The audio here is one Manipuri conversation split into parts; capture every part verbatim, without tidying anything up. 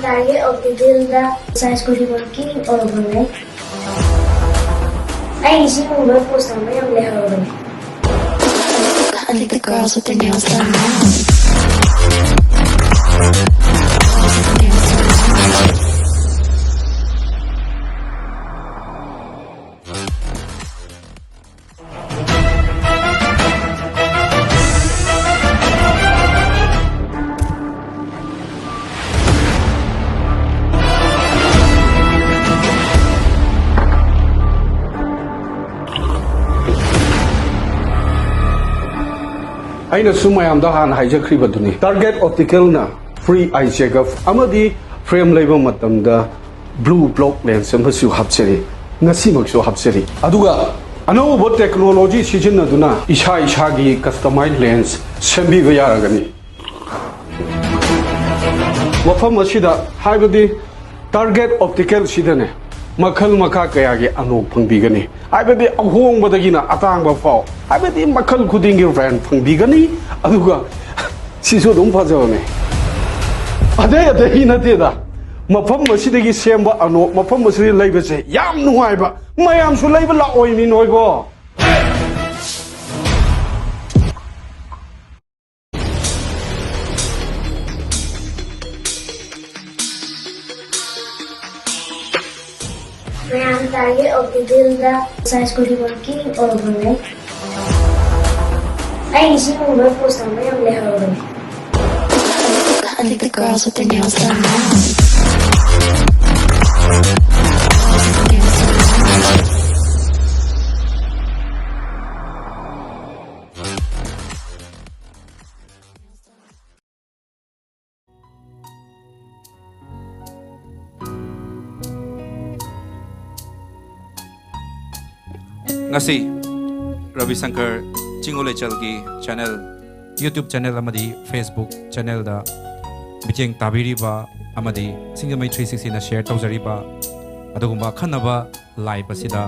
ꯇꯥꯔꯒꯦꯠ ꯑꯣꯞꯇꯤꯀꯦꯜꯗ ꯁꯥꯏꯖ ꯈꯨꯗꯤꯡꯃꯛꯀꯤ ꯑꯣꯏꯕꯅꯦ꯫ ꯑꯩꯒꯤ ꯁꯤꯒꯨꯝꯕ ꯄꯣꯁ ꯇꯧꯕ ꯌꯥꯝ ꯂꯩꯍꯧꯔꯕꯅꯦ꯫ I think the girls with their nails done now. ꯑꯩꯅꯁꯨ ꯃꯌꯥꯝꯗ ꯍꯥꯟꯅ ꯍꯥꯏꯖꯈ꯭ꯔꯤꯕꯗꯨꯅꯤ, ꯇꯥꯔꯒꯦꯠ ꯑꯣꯞꯇꯤꯀꯦꯜꯅ ꯐ꯭ꯔꯤ ꯑꯥꯏ ꯆꯦꯛꯑꯞ ꯑꯃꯗꯤ ꯐ꯭ꯔꯦꯝ ꯂꯩꯕ ꯃꯇꯝꯗ ꯕ꯭ꯂꯨ ꯕ꯭ꯂꯣꯛ ꯂꯦꯟꯁ ꯑꯃꯁꯨ ꯍꯥꯞꯆꯔꯤ, ꯉꯁꯤꯃꯛꯁꯨ ꯍꯥꯞꯆꯔꯤ꯫ ꯑꯗꯨꯒ ꯑꯅꯧꯕ ꯇꯦꯛꯅꯣꯂꯣꯖꯤ ꯁꯤꯖꯤꯟꯅꯗꯨꯅ ꯏꯁꯥ ꯏꯁꯥꯒꯤ ꯀꯁꯇꯃꯥꯏꯖ ꯂꯦꯟꯁ ꯁꯦꯝꯕꯤꯕ ꯌꯥꯔꯒꯅꯤ꯫ ꯃꯐꯝ ꯑꯁꯤꯗ, ꯍꯥꯏꯕꯗꯤ ꯇꯥꯔꯒꯦꯠ ꯑꯣꯞꯇꯤꯀꯦꯜꯁꯤꯗꯅꯦ, ꯃꯈꯜ ꯃꯈꯥ ꯀꯌꯥꯒꯤ ꯑꯅꯣꯛ ꯐꯪꯕꯤꯒꯅꯤ, ꯍꯥꯏꯕꯗꯤ ꯑꯍꯣꯡꯕꯗꯒꯤꯅ ꯑꯇꯥꯡꯕ ꯐꯥꯎ, ꯍꯥꯏꯕꯗꯤ ꯃꯈꯜ ꯈꯨꯗꯤꯡꯒꯤ ꯕ꯭ꯔꯥꯟ ꯐꯪꯕꯤꯒꯅꯤ꯫ ꯑꯗꯨꯒ ꯁꯤꯁꯨ ꯑꯗꯨꯝ ꯐꯖꯕꯅꯦ꯫ ꯑꯇꯩ ꯑꯇꯩ ꯅꯠꯇꯦꯗ, ꯃꯐꯝ ꯑꯁꯤꯗꯒꯤ ꯁꯦꯝꯕ ꯑꯅꯣꯛ, ꯃꯐꯝ ꯑꯁꯤꯗꯒꯤ ꯂꯩꯕꯁꯦ ꯌꯥꯝ ꯅꯨꯡꯉꯥꯏꯕ, ꯃꯌꯥꯝꯁꯨ ꯂꯩꯕ ꯂꯥꯛꯑꯣꯏ ꯃꯤ ꯅꯣꯏꯕꯣ꯫ ꯃꯌꯥꯝ ꯇꯥꯔꯒꯦꯠ ꯑꯣꯞꯇꯤꯀꯦꯜꯗ ꯁꯥꯏꯖ ꯈꯨꯗꯤꯡꯃꯛꯀꯤ ꯑꯣꯏꯕꯅꯦ꯫ ꯑꯩꯒꯤ ꯁꯤꯒꯨꯝꯕ ꯄꯣꯁ ꯇꯧꯕ ꯌꯥꯝ ꯂꯩꯍꯧꯔꯕꯅꯦ꯫ I think the girls with their nails done now. ꯉꯁꯤ ꯔꯕꯤ ꯁꯪꯀꯔ ꯆꯤꯡꯉꯨ ꯂꯩꯆꯜꯒꯤ ꯆꯦꯅꯦꯜ, YouTube ꯆꯦꯅꯦꯜ ꯑꯃꯗꯤ Facebook ꯆꯦꯅꯦꯜꯗ ꯃꯤꯠꯌꯦꯡ ꯇꯥꯕꯤꯔꯤꯕ ꯑꯃꯗꯤ ꯁꯤꯡꯖꯃꯩ ꯊ꯭ꯔꯤ ꯁꯤꯛꯁꯇꯤꯅ ꯁꯤꯌꯔ ꯇꯧꯖꯔꯤꯕ ꯑꯗꯨꯒꯨꯝꯕ ꯑꯈꯟꯅꯕ ꯂꯥꯏꯞ ꯑꯁꯤꯗ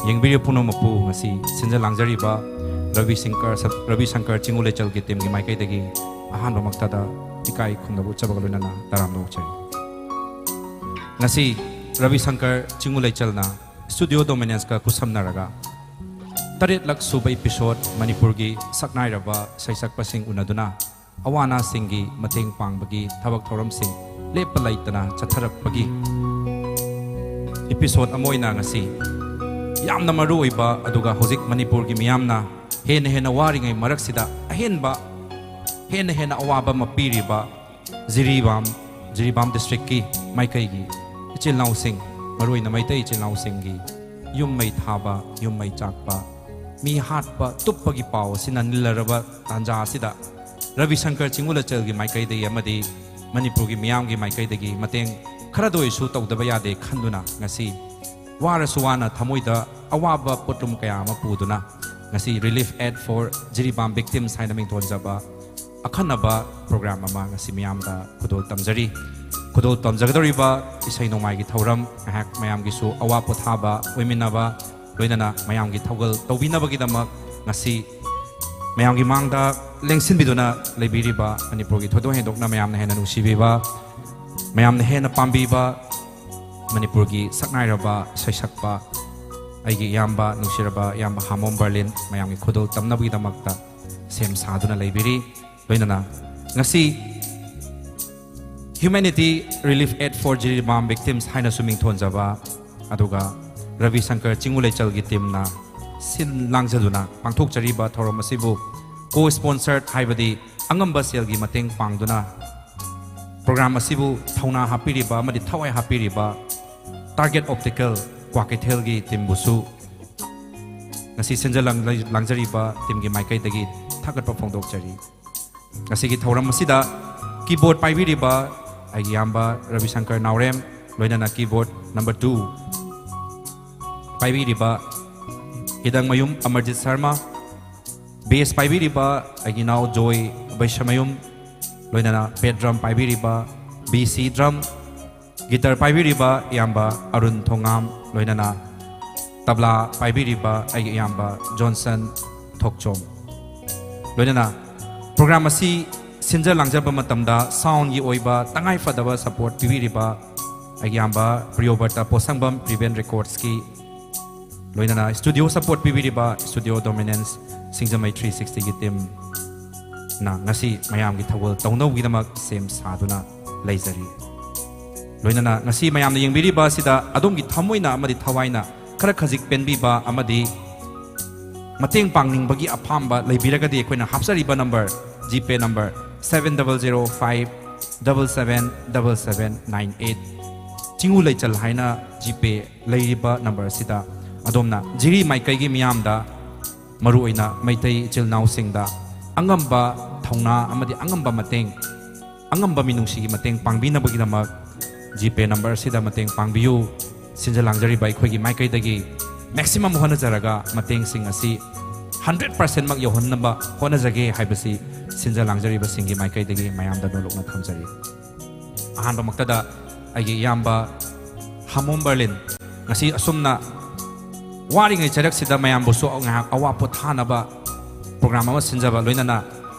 ꯌꯦꯡꯕꯤꯔꯤꯕ ꯄꯨꯝꯅꯃꯛꯄꯨ ꯉꯁꯤ ꯁꯤꯟꯖ ꯂꯥꯡꯖꯔꯤꯕ ꯔꯕꯤ ꯁꯪꯀꯔ, ꯔꯕꯤ ꯁꯪꯀꯔ ꯆꯤꯡꯉꯨ ꯂꯩꯆꯜꯒꯤ ꯇꯤꯝꯒꯤ ꯃꯥꯏꯀꯩꯗꯒꯤ ꯑꯍꯥꯟꯕꯃꯛꯇꯗ ꯏꯀꯥꯏ ꯈꯨꯝꯅꯕ ꯎꯠꯆꯕꯒ ꯂꯣꯏꯅꯅ ꯇꯔꯥꯝꯅ ꯑꯣꯛꯆꯔꯤ꯫ ꯉꯁꯤ ꯔꯕꯤ ꯁꯪꯀꯔ ꯆꯤꯡꯉꯨ ꯂꯩꯆꯜꯅ ꯁ꯭ꯇꯨꯗꯤꯑꯣ ꯗꯣꯃꯤꯅꯦꯟꯁꯀ ꯈꯨꯠꯁꯝꯅꯔꯒ ꯇꯔꯦꯠꯂꯛ ꯁꯨꯕ ꯏꯄꯤꯁꯣꯗ ꯃꯅꯤꯄꯨꯔꯒꯤ ꯁꯛꯅꯥꯏꯔꯕ ꯁꯩꯁꯛꯄꯁꯤꯡ ꯎꯅꯗꯨꯅ ꯑꯋꯥ ꯑꯅꯥꯁꯤꯡꯒꯤ ꯃꯇꯦꯡ ꯄꯥꯡꯕꯒꯤ ꯊꯕꯛ ꯊꯧꯔꯝꯁꯤꯡ ꯂꯦꯞꯄ ꯂꯩꯇꯅ ꯆꯠꯊꯔꯛꯄꯒꯤ ꯏꯄꯤꯁꯣꯗ ꯑꯃ ꯑꯣꯏꯅ ꯉꯁꯤ ꯌꯥꯝꯅ ꯃꯔꯨ ꯑꯣꯏꯕ ꯑꯗꯨꯒ ꯍꯧꯖꯤꯛ ꯃꯅꯤꯄꯨꯔꯒꯤ ꯃꯤꯌꯥꯝꯅ ꯍꯦꯟꯅ ꯍꯦꯟꯅ ꯋꯥꯔꯤꯉꯩ ꯃꯔꯛꯁꯤꯗ ꯑꯍꯦꯟꯕ ꯍꯦꯟꯅ ꯍꯦꯟꯅ ꯑꯋꯥꯕ ꯑꯃ ꯄꯤꯔꯤꯕ ꯖꯤꯔꯤꯕꯥꯝ, ꯖꯤꯔꯤꯕꯥꯝ ꯗꯤꯁꯇ꯭ꯔꯤꯛꯀꯤ ꯃꯥꯏꯀꯩꯒꯤ ꯏꯆꯤꯜ ꯏꯅꯥꯎꯁꯤꯡ, ꯃꯔꯨꯑꯣꯏꯅ ꯃꯩꯇꯩ ꯏꯆꯤꯜ ꯏꯅꯥꯎꯁꯤꯡꯒꯤ ꯌꯨꯝ ꯃꯩ ꯊꯥꯕ, ꯌꯨꯝ ꯃꯩ ꯆꯥꯛꯄ, ꯃꯤ ꯍꯥꯠꯄ, ꯇꯨꯞꯄꯒꯤ ꯄꯥꯎ ꯑꯁꯤꯅ ꯅꯤꯜꯂꯔꯕ ꯇꯥꯟꯖꯥ ꯑꯁꯤꯗ ꯔꯕꯤ ꯁꯪꯀꯔ ꯆꯤꯡꯉꯨꯂꯆꯜꯒꯤ ꯃꯥꯏꯀꯩꯗꯒꯤ ꯑꯃꯗꯤ ꯃꯅꯤꯄꯨꯔꯒꯤ ꯃꯤꯌꯥꯝꯒꯤ ꯃꯥꯏꯀꯩꯗꯒꯤ ꯃꯇꯦꯡ ꯈꯔꯗ ꯑꯣꯏꯔꯁꯨ ꯇꯧꯗꯕ ꯌꯥꯗꯦ ꯈꯟꯗꯨꯅ ꯉꯁꯤ ꯋꯥꯔꯁꯨ ꯋꯥꯅ ꯊꯃꯣꯏꯗ ꯑꯋꯥꯕ ꯄꯣꯠꯂꯨꯝ ꯀꯌꯥ ꯑꯃ ꯄꯨꯗꯨꯅ ꯉꯁꯤ Relief Aid for Jiribam Victims ꯍꯥꯏꯅ ꯃꯤꯡꯊꯣꯟꯖꯕ ꯑꯈꯟꯅꯕ ꯄ꯭ꯔꯣꯒ꯭ꯔꯥꯝ ꯑꯃ ꯉꯁꯤ ꯃꯤꯌꯥꯝꯗ ꯈꯨꯗꯣꯜ ꯇꯝꯖꯔꯤ꯫ ꯈꯨꯗꯣꯜ ꯇꯝꯖꯒꯗꯧꯔꯤꯕ ꯏꯁꯩ ꯅꯣꯡꯃꯥꯏꯒꯤ ꯊꯧꯔꯝ ꯉꯥꯏꯍꯥꯛ ꯃꯌꯥꯝꯒꯤꯁꯨ ꯑꯋꯥ ꯄꯣꯊꯥꯕ ꯑꯣꯏꯃꯤꯟꯅꯕ, ꯂꯣꯏꯅꯅ ꯃꯌꯥꯝꯒꯤ ꯊꯧꯒꯜ ꯇꯧꯕꯤꯅꯕꯒꯤꯗꯃꯛ ꯉꯁꯤ ꯃꯌꯥꯝꯒꯤ ꯃꯥꯡꯗ ꯂꯦꯡꯁꯤꯟꯕꯤꯗꯨꯅ ꯂꯩꯕꯤꯔꯤꯕ ꯃꯅꯤꯄꯨꯔꯒꯤ ꯊꯣꯏꯗꯣꯛ ꯍꯦꯟꯗꯣꯛꯅ ꯃꯌꯥꯝꯅ ꯍꯦꯟꯅ ꯅꯨꯡꯁꯤꯕꯤꯕ, ꯃꯌꯥꯝꯅ ꯍꯦꯟꯅ ꯄꯥꯝꯕꯤꯕ ꯃꯅꯤꯄꯨꯔꯒꯤ ꯁꯛꯅꯥꯏꯔꯕ ꯁꯩꯁꯛꯄ ꯑꯩꯒꯤ ꯏꯌꯥꯝꯕ, ꯅꯨꯡꯁꯤꯔꯕ ꯏꯌꯥꯝꯕ ꯍꯥꯃꯣꯝ ꯕꯔꯂꯤꯟ ꯃꯌꯥꯝꯒꯤ ꯈꯨꯗꯣꯜ ꯇꯝꯅꯕꯒꯤꯗꯃꯛꯇ ꯁꯦꯝ ꯁꯥꯗꯨꯅ ꯂꯩꯕꯤꯔꯤ꯫ ꯂꯣꯏꯅꯅ ꯉꯁꯤ Humanity Relief Aid for Jiribam Victims ꯍꯥꯏꯅꯁꯨ ꯃꯤꯡꯊꯣꯟꯖꯕ, ꯑꯗꯨꯒ ꯔꯕꯤ ꯁꯪꯀꯔ ꯆꯤꯡꯉꯨ ꯂꯩꯆꯜꯒꯤ ꯇꯤꯝꯅ ꯁꯤꯜ ꯂꯥꯡꯖꯗꯨꯅ ꯄꯥꯡꯊꯣꯛꯆꯔꯤꯕ ꯊꯧꯔꯝ ꯑꯁꯤꯕꯨ co-sponsored ꯍꯥꯏꯕꯗꯤ ꯑꯉꯝꯕ ꯁꯦꯜꯒꯤ ꯃꯇꯦꯡ ꯄꯥꯡꯗꯨꯅ ꯄ꯭ꯔꯣꯒ꯭ꯔꯥꯝ ꯑꯁꯤꯕꯨ ꯊꯧꯅꯥ ꯍꯥꯞꯄꯤꯔꯤꯕ ꯑꯃꯗꯤ ꯊꯋꯥꯏ ꯍꯥꯞꯄꯤꯔꯤꯕ Target Optical ꯀ꯭ꯋꯥꯀꯩꯊꯦꯜꯒꯤ ꯇꯤꯝꯕꯨꯁꯨ ꯉꯁꯤ ꯁꯤꯟꯖ ꯂꯥꯡ-, ꯂꯥꯡꯖꯔꯤꯕ ꯇꯤꯝꯒꯤ ꯃꯥꯏꯀꯩꯗꯒꯤ ꯊꯥꯒꯠꯄ ꯐꯣꯡꯗꯣꯛꯆꯔꯤ꯫ ꯉꯁꯤꯒꯤ ꯊꯧꯔꯝ ꯑꯁꯤꯗ ꯀꯤꯕꯣꯔꯗ ꯄꯥꯏꯕꯤꯔꯤꯕ ꯑꯩꯒꯤ ꯏꯌꯥꯝꯕ ꯔꯕꯤꯁꯪꯀꯔ ꯅꯥꯎꯔꯦꯝ, ꯂꯣꯏꯅꯅ ꯀꯤꯕꯣꯔꯗ ꯅꯝꯕꯔ ꯇꯨ ꯄꯥꯏꯕꯤꯔꯤꯕ ꯍꯤꯗꯪꯃꯌꯨꯝ ꯑꯃꯔꯖꯤꯠ ꯁꯔꯃ, ꯕꯦꯁ ꯄꯥꯏꯕꯤꯔꯤꯕ ꯑꯩꯒꯤ ꯏꯅꯥꯎ ꯖꯣꯏ ꯑꯕꯩꯁꯃꯌꯨꯝ, ꯂꯣꯏꯅꯅ ꯕꯦꯠ ꯗ꯭ꯔꯝ ꯄꯥꯏꯕꯤꯔꯤꯕ ꯕꯤ ꯁꯤ ꯗ꯭ꯔꯝ, ꯒꯤꯇꯔ ꯄꯥꯏꯕꯤꯔꯤꯕ ꯏꯌꯥꯝꯕ ꯑꯔꯨꯟ ꯊꯣꯉꯥꯝ, ꯂꯣꯏꯅꯅ ꯇꯕ꯭ꯂꯥ ꯄꯥꯏꯕꯤꯔꯤꯕ ꯑꯩꯒꯤ ꯏꯌꯥꯝꯕ ꯖꯣꯟꯁꯟ ꯊꯣꯛꯆꯣꯝ, ꯂꯣꯏꯅꯅ ꯄ꯭ꯔꯣꯒ꯭ꯔꯥꯝ ꯑꯁꯤ ꯁꯤꯟꯖ ꯂꯥꯡꯖꯕ ꯃꯇꯝꯗ ꯁꯥꯎꯟꯒꯤ ꯑꯣꯏꯕ ꯇꯉꯥꯏ ꯐꯗꯕ ꯁꯄꯣꯔꯠ ꯄꯤꯕꯤꯔꯤꯕ ꯑꯩꯒꯤ ꯏꯌꯥꯝꯕ ꯄ꯭ꯔꯤꯌꯣꯕꯔꯇ ꯄꯣꯠꯁꯪꯕꯝ ꯄ꯭ꯔꯤꯕꯦꯟ ꯔꯦꯀꯣꯔꯠꯁꯀꯤ, ꯂꯣꯏꯅꯅ ꯁ꯭ꯇꯨꯗꯤꯑꯣ ꯁꯄꯣꯔꯠ ꯄꯤꯕꯤꯔꯤꯕ ꯁ꯭ꯇꯨꯗꯤꯑꯣ ꯗꯣꯃꯤꯅꯦꯟꯁ ꯁꯤꯡꯖꯃꯩ ꯊ꯭ꯔꯤ ꯁꯤꯛꯁꯇꯤꯒꯤ ꯇꯤꯝꯅ ꯉꯁꯤ ꯃꯌꯥꯝꯒꯤ ꯊꯧꯒꯜ ꯇꯧꯅꯕꯒꯤꯗꯃꯛ ꯁꯦꯝ ꯁꯥꯗꯨꯅ ꯂꯩꯖꯔꯤ꯫ ꯂꯣꯏꯅꯅ ꯉꯁꯤ ꯃꯌꯥꯝꯅ ꯌꯦꯡꯕꯤꯔꯤꯕ ꯑꯁꯤꯗ ꯑꯗꯣꯝꯒꯤ ꯊꯃꯣꯏꯅ ꯑꯃꯗꯤ ꯊꯋꯥꯏꯅ ꯈꯔ ꯈꯖꯤꯛ ꯄꯦꯟꯕꯤꯕ ꯑꯃꯗꯤ ꯃꯇꯦꯡ ꯄꯥꯡꯅꯤꯡꯕꯒꯤ ꯑꯄꯥꯝꯕ ꯂꯩꯕꯤꯔꯒꯗꯤ ꯑꯩꯈꯣꯏꯅ ꯍꯥꯞꯆꯔꯤꯕ ꯅꯝꯕꯔ, ꯖꯤꯄꯦ number seven double zero five double seven double seven nine eight, ꯆꯤꯡꯉꯨ ꯂꯩꯆꯜ ꯍꯥꯏꯅ ꯖꯤꯄꯦ ꯂꯩꯔꯤꯕ ꯅꯝꯕꯔ ꯑꯁꯤꯗ ꯑꯗꯣꯝꯅ ꯖꯤꯔꯤ ꯃꯥꯏꯀꯩꯒꯤ ꯃꯤꯌꯥꯝꯗ, ꯃꯔꯨꯑꯣꯏꯅ ꯃꯩꯇꯩ ꯏꯆꯤꯜ ꯏꯅꯥꯎꯁꯤꯡꯗ ꯑꯉꯝꯕ ꯊꯧꯅꯥ ꯑꯃꯗꯤ ꯑꯉꯝꯕ ꯃꯇꯦꯡ, ꯑꯉꯝꯕ ꯃꯤꯅꯨꯡꯁꯤꯒꯤ ꯃꯇꯦꯡ ꯄꯥꯡꯕꯤꯅꯕꯒꯤꯗꯃꯛ ꯖꯤꯄꯦ ꯅꯝꯕꯔ ꯑꯁꯤꯗ ꯃꯇꯦꯡ ꯄꯥꯡꯕꯤꯌꯨ꯫ ꯁꯤꯟꯖ ꯂꯥꯡꯖꯔꯤꯕ ꯑꯩꯈꯣꯏꯒꯤ ꯃꯥꯏꯀꯩꯗꯒꯤ ꯃꯦꯛꯁꯤꯃꯝ ꯍꯣꯠꯅꯖꯔꯒ ꯃꯇꯦꯡꯁꯤꯡ ꯑꯁꯤ ꯍꯟꯗ꯭ꯔꯦꯠ ꯄꯥꯔꯁꯦꯟꯃꯛ ꯌꯧꯍꯟꯅꯕ ꯍꯣꯠꯅꯖꯒꯦ ꯍꯥꯏꯕꯁꯤ ꯁꯤꯟꯖ ꯂꯥꯡꯖꯔꯤꯕꯁꯤꯡꯒꯤ ꯃꯥꯏꯀꯩꯗꯒꯤ ꯃꯌꯥꯝꯗ ꯅꯣꯂꯨꯛꯅ ꯊꯝꯖꯔꯤ꯫ ꯑꯍꯥꯟꯕꯃꯛꯇꯗ ꯑꯩꯒꯤ ꯏꯌꯥꯝꯕ ꯍꯥꯃꯣꯝ ꯕꯔꯂꯤꯟ, ꯉꯁꯤ ꯑꯁꯨꯝꯅ ꯋꯥꯔꯤꯉꯩ ꯆꯩꯔꯛꯁꯤꯗ ꯃꯌꯥꯝꯕꯨꯁꯨ ꯉꯥꯏꯍꯥꯛ ꯑꯋꯥ ꯄꯣꯊꯥꯅꯕ ꯄ꯭ꯔꯣꯒ꯭ꯔꯥꯝ ꯑꯃ ꯁꯤꯟꯖꯕ, ꯂꯣꯏꯅꯅ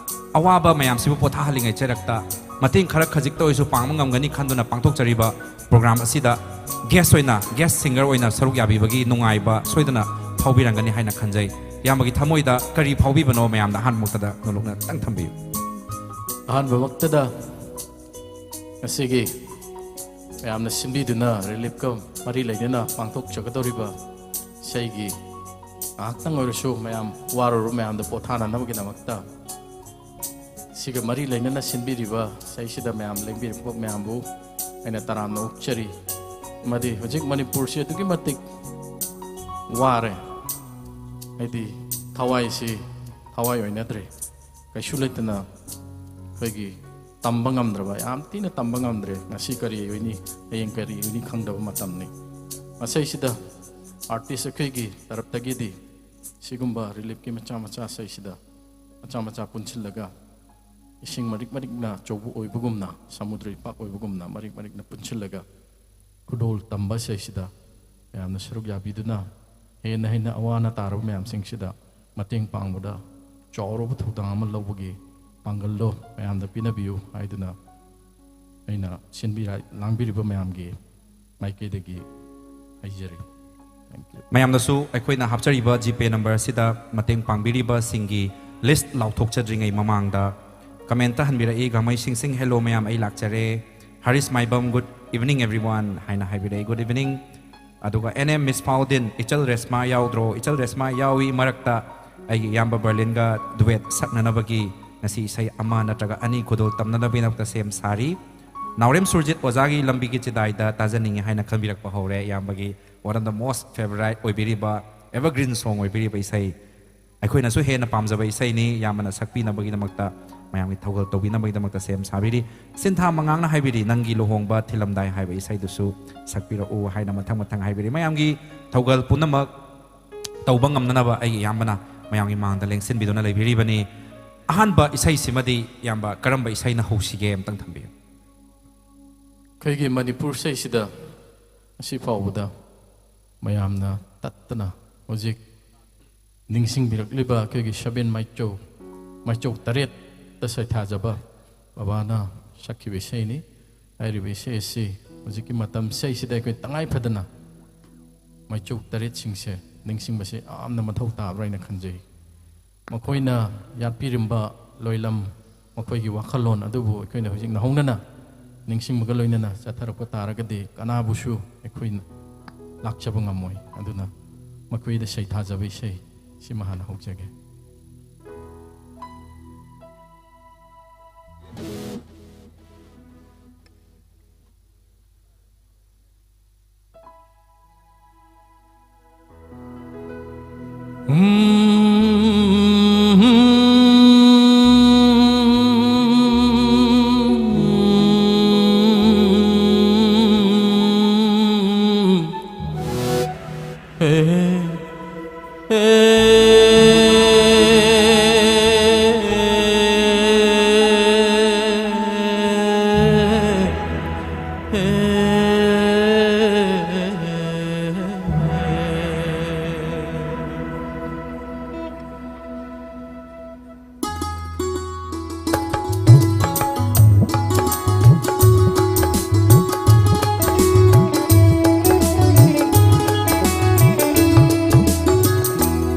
ꯑꯋꯥꯕ ꯃꯌꯥꯝꯁꯤꯕꯨ ꯄꯣꯊꯥꯍꯜꯂꯤꯉꯩ ꯆꯩꯔꯛꯇ ꯃꯇꯦꯡ ꯈꯔ ꯈꯖꯤꯛꯇ ꯑꯣꯏꯔꯁꯨ ꯄꯥꯡꯕ ꯉꯝꯒꯅꯤ ꯈꯟꯗꯨꯅ ꯄꯥꯡꯊꯣꯛꯆꯔꯤꯕ ꯄ꯭ꯔꯣꯒ꯭ꯔꯥꯝ ꯑꯁꯤꯗ ꯒꯦꯁ ꯑꯣꯏꯅ, ꯒꯦꯁ ꯁꯤꯡꯒꯔ ꯑꯣꯏꯅ ꯁꯔꯨꯛ ꯌꯥꯕꯤꯕꯒꯤ ꯅꯨꯡꯉꯥꯏꯕ ꯁꯣꯏꯗꯅ ꯐꯥꯎꯕꯤꯔꯝꯒꯅꯤ ꯍꯥꯏꯅ ꯈꯟꯖꯩ꯫ ꯏꯌꯥꯝꯕꯒꯤ ꯊꯃꯣꯏꯗ ꯀꯔꯤ ꯐꯥꯎꯕꯤꯕꯅꯣ ꯃꯌꯥꯝꯗ ꯑꯍꯥꯟꯕꯃꯛꯇꯗ ꯅꯣꯂꯨꯛꯅ ꯈꯤꯇꯪ ꯊꯝꯕꯤꯌꯨ꯫ ꯑꯍꯥꯟꯕꯃꯛꯇꯗ ꯉꯁꯤꯒꯤ ꯃꯌꯥꯝꯅ ꯁꯤꯟꯕꯤꯗꯨꯅ ꯔꯤꯂꯤꯐꯀ ꯃꯔꯤ ꯂꯩꯅꯅ ꯄꯥꯡꯊꯣꯛꯆꯒꯗꯧꯔꯤꯕ ꯏꯁꯩꯒꯤ ꯉꯥꯏꯍꯥꯛꯇꯪ ꯑꯣꯏꯔꯁꯨ ꯃꯌꯥꯝ ꯋꯥꯔꯨꯔꯕ ꯃꯌꯥꯝꯗ ꯄꯣꯊꯥꯅꯅꯕꯒꯤꯗꯃꯛꯇ ꯁꯤꯒ ꯃꯔꯤ ꯂꯩꯅꯅ ꯁꯤꯟꯕꯤꯔꯤꯕ ꯏꯁꯩꯁꯤꯗ ꯃꯌꯥꯝ ꯂꯦꯡꯕꯤꯔꯛꯄ ꯃꯌꯥꯝꯕꯨ ꯑꯩꯅ ꯇꯔꯥꯝꯅ ꯑꯣꯛꯆꯔꯤ꯫ ꯑꯃꯗꯤ ꯍꯧꯖꯤꯛ ꯃꯅꯤꯄꯨꯔꯁꯤ ꯑꯗꯨꯛꯀꯤ ꯃꯇꯤꯛ ꯋꯥꯔꯦ, ꯍꯥꯏꯗꯤ ꯊꯋꯥꯏꯁꯤ ꯊꯋꯥꯏ ꯑꯣꯏꯅꯗ꯭ꯔꯦ꯫ ꯀꯩꯁꯨ ꯂꯩꯇꯅ ꯑꯩꯈꯣꯏꯒꯤ ꯇꯝꯕ ꯉꯝꯗ꯭ꯔꯕ, ꯌꯥꯝ ꯊꯤꯅ ꯇꯝꯕ ꯉꯝꯗ꯭ꯔꯦ, ꯉꯁꯤ ꯀꯔꯤ ꯑꯣꯏꯅꯤ, ꯍꯌꯦꯡ ꯀꯔꯤ ꯑꯣꯏꯅꯤ ꯈꯪꯗꯕ ꯃꯇꯝꯅꯤ꯫ ꯃꯁꯤꯁꯤꯗ ꯑꯥꯔꯇꯤꯁ ꯑꯩꯈꯣꯏꯒꯤ ꯇꯔꯞꯇꯒꯤꯗꯤ ꯁꯤꯒꯨꯝꯕ ꯔꯤꯂꯤꯐꯀꯤ ꯃꯆꯥ ꯃꯆꯥ ꯏꯁꯩꯁꯤꯗ ꯃꯆꯥ ꯃꯆꯥ ꯄꯨꯟꯁꯤꯜꯂꯒ, ꯏꯁꯤꯡ ꯃꯔꯤꯛ ꯃꯔꯤꯛꯅ ꯑꯆꯧꯕ ꯑꯣꯏꯕꯒꯨꯝꯅ, ꯁꯃꯨꯗ꯭ꯔ ꯏꯄꯥꯛ ꯑꯣꯏꯕꯒꯨꯝꯅ ꯃꯔꯤꯛ ꯃꯔꯤꯛꯅ ꯄꯨꯟꯁꯤꯜꯂꯒ ꯈꯨꯗꯣꯜ ꯇꯝꯕ ꯏꯁꯩꯁꯤꯗ ꯃꯌꯥꯝꯅ ꯁꯔꯨꯛ ꯌꯥꯕꯤꯗꯨꯅ ꯍꯦꯟꯅ ꯍꯦꯟꯅ ꯑꯋꯥ ꯑꯅꯥ ꯇꯥꯔꯕ ꯃꯌꯥꯝꯁꯤꯡꯁꯤꯗ ꯃꯇꯦꯡ ꯄꯥꯡꯕꯗ ꯆꯥꯎꯔꯕ ꯊꯧꯗꯥꯡ ꯑꯃ ꯂꯧꯕꯒꯤ ꯄꯥꯡꯒꯜꯗꯣ ꯃꯌꯥꯝꯗ ꯄꯤꯅꯕꯤꯌꯨ ꯍꯥꯏꯗꯨꯅ ꯑꯩꯅ ꯁꯤꯟꯕꯤꯔ-, ꯂꯥꯡꯕꯤꯔꯤꯕ ꯃꯌꯥꯝꯒꯤ ꯃꯥꯏꯀꯩꯗꯒꯤ ꯍꯥꯏꯖꯔꯤ꯫ Thank you꯫ ꯃꯌꯥꯝꯅꯁꯨ ꯑꯩꯈꯣꯏꯅ ꯍꯥꯞꯆꯔꯤꯕ GPay number ꯑꯁꯤꯗ ꯃꯇꯦꯡ ꯄꯥꯡꯕꯤꯔꯤꯕꯁꯤꯡꯒꯤ list ꯂꯥꯎꯊꯣꯛꯆꯗ꯭ꯔꯤꯉꯩ ꯃꯃꯥꯡꯗ, comment ꯍꯟꯕꯤꯔꯛꯏ꯫ ꯒꯥꯡꯃꯩ ꯁꯤꯡꯁꯤꯡ, "Hello ꯃꯌꯥꯝ, ꯑꯩ ꯂꯥꯛꯆꯔꯦ"꯫ ꯍꯥꯔꯤꯁ ꯃꯥꯏꯕꯝ, "Good evening everyone" ꯍꯥꯏꯅ ꯍꯥꯏꯕꯤꯔꯛꯏ, "Good evening"꯫ ꯑꯗꯨꯒ N M ꯃꯤꯁ ꯐꯥꯎꯗꯤꯟ, "ꯏꯆꯜ ꯔꯦꯁꯃꯥ ꯌꯥꯎꯗ꯭ꯔꯣ?" "ꯏꯆꯜ ꯔꯦꯁꯃꯥ ꯌꯥꯎꯏ, ꯃꯔꯛꯇ ꯑꯩꯒꯤ ꯏꯌꯥꯝꯕ ꯕꯔꯂꯤꯟꯒ duet ꯁꯛꯅꯅꯕꯒꯤ ꯉꯁꯤ ꯏꯁꯩ ꯑꯃ ꯅꯠꯇ꯭ꯔꯒ ꯑꯅꯤ ꯈꯨꯗꯣꯜ ꯇꯝꯅꯅꯕꯒꯤꯗꯃꯛꯇ ꯁꯦꯝ ꯁꯥꯔꯤ꯫ ꯅꯥꯎꯔꯦꯝ ꯁꯨꯔꯖꯤꯠ ꯑꯣꯖꯥꯒꯤ "ꯂꯝꯕꯤꯒꯤ ꯆꯤꯗꯥꯏꯗ" ꯇꯥꯖꯅꯤꯡꯉꯤ ꯍꯥꯏꯅ ꯈꯟꯕꯤꯔꯛꯄ ꯍꯧꯔꯦ꯫ ꯏꯌꯥꯝꯕꯒꯤ one of the most favourite ꯑꯣꯏꯕꯤꯔꯤꯕ, evergreen song ꯑꯣꯏꯕꯤꯔꯤꯕ ꯏꯁꯩ, ꯑꯩꯈꯣꯏꯅꯁꯨ ꯍꯦꯟꯅ ꯄꯥꯝꯖꯕ ꯏꯁꯩꯅꯤ꯫ ꯏꯌꯥꯝꯕꯅ ꯁꯛꯄꯤꯅꯕꯒꯤꯗꯃꯛꯇ, ꯃꯌꯥꯝꯒꯤ ꯊꯧꯒꯜ ꯇꯧꯕꯤꯅꯕꯒꯤꯗꯃꯛꯇ ꯁꯦꯝ ꯁꯥꯕꯤꯔꯤ꯫ ꯁꯤꯟꯊꯥ ꯃꯉꯥꯡꯅ ꯍꯥꯏꯕꯤꯔꯤ, "ꯅꯪꯒꯤ ꯂꯨꯍꯣꯡꯕ ꯊꯤꯜꯂꯝꯗꯥꯏ" ꯍꯥꯏꯕ ꯏꯁꯩꯗꯨꯁꯨ ꯁꯛꯄꯤꯔꯛꯎ ꯍꯥꯏꯅ ꯃꯊꯪ ꯃꯊꯪ ꯍꯥꯏꯕꯤꯔꯤ꯫ ꯃꯌꯥꯝꯒꯤ ꯊꯧꯒꯜ ꯄꯨꯝꯅꯃꯛ ꯇꯧꯕ ꯉꯝꯅꯅꯕ ꯑꯩꯒꯤ ꯏꯌꯥꯝꯕꯅ ꯃꯌꯥꯝꯒꯤ ꯃꯥꯡꯗ ꯂꯦꯡꯁꯤꯟꯕꯤꯗꯨꯅ ꯂꯩꯕꯤꯔꯤꯕꯅꯤ꯫ ꯑꯍꯥꯟꯕ ꯏꯁꯩꯁꯤꯃꯗꯤ, ꯏꯌꯥꯝꯕ, ꯀꯔꯝꯕ ꯏꯁꯩꯅ ꯍꯧꯁꯤꯒꯦ? ꯑꯃꯇꯪ ꯊꯝꯕꯤꯌꯨ꯫ ꯑꯩꯈꯣꯏꯒꯤ ꯃꯅꯤꯄꯨꯔ ꯏꯁꯩꯁꯤꯗ ꯉꯁꯤ ꯐꯥꯎꯕꯗ ꯃꯌꯥꯝꯅ ꯇꯠꯇꯅ ꯍꯧꯖꯤꯛ ꯅꯤꯡꯁꯤꯡꯕꯤꯔꯛꯂꯤꯕ ꯑꯩꯈꯣꯏꯒꯤ ꯁꯕꯦꯟ ꯃꯥꯏꯆꯧ, ꯃꯥꯏꯆꯧ ꯇꯔꯦꯠꯇ ꯁꯩꯊꯥꯖꯕ ꯕꯕꯥꯅ ꯁꯛꯈꯤꯕ ꯏꯁꯩꯅꯤ꯫ ꯍꯥꯏꯔꯤꯕ ꯏꯁꯩ ꯑꯁꯤ ꯍꯧꯖꯤꯛꯀꯤ ꯃꯇꯝ ꯏꯁꯩꯁꯤꯗ ꯑꯩꯈꯣꯏ ꯇꯉꯥꯏ ꯐꯗꯅ ꯃꯥꯏꯆꯧ ꯇꯔꯦꯠꯁꯤꯡꯁꯦ ꯅꯤꯡꯁꯤꯡꯕꯁꯦ ꯌꯥꯝꯅ ꯃꯊꯧ ꯇꯥꯕ꯭ꯔꯥ ꯍꯥꯏꯅ ꯈꯟꯖꯩ꯫ ꯃꯈꯣꯏꯅ ꯌꯥꯠꯄꯤꯔꯝꯕ ꯂꯣꯏꯂꯝ, ꯃꯈꯣꯏꯒꯤ ꯋꯥꯈꯜꯂꯣꯟ ꯑꯗꯨꯕꯨ ꯑꯩꯈꯣꯏꯅ ꯍꯧꯖꯤꯛ ꯅꯧꯍꯧꯅꯅ ꯅꯤꯡꯁꯤꯡꯕꯒ ꯂꯣꯏꯅꯅ ꯆꯠꯊꯔꯛꯄ ꯇꯥꯔꯒꯗꯤ ꯀꯅꯥꯕꯨꯁꯨ ꯑꯩꯈꯣꯏꯅ ꯂꯥꯛꯆꯕ ꯉꯝꯃꯣꯏ꯫ ꯑꯗꯨꯅ ꯃꯈꯣꯏꯗ ꯁꯩꯊꯥꯖꯕ ꯏꯁꯩ ꯁꯤꯃ ꯍꯥꯟꯅ ꯍꯧꯖꯒꯦ꯫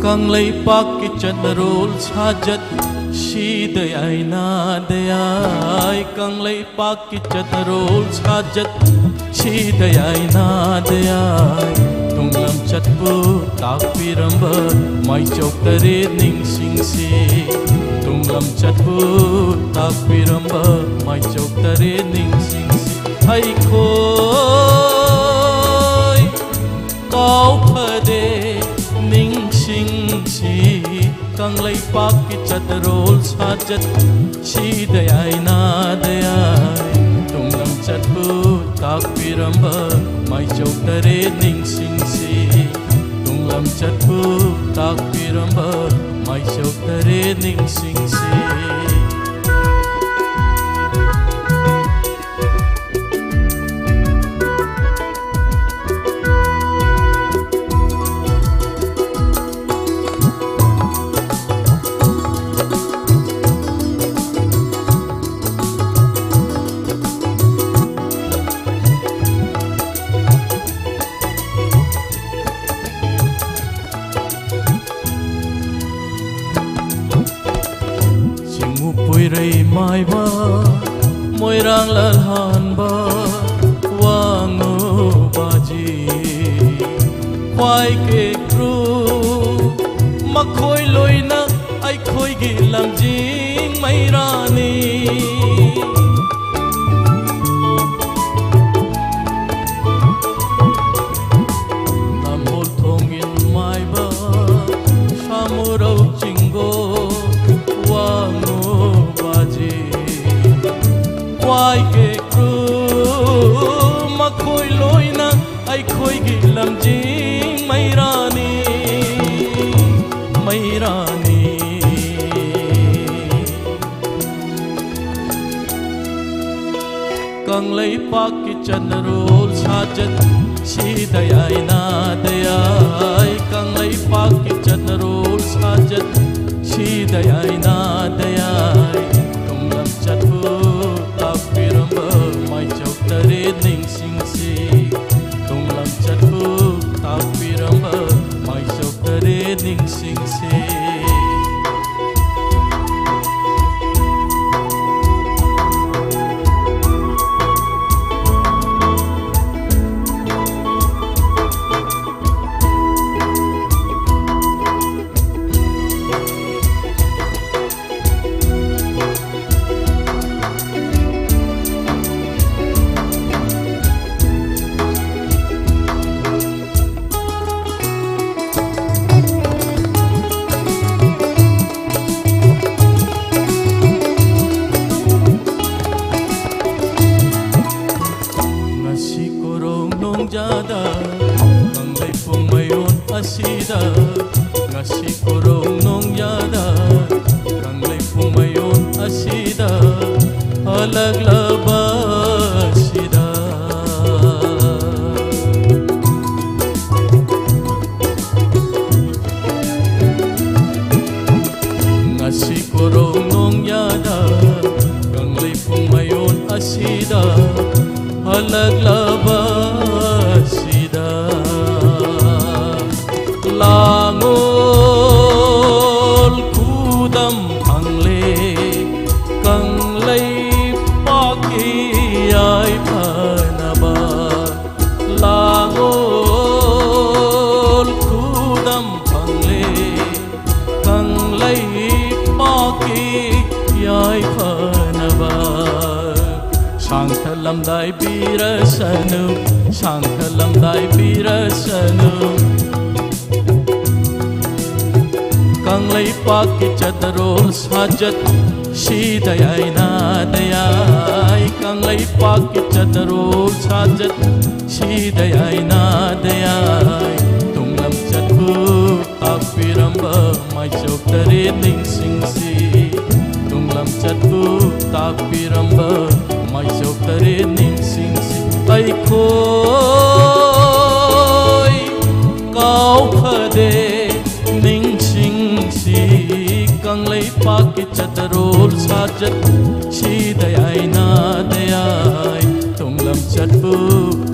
ꯀꯪꯂꯩꯄꯥꯛꯀꯤ ꯆꯠꯅꯔꯣꯜ ꯁꯥꯖꯠ ꯁꯤꯗ ꯌꯥꯏꯅꯗ ꯌꯥꯏ꯫ ꯀꯪꯂꯩꯄꯥꯛꯀꯤ ꯆꯠꯅꯔꯣꯜ ꯁꯥꯖꯠ ꯁꯤꯗ ꯌꯥꯏꯅꯗ ꯌꯥꯏ꯫ ꯇꯨꯡꯂꯝꯆꯠꯄꯨ ꯇꯥꯛꯄꯤꯔꯝꯕ ꯃꯥꯏꯆꯧ ꯇꯔꯦꯠ ꯅꯤꯡꯁꯤꯡꯁꯤ꯫ ꯇꯨꯡꯂꯝꯆꯠꯄꯨ ꯇꯥꯛꯄꯤꯔꯝꯕ ꯃꯥꯏꯆꯧ ꯇꯔꯦꯠ ꯅꯤꯡꯁꯤꯡꯁꯤ꯫ ꯑꯩꯈꯣꯏ ꯀꯥꯎꯐꯗꯦ ꯅꯤꯡꯁꯤꯡꯁꯤ꯫ ꯀꯪꯂꯩꯄꯥꯛꯀꯤ ꯆꯠꯅꯔꯣꯜ ꯁꯥꯖꯠ ꯁꯤꯗ ꯌꯥꯏꯅꯗ ꯌꯥꯏ꯫ ꯇꯨꯡꯂꯝꯆꯠꯄꯨ ꯇꯥꯛꯄꯤꯔꯝꯕ ꯃꯥꯏꯆꯧ ꯇꯔꯦꯠ ꯅꯤꯡꯁꯤꯡꯁꯤ꯫ ꯇꯨꯡꯂꯝꯆꯠꯄꯨ ꯇꯥꯛꯄꯤꯔꯝꯕ ꯃꯥꯏꯆꯧ ꯇꯔꯦꯠ ꯅꯤꯡꯁꯤꯡꯁꯤ꯫ ꯆꯤꯡꯉꯨ ꯄꯣꯏꯔꯩ ꯃꯥꯏꯕ, ꯃꯣꯏꯔꯥꯡ ꯂꯥꯜꯍꯟꯕ, ꯋꯥꯡꯉꯨ ꯕꯥꯖꯤ, ꯈ꯭ꯋꯥꯏ ꯀꯦꯀ꯭ꯔꯨ, ꯃꯈꯣꯏ ꯂꯣꯏꯅ ꯑꯩꯈꯣꯏꯒꯤ ꯂꯝꯖꯤꯡ ꯃꯩꯔꯥꯅꯤ꯫ ꯂꯝꯍꯣꯜ ꯊꯣꯡꯒꯤꯟ ꯃꯥꯏꯕ, ꯁꯥꯃꯨꯔꯧ ꯆꯤꯡꯒꯣ, ꯋꯥꯡꯉꯨ ꯕꯥꯖꯤ, ꯈ꯭ꯋꯥꯏ ꯀꯦꯀ꯭ꯔꯨ, ꯃꯈꯣꯏ ꯂꯣꯏꯅ ꯑꯩꯈꯣꯏꯒꯤ ꯂꯝꯖꯤꯡ ꯃꯩꯔꯥꯅꯤ, ꯃꯩꯔꯥꯅꯤ꯫ ꯀꯪꯂꯩꯄꯥꯛꯀꯤ ꯆꯠꯅꯔꯣꯜ ꯁꯥꯖꯠ ꯁꯤꯗ ꯌꯥꯏꯅꯗ ꯌꯥꯏ꯫ ꯀꯪꯂꯩꯄꯥꯛꯀꯤ ꯆꯠꯅꯔꯣꯜ ꯁꯥꯖꯠ ꯁꯤꯗ ꯌꯥꯏꯅꯗ ꯌꯥꯏ꯫ ꯇꯨꯡꯂꯝꯆꯠꯄꯨ ꯇꯥꯛꯄꯤꯔꯝꯕ ꯃꯥꯏꯆꯧ ꯇꯔꯦꯠ ꯅꯤꯡꯁꯤꯡꯁꯤ꯫ ꯇꯨꯡꯂꯝꯆꯠꯄꯨ ꯇꯥꯛꯄꯤꯔꯝꯕ ꯃꯥꯏꯆꯧ ꯇꯔꯦꯠ ꯅꯤꯡꯁꯤꯡꯁꯤ꯫ ꯀꯣꯔꯧ ꯅꯣꯡꯖꯥꯗ ꯀꯪꯂꯩ ꯄꯨꯡꯃꯌꯣꯟ ꯑꯁꯤꯗ, ꯉꯁꯤ ꯀꯣꯔꯧ ꯅꯣꯡꯖꯥꯗ ꯀꯪꯂꯩ ꯄꯨꯡꯃꯌꯣꯟ ꯑꯁꯤꯗ ꯍꯜꯂꯛꯂꯕꯁꯤꯗ꯫ ꯉꯁꯤ ꯀꯣꯔꯧ ꯅꯣꯡꯌꯥꯗ ꯀꯪꯂꯩ ꯄꯨꯡꯃꯌꯣꯟ ꯑꯁꯤꯗ ꯍꯜꯂꯛꯂꯕꯁꯤꯗ, ꯂꯥꯡꯑꯣꯜ ꯈꯨꯗꯝ ꯐꯪꯂꯦ ꯀꯪꯂꯩꯄꯥꯛꯀꯤ ꯌꯥꯏꯐꯅꯕ꯫ ꯂꯥꯡꯑꯣꯜ ꯈꯨꯗꯝ ꯐꯪꯂꯦ ꯀꯪꯂꯩꯄꯥꯛꯀꯤ ꯌꯥꯏꯐꯅꯕ꯫ ꯁꯥꯡꯊ ꯂꯝꯗꯥꯏ ꯄꯤꯔꯁꯅꯨ, ꯁꯥꯡꯊ ꯂꯝꯗꯥꯏ ꯄꯤꯔꯁꯅꯨ꯫ ꯀꯪꯂꯩꯄꯥꯛꯀꯤ ꯆꯠꯅꯔꯣꯜ ꯁꯥꯖꯠ ꯁꯤꯗ ꯌꯥꯏꯅꯥꯗ ꯌꯥꯏ, ꯀꯪꯂꯩꯄꯥꯛꯀꯤ ꯆꯠꯅꯔꯣꯜ ꯁꯥꯖꯠ ꯁꯤꯗ ꯌꯥꯏꯅꯥꯗ ꯌꯥꯏ꯫ ꯇꯨꯡꯂꯝꯆꯠꯄꯨ ꯇꯥꯛꯄꯤꯔꯝꯕ ꯃꯥꯏꯆꯧ ꯇꯔꯦꯠ ꯅꯤꯡꯁꯤꯡꯁꯤ, ꯇꯨꯡꯂꯝꯆꯠꯄꯨ ꯇꯥꯛꯄꯤꯔꯝꯕ ꯃꯥꯏꯆꯧ ꯇꯔꯦꯠ ꯅꯤꯡꯁꯤꯡꯁꯤ꯫ ꯑꯩꯈꯣꯏ ꯀꯥꯎꯐꯗꯦ ꯅꯤꯡꯁꯤꯡꯁꯤ, ꯀꯪꯂꯩꯄꯥꯛꯀꯤ ꯆꯠꯅꯔꯣꯜ ꯁꯥꯖꯠ ꯁꯤꯗ ꯌꯥꯏꯅꯥꯗ ꯌꯥꯏ꯫ ꯇꯨꯡꯂꯝꯆꯠꯄꯨ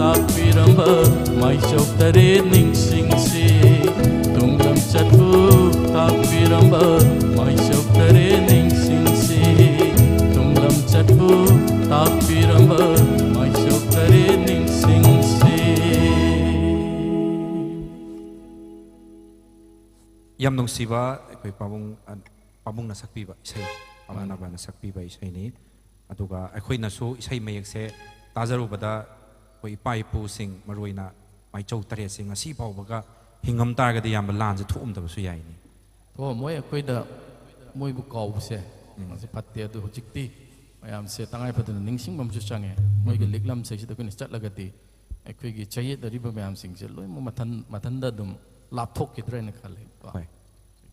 ꯇꯥꯛꯄꯤꯔꯝꯕ ꯃꯥꯏꯆꯧ ꯇꯔꯦꯠ ꯅꯤꯡꯁꯤꯡꯁꯤ, ꯇꯨꯡꯂꯝꯆꯠꯄꯨ ꯇꯥꯛꯄꯤꯔꯝꯕ ꯃꯥꯏꯆꯧ ꯇꯔꯦꯠ ꯅꯤꯡꯁꯤꯡꯁꯤ, ꯇꯨꯡꯂꯝꯆꯠꯄꯨ ꯇꯥꯛꯄꯤꯔꯝꯕ ꯃꯥꯏꯆꯧ ꯇꯔꯦꯠ ꯅꯤꯡꯁꯤꯡꯁꯤ꯫ ꯌꯥꯝ ꯅꯨꯡꯁꯤꯕ ꯑꯩꯈꯣꯏ ꯄꯥꯕꯨꯡ, ꯑ, ꯄꯥꯕꯨꯡꯅ ꯁꯛꯄꯤꯕ ꯏꯁꯩ, ꯄꯥꯕꯨꯡ ꯅꯥꯕꯅ ꯁꯛꯄꯤꯕ ꯏꯁꯩꯅꯤ꯫ ꯑꯗꯨꯒ ꯑꯩꯈꯣꯏꯅꯁꯨ ꯏꯁꯩ ꯃꯌꯦꯛꯁꯦ ꯇꯥꯖꯔꯨꯕꯗ ꯑꯩꯈꯣꯏ ꯏꯄꯥ ꯏꯄꯨꯁꯤꯡ, ꯃꯔꯨꯑꯣꯏꯅ ꯃꯥꯏꯆꯧ ꯇꯔꯦꯠꯁꯤ ꯉꯁꯤ ꯐꯥꯎꯕꯒ ꯍꯤꯡꯉꯝ ꯇꯥꯔꯒꯗꯤ ꯌꯥꯝꯅ ꯂꯥꯟꯁꯦ ꯊꯣꯛꯑꯝꯗꯕꯁꯨ ꯌꯥꯏꯅꯤ꯫ ꯊꯣꯛꯑꯝꯃꯣꯏ꯫ ꯑꯩꯈꯣꯏꯗ ꯃꯣꯏꯕꯨ ꯀꯥꯎꯕꯁꯦ ꯎꯝ꯫ ꯃꯁꯤ ꯐꯠꯇꯦ꯫ ꯑꯗꯨ ꯍꯧꯖꯤꯛꯇꯤ ꯃꯌꯥꯝꯁꯦ ꯇꯉꯥꯏ ꯐꯗꯅ ꯅꯤꯡꯁꯤꯡꯕ ꯑꯃꯁꯨ ꯆꯪꯉꯦ꯫ ꯃꯣꯏꯒꯤ ꯎꯝ꯫ ꯂꯤꯛꯂꯝꯁꯦ ꯁꯤꯗ ꯑꯩꯈꯣꯏꯅ ꯆꯠꯂꯒꯗꯤ ꯑꯩꯈꯣꯏꯒꯤ ꯆꯌꯦꯠꯅꯔꯤꯕ ꯃꯌꯥꯝꯁꯤꯡꯁꯦ ꯂꯣꯏꯅꯃꯛ ꯃꯊꯟ ꯃꯊꯟꯇ ꯑꯗꯨꯝ ꯂꯥꯞꯊꯣꯛꯈꯤꯗ꯭ꯔꯥ ꯍꯥꯏꯅ ꯈꯜꯂꯦ ꯀꯣ꯫ ꯍꯣꯏ꯫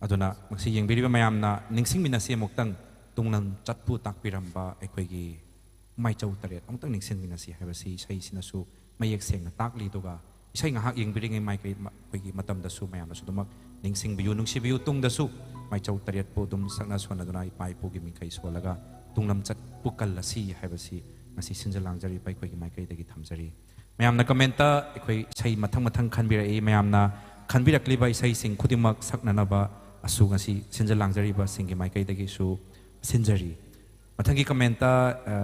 ꯑꯗꯨꯅ ꯃꯁꯤ ꯌꯦꯡꯕꯤꯔꯤꯕ ꯃꯌꯥꯝꯅ ꯅꯤꯡꯁꯤꯡꯃꯤꯟꯅꯁꯤ ꯑꯃꯨꯛꯇꯪ, ꯇꯨꯡꯂꯝ ꯆꯠꯄꯨ ꯇꯥꯛꯄꯤꯔꯝꯕ ꯑꯩꯈꯣꯏꯒꯤ ꯃꯥꯏꯆꯧ ꯇꯔꯦꯠ ꯑꯃꯨꯛꯇꯪ ꯅꯤꯡꯁꯤꯡꯃꯤꯟꯅꯁꯤ ꯍꯥꯏꯕꯁꯤ ꯏꯁꯩꯁꯤꯅꯁꯨ ꯃꯌꯦꯛ ꯁꯦꯡꯅ ꯇꯥꯛꯂꯤ꯫ ꯑꯗꯨꯒ ꯏꯁꯩ ꯉꯥꯏꯍꯥꯛ ꯌꯦꯡꯕꯤꯔꯤꯉꯩ ꯃꯥꯏꯀꯩ ꯃ-, ꯑꯩꯈꯣꯏꯒꯤ ꯃꯇꯝꯗꯁꯨ ꯃꯌꯥꯝꯅꯁꯨ ꯑꯗꯨꯃꯛ ꯅꯤꯡꯁꯤꯡꯕꯤꯌꯨ, ꯅꯨꯡꯁꯤꯕꯤꯌꯨ꯫ ꯇꯨꯡꯗꯁꯨ ꯃꯥꯏꯆꯧ ꯇꯔꯦꯠꯄꯨ ꯑꯗꯨꯝ ꯁꯛꯅ ꯁꯣꯟꯅꯗꯨꯅ ꯏꯄꯥ ꯏꯄꯨꯒꯤ ꯃꯤꯡꯈꯩ ꯁꯣꯜꯂꯒ ꯇꯨꯡꯂꯝ ꯆꯠꯄꯨ ꯀꯜꯂꯁꯤ ꯍꯥꯏꯕꯁꯤ ꯉꯁꯤ ꯁꯤꯟꯖ ꯂꯥꯡꯖꯔꯤꯕ ꯑꯩꯈꯣꯏꯒꯤ ꯃꯥꯏꯀꯩꯗꯒꯤ ꯊꯝꯖꯔꯤ꯫ ꯃꯌꯥꯝꯅ ꯀꯃꯦꯟꯇ ꯑꯩꯈꯣꯏ ꯏꯁꯩ ꯃꯊꯪ ꯃꯊꯪ ꯈꯟꯕꯤꯔꯛꯏ꯫ ꯃꯌꯥꯝꯅ ꯈꯟꯕꯤꯔꯛꯂꯤꯕ ꯏꯁꯩꯁꯤꯡ ꯈꯨꯗꯤꯡꯃꯛ ꯁꯛꯅꯅꯕ ꯑꯁꯨ ꯉꯁꯤ ꯁꯤꯟꯖ ꯂꯥꯡꯖꯔꯤꯕꯁꯤꯡꯒꯤ ꯃꯥꯏꯀꯩꯗꯒꯤꯁꯨ ꯁꯤꯟꯖꯔꯤ꯫ ꯃꯊꯪꯒꯤ ꯀꯃꯦꯟꯇ, ꯑ,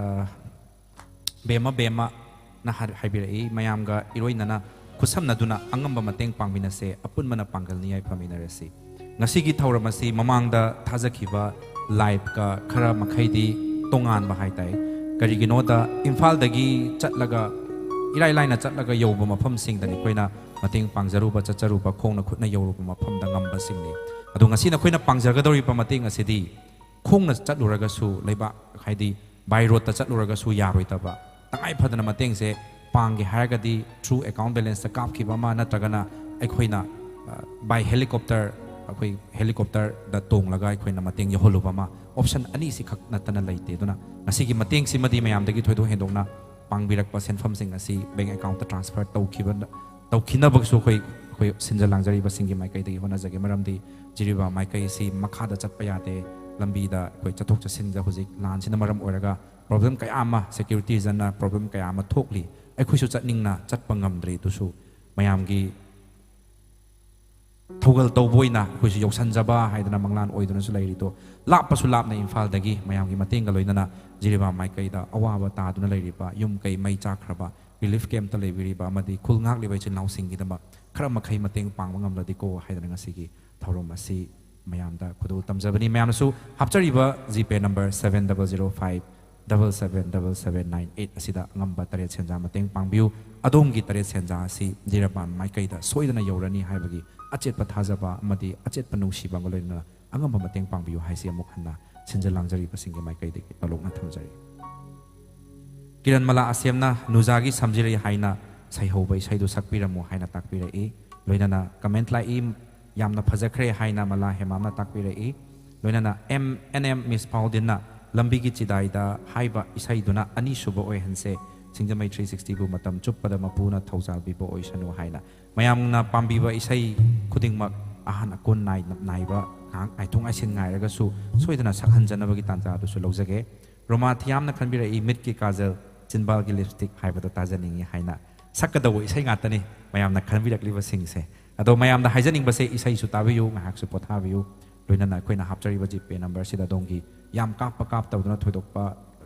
ꯕꯦꯝꯃ ꯕꯦꯝꯃꯅ ꯍꯥꯏ-, ꯍꯥꯏꯕꯤꯔꯛꯏ, "ꯃꯌꯥꯝꯒ ꯏꯔꯣꯏꯅꯅ ꯈꯨꯠꯁꯝꯅꯗꯨꯅ ꯑꯉꯝꯕ ꯃꯇꯦꯡ ꯄꯥꯡꯃꯤꯟꯅꯁꯦ, ꯑꯄꯨꯟꯕꯅ ꯄꯥꯡꯒꯜꯅꯤ ꯌꯥꯏꯐꯃꯤꯟꯅꯔꯁꯤ"꯫ ꯉꯁꯤꯒꯤ ꯊꯧꯔꯝ ꯑꯁꯤ ꯃꯃꯥꯡꯗ ꯊꯥꯖꯈꯤꯕ ꯂꯥꯏꯐꯀ ꯈꯔ ꯃꯈꯩꯗꯤ ꯇꯣꯉꯥꯟꯕ ꯍꯥꯏ ꯇꯥꯏ꯫ ꯀꯔꯤꯒꯤꯅꯣꯗ ꯏꯝꯐꯥꯜꯗꯒꯤ ꯆꯠꯂꯒ, ꯏꯔꯥꯏ ꯂꯥꯏꯅ ꯆꯠꯂꯒ ꯌꯧꯕ ꯃꯐꯝꯁꯤꯡꯗꯅꯤ ꯑꯩꯈꯣꯏꯅ ꯃꯇꯦꯡ ꯄꯥꯡꯖꯔꯨꯕ, ꯆꯠꯆꯔꯨꯕ, ꯈꯣꯡꯅ ꯈꯨꯠꯅ ꯌꯧꯔꯨꯕ ꯃꯐꯝꯗ ꯉꯝꯕꯁꯤꯡꯅꯤ꯫ ꯑꯗꯣ ꯉꯁꯤ ꯅꯈꯣꯏꯅ ꯄꯥꯡꯖꯒꯗꯧꯔꯤꯕ ꯃꯇꯦꯡ ꯑꯁꯤꯗꯤ ꯈꯣꯡꯅ ꯆꯠꯂꯨꯔꯒꯁꯨ, ꯂꯩꯕꯥꯛ ꯍꯥꯏꯗꯤ by roadꯇ ꯆꯠꯂꯨꯔꯒꯁꯨ ꯌꯥꯔꯣꯏꯗꯕ, ꯇꯉꯥꯏ ꯐꯗꯅ ꯃꯇꯦꯡꯁꯦ ꯄꯥꯡꯒꯦ ꯍꯥꯏꯔꯒꯗꯤ through account balanceꯇ ꯀꯥꯞꯈꯤꯕ ꯑꯃ ꯅꯠꯇ꯭ꯔꯒꯅ ꯑꯩꯈꯣꯏꯅ, ꯑ, by helicopter, ꯑꯩꯈꯣꯏ helicopterꯗ ꯇꯣꯡꯂꯒ ꯑꯩꯈꯣꯏꯅ ꯃꯇꯦꯡ ꯌꯧꯍꯜꯂꯨꯕ ꯑꯃ, option ꯑꯅꯤꯁꯤ ꯈꯛ ꯅꯠꯇꯅ ꯂꯩꯇꯦ꯫ ꯑꯗꯨꯅ ꯉꯁꯤꯒꯤ ꯃꯇꯦꯡꯁꯤꯃꯗꯤ ꯃꯌꯥꯝꯗꯒꯤ ꯊꯣꯏꯗꯣꯛ ꯍꯦꯟꯗꯣꯛꯅ ꯄꯥꯡꯕꯤꯔꯛꯄ ꯁꯦꯟꯐꯝꯁꯤꯡ ꯑꯁꯤ bank accountꯇ transfer ꯇꯧꯈꯤꯕ, ꯇꯧꯈꯤꯅꯕꯁꯨ ꯑꯩꯈꯣꯏ, ꯑꯩꯈꯣꯏ ꯁꯤꯟꯖ ꯂꯥꯡꯖꯔꯤꯕꯁꯤꯡꯒꯤ ꯃꯥꯏꯀꯩꯗꯒꯤ ꯍꯣꯠꯅꯖꯒꯦ꯫ ꯃꯔꯝꯗꯤ ꯖꯤꯔꯤꯕꯥꯝ ꯃꯥꯏꯀꯩ ꯑꯁꯤ ꯃꯈꯥꯗ ꯆꯠꯄ ꯌꯥꯗꯦ꯫ ꯂꯝꯕꯤꯗ ꯑꯩꯈꯣꯏ ꯆꯠꯊꯣꯛ ꯆꯠꯁꯤꯟꯗ ꯍꯧꯖꯤꯛ ꯂꯥꯟꯁꯤꯅ ꯃꯔꯝ ꯑꯣꯏꯔꯒ problem ꯀꯌꯥ ꯑꯃ, security reasonꯅ problem ꯀꯌꯥ ꯑꯃ ꯊꯣꯛꯂꯤ꯫ ꯑꯩꯈꯣꯏꯁꯨ ꯆꯠꯅꯤꯡꯅ ꯆꯠꯄ ꯉꯝꯗ꯭ꯔꯤ꯫ ꯑꯗꯨꯁꯨ ꯃꯌꯥꯝꯒꯤ ꯊꯧꯒꯜ ꯇꯧꯕ ꯑꯣꯏꯅ ꯑꯩꯈꯣꯏꯁꯨ ꯌꯧꯁꯟꯖꯕ ꯍꯥꯏꯗꯅ ꯃꯪꯂꯥꯟ ꯑꯣꯏꯗꯨꯅꯁꯨ ꯂꯩꯔꯤꯗꯣ, ꯂꯥꯞꯄꯁꯨ ꯂꯥꯞꯅ ꯏꯝꯐꯥꯜꯗꯒꯤ ꯃꯌꯥꯝꯒꯤ ꯃꯇꯦꯡꯒ ꯂꯣꯏꯅꯅ ꯖꯤꯔꯤꯕꯥꯝ ꯃꯥꯏꯀꯩꯗ ꯑꯋꯥꯕ ꯇꯥꯗꯨꯅ ꯂꯩꯔꯤꯕ, ꯌꯨꯝ ꯀꯩ ꯃꯩ ꯆꯥꯛꯈ꯭ꯔꯕ, relief campꯇ ꯂꯩꯕꯤꯔꯤꯕ ꯑꯃꯗꯤ ꯈꯨꯜ ꯉꯥꯛꯂꯤꯕ ꯏꯆꯤꯜ ꯏꯅꯥꯎꯁꯤꯡꯒꯤꯗꯃꯛ ꯈꯔ ꯃꯈꯩ ꯃꯇꯦꯡ ꯄꯥꯡꯕ ꯉꯝꯂꯗꯤꯀꯣ ꯍꯥꯏꯗꯅ ꯉꯁꯤꯒꯤ ꯊꯧꯔꯝ ꯑꯁꯤ ꯃꯌꯥꯝꯗ ꯈꯨꯗꯣꯜ ꯇꯝꯖꯕꯅꯤ꯫ ꯃꯌꯥꯝꯅꯁꯨ ꯍꯥꯞꯆꯔꯤꯕ GPay number seven double zero five double seven double seven nine eight ꯑꯁꯤꯗ ꯑꯉꯝꯕ ꯇꯔꯦꯠ ꯁꯦꯟꯖꯥ ꯃꯇꯦꯡ ꯄꯥꯡꯕꯤꯌꯨ꯫ ꯑꯗꯣꯝꯒꯤ ꯇꯔꯦꯠ ꯁꯦꯟꯖꯥ ꯑꯁꯤ ꯖꯤꯔꯤꯕꯥꯝ ꯃꯥꯏꯀꯩꯗ ꯁꯣꯏꯗꯅ ꯌꯧꯔꯅꯤ ꯍꯥꯏꯕꯒꯤ ꯑꯆꯦꯠꯄ ꯊꯥꯖꯕ ꯑꯃꯗꯤ ꯑꯆꯦꯠꯄ ꯅꯨꯡꯁꯤꯕ ꯑꯃꯒ ꯂꯣꯏꯅꯅ ꯑꯉꯝꯕ ꯃꯇꯦꯡ ꯄꯥꯡꯕꯤꯌꯨ ꯍꯥꯏꯁꯤ ꯑꯃꯨꯛ ꯍꯟꯅ ꯁꯤꯟꯖ ꯂꯥꯡꯖꯔꯤꯕꯁꯤꯡꯒꯤ ꯃꯥꯏꯀꯩꯗꯒꯤ ꯅꯣꯂꯨꯛꯅ ꯊꯝꯖꯔꯤ꯫ ꯀꯤꯔꯟ ꯃꯂꯥ ꯑꯁꯦꯝꯅ ꯅꯨꯖꯥꯒꯤ ꯁꯝꯖꯤꯔꯩ ꯍꯥꯏꯅ ꯁꯩꯍꯧꯕ ꯏꯁꯩꯗꯨ ꯁꯛꯄꯤꯔꯝꯃꯨ ꯍꯥꯏꯅ ꯇꯥꯛꯄꯤꯔꯛꯏ꯫ ꯂꯣꯏꯅꯅ ꯀꯃꯦꯟꯠ ꯂꯥꯛꯏ, "ꯌꯥꯝꯅ ꯐꯖꯈ꯭ꯔꯦ" ꯍꯥꯏꯅ ꯃꯂꯥ ꯍꯦꯃꯥꯝꯅ ꯇꯥꯛꯄꯤꯔꯛꯏ꯫ ꯂꯣꯏꯅꯅ ꯑꯦꯝ ꯑꯦꯟ ꯑꯦꯝ ꯃꯤꯁ ꯐꯥꯎꯗꯤꯟꯅ "ꯂꯝꯕꯤꯒꯤ ꯆꯤꯗꯥꯏꯗ" ꯍꯥꯏꯕ ꯏꯁꯩꯗꯨꯅ ꯑꯅꯤꯁꯨꯕ ꯑꯣꯏꯍꯟꯁꯦ, ꯁꯤꯡꯖꯃꯩ ꯊ꯭ꯔꯤ ꯁꯤꯛꯁꯇꯤꯕꯨ ꯃꯇꯝ ꯆꯨꯞꯄꯗ ꯃꯄꯨꯅ ꯊꯧꯖꯥꯜꯕꯤꯕ ꯑꯣꯏꯁꯅꯨ ꯍꯥꯏꯅ꯫ ꯃꯌꯥꯝꯅ ꯄꯥꯝꯕꯤꯕ ꯏꯁꯩ ꯈꯨꯗꯤꯡꯃꯛ ꯑꯍꯥꯟ ꯑꯀꯣꯟ ꯅꯥꯏ-, ꯅꯥꯏꯕ ꯉꯥꯏꯍꯥꯛ ꯉꯥꯏꯊꯣꯛ ꯉꯥꯏꯁꯤꯟ ꯉꯥꯏꯔꯒꯁꯨ ꯁꯣꯏꯗꯅ ꯁꯛꯍꯟꯖꯅꯕꯒꯤ ꯇꯥꯟꯖꯥ ꯑꯗꯨꯁꯨ ꯂꯧꯖꯒꯦ꯫ ꯔꯣꯃꯥ ꯊꯤꯌꯥꯝꯅ ꯈꯟꯕꯤꯔꯛꯏ, "ꯃꯤꯠꯀꯤ ꯀꯥꯖꯜ, ꯆꯤꯟꯕꯥꯜꯒꯤ ꯂꯤꯞꯁꯇꯤꯛ" ꯍꯥꯏꯕꯗꯣ ꯇꯥꯖꯅꯤꯡꯏ ꯍꯥꯏꯅ꯫ ꯁꯛꯀꯗꯧꯕ ꯏꯁꯩ ꯉꯥꯛꯇꯅꯤ ꯃꯌꯥꯝꯅ ꯈꯟꯕꯤꯔꯛꯂꯤꯕꯁꯤꯡꯁꯦ꯫ ꯑꯗꯣ ꯃꯌꯥꯝꯗ ꯍꯥꯏꯖꯅꯤꯡꯕꯁꯦ, ꯏꯁꯩꯁꯨ ꯇꯥꯕꯤꯌꯨ, ꯉꯥꯏꯍꯥꯛꯁꯨ ꯄꯣꯊꯥꯕꯤꯌꯨ, ꯂꯣꯏꯅꯅ ꯑꯩꯈꯣꯏꯅ ꯍꯥꯞꯆꯔꯤꯕ ꯖꯤꯄꯦ ꯅꯝꯕꯔꯁꯤꯗ ꯑꯗꯣꯝꯒꯤ ꯌꯥꯝ ꯀꯥꯞꯄ ꯀꯥꯞꯇꯕꯗꯨꯅ ꯊꯣꯏꯗꯣꯛꯄ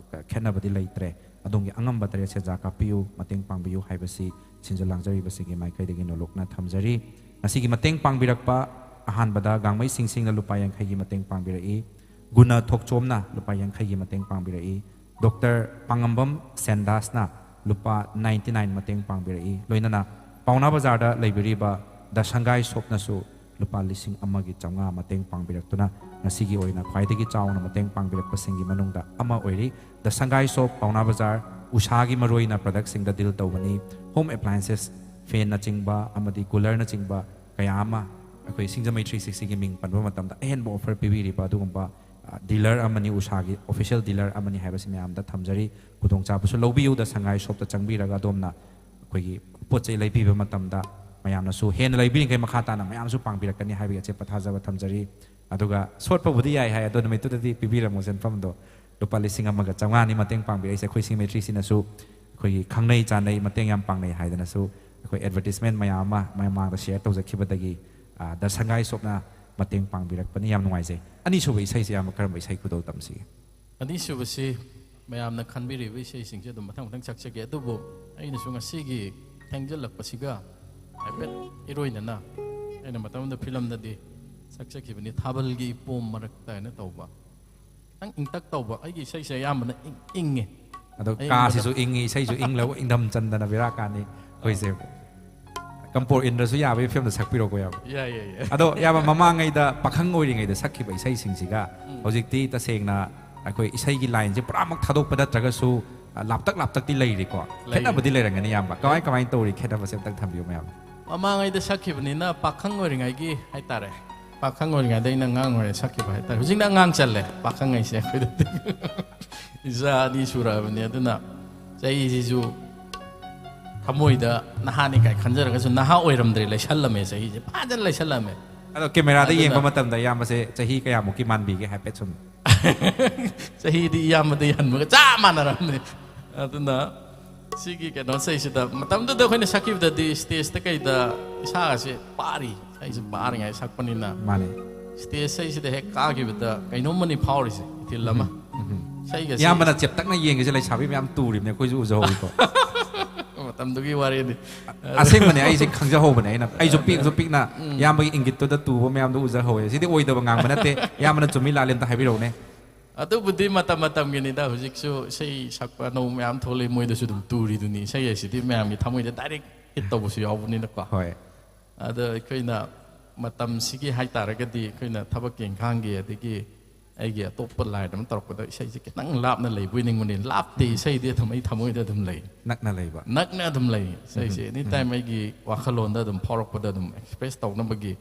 ꯈꯦꯠꯅꯕꯗꯤ ꯂꯩꯇ꯭ꯔꯦ꯫ ꯑꯗꯣꯝꯒꯤ ꯑꯉꯝꯕ ꯇꯔꯦꯠ ꯁꯦꯟꯖꯥ ꯀꯥꯞꯄꯤꯌꯨ, ꯃꯇꯦꯡ ꯄꯥꯡꯕꯤꯌꯨ ꯍꯥꯏꯕꯁꯤ ꯁꯤꯟꯖ ꯂꯥꯡꯖꯔꯤꯕꯁꯤꯡꯒꯤ ꯃꯥꯏꯀꯩꯗꯒꯤ ꯅꯣꯂꯨꯛꯅ ꯊꯝꯖꯔꯤ꯫ ꯉꯁꯤꯒꯤ ꯃꯇꯦꯡ ꯄꯥꯡꯕꯤꯔꯛꯄ ꯑꯍꯥꯟꯕꯗ ꯒꯥꯡꯃꯩ ꯁꯤꯡꯁꯤꯡꯅ ꯂꯨꯄꯥ ꯌꯥꯡꯈꯩꯒꯤ ꯃꯇꯦꯡ ꯄꯥꯡꯕꯤꯔꯛꯏ꯫ ꯒꯨꯅ ꯊꯣꯛꯆꯣꯝꯅ ꯂꯨꯄꯥ ꯌꯥꯡꯈꯩꯒꯤ ꯃꯇꯦꯡ ꯄꯥꯡꯕꯤꯔꯛꯏ꯫ ꯗꯣꯛꯇꯔ ꯄꯥꯉꯝꯕꯝ ꯁꯦꯟꯗꯥꯁꯅ ꯂꯨꯄꯥ ninety nine ꯃꯇꯦꯡ ꯄꯥꯡꯕꯤꯔꯛꯏ꯫ ꯂꯣꯏꯅꯅ ꯄꯥꯎꯅꯥ ꯕꯖꯥꯔꯗ ꯂꯩꯕꯤꯔꯤꯕ ꯗ ꯁꯪꯒꯥꯏ ꯁꯣꯞꯅꯁꯨ ꯂꯨꯄꯥ ꯂꯤꯁꯤꯡ ꯑꯃꯒꯤ ꯆꯥꯝꯃꯉꯥ ꯃꯇꯦꯡ ꯄꯥꯡꯕꯤꯔꯛꯇꯨꯅ ꯉꯁꯤꯒꯤ ꯑꯣꯏꯅ ꯈ꯭ꯋꯥꯏꯗꯒꯤ ꯆꯥꯎꯅ ꯃꯇꯦꯡ ꯄꯥꯡꯕꯤꯔꯛꯄꯁꯤꯡꯒꯤ ꯃꯅꯨꯡꯗ ꯑꯃ ꯑꯣꯏꯔꯤ꯫ ꯗ ꯁꯪꯒꯥꯏ ꯁꯣꯞ, ꯄꯥꯎꯅꯥ ꯕꯖꯥꯔ, ꯎꯁꯥꯒꯤ ꯃꯔꯨꯑꯣꯏꯅ ꯄ꯭ꯔꯗꯛꯁꯤꯡꯗ ꯗꯤꯜ ꯇꯧꯕꯅꯤ꯫ ꯍꯣꯝ ꯑꯦꯄ꯭ꯂꯥꯏꯟꯁꯦꯁ, ꯐꯦꯟꯅꯆꯤꯡꯕ ꯑꯃꯗꯤ ꯀꯨꯂꯔꯅꯆꯤꯡꯕ ꯀꯌꯥ ꯑꯃ ꯑꯩꯈꯣꯏ ꯁꯤꯡꯖꯃꯩ ꯊ꯭ꯔꯤ ꯁꯤꯛꯁꯇꯤꯒꯤ ꯃꯤꯡ ꯄꯟꯕ ꯃꯇꯝꯗ ꯑꯍꯦꯟꯕ ꯑꯣꯐꯔ ꯄꯤꯕꯤꯔꯤꯕ ꯑꯗꯨꯒꯨꯝꯕ, ꯑ, ꯗꯤꯂꯔ ꯑꯃꯅꯤ, ꯎꯁꯥꯒꯤ ꯑꯣꯐꯤꯁꯤꯌꯦꯜ ꯗꯤꯂꯔ ꯑꯃꯅꯤ ꯍꯥꯏꯕꯁꯤ ꯃꯌꯥꯝꯗ ꯊꯝꯖꯔꯤ꯫ ꯈꯨꯗꯣꯡꯆꯥꯕꯁꯨ ꯂꯧꯕꯤꯌꯨ꯫ ꯗ ꯁꯪꯒꯥꯏ ꯁꯣꯞꯇ ꯆꯪꯕꯤꯔꯒ ꯑꯗꯣꯝꯅ ꯑꯩꯈꯣꯏꯒꯤ ꯄꯣꯠ ꯆꯩ ꯂꯩꯕꯤꯕ ꯃꯇꯝꯗ ꯃꯌꯥꯝꯅꯁꯨ ꯍꯦꯟꯅ ꯂꯩꯕꯤꯔꯤꯈꯩ ꯃꯈꯥ ꯇꯥꯅ ꯃꯌꯥꯝꯁꯨ ꯄꯥꯡꯕꯤꯔꯛꯀꯅꯤ ꯍꯥꯏꯕꯒꯤ ꯑꯆꯦꯠꯄ ꯊꯥꯖꯕ ꯊꯝꯖꯔꯤ꯫ ꯑꯗꯨꯒ ꯁꯣꯠꯄꯕꯨꯗꯤ ꯌꯥꯏ ꯍꯥꯏ, ꯑꯗꯣ ꯅꯨꯃꯤꯠꯇꯨꯗꯗꯤ ꯄꯤꯕꯤꯔꯝꯃꯣ ꯁꯦꯟꯐꯝꯗꯣ꯫ ꯂꯨꯄꯥ ꯂꯤꯁꯤꯡ ꯑꯃꯒ ꯆꯥꯝꯃꯉꯥꯅꯤ ꯃꯇꯦꯡ ꯄꯥꯡꯕꯤꯔꯛꯏꯁꯦ꯫ ꯑꯩꯈꯣꯏ ꯁꯤꯡꯖꯃꯩ ꯊ꯭ꯔꯤ ꯁꯤꯛꯁꯇꯤꯅꯁꯨ ꯑꯩꯈꯣꯏꯒꯤ ꯈꯪꯅꯩ ꯆꯥꯟꯅꯩ, ꯃꯇꯦꯡ ꯌꯥꯝ ꯄꯥꯡꯅꯩ ꯍꯥꯏꯗꯅꯁꯨ ꯑꯩꯈꯣꯏ ꯑꯦꯗꯚꯔꯇꯤꯁꯃꯦꯟ ꯃꯌꯥꯝ ꯑꯃ ꯃꯃꯥꯡꯗ ꯁꯤꯌꯔ ꯇꯧꯖꯈꯤꯕꯗꯒꯤ, ꯑ, ꯗ ꯁꯪꯒꯥꯏ ꯁꯣꯞꯅ ꯃꯇꯦꯡ ꯄꯥꯡꯕꯤꯔꯛꯄꯅꯤ꯫ ꯌꯥꯝ ꯅꯨꯡꯉꯥꯏꯖꯩ꯫ ꯑꯅꯤꯁꯨꯕ ꯏꯁꯩꯁꯦ ꯌꯥꯝ ꯀꯔꯝꯕ ꯏꯁꯩ ꯈꯨꯗꯣꯜ ꯇꯝꯁꯤꯒꯦ? ꯑꯅꯤꯁꯨꯕꯁꯤ ꯃꯌꯥꯝꯅ ꯈꯟꯕꯤꯔꯤꯕ ꯏꯁꯩꯁꯤꯡꯁꯦ ꯑꯗꯨꯝ ꯃꯊꯪ ꯃꯊꯪ ꯁꯛꯆꯒꯦ꯫ ꯑꯗꯨꯕꯨ ꯑꯩꯅꯁꯨ ꯉꯁꯤꯒꯤ ꯊꯦꯡꯖꯤꯜꯂꯛꯄꯁꯤꯒ ꯍꯥꯏꯐꯦꯠ ꯏꯔꯣꯏꯅꯅ ꯑꯩꯅ ꯃꯇꯝ ꯑꯃꯗ ꯐꯤꯂꯝꯗꯗꯤ ꯁꯛꯆꯈꯤꯕꯅꯤ, "ꯊꯥꯕꯜꯒꯤ ꯏꯄꯣꯝ ꯃꯔꯛꯇ" ꯍꯥꯏꯅ ꯇꯧꯕ꯫ ꯈꯤꯇꯪ ꯏꯪꯇꯛ ꯇꯧꯕ꯫ ꯑꯩꯒꯤ ꯏꯁꯩꯁꯦ ꯑꯌꯥꯝꯕꯅ ꯏꯪ-, ꯏꯪꯉꯦ꯫ ꯑꯗꯣ ꯑꯌꯤꯡꯕꯗ꯫ ꯀꯥꯁꯤꯁꯨ ꯏꯪꯉꯤ, ꯏꯁꯩꯁꯨ ꯏꯪꯂꯕ ꯏꯪꯊꯝ ꯆꯟꯗꯅ ꯕꯦꯔꯥ ꯀꯥꯅꯤ ꯑꯩꯈꯣꯏꯁꯦ꯫ ꯀꯝꯄꯣꯔ ꯏꯟꯗ꯭ꯔꯁꯨ ꯌꯥꯕꯒꯤ ꯐꯤꯕꯝꯗ ꯁꯛꯄꯤꯔꯣꯀꯣ, ꯌꯥꯕ꯫ ꯌꯥꯏ, ꯌꯥꯏ, ꯌꯥꯏ. ꯑꯗꯣ ꯌꯥꯕ, ꯃꯃꯥꯡꯉꯩꯗ ꯄꯥꯈꯪ ꯑꯣꯏꯔꯤꯉꯩꯗ ꯁꯛꯈꯤꯕ ꯏꯁꯩꯁꯤꯡꯁꯤꯒ ꯍꯧꯖꯤꯛꯇꯤ ꯇꯁꯦꯡꯅ ꯑꯩꯈꯣꯏ ꯏꯁꯩꯒꯤ ꯂꯥꯏꯟꯁꯦ ꯄꯨꯔꯥꯃꯛ ꯊꯥꯗꯣꯛꯄ ꯅꯠꯇ꯭ꯔꯒꯁꯨ, ꯑ, ꯂꯥꯞꯇꯛ ꯂꯥꯞꯇꯛꯇꯤ ꯂꯩꯔꯤꯀꯣ꯫ ꯂꯩꯔꯤ. ꯈꯦꯠꯅꯕꯗꯤ ꯂꯩꯔꯝꯒꯅꯤ, ꯏꯌꯥꯝꯕ꯫ ꯀꯃꯥꯏ ꯀꯃꯥꯏꯅ ꯇꯧꯔꯤ? ꯈꯦꯠꯅꯕꯁꯦ ꯑꯝꯇꯪ ꯊꯝꯕꯤꯌꯨ, ꯃꯌꯥꯝ꯫ ꯃꯃꯥꯡꯉꯩꯗ ꯁꯛꯈꯤꯕꯅꯤꯅ ꯄꯥꯈꯪ ꯑꯣꯏꯔꯤꯉꯩꯒꯤ ꯍꯥꯏꯇꯥꯔꯦ, ꯄꯥꯈꯪ ꯑꯣꯏꯔꯤꯉꯩꯗ ꯑꯩꯅ ꯑꯉꯥꯡ ꯑꯣꯏꯔꯤꯉꯩ ꯁꯛꯈꯤꯕ ꯍꯥꯏꯇꯥꯔꯦ. ꯍꯧꯖꯤꯛꯅ ꯑꯉꯥꯡ ꯆꯜꯂꯦ ꯄꯥꯈꯪꯉꯩꯁꯦ ꯑꯩꯈꯣꯏꯗꯗꯤ. ꯏꯆꯥ ꯑꯅꯤ ꯁꯨꯔꯛꯑꯕꯅꯤ. ꯑꯗꯨꯅ ꯆꯍꯤꯁꯤꯁꯨ ꯊꯃꯣꯏꯗ ꯅꯍꯥꯅꯤ ꯀꯥꯏ ꯈꯟꯖꯔꯒꯁꯨ ꯅꯍꯥ ꯑꯣꯏꯔꯝꯗ꯭ꯔꯦ, ꯂꯩꯁꯜꯂꯝꯃꯦ, ꯆꯍꯤꯁꯦ ꯐꯖꯅ ꯂꯩꯁꯜꯂꯝꯃꯦ. ꯑꯗꯣ ꯀꯦꯃꯦꯔꯥꯗ ꯑꯗꯨꯅ ꯌꯦꯡꯕ ꯃꯇꯝꯗ ꯏꯌꯥꯝꯕꯁꯦ ꯆꯍꯤ ꯀꯌꯥꯃꯨꯛꯀꯤ ꯃꯥꯟꯕꯤꯒꯦ, ꯍꯥꯏꯐꯦꯠ ꯁꯨꯝ? ꯆꯍꯤꯗꯤ ꯏꯌꯥꯝꯕꯗ ꯍꯟꯕꯒ ꯆꯞ ꯃꯥꯟꯅꯔꯝꯕꯅꯤ. ꯑꯗꯨꯅ ꯁꯤꯒꯤ ꯀꯩꯅꯣ ꯏꯁꯩꯁꯤꯗ, ꯃꯇꯝꯗꯨꯗ ꯑꯩꯈꯣꯏꯅ ꯁꯛꯈꯤꯕꯗꯗꯤ ꯁ꯭ꯇꯦꯖꯇ ꯀꯩꯗ ꯏꯁꯥꯒꯁꯦ ꯄꯥꯔꯤ, ꯑꯩꯁꯦ ꯄꯥꯔꯤꯉꯩ ꯁꯛꯄꯅꯤꯅ ꯃꯥꯅꯦ. ꯁ꯭ꯇꯦꯖ ꯏꯁꯩꯁꯤꯗ ꯍꯦꯛ ꯀꯥꯈꯤꯕꯗ ꯀꯩꯅꯣꯝꯃꯅꯤ ꯐꯥꯎꯔꯤꯁꯦ, ꯏꯊꯤꯜ ꯑꯃ. ꯏꯁꯩꯒꯁꯦ ꯏꯌꯥꯝꯕꯅ ꯆꯦꯞꯇꯛꯅ ꯌꯦꯡꯉꯤꯁꯦ, ꯂꯩꯁꯥꯕꯤ ꯃꯌꯥꯝ ꯇꯨꯔꯤꯕꯅꯦ, ꯑꯩꯈꯣꯏꯁꯨ ꯎꯖꯍꯧꯋꯤꯀꯣ꯫ ꯃꯇꯝꯗꯨꯒꯤ ꯋꯥꯔꯤꯅꯤ. ꯑꯁꯦꯡꯕꯅꯦ, ꯑꯩꯁꯦ ꯈꯪꯖꯍꯧꯕꯅꯦ꯫ ꯑꯩꯅ, ꯑꯩꯁꯨ ꯄꯤꯛꯁꯨ ꯄꯤꯛꯅ ꯏꯌꯥꯝꯕꯒꯤ ꯏꯪꯒꯤꯠꯇꯨꯗ ꯇꯨꯕ ꯃꯌꯥꯝꯗꯣ ꯎꯖꯍꯧꯋꯦ꯫ ꯁꯤꯗꯤ ꯑꯣꯏꯗꯕ ꯉꯥꯡꯕ ꯅꯠꯇꯦ꯫ ꯏꯌꯥꯝꯕꯅ ꯆꯨꯝꯃꯤ ꯂꯥꯜꯂꯤ ꯑꯝꯇ ꯍꯥꯏꯕꯤꯔꯛꯎꯅꯦ꯫ ꯑꯗꯨꯕꯨꯗꯤ ꯃꯇꯝ ꯃꯇꯝꯒꯤꯅꯤꯗ꯫ ꯍꯧꯖꯤꯛꯁꯨ ꯏꯁꯩ ꯁꯛꯄ ꯑꯅꯧꯕ ꯃꯌꯥꯝ ꯊꯣꯛꯂꯛꯏ, ꯃꯣꯏꯗꯁꯨ ꯑꯗꯨꯝ ꯇꯨꯔꯤꯗꯨꯅꯤ꯫ ꯏꯁꯩ ꯍꯥꯏꯁꯤꯗꯤ ꯃꯌꯥꯝꯒꯤ ꯊꯃꯣꯏꯗ ꯗꯥꯏꯔꯦꯛ ꯍꯤꯠ ꯇꯧꯕꯁꯨ ꯌꯥꯎꯕꯅꯤꯅꯀꯣ. ꯍꯣꯏ. ꯑꯗꯣ ꯑꯩꯈꯣꯏꯅ ꯃꯇꯝꯁꯤꯒꯤ ꯍꯥꯏꯇꯥꯔꯒꯗꯤ ꯑꯩꯈꯣꯏꯅ ꯊꯕꯛꯀꯤ ꯏꯪꯈꯥꯡꯒꯤ ꯑꯗꯒꯤ ꯑꯩꯒꯤ ꯑꯇꯣꯞꯄ ꯂꯥꯏꯟ ꯑꯃ ꯇꯧꯔꯛꯄꯗ ꯏꯁꯩꯁꯦ ꯈꯤꯇꯪ ꯂꯥꯞꯅ ꯂꯩꯕꯣꯏ ꯅꯤꯡꯕꯅꯤ꯫ ꯂꯥꯞꯇꯦ, ꯏꯁꯩꯗꯤ ꯑꯗꯨꯝ ꯑꯩ ꯊꯃꯣꯏꯗ ꯑꯗꯨꯝ ꯂꯩ, ꯅꯛꯅ ꯂꯩꯕ. ꯅꯛꯅ ꯑꯗꯨꯝ ꯂꯩ ꯏꯁꯩꯁꯦ. ꯑꯦꯅꯤ ꯇꯥꯏꯝ ꯑꯩꯒꯤ ꯋꯥꯈꯜꯂꯣꯟꯗ ꯑꯗꯨꯝ ꯐꯥꯎꯔꯛꯄꯗ ꯑꯗꯨꯝ ꯑꯦꯛꯁꯄ꯭ꯔꯦꯁ ꯇꯧꯅꯕꯒꯤ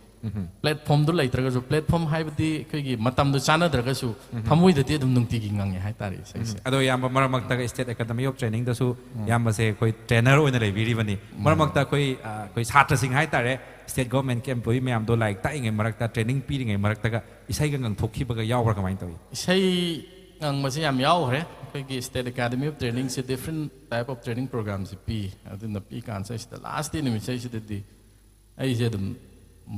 ꯄ꯭ꯂꯦꯠꯐꯣꯝꯗꯨ ꯂꯩꯇ꯭ꯔꯒꯁꯨ, ꯄ꯭ꯂꯦꯠꯐꯣꯝ ꯍꯥꯏꯕꯗꯤ ꯑꯩꯈꯣꯏꯒꯤ ꯃꯇꯝꯗꯨ ꯆꯥꯟꯅꯗ꯭ꯔꯒꯁꯨ ꯊꯃꯣꯏꯗꯗꯤ ꯑꯗꯨꯝ ꯅꯨꯡꯇꯤꯒꯤ ꯉꯪꯉꯦ ꯍꯥꯏꯇꯥꯔꯦ ꯏꯁꯩꯁꯦ. ꯑꯗꯣ ꯏꯌꯥꯝꯕ, ꯃꯔꯛ ꯃꯔꯛꯇꯒ State Academy of Trainingꯗꯁꯨ ꯏꯌꯥꯝꯕꯁꯦ ꯑꯩꯈꯣꯏ ꯇ꯭ꯔꯦꯅꯔ ꯑꯣꯏꯅ ꯂꯩꯕꯤꯔꯤꯕꯅꯤ. ꯃꯔꯛ ꯃꯔꯛꯇ ꯑꯩꯈꯣꯏ, ꯑ, ꯑꯩꯈꯣꯏ ꯁꯥꯇ꯭ꯔꯁꯤꯡ ꯍꯥꯏꯇꯥꯔꯦ, ꯁ꯭ꯇꯦꯠ ꯒꯣꯔꯃꯦꯟꯀꯤ ꯑꯦꯝꯄ꯭ꯂꯣꯌꯤ ꯃꯌꯥꯝꯗꯣ ꯂꯥꯏꯔꯤꯛ ꯇꯥꯛꯏꯉꯩ ꯃꯔꯛꯇ, ꯇ꯭ꯔꯦꯅꯤꯡ ꯄꯤꯔꯤꯉꯩ ꯃꯔꯛꯇꯒ ꯏꯁꯩꯒ ꯉꯪꯊꯣꯛꯈꯤꯕꯒ ꯌꯥꯎꯕ꯭ꯔꯥ, ꯀꯃꯥꯏꯅ ꯇꯧꯏ? ꯏꯁꯩ ꯉꯪꯕꯁꯦ ꯌꯥꯝ ꯌꯥꯎꯈ꯭ꯔꯦ꯫ ꯑꯩꯈꯣꯏꯒꯤ State Academy of Trainingꯁꯦ different type of training programꯁꯦ ꯄꯤ. ꯑꯗꯨꯅ ꯄꯤ ꯀꯥꯟꯁꯤꯗꯩꯁꯤꯗ ꯂꯥꯁ ꯗꯦ ꯅꯨꯃꯤꯠ ꯏꯁꯩꯁꯤꯗꯗꯤ ꯑꯩꯁꯦ ꯑꯗꯨꯝ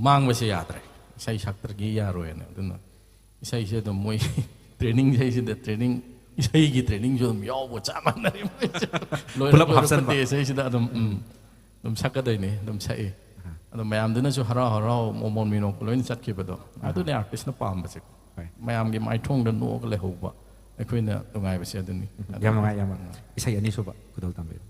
ꯃꯥꯡꯕꯁꯦ ꯌꯥꯗ꯭ꯔꯦ, ꯏꯁꯩ ꯁꯛꯇ꯭ꯔꯗꯤ ꯌꯥꯔꯣꯏꯅ. ꯑꯗꯨꯅ ꯏꯁꯩꯁꯦ ꯑꯗꯨꯝ ꯃꯣꯏ ꯇ꯭ꯔꯦꯅꯤꯡ ꯏꯁꯩꯁꯤꯗ ꯇ꯭ꯔꯦꯅꯤꯡ, ꯏꯁꯩꯒꯤ ꯇ꯭ꯔꯦꯅꯤꯡꯁꯨ ꯑꯗꯨꯝ ꯌꯥꯎꯕ ꯆꯞ ꯃꯥꯟꯅꯔꯦ ꯃꯣꯏꯁꯦ. ꯂꯣꯏꯔ- ꯄꯨꯂꯞ ꯂꯣꯏꯔꯛꯄ ꯍꯥꯞꯆꯟꯕ. ꯗꯦ ꯏꯁꯩꯁꯤꯗ ꯑꯗꯨꯝ, ꯎꯝ, ꯑꯗꯨꯝ ꯁꯛꯀꯗꯣꯏꯅꯤ, ꯑꯗꯨꯝ ꯁꯛꯏ. ꯑꯗꯣ ꯃꯌꯥꯝꯗꯨꯅꯁꯨ ꯍꯔꯥꯎ ꯍꯔꯥꯎ ꯃꯣꯃꯣꯟ ꯃꯤꯅꯣꯛꯄ ꯂꯣꯏꯅ ꯆꯠꯈꯤꯕꯗꯣ, ꯑꯗꯨꯅꯦ ꯑꯥꯔꯇꯤꯁꯅ ꯄꯥꯝꯕꯁꯦ. ꯍꯣꯏ. ꯃꯌꯥꯝꯒꯤ ꯃꯥꯏꯊꯣꯡꯗ ꯅꯣꯛꯑꯒ ꯂꯩꯍꯧꯕ ꯑꯩꯈꯣꯏꯅ ꯅꯨꯡꯉꯥꯏꯕꯁꯦ ꯑꯗꯨꯅꯤ. ꯌꯥꯝ ꯅꯨꯡꯉꯥꯏ, ꯌꯥꯝ ꯅꯨꯡꯉꯥꯏ. ꯏꯁꯩ ꯑꯅꯤꯁꯨꯕ ꯈꯨꯗꯣꯜ ꯇꯝꯕꯤꯌꯨ.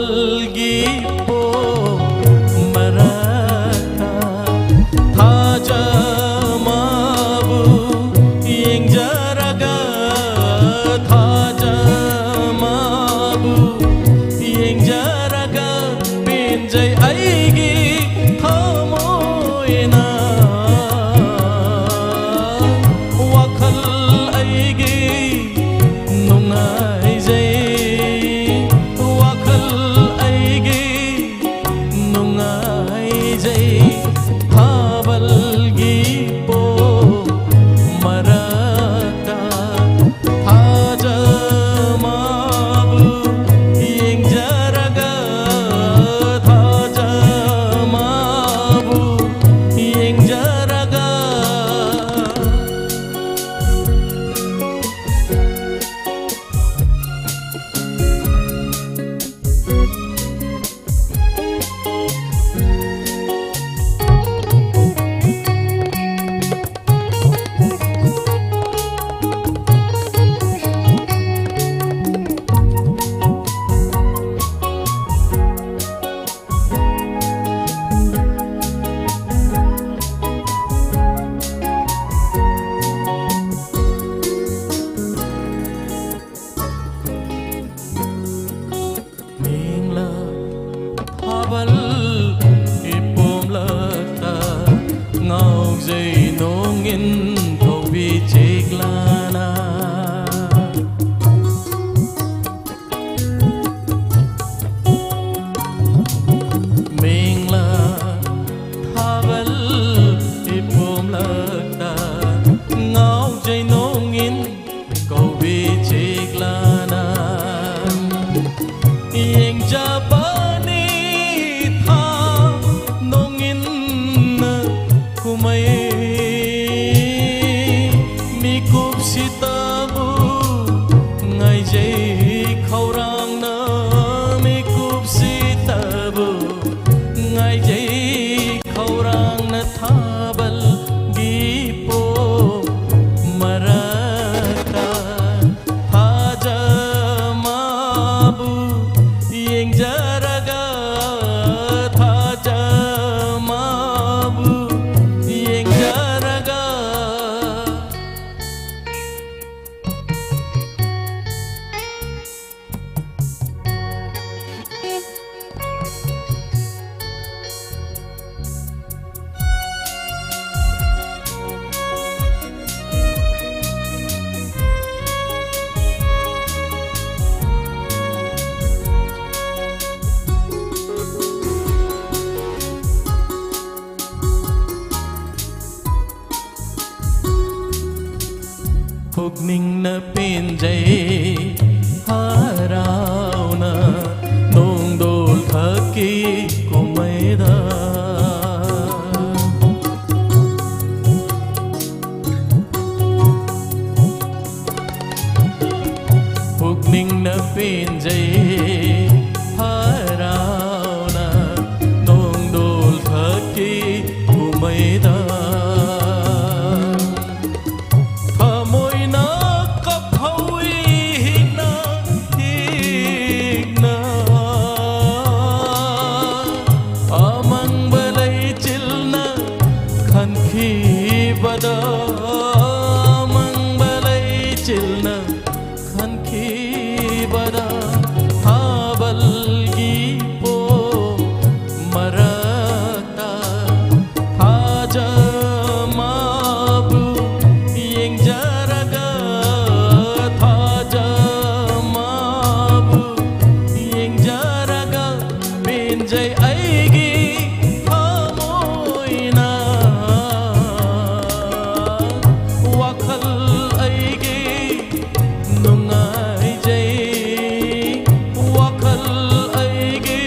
ꯒꯤ ꯄꯣ ꯃꯔꯛꯇ ꯊꯥꯖ ꯃꯥꯕꯨ ꯌꯦꯡꯖꯔꯒ, ꯊꯥꯖ ꯃꯥꯕꯨ ꯌꯦꯡꯖꯔꯒ ꯄꯦꯟꯖꯩ ꯑꯩꯒꯤ ꯊꯃꯣꯏꯅ꯫ ꯋꯥꯈꯜ ꯑꯩꯒꯤ ꯅꯨꯡꯉꯥꯏꯖꯩ, ꯋꯥꯈꯜ ꯑꯩꯒꯤ ꯅꯨꯡꯉꯥꯏꯖꯩ꯫ ꯊꯥꯕꯜꯒꯤ ꯄꯣ ꯃꯔꯛꯇ ꯊꯥꯖ ꯃꯥꯕꯨ ꯌꯦꯡꯖꯔꯒ, ꯊꯥꯖ ꯃꯥꯕꯨ ꯌꯦꯡꯖꯔꯒ꯫ ꯄꯨꯛꯅꯤꯡꯅ ꯄꯦꯟꯖꯩ ꯍꯔꯥꯎꯅ ꯅꯣꯡꯗꯣꯜ ꯊꯛꯀꯤ ꯀꯨꯝꯍꯩꯗ꯫ ꯄꯨꯛꯅꯤꯡꯅ ꯄꯦꯟꯖꯩ ꯍꯔꯥꯎꯅ ꯅꯣꯡꯗꯣꯜ ꯊꯛꯀꯤ ꯀꯨꯝꯍꯩꯗ꯫ ꯊꯃꯣꯏꯅ ꯀꯞꯍꯧꯏ ꯍꯤꯛꯅ ꯍꯤꯛꯅ꯫ ꯑꯃꯪꯕ ꯂꯩꯆꯤꯜꯅ ꯈꯟꯈꯤꯕꯗ, ꯑꯃꯪꯕ ꯂꯩꯆꯤꯜꯅ ꯈꯟꯈꯤꯕꯗ ꯊꯥꯕꯜꯒꯤ ꯄꯣ ꯃꯔꯛꯇ ꯊꯥꯖ ꯃꯥꯕꯨ ꯌꯦꯡꯖꯔꯒ, ꯊꯥꯖ ꯃꯥꯕꯨ ꯌꯦꯡꯖꯔꯒ ꯄꯦꯟꯖꯩ ꯑꯩꯒꯤ ꯊꯃꯣꯏꯅ꯫ ꯋꯥꯈꯜ ꯑꯩꯒꯤ ꯅꯨꯡꯉꯥꯏꯖꯩ, ꯋꯥꯈꯜ ꯑꯩꯒꯤ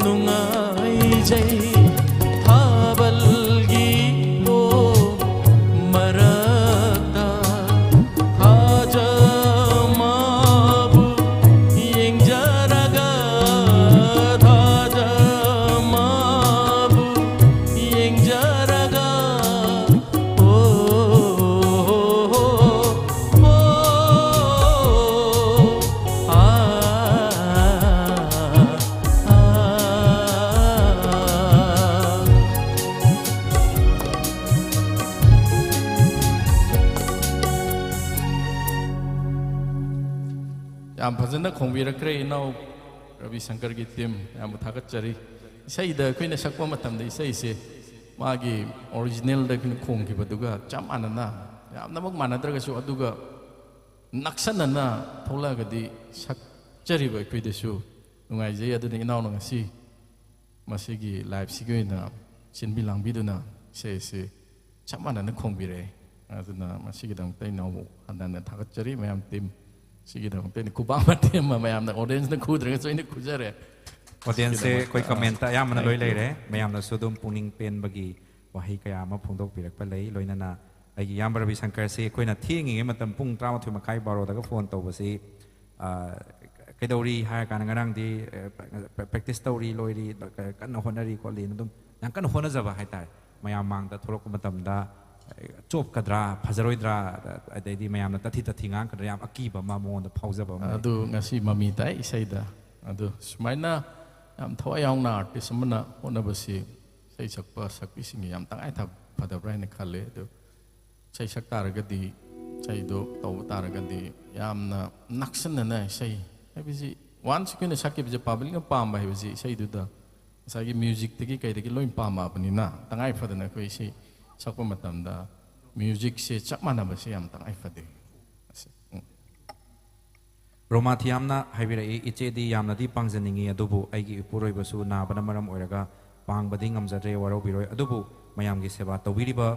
ꯅꯨꯡꯉꯥꯏꯖꯩ꯫ ꯊꯥꯕꯜꯒꯤ ꯄꯣ ꯃꯔꯛꯇ ꯊꯥꯖ ꯃꯥꯕꯨ ꯌꯦꯡꯖꯔꯒ, ꯊꯥꯖ ꯃꯥꯕꯨ ꯌꯦꯡꯖꯔꯒ꯫ ꯑꯣ, ꯑꯣ, ꯑꯣ, ꯑꯣ, ꯑꯥ, ꯑꯥ꯫ ꯌꯥꯝ ꯐꯖꯅ ꯈꯣꯡꯕꯤꯔꯛꯈ꯭ꯔꯦ ꯏꯅꯥꯎ ꯔꯕꯤ ꯁꯪꯀꯔꯒꯤ ꯇꯤꯝ, ꯌꯥꯝꯅ ꯊꯥꯒꯠꯆꯔꯤ꯫ ꯏꯁꯩꯗ ꯑꯩꯈꯣꯏꯅ ꯁꯛꯄ ꯃꯇꯝꯗ ꯏꯁꯩꯁꯦ ꯃꯥꯒꯤ ꯑꯣꯔꯤꯖꯤꯅꯦꯜꯗ ꯑꯩꯈꯣꯏꯅ ꯈꯣꯡꯈꯤꯕꯗꯨꯒ ꯆꯞ ꯃꯥꯟꯅꯅ, ꯌꯥꯝꯅꯃꯛ ꯃꯥꯟꯅꯗ꯭ꯔꯒꯁꯨ ꯑꯗꯨꯒ ꯅꯛꯁꯟꯅꯅ ꯊꯣꯛꯂꯛꯑꯒꯗꯤ ꯁꯛꯆꯔꯤꯕ ꯑꯩꯈꯣꯏꯗꯁꯨ ꯅꯨꯡꯉꯥꯏꯖꯩ꯫ ꯑꯗꯨꯅ ꯏꯅꯥꯎꯅ ꯉꯁꯤ ꯃꯁꯤꯒꯤ ꯂꯥꯏꯞꯁꯤꯒꯤ ꯑꯣꯏꯅ ꯁꯤꯟꯕꯤ ꯂꯥꯡꯕꯤꯗꯨꯅ ꯏꯁꯩ ꯑꯁꯤ ꯆꯞ ꯃꯥꯟꯅꯅ ꯈꯣꯡꯕꯤꯔꯛꯑꯦ꯫ ꯑꯗꯨꯅ ꯃꯁꯤꯒꯤꯗꯃꯛꯇ ꯑꯩꯅ ꯑꯃꯨꯛ ꯍꯟꯅ ꯍꯟꯅ ꯊꯥꯒꯠꯆꯔꯤ ꯃꯌꯥꯝ ꯇꯤꯝ꯫ ꯁꯤꯒꯤꯗꯃꯛꯇ ꯑꯩꯅ ꯈꯨꯕꯥꯛ ꯑꯃ ꯇꯦꯝꯕ ꯃꯌꯥꯝꯅ ꯑꯣꯗꯤꯌꯟꯁꯅ ꯈꯨꯗ꯭ꯔꯒꯁꯨ ꯑꯩꯅ ꯈꯨꯖꯔꯦ꯫ ꯑꯣꯗꯤꯌꯟꯁꯁꯦ ꯑꯩꯈꯣꯏ ꯀꯃꯦꯟꯇ ꯑꯌꯥꯝꯕꯅ ꯂꯣꯏ ꯂꯩꯔꯦ꯫ ꯃꯌꯥꯝꯅꯁꯨ ꯑꯗꯨꯝ ꯄꯨꯛꯅꯤꯡ ꯄꯦꯟꯕꯒꯤ ꯋꯥꯍꯩ ꯀꯌꯥ ꯑꯃ ꯐꯣꯡꯗꯣꯛꯄꯤꯔꯛꯄ ꯂꯩ꯫ ꯂꯣꯏꯅꯅ ꯑꯩꯒꯤ ꯏꯌꯥꯝꯕ ꯔꯕꯤ ꯁꯪꯀꯔꯁꯤ ꯑꯩꯈꯣꯏꯅ ꯊꯦꯡꯉꯤꯉꯩ ꯃꯇꯝ ꯄꯨꯡ ꯇꯔꯥꯃꯥꯊꯣꯏ ꯃꯈꯥꯏ ꯕꯥꯔꯣꯗꯒ ꯐꯣꯟ ꯇꯧꯕꯁꯤ, ꯑ, ꯀꯩꯗꯧꯔꯤ ꯍꯥꯏꯔ ꯀꯥꯟꯗ ꯉꯔꯥꯡꯗꯤ, ꯑ, ꯄ꯭ꯔꯦꯛꯇꯤꯁ ꯇꯧꯔꯤ, ꯂꯣꯏꯔꯤ, ꯀꯟꯅ ꯍꯣꯠꯅꯔꯤ ꯈꯣꯠꯂꯤꯅ ꯑꯗꯨꯝ ꯌꯥꯝ ꯀꯟꯅ ꯍꯣꯠꯅꯖꯕ ꯍꯥꯏꯇꯥꯔꯦ꯫ ꯃꯌꯥꯝ ꯃꯥꯡꯗ ꯊꯣꯛꯂꯛꯄ ꯃꯇꯝꯗ, ꯑ, ꯆꯣꯞꯀꯗ꯭ꯔꯥ, ꯐꯖꯔꯣꯏꯗ꯭ꯔꯥ, ꯑꯗꯩꯗꯤ ꯃꯌꯥꯝꯅ ꯇꯠꯊꯤ ꯇꯠꯊꯤ ꯉꯥꯡꯒꯗ꯭ꯔꯥ ꯌꯥꯝ ꯑꯀꯤꯕ ꯑꯃ ꯃꯉꯣꯟꯗ ꯐꯥꯎꯖꯕ ꯑꯃ ꯂꯩ꯫ ꯑꯗꯨ ꯉꯁꯤ ꯃꯃꯤ ꯇꯥꯏ ꯏꯁꯩꯗ꯫ ꯑꯗꯨ ꯁꯨꯃꯥꯏꯅ ꯌꯥꯝ ꯊꯋꯥꯏ ꯌꯥꯎꯅ ꯑꯥꯔꯇꯤꯁ ꯑꯃꯅ ꯍꯣꯠꯅꯕꯁꯤ ꯏꯁꯩ ꯁꯛꯄ ꯁꯛꯄꯤꯁꯤꯡꯒꯤ ꯌꯥꯝ ꯇꯉꯥꯏ ꯊ-, ꯐꯗꯕ꯭ꯔꯥ ꯍꯥꯏꯅ ꯈꯜꯂꯦ꯫ ꯑꯗꯨ ꯏꯁꯩ ꯁꯛ ꯇꯥꯔꯒꯗꯤ, ꯏꯁꯩꯗꯣ ꯇꯧꯕ ꯇꯥꯔꯒꯗꯤ ꯌꯥꯝꯅ ꯅꯛꯁꯤꯟꯅꯅ ꯏꯁꯩ ꯍꯥꯏꯕꯁꯤ, ꯋꯥꯟꯁ ꯑꯩꯈꯣꯏꯅ ꯁꯛꯈꯤꯕꯁꯦ ꯄꯥꯕ꯭ꯂꯤꯛꯅ ꯄꯥꯝꯕ ꯍꯥꯏꯕꯁꯤ ꯏꯁꯩꯗꯨꯗ ꯉꯁꯥꯏꯒꯤ ꯃ꯭ꯌꯨꯖꯤꯛꯇꯒꯤ ꯀꯩꯗꯒꯤ ꯂꯣꯏ ꯄꯥꯝꯃꯛꯑꯕꯅꯤꯅ, ꯇꯉꯥꯏ ꯐꯗꯅ ꯑꯩꯈꯣꯏ ꯏꯁꯩ ꯁꯛꯄ ꯃꯇꯝꯗ ꯃ꯭ꯌꯨꯖꯤꯛꯁꯦ ꯆꯞ ꯃꯥꯟꯅꯕꯁꯦ ꯌꯥꯝ ꯇꯉꯥꯏ ꯐꯗꯦ꯫ ꯑꯁꯤ, ꯎꯝ꯫ ꯔꯣꯃꯥ ꯊꯤꯌꯥꯝꯅ ꯍꯥꯏꯕꯤꯔꯛꯏ, "ꯏꯆꯦꯗꯤ ꯌꯥꯝꯅꯗꯤ ꯄꯥꯡꯖꯅꯤꯡꯉꯤ, ꯑꯗꯨꯕꯨ ꯑꯩꯒꯤ ꯏꯄꯨꯔꯣꯏꯕꯁꯨ ꯅꯥꯕꯅ ꯃꯔꯝ ꯑꯣꯏꯔꯒ ꯄꯥꯡꯕꯗꯤ ꯉꯝꯖꯗ꯭ꯔꯦ, ꯋꯥꯔꯧꯕꯤꯔꯣꯏ꯫ ꯑꯗꯨꯕꯨ ꯃꯌꯥꯝꯒꯤ ꯁꯦꯕꯥ ꯇꯧꯕꯤꯔꯤꯕ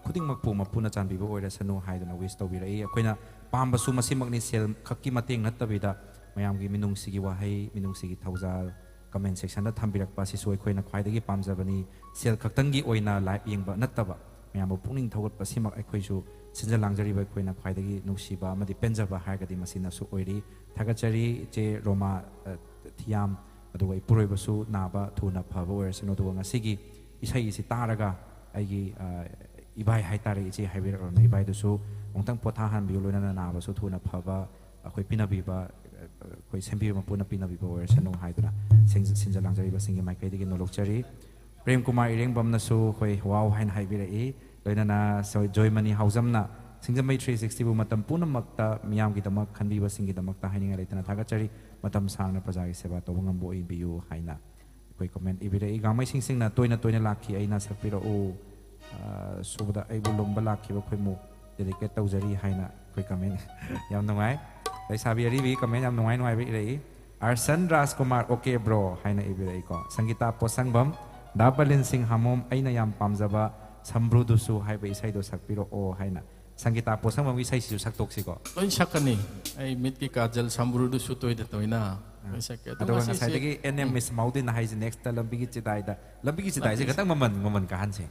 ꯈꯨꯗꯤꯡꯃꯛꯄꯨ ꯃꯄꯨꯅ ꯆꯥꯟꯕꯤꯕ ꯑꯣꯏꯔꯁꯅꯨ" ꯍꯥꯏꯗꯨꯅ ꯋꯤꯁ ꯇꯧꯕꯤꯔꯛꯏ꯫ ꯑꯩꯈꯣꯏꯅ ꯄꯥꯝꯕꯁꯨ ꯃꯁꯤꯃꯛꯅꯤ, ꯁꯦꯜ ꯈꯛꯀꯤ ꯃꯇꯦꯡ ꯅꯠꯇꯕꯤꯗ ꯃꯌꯥꯝꯒꯤ ꯃꯤꯅꯨꯡꯁꯤꯒꯤ ꯋꯥꯍꯩ, ꯃꯤꯅꯨꯡꯁꯤꯒꯤ ꯊꯧꯖꯥꯜ, ꯀꯃꯦꯟ ꯁꯦꯛꯁꯟꯗ ꯊꯝꯕꯤꯔꯛꯄ ꯑꯁꯤꯁꯨ ꯑꯩꯈꯣꯏꯅ ꯈ꯭ꯋꯥꯏꯗꯒꯤ ꯄꯥꯝꯖꯕꯅꯤ꯫ ꯁꯦꯜ ꯈꯛꯇꯪꯒꯤ ꯑꯣꯏꯅ ꯂꯥꯏꯞ ꯌꯦꯡꯕ ꯅꯠꯇꯕ, ꯃꯌꯥꯝꯕꯨ ꯄꯨꯛꯅꯤꯡ ꯊꯧꯒꯠꯄ ꯁꯤꯃꯛ ꯑꯩꯈꯣꯏꯁꯨ ꯁꯤꯟꯖ ꯂꯥꯡꯖꯔꯤꯕ ꯑꯩꯈꯣꯏꯅ ꯈ꯭ꯋꯥꯏꯗꯒꯤ ꯅꯨꯡꯁꯤꯕ ꯑꯃꯗꯤ ꯄꯦꯟꯖꯕ ꯍꯥꯏꯔꯒꯗꯤ ꯃꯁꯤꯅꯁꯨ ꯑꯣꯏꯔꯤ꯫ ꯊꯥꯒꯠꯆꯔꯤ ꯏꯆꯦ ꯔꯣꯃꯥ, ꯑ, ꯊꯤꯌꯥꯝ, ꯑꯗꯨꯒ ꯏꯄꯨꯔꯣꯏꯕꯁꯨ ꯅꯥꯕ ꯊꯨꯅ ꯐꯕ ꯑꯣꯏꯔꯁꯅꯨ꯫ ꯑꯗꯨꯒ ꯉꯁꯤꯒꯤ ꯏꯁꯩ ꯑꯁꯤ ꯇꯥꯔꯒ ꯑꯩꯒꯤ, ꯑ, ꯏꯕꯥꯏ ꯍꯥꯏꯇꯥꯔꯦ, ꯏꯆꯦ ꯍꯥꯏꯕꯤꯔꯛꯂꯕꯅ ꯏꯕꯥꯏꯗꯨꯁꯨ ꯑꯃꯨꯛꯇꯪ ꯄꯣꯊꯥꯍꯟꯕꯤꯌꯨ, ꯂꯣꯏꯅꯅ ꯅꯥꯕꯁꯨ ꯊꯨꯅ ꯐꯕ ꯑꯩꯈꯣꯏ ꯄꯤꯅꯕꯤꯕ, ꯑꯩꯈꯣꯏ ꯁꯦꯝꯕꯤꯕ ꯃꯄꯨꯅ ꯄꯤꯅꯕꯤꯕ ꯑꯣꯏꯔꯁꯅꯨ ꯍꯥꯏꯗꯨꯅ ꯁꯤꯡ-, ꯁꯤꯟꯖ ꯂꯥꯡꯖꯔꯤꯕꯁꯤꯡꯒꯤ ꯃꯥꯏꯀꯩꯗꯒꯤ ꯅꯣꯂꯣꯛꯆꯔꯤ꯫ ꯄ꯭ꯔꯦꯝ ꯀꯨꯃꯥꯔ ꯏꯔꯦꯡꯕꯝꯅꯁꯨ ꯑꯩꯈꯣꯏ ꯋꯥꯎ ꯍꯥꯏꯅ ꯍꯥꯏꯕꯤꯔꯛꯏ꯫ ꯂꯣꯏꯅꯅ ꯁꯣꯏ-, ꯖꯣꯏꯃꯅꯤ ꯍꯥꯎꯖꯝꯅ ꯁꯤꯡꯖꯃꯩ ꯊ꯭ꯔꯤ ꯁꯤꯛꯁꯇꯤꯕꯨ ꯃꯇꯝ ꯄꯨꯝꯅꯃꯛꯇ ꯃꯤꯌꯥꯝꯒꯤꯗꯃꯛ ꯈꯟꯕꯤꯕꯁꯤꯡꯒꯤꯗꯃꯛꯇ ꯍꯥꯏꯅꯤꯡꯉꯥꯏ ꯂꯩꯇꯅ ꯊꯥꯒꯠꯆꯔꯤ꯫ ꯃꯇꯝ ꯁꯥꯡꯅ ꯄ꯭ꯔꯖꯥꯒꯤ ꯁꯦꯕꯥ ꯇꯧꯕ ꯉꯝꯕ ꯑꯣꯏꯕꯤꯌꯨ ꯍꯥꯏꯅ ꯑꯩꯈꯣꯏ ꯀꯃꯦꯟ ꯏꯕꯤꯔꯛꯏ꯫ ꯒꯥꯡꯃꯩ ꯁꯤꯡꯁꯤꯡꯅ ꯇꯣꯏꯅ ꯇꯣꯏꯅ ꯂꯥꯛꯈꯤ ꯑꯩꯅ ꯁꯛꯄꯤꯔꯛꯎ, ꯑ, ꯁꯨꯕꯗ ꯑꯩꯕꯨ ꯂꯨꯝꯕ ꯂꯥꯛꯈꯤꯕ ꯈꯣꯏꯃꯨ ꯗꯦꯗꯤꯀꯦꯠ ꯇꯧꯖꯔꯤ ꯍꯥꯏꯅ ꯑꯩꯈꯣꯏ ꯀꯃꯦꯟ ꯌꯥꯝ ꯅꯨꯡꯉꯥꯏ꯫ ꯂꯩꯁꯥꯕꯤ ꯑꯔꯤꯕꯤ ꯀꯃꯦꯟ ꯌꯥꯝ ꯅꯨꯡꯉꯥꯏ ꯅꯨꯡꯉꯥꯏꯕ ꯏꯔꯛꯏ꯫ ꯑꯥꯔꯁꯟ ꯔꯥꯖꯀꯨꯃꯥꯔ, "ꯑꯣꯀꯦ ꯕ꯭ꯔꯣ" ꯍꯥꯏꯅ ꯏꯕꯤꯔꯛꯏꯀꯣ꯫ ꯁꯪꯒꯤꯇꯥ ꯄꯣꯠꯁꯪꯕꯝ, ꯗꯥ ꯕꯂꯤꯟ ꯁꯤꯡ ꯍꯥꯃꯣꯝ, ꯑꯩꯅ ꯌꯥꯝ ꯄꯥꯝꯖꯕ ꯁꯝꯕ꯭ꯔꯨꯗꯨꯁꯨ ꯍꯥꯏꯕ ꯏꯁꯩꯗꯣ ꯁꯛꯄꯤꯔꯛꯑꯣ ꯍꯥꯏꯅ꯫ ꯁꯪꯒꯤꯇꯥ ꯄꯣꯠꯁꯪꯕꯝꯒꯤ ꯏꯁꯩꯁꯤꯁꯨ ꯁꯛꯇꯣꯛꯁꯤꯀꯣ꯫ ꯂꯣꯏ ꯁꯛꯀꯅꯤ꯫ ꯑꯩ ꯃꯤꯠꯀꯤ ꯀꯥꯖꯜ ꯁꯝꯕ꯭ꯔꯨꯗꯨꯁꯨ ꯇꯣꯏꯗ ꯇꯣꯏꯅ ꯂꯣꯏ ꯁꯛꯀꯦ꯫ ꯑꯗꯣ ꯑꯗꯨꯒ ꯉꯁꯤꯁꯦ ꯉꯁꯥꯏꯗꯒꯤ ꯑꯦꯟ ꯑꯦꯝ ꯃꯤꯁ ꯃꯥꯎꯗꯤꯟꯅ ꯍꯥꯏꯁꯦ ꯅꯦꯛꯁꯇ ꯂꯝꯕꯤꯒꯤ ꯆꯤꯗꯥꯏꯗ, ꯂꯝꯕꯤꯒꯤ ꯆꯤꯗꯥꯏꯁꯦ ꯈꯤꯇꯪ ꯃꯃꯟ ꯃꯃꯟ ꯀꯥꯍꯟꯁꯦ꯫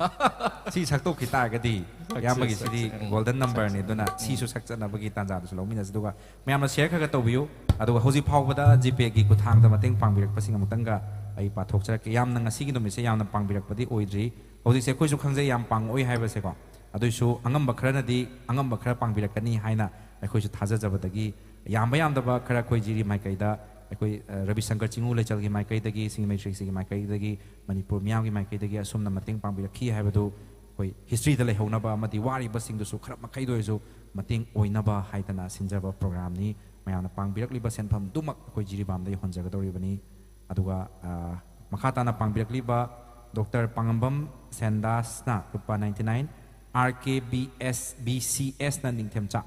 ꯁꯤ ꯁꯛꯇꯣꯛꯈꯤ ꯇꯥꯔꯒꯗꯤ ꯏꯌꯥꯝꯕꯒꯤꯁꯤꯗꯤ ꯁꯛꯁꯦ, ꯎꯝ, ꯒꯣꯜꯗꯟ ꯅꯝꯕꯔꯅꯦ꯫ ꯑꯗꯨꯅ ꯁꯤꯁꯨ ꯁꯛꯆꯅꯕꯒꯤ ꯇꯥꯟꯖꯥꯗꯨꯁꯨ ꯂꯧꯃꯤꯟꯅꯁꯤ꯫ ꯑꯗꯨꯒ ꯃꯌꯥꯝꯅ ꯁꯤꯌꯔ ꯈꯔ ꯈꯔ ꯇꯧꯕꯤꯌꯨ꯫ ꯑꯗꯨꯒ ꯍꯧꯖꯤꯛ ꯐꯥꯎꯕꯗ ꯖꯤꯄꯦꯒꯤ ꯈꯨꯠꯊꯥꯡꯗ ꯃꯇꯦꯡ ꯄꯥꯡꯕꯤꯔꯛꯄꯁꯤꯡ ꯑꯃꯨꯛꯇꯪꯒ ꯑꯩ ꯄꯥꯊꯣꯛꯆꯔꯛꯀꯦ꯫ ꯌꯥꯝꯅ ꯉꯁꯤꯒꯤ ꯅꯨꯃꯤꯠꯁꯦ ꯌꯥꯝꯅ ꯄꯥꯡꯕꯤꯔꯛꯄꯗꯤ ꯑꯣꯏꯗ꯭ꯔꯤ꯫ ꯍꯧꯖꯤꯛꯁꯦ ꯑꯩꯈꯣꯏꯁꯨ ꯈꯪꯖꯩ ꯌꯥꯝ ꯄꯥꯡꯉꯛꯑꯣꯏ ꯍꯥꯏꯕꯁꯦꯀꯣ꯫ ꯑꯗꯨꯏꯁꯨ ꯑꯉꯝꯕ ꯈꯔꯅꯗꯤ ꯑꯉꯝꯕ ꯈꯔ ꯄꯥꯡꯕꯤꯔꯛꯀꯅꯤ ꯍꯥꯏꯅ ꯑꯩꯈꯣꯏꯁꯨ ꯊꯥꯖꯖꯕꯗꯒꯤ, ꯌꯥꯝꯕ ꯌꯥꯝꯗꯕ ꯈꯔ ꯑꯩꯈꯣꯏ ꯖꯤꯔꯤ ꯃꯥꯏꯀꯩꯗ, ꯑꯩꯈꯣꯏ, ꯑ, ꯔꯕꯤ ꯁꯪꯀꯔ ꯆꯤꯡꯉꯨ ꯂꯩꯆꯜꯒꯤ ꯃꯥꯏꯀꯩꯗꯒꯤ, ꯁꯤꯡꯃꯩ ꯁ꯭ꯔꯤꯁꯤꯒꯤ ꯃꯥꯏꯀꯩꯗꯒꯤ, ꯃꯅꯤꯄꯨꯔ ꯃꯤꯌꯥꯝꯒꯤ ꯃꯥꯏꯀꯩꯗꯒꯤ ꯑꯁꯨꯝꯅ ꯃꯇꯦꯡ ꯄꯥꯡꯕꯤꯔꯛꯈꯤ ꯍꯥꯏꯕꯗꯨ ꯑꯩꯈꯣꯏ ꯍꯤꯁꯇ꯭ꯔꯤꯗ ꯂꯩꯍꯧꯅꯕ ꯑꯃꯗꯤ ꯋꯥꯔꯤꯕꯁꯤꯡꯗꯨꯁꯨ ꯈꯔ ꯃꯈꯩꯗ ꯑꯣꯏꯔꯁꯨ ꯃꯇꯦꯡ ꯑꯣꯏꯅꯕ ꯍꯥꯏꯗꯅ ꯁꯤꯟꯖꯕ ꯄ꯭ꯔꯣꯒ꯭ꯔꯥꯝꯅꯤ꯫ ꯃꯌꯥꯝꯅ ꯄꯥꯡꯕꯤꯔꯛꯂꯤꯕ ꯁꯦꯟꯐꯝꯗꯨꯃꯛ ꯑꯩꯈꯣꯏ ꯖꯤꯔꯤꯕꯥꯝꯗ ꯌꯧꯍꯟꯖꯒꯗꯧꯔꯤꯕꯅꯤ꯫ ꯑꯗꯨꯒ, ꯑ, ꯃꯈꯥ ꯇꯥꯅ ꯄꯥꯡꯕꯤꯔꯛꯂꯤꯕ ꯗꯣꯛꯇꯔ ꯄꯥꯉꯝꯕꯝ ꯁꯦꯟꯗꯥꯁꯅ ꯂꯨꯄꯥ ꯅꯥꯏꯟꯇꯤ ꯅꯥꯏꯟ, ꯑꯥꯔ ꯀꯦ ꯕꯤ ꯑꯦꯁ, ꯕꯤ ꯁꯤ ꯑꯦꯁꯅ ꯅꯤꯡꯊꯦꯝꯆꯥ,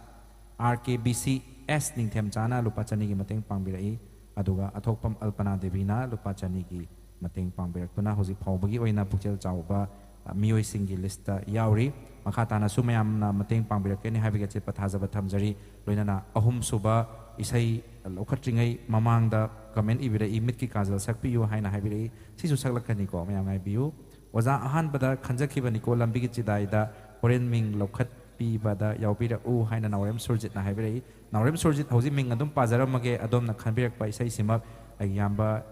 ꯑꯥꯔ ꯀꯦ ꯕꯤ ꯁꯤ ꯑꯦꯁ ꯅꯤꯡꯊꯦꯝꯆꯥꯅ ꯂꯨꯄꯥ ꯆꯅꯤꯒꯤ ꯃꯇꯦꯡ ꯄꯥꯡꯕꯤꯔꯛꯏ꯫ ꯑꯗꯨꯒ ꯑꯊꯣꯛꯄꯝ ꯑꯜꯄꯅꯥ ꯗꯦꯕꯤꯅ ꯂꯨꯄꯥ ꯆꯅꯤꯒꯤ ꯃꯇꯦꯡ ꯄꯥꯡꯕꯤꯔꯛꯇꯨꯅ ꯍꯧꯖꯤꯛ ꯐꯥꯎꯕꯒꯤ ꯑꯣꯏꯅ ꯄꯨꯛꯆꯦꯜ ꯆꯥꯎꯕ, ꯑ, ꯃꯤꯑꯣꯏꯁꯤꯡꯒꯤ ꯂꯤꯁꯇ ꯌꯥꯎꯔꯤ꯫ ꯃꯈꯥ ꯇꯥꯅꯁꯨ ꯃꯌꯥꯝꯅ ꯃꯇꯦꯡ ꯄꯥꯡꯕꯤꯔꯛꯀꯅꯤ ꯍꯥꯏꯕꯒꯤ ꯑꯆꯦꯠꯄ ꯊꯥꯖꯕ ꯊꯝꯖꯔꯤ꯫ ꯂꯣꯏꯅꯅ ꯑꯍꯨꯝꯁꯨꯕ ꯏꯁꯩ ꯂꯧꯈꯠꯇ꯭ꯔꯤꯉꯩ ꯃꯃꯥꯡꯗ ꯀꯃꯦꯟ ꯏꯕꯤꯔꯛꯏ, "ꯃꯤꯠꯀꯤ ꯀꯥꯖꯜ ꯁꯛꯄꯤꯌꯨ" ꯍꯥꯏꯅ ꯍꯥꯏꯕꯤꯔꯛꯏ꯫ ꯁꯤꯁꯨ ꯁꯛꯂꯛꯀꯅꯤꯀꯣ, ꯃꯌꯥꯝ ꯉꯥꯏꯕꯤꯌꯨ꯫ ꯑꯣꯖꯥ, ꯑꯍꯥꯟꯕꯗ ꯈꯟꯖꯈꯤꯕꯅꯤꯀꯣ ꯂꯝꯕꯤꯒꯤ ꯆꯤꯗꯥꯏꯗ, ꯍꯣꯔꯦꯟ ꯃꯤꯡ ꯂꯧꯈꯠꯄꯤꯕꯗ ꯌꯥꯎꯕꯤꯔꯛꯎ ꯍꯥꯏꯅ ꯅꯥꯎꯔꯦꯝ ꯁꯨꯔꯖꯤꯠꯅ ꯍꯥꯏꯕꯤꯔꯛꯏ꯫ ꯅꯥꯎꯔꯦꯝ ꯁꯨꯔꯖꯤꯠ, ꯍꯧꯖꯤꯛ ꯃꯤꯡ ꯑꯗꯨꯝ ꯄꯥꯖꯔꯝꯃꯒꯦ, ꯑꯗꯣꯝꯅ ꯈꯟꯕꯤꯔꯛꯄ ꯏꯁꯩꯁꯤꯃꯛ ꯑꯩꯒꯤ ꯏꯌꯥꯝꯕ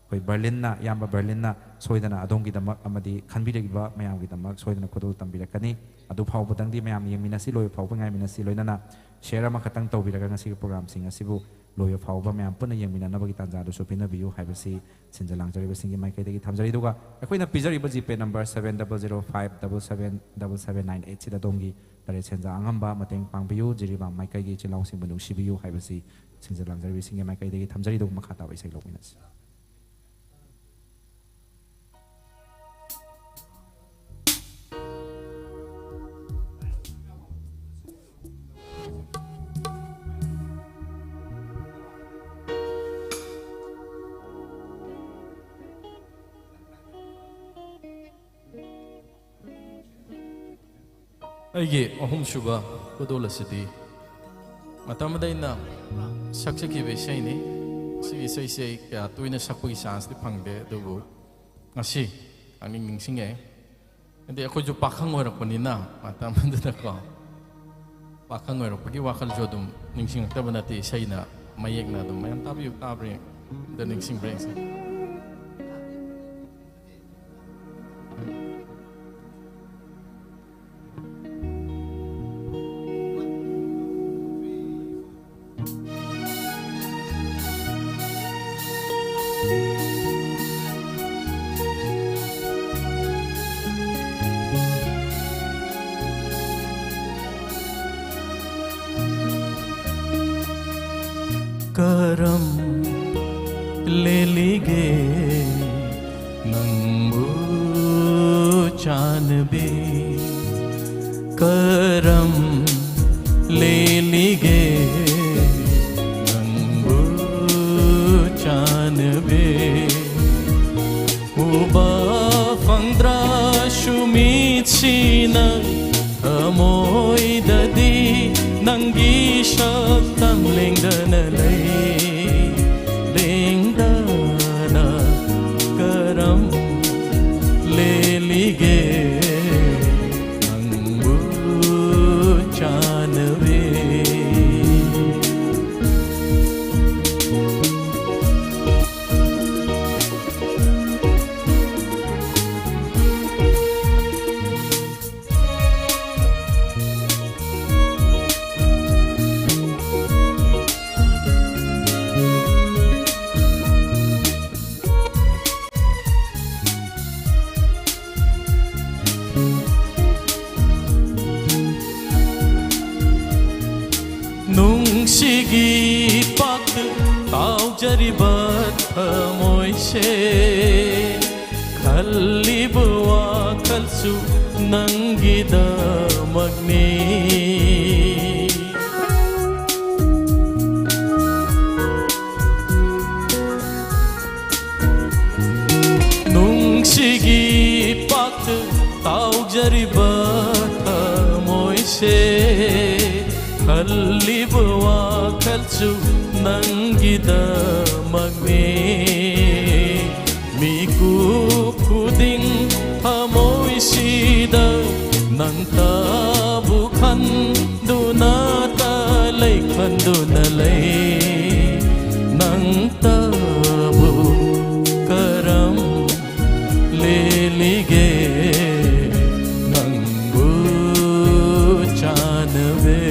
ꯑꯩꯈꯣꯏ ꯕꯔꯂꯤꯟꯅ, ꯏꯌꯥꯝꯕ ꯕꯔꯂꯤꯟꯅ ꯁꯣꯏꯗꯅ ꯑꯗꯣꯝꯒꯤꯗꯃꯛ ꯑꯃꯗꯤ ꯈꯟꯕꯤꯔꯛꯏꯕ ꯃꯌꯥꯝꯒꯤꯗꯃꯛ ꯁꯣꯏꯗꯅ ꯈꯨꯗꯣꯜ ꯇꯝꯕꯤꯔꯛꯀꯅꯤ꯫ ꯑꯗꯨ ꯐꯥꯎꯕꯗꯪꯗꯤ ꯃꯌꯥꯝ ꯌꯦꯡꯃꯤꯟꯅꯁꯤ, ꯂꯣꯏꯕ ꯐꯥꯎꯕ ꯉꯥꯏꯃꯤꯟꯅꯁꯤ꯫ ꯂꯣꯏꯅꯅ ꯁꯤꯌꯔ ꯑꯃꯈꯛꯇꯪ ꯇꯧꯕꯤꯔꯒ ꯉꯁꯤꯒꯤ ꯄ꯭ꯔꯣꯒ꯭ꯔꯥꯝꯁꯤꯡ ꯑꯁꯤꯕꯨ ꯂꯣꯏꯕ ꯐꯥꯎꯕ ꯃꯌꯥꯝ ꯄꯨꯟꯅ ꯌꯦꯡꯃꯤꯟꯅꯅꯕꯒꯤ ꯇꯥꯟꯖꯥꯗꯨꯁꯨ ꯄꯤꯅꯕꯤꯌꯨ ꯍꯥꯏꯕꯁꯤ ꯁꯤꯟꯖ ꯂꯥꯡꯖꯔꯤꯕꯁꯤꯡꯒꯤ ꯃꯥꯏꯀꯩꯗꯒꯤ ꯊꯝꯖꯔꯤ꯫ ꯑꯗꯨꯒ ꯑꯩꯈꯣꯏꯅ ꯄꯤꯖꯔꯤꯕ GPay number seven double zero five double seven double seven nine ꯑꯩꯠꯁꯤꯗ ꯑꯗꯣꯝꯒꯤ ꯇꯔꯦꯠ ꯁꯦꯟꯖꯥ ꯑꯉꯝꯕ ꯃꯇꯦꯡ ꯄꯥꯡꯕꯤꯌꯨ꯫ ꯖꯤꯔꯤꯕꯥꯝ ꯃꯥꯏꯀꯩꯒꯤ ꯏꯆꯤꯜ ꯏꯅꯥꯎꯁꯤꯡꯕꯨ ꯅꯨꯡꯁꯤꯕꯤꯌꯨ ꯍꯥꯏꯕꯁꯤ ꯁꯤꯟꯖ ꯂꯥꯡꯖꯔꯤꯕꯁꯤꯡꯒꯤ ꯃꯥꯏꯀꯩꯗꯒꯤ ꯊꯝꯖꯔꯤ꯫ ꯑꯗꯨꯒ ꯃꯈꯥ ꯇꯥꯕ ꯏꯁꯩ ꯂꯧꯃꯤꯟꯅꯁꯤ꯫ ꯑꯩꯒꯤ ꯑꯍꯨꯝꯁꯨꯕ ꯈꯨꯗꯣꯜ ꯑꯁꯤꯗꯤ ꯃꯇꯝ ꯑꯃꯗ ꯑꯩꯅ ꯁꯛꯆꯈꯤꯕ ꯏꯁꯩꯅꯤ꯫ ꯁꯤꯒꯤ ꯏꯁꯩꯁꯦ ꯑꯩ ꯀꯌꯥ ꯇꯣꯏꯅ ꯁꯛꯄꯒꯤ ꯆꯥꯟꯁꯇꯤ ꯐꯪꯗꯦ, ꯑꯗꯨꯕꯨ ꯉꯁꯤ ꯈꯪꯅꯤꯡ ꯅꯤꯡꯁꯤꯡꯉꯛꯑꯦ꯫ ꯍꯥꯏꯗꯤ ꯑꯩꯈꯣꯏꯁꯨ ꯄꯥꯈꯪ ꯑꯣꯏꯔꯛꯄꯅꯤꯅ ꯃꯇꯝ ꯑꯗꯨꯗꯀꯣ, ꯄꯥꯈꯪ ꯑꯣꯏꯔꯛꯄꯒꯤ ꯋꯥꯈꯜꯁꯨ ꯑꯗꯨꯝ ꯅꯤꯡꯁꯤꯡꯉꯛꯇꯕ ꯅꯠꯇꯦ, ꯏꯁꯩꯅ ꯃꯌꯦꯛꯅ ꯑꯗꯨꯝ꯫ ꯃꯌꯥꯝ ꯇꯥꯕꯤꯌꯨ, ꯇꯥꯕ꯭ꯔꯥ ꯌꯦꯡ-, ꯑꯝꯇ ꯅꯤꯡꯁꯤꯡꯕ꯭ꯔꯥ ꯌꯦꯡꯁꯤ꯫ ꯀꯔꯝ ꯂꯦꯜꯂꯤꯒꯦ ꯅꯪꯕꯨ ꯆꯥꯟꯅꯕꯤ? ꯀꯔꯝ ꯂꯦꯜꯂꯤꯒꯦ ꯅꯪꯕꯨ ꯆꯥꯟꯅꯕꯤ? ꯎꯕ ꯐꯪꯗ꯭ꯔꯁꯨ ꯃꯤꯠꯁꯤꯅ ꯊꯃꯣꯏꯗꯗꯤ ꯅꯪꯒꯤ ꯁꯛꯇꯝ ꯂꯦꯡꯗꯅ ꯂꯩ꯫ ꯂꯦꯡꯗꯅ ꯀꯔꯝ ꯂꯦꯜꯂꯤꯒꯦ ꯅꯪꯕꯨ ꯆꯥꯟꯅꯕꯤ? ꯅꯨꯡꯁꯤꯒꯤ ꯄꯥꯛꯇ ꯇꯥꯎꯖꯔꯤꯕ ꯊꯃꯣꯏꯁꯦ, ꯈꯜꯂꯤꯕ ꯋꯥꯈꯜꯁꯨ ꯅꯪꯒꯤꯗꯃꯛꯅꯤ꯫ ꯅꯨꯡꯁꯤꯒꯤ ꯄꯥꯛꯇ ꯇꯥꯎꯖꯔꯤꯕ ꯊꯃꯣꯏ ꯁꯨ ꯅꯪꯒꯤꯗꯃꯛꯅꯤ꯫ ꯃꯤꯀꯨꯞ ꯈꯨꯗꯤꯡ ꯊꯃꯣꯏꯁꯤꯗ ꯅꯪꯇꯕꯨ ꯈꯟꯗꯨꯅ ꯇ ꯂꯩ, ꯈꯟꯗꯨꯅ ꯂꯩ꯫ ꯅꯪꯇꯕꯨ ꯀꯔꯝ ꯂꯦꯜꯂꯤꯒꯦ ꯅꯪꯕꯨ ꯆꯥꯅꯕꯦ꯫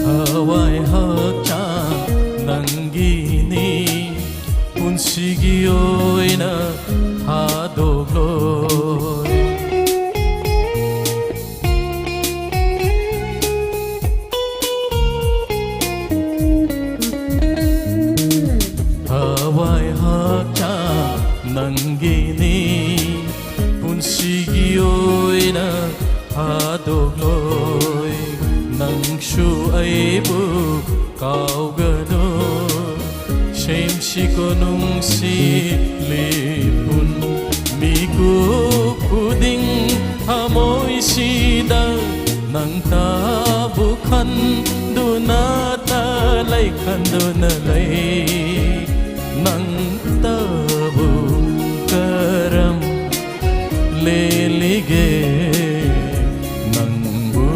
ꯊꯋꯥꯏ ꯍꯛꯆꯥꯡ ꯅꯪꯒꯤꯅꯤ, ꯄꯨꯟꯁꯤꯒꯤ ꯑꯣꯏꯅ ꯊꯥꯗꯣꯛꯂꯣꯏ꯫ ꯊꯋꯥꯏ ꯍꯛꯆꯥꯡ ꯅꯪꯒꯤꯅꯤ, ꯄꯨꯟꯁꯤꯒꯤ ꯑꯣꯏꯅ ꯊꯥꯗꯣꯛꯂꯣꯏ꯫ ꯅꯪꯁꯨ ꯑꯩꯕꯨ ꯀꯥꯎꯒꯅꯨ, ꯁꯦꯝꯁꯤꯀꯣ ꯅꯨꯡꯁꯤ ꯂꯤꯄꯨꯟ꯫ ꯃꯤꯀꯨꯞ ꯈꯨꯗꯤꯡ ꯊꯃꯣꯏꯁꯤꯗ ꯅꯪꯇꯕꯨ ꯈꯟꯗꯨꯅ ꯇ ꯂꯩ, ꯈꯟꯗꯨꯅ ꯂꯩ꯫ ꯅꯪꯇꯕꯨ ꯀꯔꯝ ꯂꯦꯜꯂꯤꯒꯦ ꯅꯪꯕꯨ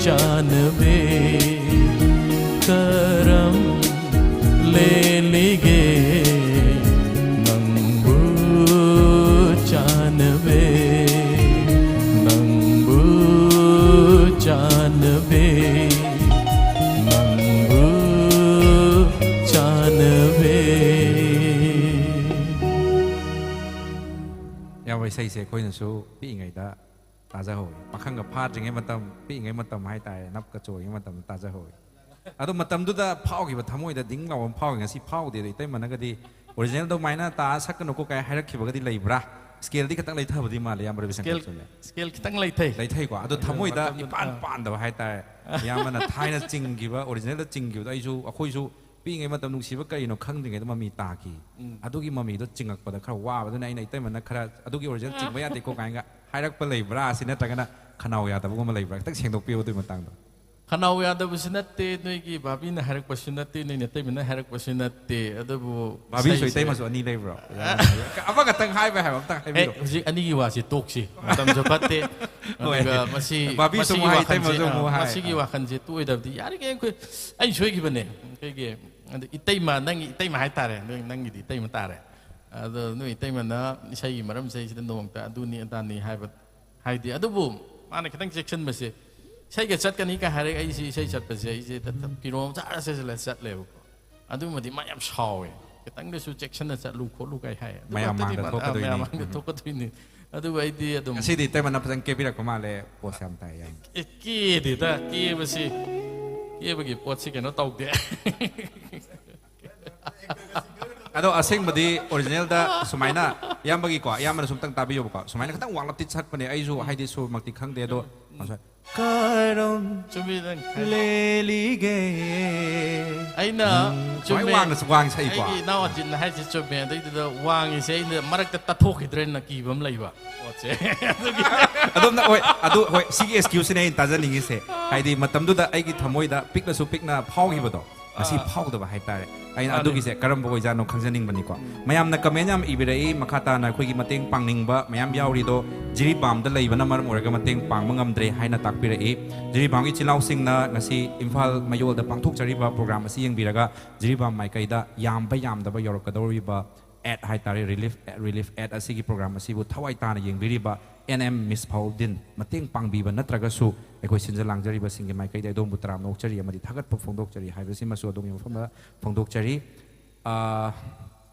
ꯆꯥꯅꯕꯤ? ꯀꯔꯝ ꯂꯦꯜꯂꯤꯒꯦ ꯅꯪꯕꯨ ꯆꯥꯅꯕꯦ, ꯅꯪꯕꯨ ꯆꯥꯅꯕꯦ, ꯅꯪꯕꯨ ꯆꯥꯅꯕꯦ? ꯏꯁꯩꯁꯦ ꯑꯩꯈꯣꯏꯅꯁꯨ ꯄꯤꯛꯏꯉꯩꯗ ꯇꯥꯖꯍꯧꯋꯤ꯫ ꯄꯥꯈꯪꯒ ꯐꯥꯗ꯭ꯔꯤꯉꯩ ꯃꯇꯝ, ꯄꯤꯛꯏꯉꯩ ꯃꯇꯝ ꯍꯥꯏꯇꯥꯔꯦ, ꯅꯞꯀ ꯆꯣꯔꯤꯉꯩ ꯃꯇꯝꯗ ꯇꯥꯖꯍꯧꯋꯤ꯫ ꯑꯗꯣ ꯃꯇꯝꯗꯨꯗ ꯐꯥꯎꯈꯤꯕ, ꯊꯃꯣꯏꯗ ꯗꯤꯡ ꯂꯥꯎꯕ ꯑꯃ ꯐꯥꯎꯈꯤ꯫ ꯉꯁꯤ ꯐꯥꯎꯗꯦ꯫ ꯑꯗꯣ ꯏꯇꯩꯃꯅꯒꯗꯤ ꯑꯣꯔꯤꯖꯤꯅꯦꯜ ꯑꯗꯨꯃꯥꯏꯅ ꯇꯥ ꯁꯛꯀꯅꯨꯀꯣ ꯀꯥꯏ ꯍꯥꯏꯔꯛꯈꯤꯕꯒꯗꯤ ꯂꯩꯕ꯭ꯔꯥ? ꯁ꯭ꯀꯦꯜꯗꯤ ꯈꯤꯇꯪ ꯂꯩꯊꯕꯗꯤ ꯃꯥꯜꯂꯦ, ꯏꯌꯥꯝꯕ ꯔꯕꯤꯁꯪꯀꯔ, ꯆꯨꯝꯃꯦ? ꯁ꯭ꯀꯦꯜ ꯈꯤꯇꯪ ꯂꯩꯊꯩ꯫ ꯂꯩꯊꯩꯀꯣ꯫ ꯑꯗꯣ ꯊꯃꯣꯏꯗ ꯃꯇꯝꯗꯨꯗ, ꯏꯄꯥꯟ ꯑꯥ꯫ ꯄꯥꯟꯗꯕ ꯍꯥꯏꯇꯥꯔꯦ꯫ ꯏꯌꯥꯝꯕꯅ ꯊꯥꯏꯅ ꯆꯤꯡꯈꯤꯕ, ꯑꯣꯔꯤꯖꯤꯅꯦꯜꯗ ꯆꯤꯡꯈꯤꯕꯗꯣ, ꯑꯩꯁꯨ, ꯑꯩꯈꯣꯏꯁꯨ ꯄꯤꯛꯏꯉꯩ ꯃꯇꯝ ꯅꯨꯡꯁꯤꯕ ꯀꯔꯤꯅꯣ ꯈꯪꯗ꯭ꯔꯤꯉꯩꯗ ꯃꯃꯤ ꯇꯥꯈꯤ꯫ ꯎꯝ꯫ ꯑꯗꯨꯒꯤ ꯃꯃꯤꯗꯣ ꯆꯤꯡꯉꯛꯄꯗ ꯈꯔ ꯋꯥꯕꯗꯨꯅ ꯑꯩꯅ ꯏꯇꯩꯃꯅ ꯈꯔ "ꯑꯗꯨꯒꯤ ꯑꯣꯔꯤꯖꯤꯅꯦꯜ ꯆꯤꯡꯕ ꯌꯥꯗꯦꯀꯣ" ꯀꯥꯏꯅꯒ ꯍꯥꯏꯔꯛꯄ ꯂꯩꯕ꯭ꯔꯥ? ꯑꯁꯤ ꯅꯠꯇ꯭ꯔꯒꯅ ꯈꯅꯥꯎ ꯌꯥꯗꯕꯒꯨꯝꯕ ꯂꯩꯕ꯭ꯔꯥ? ꯈꯤꯇꯪ ꯁꯦꯡꯗꯣꯛꯄꯤꯌꯨ ꯑꯗꯨꯒꯤ ꯃꯇꯥꯡꯗꯣ꯫ ꯈꯅꯥꯎ ꯌꯥꯗꯕꯁꯨ ꯅꯠꯇꯦ, ꯅꯣꯏꯒꯤ ꯚꯥꯕꯤꯅ ꯍꯥꯏꯔꯛꯄꯁꯨ ꯅꯠꯇꯦ, ꯅꯣꯏ ꯅꯇꯩꯃꯅ ꯍꯥꯏꯔꯛꯄꯁꯨ ꯅꯠꯇꯦ, ꯑꯗꯨꯕꯨ ꯚꯥꯕꯤꯁꯨ ꯏꯁꯩꯁꯦ ꯏꯇꯩꯃꯁꯨ ꯑꯅꯤ ꯂꯩꯕ꯭ꯔꯣ? ꯑꯃꯈꯛꯇꯪ ꯍꯥꯏꯕ ꯍꯥꯏꯕ ꯑꯝꯇꯪ ꯑꯦ, ꯍꯥꯏꯕꯤꯔꯣ꯫ ꯍꯧꯖꯤꯛ ꯑꯅꯤꯒꯤ ꯋꯥꯁꯤ ꯇꯣꯛꯁꯤ, ꯃꯇꯝꯁꯨ ꯐꯠꯇꯦ꯫ ꯍꯣꯏ꯫ ꯑꯗꯨꯒ ꯃꯁꯤ, ꯚꯥꯕꯤꯁꯨ ꯃꯁꯤꯒꯤ ꯑꯃꯨꯛ ꯍꯥꯏ, ꯋꯥꯈꯜꯁꯦ, ꯏꯇꯩꯃꯁꯨ ꯑ, ꯑꯃꯨꯛ ꯍꯥꯏ꯫ ꯃꯁꯤꯒꯤ ꯑ꯫ ꯋꯥꯈꯜꯁꯦ ꯇꯣꯛꯑꯣꯏꯗꯕꯗꯤ ꯌꯥꯔꯤꯉꯩ ꯑꯩꯈꯣꯏ, ꯑꯩ ꯁꯣꯏꯈꯤꯕꯅꯦ꯫ ꯑꯩꯈꯣꯏꯒꯤ, ꯑꯗꯨ ꯏꯇꯩꯃ, ꯅꯪꯒꯤ ꯏꯇꯩꯃ ꯍꯥꯏꯇꯥꯔꯦ, ꯅꯪ-, ꯅꯪꯒꯤꯗꯤ ꯏꯇꯩꯃ ꯇꯥꯔꯦ꯫ ꯑꯗꯣ ꯅꯣꯏ ꯏꯇꯩꯃꯅ ꯏꯁꯩꯒꯤ ꯃꯔꯝꯁꯦ ꯑꯩꯁꯤꯗ ꯅꯣꯡꯃꯇ ꯑꯗꯨꯅꯤ ꯑꯗꯥꯅꯤ ꯍꯥꯏꯕ, ꯍꯥꯏꯗꯤ, ꯑꯗꯨꯕꯨ ꯃꯥꯅ ꯈꯤꯇꯪ ꯆꯦꯛꯁꯤꯟꯕꯁꯦ, ꯏꯁꯩꯒ ꯆꯠꯀꯅꯤ ꯀꯥꯏ ꯍꯥꯏꯔꯒ ꯑꯩꯁꯦ ꯏꯁꯩ ꯆꯠꯄꯁꯦ ꯑꯩꯁꯦ ꯇ-, ꯇ-, ꯐꯤꯔꯣꯜ ꯆꯥꯔ ꯆꯠꯁꯤꯜꯂ ꯆꯠꯂꯦꯕꯀꯣ꯫ ꯑꯗꯨꯃꯗꯤ ꯃꯥ ꯌꯥꯝ ꯁꯥꯎꯋꯦ꯫ "ꯈꯤꯇꯪꯗꯁꯨ ꯆꯦꯛꯁꯤꯟꯅ ꯆꯠꯂꯨ ꯈꯣꯠꯂꯨ" ꯀꯥꯏ ꯍꯥꯏ꯫ ꯑꯗꯨ ꯃꯌꯥꯝ ꯈꯛꯇꯗꯤ ꯃꯥꯡꯗ ꯃꯥ-, ꯑ, ꯊꯣꯛꯀꯗꯣꯏꯅꯤ꯫ ꯃꯌꯥꯝ ꯃꯥꯡꯗ ꯎꯝ꯫ ꯊꯣꯛꯀꯗꯣꯏꯅꯤ꯫ ꯑꯗꯨꯕꯨ ꯑꯩꯗꯤ ꯑꯗꯨꯝ ꯉꯁꯤꯗꯤ ꯏꯇꯩꯃꯅ ꯐꯖꯅ ꯀꯦꯕꯤꯔꯛꯄ ꯃꯥꯜꯂꯦ, ꯄꯣꯁ ꯌꯥꯝ ꯇꯥꯏ, ꯌꯥꯝ꯫ ꯑꯦ, ꯀꯦꯗꯦꯗ, ꯀꯦꯕꯁꯤ, ꯀꯦꯕꯒꯤ ꯄꯣꯠꯁꯤ ꯀꯩꯅꯣ ꯇꯧꯗꯦ꯫ ꯑꯗꯣ ꯑꯁꯦꯡꯕꯗꯤ ꯑꯣꯔꯤꯖꯤꯅꯦꯜꯗ ꯁꯨꯃꯥꯏꯅ, ꯏꯌꯥꯝꯕꯒꯤꯀꯣ, ꯏꯌꯥꯝꯕꯅꯁꯨ ꯑꯝꯇꯪ ꯇꯥꯕꯤꯌꯣꯕꯀꯣ, ꯁꯨꯃꯥꯏꯅ ꯈꯤꯇꯪ ꯋꯥꯡꯂꯞꯇꯤ ꯁꯛꯄꯅꯦ, ꯑꯩꯁꯨ ꯍꯥꯏꯗꯤ ꯁꯨꯔꯃꯛꯇꯤ ꯈꯪꯗꯦ, ꯑꯗꯣ ꯀꯔꯝ ꯆꯨꯝꯃꯤ ꯅꯪ ꯍꯥꯏ-, ꯂꯦꯜꯂꯤꯒꯦ? ꯑꯩꯅ ꯎꯝ, ꯁꯨꯃꯥꯏ ꯆꯨꯝꯃꯦ꯫ ꯋꯥꯡꯅ ꯋꯥꯡ ꯁꯛꯏꯀꯣ꯫ ꯑꯩꯒꯤ ꯏꯅꯥꯎ ꯑꯖꯤꯠꯅ ꯍꯥꯏꯁꯦ ꯆꯨꯝꯃꯦ꯫ ꯑꯗꯩꯗꯨꯗ ꯋꯥꯡꯉꯤꯁꯦ ꯑꯩꯅ ꯃꯔꯛꯇ ꯇꯠꯊꯣꯛꯈꯤꯗ꯭ꯔꯦꯅ ꯀꯤꯕ ꯑꯃ ꯂꯩꯕ ꯄꯣꯠꯁꯦ꯫ ꯑꯗꯨꯒꯤ ꯑꯗꯣꯝꯅ, ꯍꯣꯏ, ꯑꯗꯨ, ꯍꯣꯏ, ꯁꯤꯒꯤ ꯑꯦꯛꯁꯀ꯭ꯌꯨꯁꯁꯤꯅꯦ ꯑꯩꯅ ꯇꯥꯖꯅꯤꯡꯉꯤꯁꯦ꯫ ꯍꯥꯏꯗꯤ ꯃꯇꯝꯗꯨꯗ ꯑꯩꯒꯤ ꯊꯃꯣꯏꯗ ꯄꯤꯛꯅꯁꯨ ꯄꯤꯛꯅ ꯐꯥꯎꯈꯤꯕꯗꯣ, ꯉꯁꯤ ꯑꯥ꯫ ꯐꯥꯎꯗꯕ ꯍꯥꯏꯇꯥꯔꯦ꯫ ꯑꯩꯅ ꯃꯥꯅꯦ꯫ ꯑꯗꯨꯒꯤꯁꯦ ꯀꯔꯝꯕ ꯑꯣꯏꯖꯥꯠꯅꯣ ꯈꯪꯖꯅꯤꯡꯕꯅꯤꯀꯣ꯫ ꯎꯝ꯫ ꯃꯌꯥꯝꯅ ꯀꯃꯦꯟ ꯌꯥꯝ ꯏꯕꯤꯔꯛꯏ, ꯃꯈꯥ ꯇꯥꯅ ꯑꯩꯈꯣꯏꯒꯤ ꯃꯇꯦꯡ ꯄꯥꯡꯅꯤꯡꯕ ꯃꯌꯥꯝ ꯌꯥꯎꯔꯤꯗꯣ ꯖꯤꯔꯤꯕꯥꯝꯗ ꯂꯩꯕꯅ ꯃꯔꯝ ꯑꯣꯏꯔꯒ ꯃꯇꯦꯡ ꯄꯥꯡꯕ ꯉꯝꯗ꯭ꯔꯦ ꯍꯥꯏꯅ ꯇꯥꯛꯄꯤꯔꯛꯏ꯫ ꯖꯤꯔꯤꯕꯥꯝꯒꯤ ꯏꯆꯤꯜ ꯏꯅꯥꯎꯁꯤꯡꯅ ꯉꯁꯤ ꯏꯝꯐꯥꯜ ꯃꯌꯣꯜꯗ ꯄꯥꯡꯊꯣꯛꯆꯔꯤꯕ ꯄ꯭ꯔꯣꯒ꯭ꯔꯥꯝ ꯑꯁꯤ ꯌꯦꯡꯕꯤꯔꯒ ꯖꯤꯔꯤꯕꯥꯝ ꯃꯥꯏꯀꯩꯗ ꯌꯥꯝꯕ ꯌꯥꯝꯗꯕ ꯌꯧꯔꯛꯀꯗꯧꯔꯤꯕ ꯑꯦꯗ ꯍꯥꯏꯇꯥꯔꯦ, ꯔꯤꯂꯤꯐ, ꯔꯤꯂꯤꯐ ꯑꯦꯗ ꯑꯁꯤꯒꯤ ꯄ꯭ꯔꯣꯒ꯭ꯔꯥꯝ ꯑꯁꯤꯕꯨ ꯊꯋꯥꯏ ꯇꯥꯅ ꯌꯦꯡꯕꯤꯔꯤꯕ ꯑꯦꯟ ꯑꯦꯝ ꯃꯤꯁ ꯐꯥꯎꯗꯤꯟ, ꯃꯇꯦꯡ ꯄꯥꯡꯕꯤꯕ ꯅꯠꯇ꯭ꯔꯒꯁꯨ ꯑꯩꯈꯣꯏ ꯁꯤꯟꯖ ꯂꯥꯡꯖꯔꯤꯕꯁꯤꯡꯒꯤ ꯃꯥꯏꯀꯩꯗ ꯑꯗꯣꯝꯕꯨ ꯇꯔꯥꯝꯅ ꯑꯣꯛꯆꯔꯤ ꯑꯃꯗꯤ ꯊꯥꯒꯠꯄ ꯐꯣꯡꯗꯣꯛꯆꯔꯤ ꯍꯥꯏꯕꯁꯤꯃꯁꯨ ꯑꯗꯣꯝꯒꯤ ꯃꯐꯝꯗ ꯐꯣꯡꯗꯣꯛꯆꯔꯤ꯫ ꯑꯥ,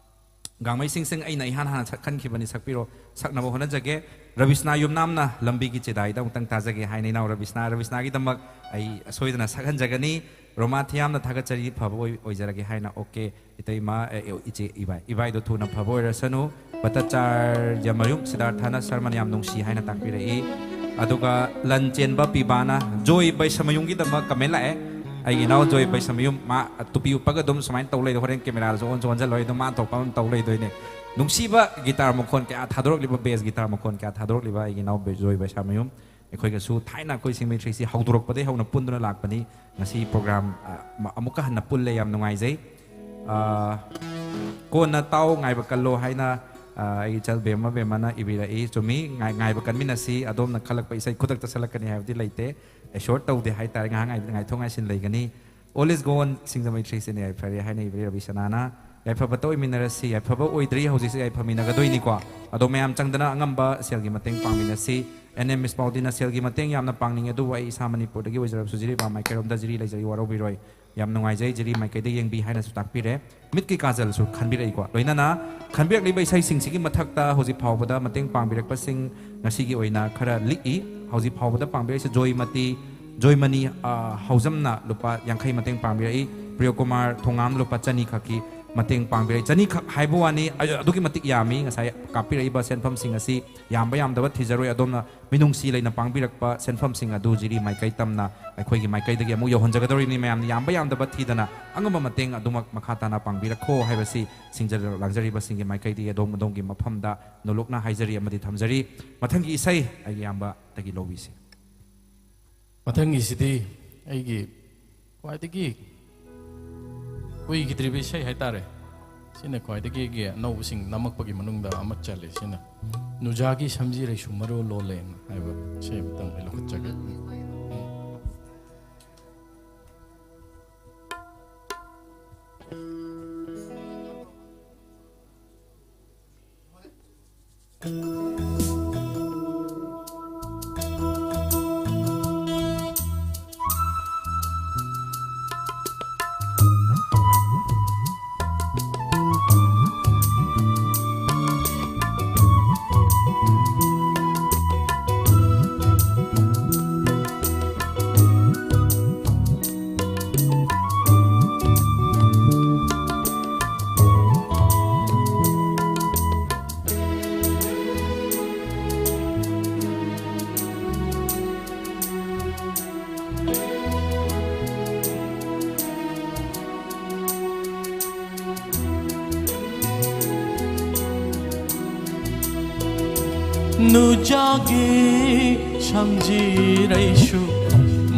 ꯒꯥꯡꯃꯩ ꯁꯤꯡꯁꯪ ꯑꯩꯅ ꯏꯍꯥꯟ ꯍꯥꯟꯅ ꯁꯛꯍꯟꯈꯤꯕꯅꯤ, ꯁꯛꯄꯤꯔꯣ, ꯁꯛꯅꯕ ꯍꯣꯠꯅꯖꯒꯦ꯫ ꯔꯕꯤꯁꯅꯥ ꯌꯨꯝꯅꯥꯝꯅ ꯂꯝꯕꯤꯒꯤ ꯆꯦꯗꯥꯏꯗ ꯑꯃꯨꯛꯇꯪ ꯇꯥꯖꯒꯦ ꯍꯥꯏꯅ ꯏꯅꯥꯎ ꯔꯕꯤꯁꯅꯥ, ꯔꯕꯤꯁꯅꯥꯒꯤꯗꯃꯛ ꯑꯩ ꯁꯣꯏꯗꯅ ꯁꯛꯍꯟꯖꯒꯅꯤ꯫ ꯔꯣꯃꯥ ꯊꯤꯌꯥꯝꯅ ꯊꯥꯒꯠꯆꯔꯤ, ꯐꯕ ꯑꯣꯏ-, ꯑꯣꯏꯖꯔꯒꯦ ꯍꯥꯏꯅ꯫ ꯑꯣꯀꯦ, ꯏꯇꯩꯃ, ꯑꯦ, ꯑꯦ, ꯏꯆꯦ ꯏꯕꯥꯏ, ꯏꯕꯥꯏꯗꯣ ꯊꯨꯅ ꯐꯕ ꯑꯣꯏꯔꯁꯅꯨ꯫ ꯚꯠꯇꯆꯥꯔꯌ ꯃꯌꯨꯝ ꯁꯤꯗꯥꯔꯊꯅ ꯁꯔꯃꯟ ꯌꯥꯝ ꯅꯨꯡꯁꯤ ꯍꯥꯏꯅ ꯇꯥꯛꯄꯤꯔꯛꯏ꯫ ꯑꯗꯨꯒ ꯂꯟ ꯆꯦꯟꯕ ꯄꯤꯕꯥꯅ ꯖꯣꯏ ꯕꯩꯁꯃꯌꯨꯝꯒꯤꯗꯃꯛ ꯀꯃꯦꯟ ꯂꯥꯛꯑꯦ꯫ ꯑꯩꯒꯤ ꯏꯅꯥꯎ ꯖꯣꯏ ꯕꯩꯁꯃꯌꯨꯝ, ꯃꯥ ꯇꯨꯄꯤ ꯎꯞꯄꯒ ꯑꯗꯨꯝ ꯁꯨꯃꯥꯏꯅ ꯇꯧ ꯂꯩꯗꯣ, ꯍꯣꯔꯦꯟ ꯀꯦꯃꯦꯔꯥꯗꯁꯨ ꯑꯣꯟꯁꯨ ꯑꯣꯟꯁꯤꯜꯂꯣꯏ, ꯑꯗꯨꯝ ꯃꯥ ꯊꯣꯛꯄ ꯑꯃ ꯇꯧ ꯂꯩꯗꯣꯏꯅꯦ꯫ ꯅꯨꯡꯁꯤꯕ ꯒꯤꯇꯥꯔ ꯃꯈꯣꯟ ꯀꯌꯥ ꯊꯥꯗꯣꯔꯛꯂꯤꯕ, ꯕꯦꯁ ꯒꯤꯇꯥꯔ ꯃꯈꯣꯟ ꯀꯌꯥ ꯊꯥꯗꯣꯔꯛꯂꯤꯕ ꯑꯩꯒꯤ ꯏꯅꯥꯎ ꯖꯣꯏ ꯕꯩꯁꯃꯌꯨꯝ꯫ ꯑꯩꯈꯣꯏꯒꯁꯨ ꯊꯥꯏꯅ ꯑꯩꯈꯣꯏ ꯁꯤꯡꯃꯩ ꯊ꯭ꯔꯤꯁꯤ ꯍꯧꯗꯣꯔꯛꯄꯗꯒꯤ ꯍꯧꯅ ꯄꯨꯟꯗꯨꯅ ꯂꯥꯛꯄꯅꯤ꯫ ꯉꯁꯤ ꯄ꯭ꯔꯣꯒ꯭ꯔꯥꯝ, ꯑ, ꯑꯃ-, ꯑꯃꯨꯛꯀ ꯍꯟꯅ ꯄꯨꯜꯂꯦ, ꯌꯥꯝ ꯅꯨꯡꯉꯥꯏꯖꯩ꯫ ꯑ, ꯀꯣꯟꯅ ꯇꯥꯎ, ꯉꯥꯏꯕ ꯀꯜꯂꯣ ꯍꯥꯏꯅ, ꯑ, ꯑꯩꯒꯤ ꯏꯆꯜ ꯕꯦꯝꯃ ꯕꯦꯝꯃꯅ ꯏꯕꯤꯔꯛꯏ꯫ ꯆꯨꯝꯃꯤ, ꯉꯥꯏ-, ꯉꯥꯏꯕ ꯀꯟꯃꯤꯟꯅꯁꯤ꯫ ꯑꯗꯣꯝꯅ ꯈꯜꯂꯛꯄ ꯏꯁꯩ ꯈꯨꯗꯛꯇ ꯁꯛꯂꯛꯀꯅꯤ ꯍꯥꯏꯕꯗꯤ ꯂꯩꯇꯦ꯫ ꯑꯦꯁꯣꯔ ꯇꯧꯗꯦ ꯍꯥꯏꯇꯥꯔꯦ, ꯉꯥꯏꯍꯥꯛ ꯉꯥꯏ-, ꯉꯥꯏꯊꯣꯛ ꯉꯥꯏꯁꯤꯟ ꯂꯩꯒꯅꯤ꯫ All is gone, ꯁꯤꯡꯖꯃꯩ ꯊ꯭ꯔꯤꯁꯤꯅ ꯌꯥꯏꯐꯔꯦ ꯍꯥꯏꯅ ꯏꯕꯤꯔꯤ ꯔꯕꯤꯁꯅꯥꯅ꯫ ꯌꯥꯏꯐꯕꯇ ꯑꯣꯏꯃꯤꯟꯅꯔꯁꯤ, ꯌꯥꯏꯐꯕ ꯑꯣꯏꯗ꯭ꯔꯤ, ꯍꯧꯖꯤꯛꯁꯦ ꯌꯥꯏꯐꯃꯤꯟꯅꯒꯗꯣꯏꯅꯤꯀꯣ꯫ ꯑꯗꯣ ꯃꯌꯥꯝ ꯆꯪꯗꯅ ꯑꯉꯝꯕ ꯁꯦꯜꯒꯤ ꯃꯇꯦꯡ ꯄꯥꯡꯃꯤꯟꯅꯁꯤ꯫ ꯑꯦꯟ ꯑꯦꯝ ꯃꯤꯁ ꯄꯥꯎꯗꯤꯅ ꯁꯦꯜꯒꯤ ꯃꯇꯦꯡ ꯌꯥꯝꯅ ꯄꯥꯡꯅꯤꯡꯉꯦ, ꯑꯗꯨꯕꯨ ꯑꯩ ꯏꯁꯥ ꯃꯅꯤꯄꯨꯔꯗꯒꯤ ꯑꯣꯏꯖꯔꯕꯁꯨ ꯖꯤꯔꯤꯕꯥꯝ ꯃꯥꯏꯀꯩꯔꯣꯝꯗ ꯖꯤꯔꯤ ꯂꯩꯖꯔꯤ, ꯋꯥꯔꯧꯕꯤꯔꯣꯏ꯫ ꯌꯥꯝ ꯅꯨꯡꯉꯥꯏꯖꯩ, ꯖꯤꯔꯤ ꯃꯥꯏꯀꯩꯗ ꯌꯦꯡꯕꯤ ꯍꯥꯏꯅꯁꯨ ꯇꯥꯛꯄꯤꯔꯦ꯫ ꯃꯤꯠꯀꯤ ꯀꯥꯖꯜꯁꯨ ꯈꯟꯕꯤꯔꯛꯏꯀꯣ꯫ ꯂꯣꯏꯅꯅ ꯈꯟꯕꯤꯔꯛꯂꯤꯕ ꯏꯁꯩꯁꯤꯡꯁꯤꯒꯤ ꯃꯊꯛꯇ ꯍꯧꯖꯤꯛ ꯐꯥꯎꯕꯗ ꯃꯇꯦꯡ ꯄꯥꯡꯕꯤꯔꯛꯄꯁꯤꯡ ꯉꯁꯤꯒꯤ ꯑꯣꯏꯅ ꯈꯔ ꯂꯤꯛꯏ꯫ ꯍꯧꯖꯤꯛ ꯐꯥꯎꯕꯗ ꯄꯥꯡꯕꯤꯔꯛꯏꯁꯦ ꯖꯣꯏꯃꯇꯤ, ꯖꯣꯏꯃꯅꯤ, ꯑ, ꯍꯧꯖꯝꯅ ꯂꯨꯄꯥ ꯌꯥꯡꯈꯩ ꯃꯇꯦꯡ ꯄꯥꯡꯕꯤꯔꯛꯏ꯫ ꯄ꯭ꯔꯤꯌꯣꯀꯨꯃꯥꯔ ꯊꯣꯉꯥꯝꯅ ꯂꯨꯄꯥ ꯆꯅꯤ ꯈꯛꯀꯤ ꯃꯇꯦꯡ ꯄꯥꯡꯕꯤꯔꯛꯏ꯫ ꯆꯅꯤ ꯈꯛ ꯍꯥꯏꯕ ꯋꯥꯅꯤ, ꯑ-, ꯑꯗꯨꯛꯀꯤ ꯃꯇꯤꯛ ꯌꯥꯝꯃꯤ꯫ ꯉꯁꯥꯏ ꯀꯥꯞꯄꯤꯔꯛꯏꯕ ꯁꯦꯟꯐꯝꯁꯤꯡ ꯑꯁꯤ ꯌꯥꯝꯕ ꯌꯥꯝꯗꯕ ꯊꯤꯖꯔꯣꯏ꯫ ꯑꯗꯣꯝꯅ ꯃꯤꯅꯨꯡꯁꯤ ꯂꯩꯅ ꯄꯥꯡꯕꯤꯔꯛꯄ ꯁꯦꯟꯐꯝꯁꯤꯡ ꯑꯗꯨ ꯖꯤꯔꯤ ꯃꯥꯏꯀꯩ ꯇꯝꯅ ꯑꯩꯈꯣꯏꯒꯤ ꯃꯥꯏꯀꯩꯗꯒꯤ ꯑꯃꯨꯛ ꯌꯧꯍꯟꯖꯒꯗꯧꯔꯤꯕꯅꯤ꯫ ꯃꯌꯥꯝꯅ ꯌꯥꯝꯕ ꯌꯥꯝꯗꯕ ꯊꯤꯗꯅ ꯑꯉꯝꯕ ꯃꯇꯦꯡ ꯑꯗꯨꯃꯛ ꯃꯈꯥ ꯇꯥꯅ ꯄꯥꯡꯕꯤꯔꯛꯈꯣ ꯍꯥꯏꯕꯁꯤ ꯁꯤꯡꯖ ꯂꯥꯡꯖꯔꯤꯕꯁꯤꯡꯒꯤ ꯃꯥꯏꯀꯩꯗꯒꯤ ꯑꯗꯣꯝ ꯑꯗꯣꯝꯒꯤ ꯃꯐꯝꯗ ꯅꯣꯂꯨꯛꯅ ꯍꯥꯏꯖꯔꯤ ꯑꯃꯗꯤ ꯊꯝꯖꯔꯤ꯫ ꯃꯊꯪꯒꯤ ꯏꯁꯩ ꯑꯩꯒꯤ ꯏꯌꯥꯝꯕꯗꯒꯤ ꯂꯧꯕꯤꯁꯤ꯫ ꯃꯊꯪꯒꯤꯁꯤꯗꯤ ꯑꯩꯒꯤ ꯈ꯭ꯋꯥꯏꯗꯒꯤ ꯀꯨꯏꯈꯤꯗ꯭ꯔꯤꯕ ꯏꯁꯩ ꯍꯥꯏꯇꯥꯔꯦ꯫ ꯁꯤꯅ ꯈ꯭ꯋꯥꯏꯗꯒꯤ ꯑꯩꯒꯤ ꯑꯅꯧꯕꯁꯤꯡ ꯅꯝꯃꯛꯄꯒꯤ ꯃꯅꯨꯡꯗ ꯑꯃ ꯆꯜꯂꯦ꯫ ꯁꯤꯅ ꯅꯨꯖꯥꯒꯤ ꯁꯝꯖꯤꯔꯩꯁꯨ ꯃꯔꯣꯜ ꯂꯣꯜꯂꯦꯅ ꯍꯥꯏꯕ ꯏꯁꯩ ꯑꯃꯇꯪ ꯑꯩ ꯂꯧꯈꯠꯆꯒꯦ꯫ ꯎꯝ꯫ ꯅꯨꯖꯥꯒꯤ ꯁꯝꯖꯤꯔꯩꯁꯨ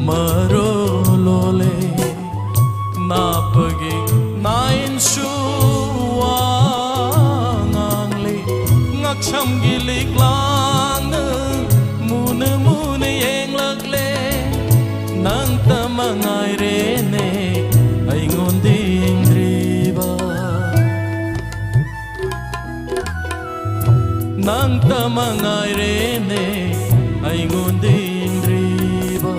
ꯃꯔꯣ ꯂꯣꯂꯦ꯫ ꯅꯥꯄꯒꯤ ꯅꯥꯏꯟꯁꯨ ꯋꯥ ꯉꯥꯡꯂꯤ꯫ ꯉꯛꯁꯝꯒꯤ ꯂꯤꯛꯂꯥꯡꯅ ꯃꯨꯅ ꯃꯨꯅ ꯌꯦꯡꯂꯛꯂꯦ꯫ ꯅꯪꯇ ꯃꯉꯥꯏꯔꯦꯅꯦ ꯑꯩꯉꯣꯟꯗ ꯌꯦꯡꯗ꯭ꯔꯤꯕ꯫ ꯅꯪꯇ ꯃꯉꯥꯏꯔꯦꯅꯦ ꯑꯩꯉꯣꯟꯗ ꯌꯦꯡꯗ꯭ꯔꯤꯕ,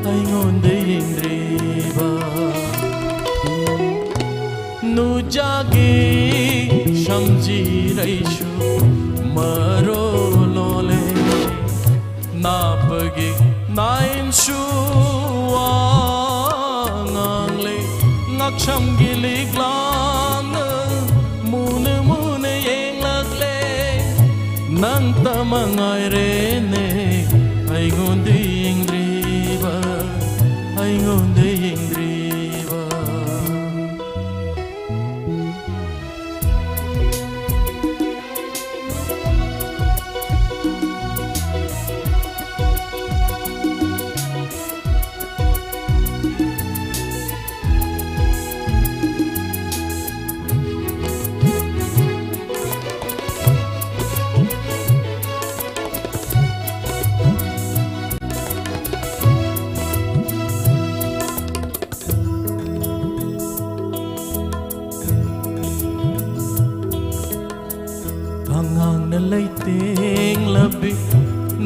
ꯑꯩꯉꯣꯟꯗ ꯌꯦꯡꯗ꯭ꯔꯤꯕ꯫ ꯅꯨꯖꯥꯒꯤ ꯁꯝꯖꯤꯔꯩꯁꯨ ꯃꯔꯣ ꯂꯣꯂꯦ꯫ ꯅꯥꯄꯒꯤ ꯅꯥꯏꯟꯁꯨ ꯋꯥ ꯉꯥꯡꯂꯦ꯫ ꯉꯛꯁꯝꯒꯤ ꯂꯤꯛꯂꯥꯡꯅ ꯃꯨꯅ ꯃꯨꯅ ꯌꯦꯡꯂꯛꯂꯦ꯫ ꯅꯪꯇ ꯃꯉꯥꯏꯔꯦꯅꯦ ꯑꯩꯉꯣꯟꯗ ꯌꯦꯡꯗ꯭ꯔꯤꯕ, ꯑꯩꯉꯣꯟꯗ ꯌꯦꯡꯗ꯭ꯔꯤꯕ꯫ ꯇꯉꯥꯡꯅ ꯂꯩꯇꯦꯡꯂꯕꯤ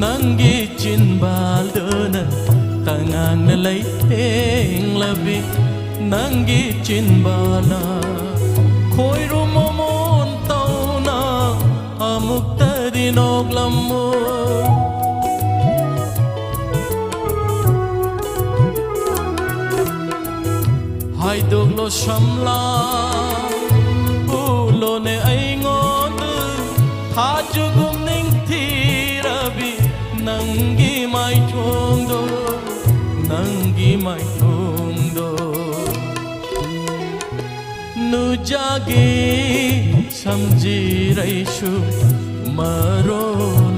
ꯅꯪꯒꯤ ꯆꯤꯟꯕꯥꯜꯗꯨꯅ, ꯇꯉꯥꯡꯅ ꯂꯩꯇꯦꯡꯂꯕꯤ ꯅꯪꯒꯤ ꯆꯤꯟꯕꯥꯜꯅ, ꯈꯣꯏꯔꯨꯝ ꯃꯃꯣꯟ ꯇꯧꯅ ꯑꯃꯨꯛꯇꯗꯤ ꯅꯣꯛꯂꯝꯃꯨ꯫ ꯍꯥꯏꯗꯣꯛꯂꯣ ꯁꯝꯂꯥ, ꯎꯠꯂꯣꯅꯦ ꯑꯩꯉꯣꯟꯗ ꯊꯥꯖꯒꯨꯝ ꯅꯤꯡꯊꯤꯔꯕꯤ ꯅꯪꯒꯤ ꯃꯥꯏꯊꯣꯡꯗꯣ, ꯅꯪꯒꯤ ꯃꯥꯏꯊꯣꯡꯗꯣ꯫ ꯅꯨꯖꯥꯒꯤ ꯁꯝꯖꯤꯔꯩꯁꯨ ꯃꯔꯣ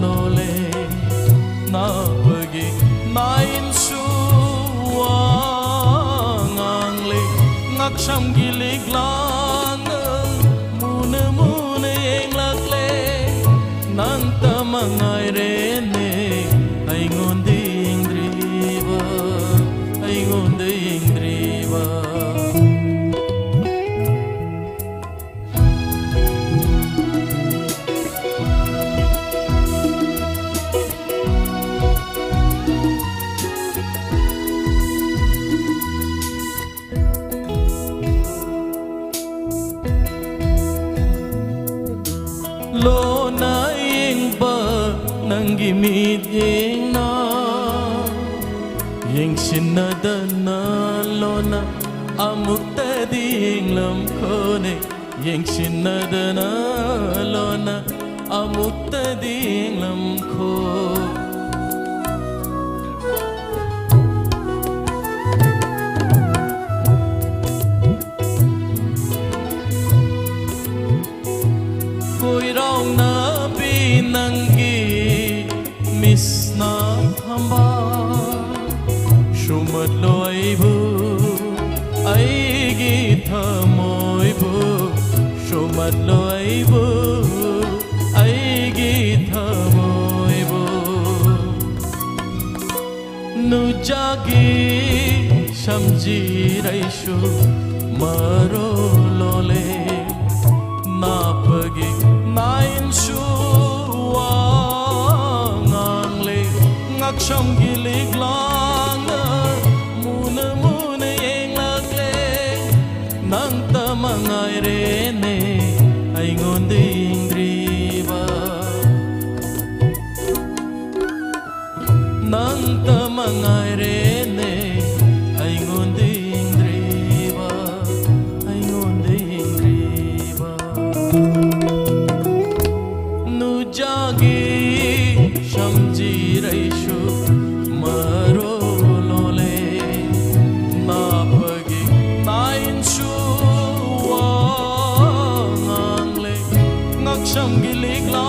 ꯂꯣꯂꯦ ꯅꯥꯄꯒꯤ ꯅꯥꯏꯟꯁꯨ ꯋꯥꯉꯥꯡꯂꯦ ꯉꯛꯁꯝꯒꯤ ꯂꯤꯛꯂꯥꯡꯅ ꯃꯨꯅ ꯃꯨꯅ ꯌꯦꯡꯂꯛꯂꯦ ꯅꯪꯇ ꯃꯉꯥꯏꯔꯦꯅꯦ ꯑꯩꯉꯣꯟꯗ ꯌꯦꯡꯗ꯭ꯔꯤꯕ ꯑꯩꯉꯣꯟꯗ ꯌꯦꯡꯗ꯭ꯔꯤꯕ ꯂꯣꯟꯅ ꯌꯦꯡꯕ ꯅꯪꯒꯤ ꯃꯤꯠꯌꯦꯡꯅ ꯌꯦꯡꯁꯤꯟꯅꯗꯅ ꯂꯣꯟꯅ ꯑꯃꯨꯛꯇꯗꯤ ꯌꯦꯡꯂꯝꯈꯣꯅꯦ ꯌꯦꯡꯁꯤꯟꯅꯗꯅ ꯂꯣꯟꯅ ꯑꯃꯨꯛꯇꯗꯤ ꯌꯦꯡꯂꯝꯈꯣ ꯀꯣꯏꯔꯥꯎꯅꯕꯤ ꯅꯪꯒꯤ ꯃꯤꯁꯅ ꯊꯝꯕ ꯁꯨꯝꯃꯠꯂꯣ ꯑꯩꯕꯨ ꯑꯩꯒꯤ ꯊꯃꯣꯏꯕꯨ ꯁꯨꯝꯃꯠꯂꯣ ꯑꯩꯕꯨ ꯑꯩꯒꯤ ꯊꯃꯣꯏꯕꯨ ꯅꯨꯖꯥꯒꯤ ꯁꯝꯖꯤꯔꯩꯁꯨ ꯃꯔꯣ ꯂꯣꯂꯦ ꯅꯥꯄꯒꯤ ꯅꯥꯏꯟꯁꯨ ꯋꯥꯉꯥꯡꯂꯦ ꯉꯛꯁꯝꯒꯤ ꯂꯤꯛꯂꯥꯡꯅ ꯃꯨꯅ ꯃꯨꯅ ꯌꯦꯡꯂꯛꯂꯦ ꯅꯪꯇ ꯃꯉꯥꯏꯔꯦꯅꯦ ꯑꯩꯉꯣꯟꯗ ꯌꯦꯡꯗ꯭ꯔꯤꯕ ꯅꯪꯇ ꯃꯉꯥꯏꯔꯦꯅꯦ ꯑꯩꯉꯣꯟꯗ ꯌꯦꯡꯗ꯭ꯔꯤꯕ ꯑꯩꯉꯣꯟꯗ ꯌꯦꯡꯗ꯭ꯔꯤꯕ ꯅꯨꯖꯥꯒꯤ ꯁꯝꯖꯤꯔꯩꯁꯨ ꯃꯔꯣ ꯂꯣꯂꯦ ꯅꯥꯄꯒꯤ ꯅꯥꯏꯟꯁꯨ ꯋꯥꯉꯥꯡꯂꯦ ꯉꯛꯁꯝꯒꯤ ꯂꯤꯛꯂꯥ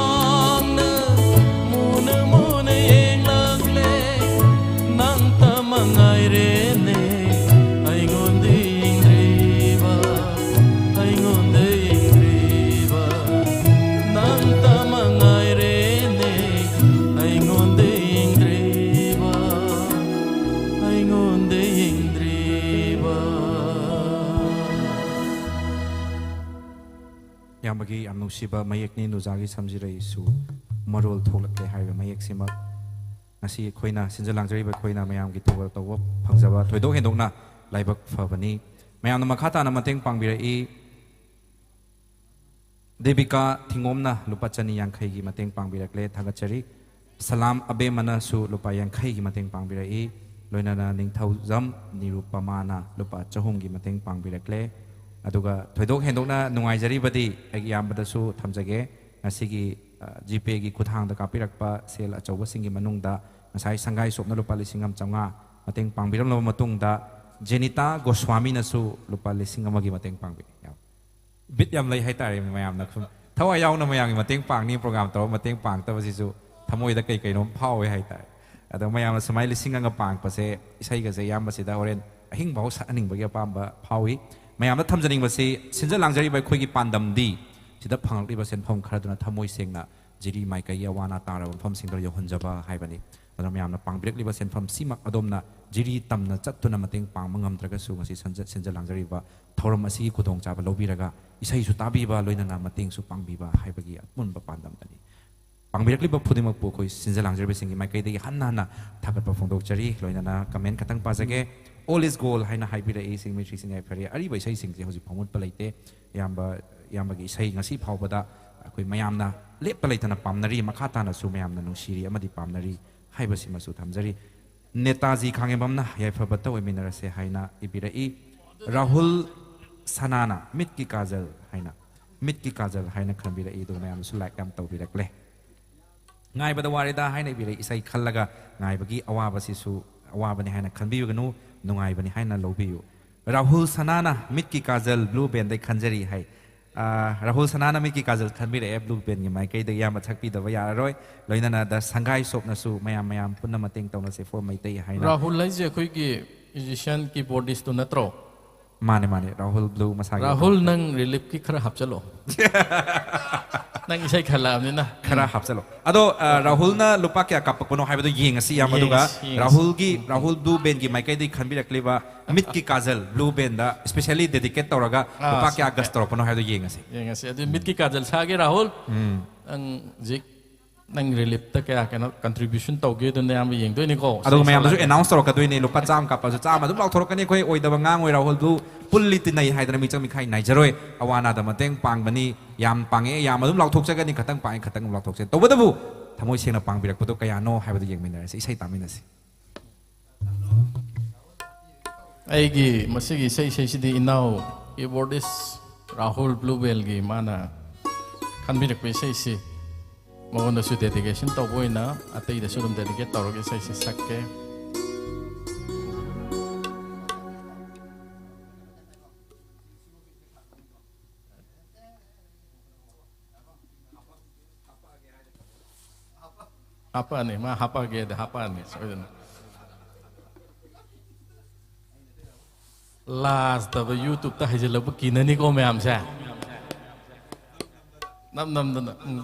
ꯏꯌꯥꯝꯕꯒꯤ ꯌꯥꯝ ꯅꯨꯡꯁꯤꯕ ꯃꯌꯦꯛꯅꯤ, ꯅꯨꯖꯥꯒꯤ ꯁꯝꯖꯤꯔꯩꯁꯨ ꯃꯔꯣꯜ ꯊꯣꯛꯂꯛꯂꯦ ꯍꯥꯏꯔꯤꯕ ꯃꯌꯦꯛꯁꯤꯃꯛ ꯉꯁꯤ ꯑꯩꯈꯣꯏꯅ ꯁꯤꯟꯖ ꯂꯥꯡꯖꯔꯤꯕ ꯑꯩꯈꯣꯏꯅ ꯃꯌꯥꯝꯒꯤ ꯊꯧꯒꯜ ꯇꯧꯕ ꯐꯪꯖꯕ ꯊꯣꯏꯗꯣꯛ ꯍꯦꯟꯗꯣꯛꯅ ꯂꯥꯏꯕꯛ ꯐꯕꯅꯤ꯫ ꯃꯌꯥꯝꯅ ꯃꯈꯥ ꯇꯥꯅ ꯃꯇꯦꯡ ꯄꯥꯡꯕꯤꯔꯛꯏ꯫ ꯗꯦꯕꯤꯀꯥ ꯊꯤꯉꯣꯝꯅ ꯂꯨꯄꯥ ꯆꯅꯤ ꯌꯥꯡꯈꯩꯒꯤ ꯃꯇꯦꯡ ꯄꯥꯡꯕꯤꯔꯛꯂꯦ, ꯊꯥꯒꯠꯆꯔꯤ꯫ ꯁꯂꯥꯝ ꯑꯕꯦꯝꯃꯅꯁꯨ ꯂꯨꯄꯥ ꯌꯥꯡꯈꯩꯒꯤ ꯃꯇꯦꯡ ꯄꯥꯡꯕꯤꯔꯛꯏ꯫ ꯂꯣꯏꯅꯅ ꯅꯤꯡꯊꯧꯖꯝ ꯅꯤꯔꯨꯄꯃꯥꯅ ꯂꯨꯄꯥ ꯆꯍꯨꯝꯒꯤ ꯃꯇꯦꯡ ꯄꯥꯡꯕꯤꯔꯛꯂꯦ꯫ ꯑꯗꯨꯒ ꯊꯣꯏꯗꯣꯛ ꯍꯦꯟꯗꯣꯛꯅ ꯅꯨꯡꯉꯥꯏꯖꯔꯤꯕꯗꯤ ꯑꯩꯒꯤ ꯏꯌꯥꯝꯕꯗꯁꯨ ꯊꯝꯖꯒꯦ꯫ ꯉꯁꯤꯒꯤ, ꯑ, ꯖꯤꯄꯦꯒꯤ ꯈꯨꯠꯊꯥꯡꯗ ꯀꯥꯞꯄꯤꯔꯛꯄ ꯁꯦꯜ ꯑꯆꯧꯕꯁꯤꯡꯒꯤ ꯃꯅꯨꯡꯗ ꯉꯁꯥꯏ ꯁꯪꯒꯥꯏ ꯁꯣꯞꯅ ꯂꯨꯄꯥ ꯂꯤꯁꯤꯡ ꯑꯃ ꯆꯥꯝꯃꯉꯥ ꯃꯇꯦꯡ ꯄꯥꯡꯕꯤꯔꯝꯂꯕ ꯃꯇꯨꯡꯗ, ꯖꯦꯅꯤꯇꯥ ꯒꯣꯁ꯭ꯋꯥꯃꯤꯅꯁꯨ ꯂꯨꯄꯥ ꯂꯤꯁꯤꯡ ꯑꯃꯒꯤ ꯃꯇꯦꯡ ꯄꯥꯡꯕꯤ-, ꯌꯥꯝ ꯕꯤꯠ ꯌꯥꯝ ꯂꯩ ꯍꯥꯏꯇꯥꯔꯦ꯫ ꯃꯌꯥꯝꯅ ꯁꯨꯝ ꯊꯋꯥꯏ ꯌꯥꯎꯅ ꯃꯌꯥꯝꯒꯤ ꯃꯇꯦꯡ ꯄꯥꯡꯅꯤ ꯄ꯭ꯔꯣꯒ꯭ꯔꯥꯝ ꯇꯧꯔꯒ ꯃꯇꯦꯡ ꯄꯥꯡꯉꯛꯇꯕꯁꯤꯁꯨ ꯊꯃꯣꯏꯗ ꯀꯩ ꯀꯩꯅꯣꯝ ꯐꯥꯎꯋꯦ ꯍꯥꯏꯇꯥꯔꯦ꯫ ꯑꯗꯣ ꯃꯌꯥꯝꯅ ꯁꯨꯃꯥꯏꯅ ꯂꯤꯁꯤꯡ ꯑꯃꯒ ꯄꯥꯡꯉꯛꯄꯁꯦ ꯏꯁꯩꯒꯁꯦ ꯑꯌꯥꯝꯕꯁꯤꯗ ꯍꯣꯔꯦꯟ ꯑꯍꯤꯡꯐꯥꯎ ꯁꯛꯍꯟꯅꯤꯡꯕꯒꯤ ꯑꯄꯥꯝꯕ ꯐꯥꯎꯏ꯫ ꯃꯌꯥꯝꯗ ꯊꯝꯖꯅꯤꯡꯕꯁꯤ, ꯁꯤꯟꯖ ꯂꯥꯡꯖꯔꯤꯕ ꯑꯩꯈꯣꯏꯒꯤ ꯄꯥꯟꯗꯝꯗꯤ ꯁꯤꯗ ꯐꯪꯂꯛꯂꯤꯕ ꯁꯦꯟꯐꯝ ꯈꯔꯗꯨꯅ ꯊꯃꯣꯏ ꯁꯦꯡꯅ ꯖꯤꯔꯤ ꯃꯥꯏꯀꯩꯒꯤ ꯑꯋꯥ ꯑꯅꯥ ꯇꯥꯔꯕ ꯃꯐꯝꯁꯤꯡꯗ ꯌꯧꯍꯟꯖꯕ ꯍꯥꯏꯕꯅꯤ꯫ ꯑꯗꯨꯅ ꯃꯌꯥꯝꯅ ꯄꯥꯡꯕꯤꯔꯛꯂꯤꯕ ꯁꯦꯟꯐꯝ ꯁꯤꯃꯛ ꯑꯗꯣꯝꯅ ꯖꯤꯔꯤ ꯇꯝꯅ ꯆꯠꯇꯨꯅ ꯃꯇꯦꯡ ꯄꯥꯡꯕ ꯉꯝꯗ꯭ꯔꯒꯁꯨ, ꯉꯁꯤ ꯁꯟꯖ-, ꯁꯤꯟꯖ ꯂꯥꯡꯖꯔꯤꯕ ꯊꯧꯔꯝ ꯑꯁꯤꯒꯤ ꯈꯨꯗꯣꯡꯆꯥꯕ ꯂꯧꯕꯤꯔꯒ ꯏꯁꯩꯁꯨ ꯇꯥꯕꯤꯕ, ꯂꯣꯏꯅꯅ ꯃꯇꯦꯡꯁꯨ ꯄꯥꯡꯕꯤꯕ ꯍꯥꯏꯕꯒꯤ ꯑꯄꯨꯟꯕ ꯄꯥꯟꯗꯝꯗꯅꯤ꯫ ꯄꯥꯡꯕꯤꯔꯛꯂꯤꯕ ꯈꯨꯗꯤꯡꯃꯛꯄꯨ ꯑꯩꯈꯣꯏ ꯁꯤꯟꯖ ꯂꯥꯡꯖꯔꯤꯕꯁꯤꯡꯒꯤ ꯃꯥꯏꯀꯩꯗꯒꯤ ꯍꯟꯅ ꯍꯟꯅ ꯊꯥꯒꯠꯄ ꯐꯣꯡꯗꯣꯛꯆꯔꯤ꯫ ꯂꯣꯏꯅꯅ ꯀꯃꯦꯟ ꯈꯇꯪ ꯄꯥꯖꯒꯦ꯫ "All is gold" ꯍꯥꯏꯅ ꯍꯥꯏꯕꯤꯔꯛꯏ, ꯁꯤꯡꯃꯩ ꯁꯤꯡ ꯌꯥꯏꯐꯔꯦ꯫ ꯑꯔꯤꯕ ꯏꯁꯩꯁꯤꯡꯁꯦ ꯍꯧꯖꯤꯛ ꯐꯥꯎ ꯃꯨꯠꯄ ꯂꯩꯇꯦ꯫ ꯑꯌꯥꯝꯕ, ꯑꯌꯥꯝꯕꯒꯤ ꯏꯁꯩ ꯉꯁꯤ ꯐꯥꯎꯕꯗ ꯑꯩꯈꯣꯏ ꯃꯌꯥꯝꯅ ꯂꯦꯞꯄ ꯂꯩꯇꯅ ꯄꯥꯝꯅꯔꯤ, ꯃꯈꯥ ꯇꯥꯅꯁꯨ ꯃꯌꯥꯝꯅ ꯅꯨꯡꯁꯤꯔꯤ ꯑꯃꯗꯤ ꯄꯥꯝꯅꯔꯤ ꯍꯥꯏꯕꯁꯤꯃꯁꯨ ꯊꯝꯖꯔꯤ꯫ ꯅꯦꯇꯥꯖꯤ ꯈꯥꯉꯦꯝꯕꯝꯅ "ꯌꯥꯏꯐꯕꯇ ꯑꯣꯏꯃꯤꯟꯅꯔꯁꯦ" ꯍꯥꯏꯅ ꯏꯕꯤꯔꯛꯏ꯫ ꯔꯥꯍꯨꯜ ꯁꯅꯥꯅ "ꯃꯤꯠꯀꯤ ꯀꯥꯖꯜ" ꯍꯥꯏꯅ, "ꯃꯤꯠꯀꯤ ꯀꯥꯖꯜ" ꯍꯥꯏꯅ ꯈꯟꯕꯤꯔꯛꯏ꯫ ꯑꯗꯨꯒ ꯃꯌꯥꯝꯅꯁꯨ ꯂꯥꯏꯛ ꯌꯥꯝ ꯇꯧꯕꯤꯔꯛꯂꯦ꯫ "ꯉꯥꯏꯕꯗ ꯋꯥꯔꯦꯗ" ꯍꯥꯏꯅ ꯏꯕꯤꯔꯛꯏ꯫ ꯏꯁꯩ ꯈꯜꯂꯒ ꯉꯥꯏꯕꯒꯤ ꯑꯋꯥꯕꯁꯤꯁꯨ ꯑꯋꯥꯕꯅꯤ ꯍꯥꯏꯅ ꯈꯟꯕꯤꯒꯅꯨ, ꯅꯨꯡꯉꯥꯏꯕꯅꯤ ꯍꯥꯏꯅ ꯂꯧꯕꯤꯌꯨ꯫ ꯔꯥꯍꯨꯜ ꯁꯅꯥꯅ "ꯃꯤꯠꯀꯤ ꯀꯥꯖꯜ" ꯕ꯭ꯂꯨ ꯕꯦꯟꯗꯩ ꯈꯟꯖꯔꯤ ꯍꯥꯏ꯫ ꯑꯥ, ꯔꯥꯍꯨꯜ ꯁꯅꯥꯅ "ꯃꯤꯠꯀꯤ ꯀꯥꯖꯜ" ꯈꯟꯕꯤꯔꯛꯑꯦ, ꯕ꯭ꯂꯨ ꯕꯦꯟꯒꯤ ꯃꯥꯏꯀꯩꯗꯒꯤ ꯏꯌꯥꯝꯕ ꯊꯛꯄꯤꯗꯕ ꯌꯥꯔꯔꯣꯏ꯫ ꯂꯣꯏꯅꯅ ꯗ ꯁꯪꯒꯥꯏ ꯁꯣꯞꯅꯁꯨ "ꯃꯌꯥꯝ ꯃꯌꯥꯝ ꯄꯨꯟꯅ ꯃꯇꯦꯡ ꯇꯧꯅꯁꯦ for ꯃꯩꯇꯩ" ꯍꯥꯏꯅ꯫ ꯔꯥꯍꯨꯜ ꯍꯥꯏꯁꯦ ꯑꯩꯈꯣꯏꯒꯤ ꯃ꯭ꯌꯨꯖꯤꯁꯤꯌꯥꯟ, ꯀꯤꯕꯣꯔꯗꯤꯁꯇꯨ ꯅꯠꯇ꯭ꯔꯣ? ꯃꯥꯅꯦ, ꯃꯥꯅꯦ, ꯔꯥꯍꯨꯜ ꯕ꯭ꯂꯨ ꯃꯁꯥꯒꯤ ꯔꯥꯍꯨꯜ, ꯑꯦꯀꯥꯎꯟꯠꯇ꯫ ꯅꯪ ꯔꯤꯂꯤꯞꯀꯤ ꯈꯔ ꯍꯥꯞꯆꯜꯂꯣ꯫ ꯅꯪ ꯏꯁꯩ ꯈꯜꯂꯛꯑꯕꯅꯤꯅ꯫ ꯈꯔ ꯍꯥꯞꯆꯜꯂꯣ꯫ ꯑꯗꯣ ꯑ, ꯔꯥꯍꯨꯜꯅ ꯂꯨꯄꯥ ꯀꯌꯥ ꯀꯥꯞꯄꯛꯄꯅꯣ ꯍꯥꯏꯕꯗꯣ ꯌꯦꯡꯉꯁꯤ, ꯌꯥꯝ꯫ ꯑꯗꯨꯒ ꯌꯦꯡꯉꯁꯤ, ꯌꯦꯡꯉꯁꯤ꯫ ꯔꯥꯍꯨꯜꯒꯤ, ꯔꯥꯍꯨꯜ ꯕ꯭ꯂꯨ ꯕꯦꯟꯒꯤ ꯃꯥꯏꯀꯩꯗꯒꯤ ꯈꯟꯕꯤꯔꯛꯂꯤꯕ ꯃꯤꯠꯀꯤ Kajal blue band specially dedicate ꯇꯧꯔꯒ ꯑꯥ, ꯂꯨꯄꯥ ꯀꯌꯥ ꯁꯛꯀꯦ꯫ ꯒꯁ ꯇꯧꯔꯛꯄꯅꯣ ꯍꯥꯏꯕꯗꯣ ꯌꯦꯡꯉꯁꯤ꯫ ꯌꯦꯡꯉꯁꯤ꯫ ꯑꯗꯨ ꯃꯤꯠꯀꯤ ꯀꯥꯖꯜ ꯁꯥꯒꯦ, ꯔꯥꯍꯨꯜ? ꯅꯪ ꯍꯧꯖꯤꯛ ꯅꯪ ꯔꯤꯂꯤꯞꯇ ꯀꯌꯥ ꯀꯩꯅꯣ contribution ꯇꯧꯒꯦ, ꯑꯗꯨꯅ ꯑꯌꯥꯝꯕ ꯌꯦꯡꯗꯣꯏꯅꯤꯀꯣ꯫ ꯑꯗꯨꯒ ꯏꯁꯩ ꯃꯌꯥꯝꯗꯁꯨ ꯁꯛꯂꯛꯑꯒꯦ꯫ ꯑꯦꯅꯥꯎꯟꯁ ꯇꯧꯔꯛꯀꯗꯣꯏꯅꯤ꯫ ꯂꯨꯄꯥ ꯆꯥꯝꯃ ꯀꯥꯞꯄꯁꯨ ꯆꯥꯝꯃ ꯑꯗꯨꯝ ꯂꯥꯎꯊꯣꯔꯛꯀꯅꯤ꯫ ꯑꯩꯈꯣꯏ ꯑꯣꯏꯗꯕ ꯉꯥꯡꯉꯣꯏ꯫ ꯔꯥꯍꯨꯜꯗꯨ ꯄꯨꯜꯂꯤ ꯇꯤꯟꯅꯩ ꯍꯥꯏꯗꯅ ꯃꯤꯆꯪ ꯃꯤꯈꯥꯏ ꯅꯥꯏꯖꯔꯣꯏ꯫ ꯑꯋꯥ ꯑꯅꯥꯗ ꯃꯇꯦꯡ ꯄꯥꯡꯕꯅꯤ꯫ ꯌꯥꯝ ꯄꯥꯡꯉꯛꯑꯦ, ꯌꯥꯝ ꯑꯗꯨꯝ ꯂꯥꯎꯊꯣꯛꯆꯒꯅꯤ꯫ ꯈꯇꯪ ꯄꯥꯡꯉꯦ, ꯈꯇꯪ ꯑꯗꯨꯝ ꯂꯥꯎꯊꯣꯛꯆꯒꯅꯤ꯫ ꯇꯧꯕꯇꯕꯨ ꯊꯃꯣꯏ ꯁꯦꯡꯅ ꯄꯥꯡꯕꯤꯔꯛꯄꯗꯣ ꯀꯌꯥꯅꯣ ꯍꯥꯏꯕꯗꯨ ꯌꯦꯡꯃꯤꯟꯅꯔꯁꯤ꯫ ꯏꯁꯩ ꯇꯥꯃꯤꯟꯅꯁꯤ꯫ ꯑꯩꯒꯤ ꯃꯁꯤꯒꯤ ꯏꯁꯩ, ꯏꯁꯩꯁꯤꯗꯤ ꯏꯅꯥꯎ keyboardist ꯔꯥꯍꯨꯜ ꯕ꯭ꯂꯨꯕꯦꯜꯒꯤ ꯃꯥꯅ ꯈꯟꯕꯤꯔꯛꯄ ꯏꯁꯩꯁꯤ ꯃꯉꯣꯟꯗꯁꯨ dedication ꯇꯧꯕ ꯑꯣꯏꯅ ꯑꯇꯩꯗꯁꯨ ꯑꯗꯨꯝ dedicate ꯇꯧꯔꯒ ꯏꯁꯩꯁꯤ ꯁꯛꯀꯦ꯫ ꯍꯥꯄꯛꯑꯅꯤ, ꯃꯥ ꯍꯥꯄꯛꯑꯒꯦꯗꯤ ꯍꯥꯄꯛꯑꯅꯤ ꯁꯣꯏꯗꯅ꯫ ꯂꯥꯁꯇꯕ YouTube ꯇ ꯍꯩꯖꯤꯜꯂꯛꯄ ꯀꯤꯅꯅꯤꯀꯣ ꯃꯌꯥꯝꯁꯦ꯫ ꯅꯝ ꯅꯝꯗꯅ꯫ ꯎꯝ꯫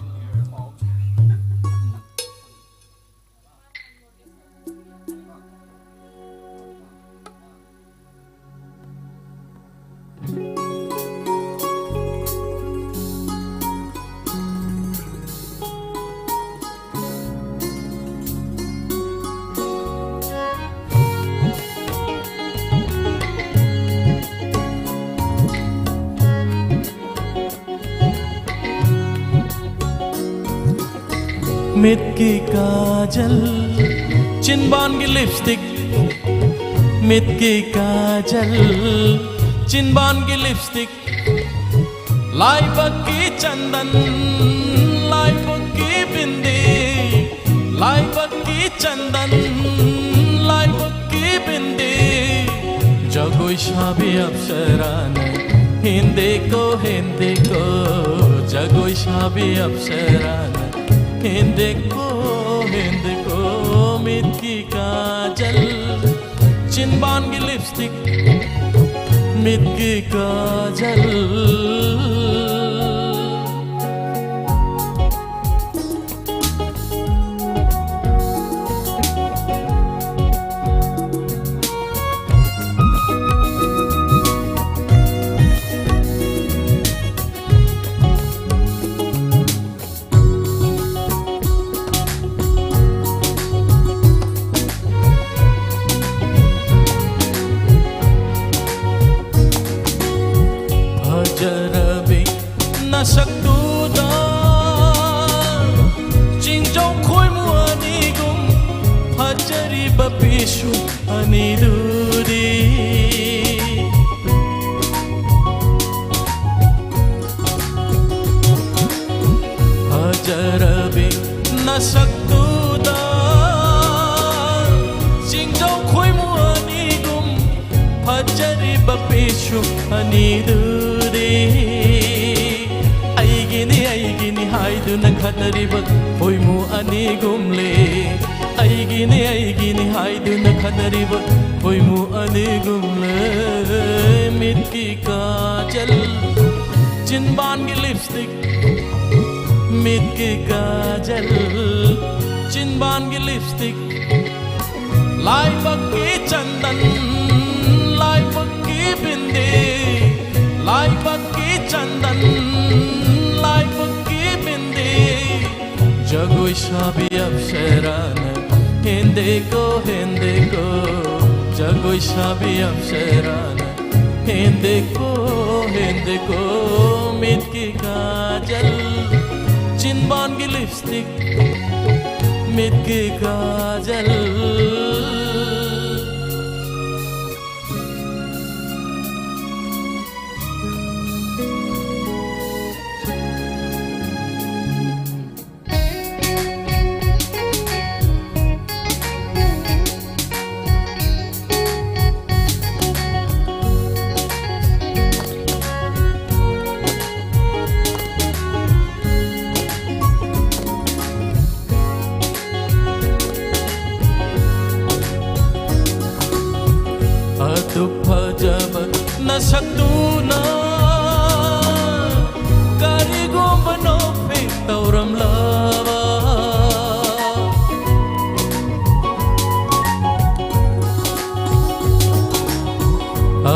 ꯃꯤꯠꯀꯤ ꯀꯥꯖꯜ, ꯆꯤꯟꯕꯥꯟꯒꯤ ꯂꯤꯞꯁꯇꯤꯛ꯫ ꯃꯤꯠꯀꯤ ꯀꯥꯖꯜ, ꯆꯤꯟꯕꯥꯟꯒꯤ ꯂꯤꯞꯁꯇꯤꯛ꯫ ꯂꯥꯏꯕꯛꯀꯤ ꯆꯟꯗꯟ, ꯂꯥꯏꯕꯛꯀꯤ ꯕꯤꯟꯗꯤ꯫ ꯂꯥꯏꯕꯛꯀꯤ ꯆꯟꯗꯟ, ꯂꯥꯏꯕꯛꯀꯤ ꯕꯤꯟꯗꯤ꯫ ꯖꯒꯣꯏ ꯁꯥꯕꯤ ꯑꯞꯁꯔꯥꯅ ꯍꯦꯟꯗꯦꯀꯣ, ꯍꯦꯟꯗꯦꯀꯣ꯫ ꯖꯒꯣꯏ ꯁꯥꯕꯤ ꯑꯞꯁꯔꯥꯅ ꯍꯦꯟꯗꯦꯀꯣ, ꯍꯦꯟꯗꯦꯀꯣ꯫ ꯃꯤꯠꯀꯤ ꯀꯥꯖꯜ, ꯆꯤꯟꯕꯥꯟꯒꯤ ꯂꯤꯞꯁꯇꯤꯛ꯫ ꯃꯤꯠꯀꯤ ꯀꯥꯖꯜ꯫ ꯅꯁꯛꯇꯨꯗ ꯆꯤꯡꯖꯧ ꯈꯣꯏꯃꯨ ꯑꯅꯤꯒꯨꯝ ꯐꯖꯔꯤꯕ ꯄꯤꯁꯨ ꯑꯅꯤꯗꯨꯗꯤ꯫ ꯐꯖꯔꯕꯤ ꯅꯁꯛꯇꯨꯗ ꯆꯤꯡꯖꯧ ꯈꯣꯏꯃꯨ ꯑꯅꯤꯒꯨꯝ ꯐꯖꯔꯤꯕ ꯄꯤꯁꯨ ꯑꯅꯤꯗꯨꯗꯤ꯫ ꯑꯩꯒꯤꯅꯤ ꯑꯩꯒꯤꯅꯤ ꯍꯥꯏꯗꯨꯅ ꯈꯠꯅꯔꯤꯕ ꯈꯣꯏꯃꯨ ꯑꯅꯤꯒꯨꯝꯂꯦ꯫ ꯑꯩꯒꯤꯅꯤ ꯑꯩꯒꯤꯅꯤ ꯍꯥꯏꯗꯨꯅ ꯈꯠꯅꯔꯤꯕ ꯈꯣꯏꯃꯨ ꯑꯅꯤꯒꯨꯝꯂꯦ꯫ ꯃꯤꯠꯀꯤ ꯀꯥꯖꯜ, ꯆꯤꯟꯕꯥꯟꯒꯤ ꯂꯤꯞꯁꯇꯤꯛ, ꯃꯤꯠꯀꯤ ꯀꯥꯖꯜ, ꯆꯤꯟꯕꯥꯟꯒꯤ ꯂꯤꯞꯁꯇꯤꯛ, ꯂꯥꯏꯕꯛꯀꯤ ꯆꯟꯗꯟ, ꯂꯥꯏꯕꯛꯀꯤ ꯕꯤꯟꯗꯤ, ꯂꯥꯏꯕꯛꯀꯤ ꯆꯟꯗꯟ, ꯂꯥꯏꯕꯛꯀꯤ ꯕꯤꯟꯗꯤ꯫ ꯖꯒꯣꯏ ꯁꯥꯕꯤ ꯑꯞꯁꯔꯥꯅ ꯍꯦꯟꯗꯦꯀꯣ, ꯍꯦꯟꯗꯦꯀꯣ, ꯖꯒꯣꯏ ꯁꯥꯕꯤ ꯑꯞꯁꯔꯥꯅ ꯍꯦꯟꯗꯦꯀꯣ, ꯍꯦꯟꯗꯦꯀꯣ꯫ ꯃꯤꯠꯀꯤ ꯀꯥꯖꯜ, ꯆꯤꯟꯕꯥꯟꯒꯤ ꯂꯤꯞꯁꯇꯤꯛ, ꯃꯤꯠꯀꯤ ꯀꯥꯖꯜ꯫ ꯑꯗꯨꯛ ꯐꯖꯕ ꯅꯁꯛꯇꯨꯅ ꯀꯔꯤꯒꯨꯝꯕ ꯅꯣꯛꯐꯦ ꯇꯧꯔꯝꯂꯕ?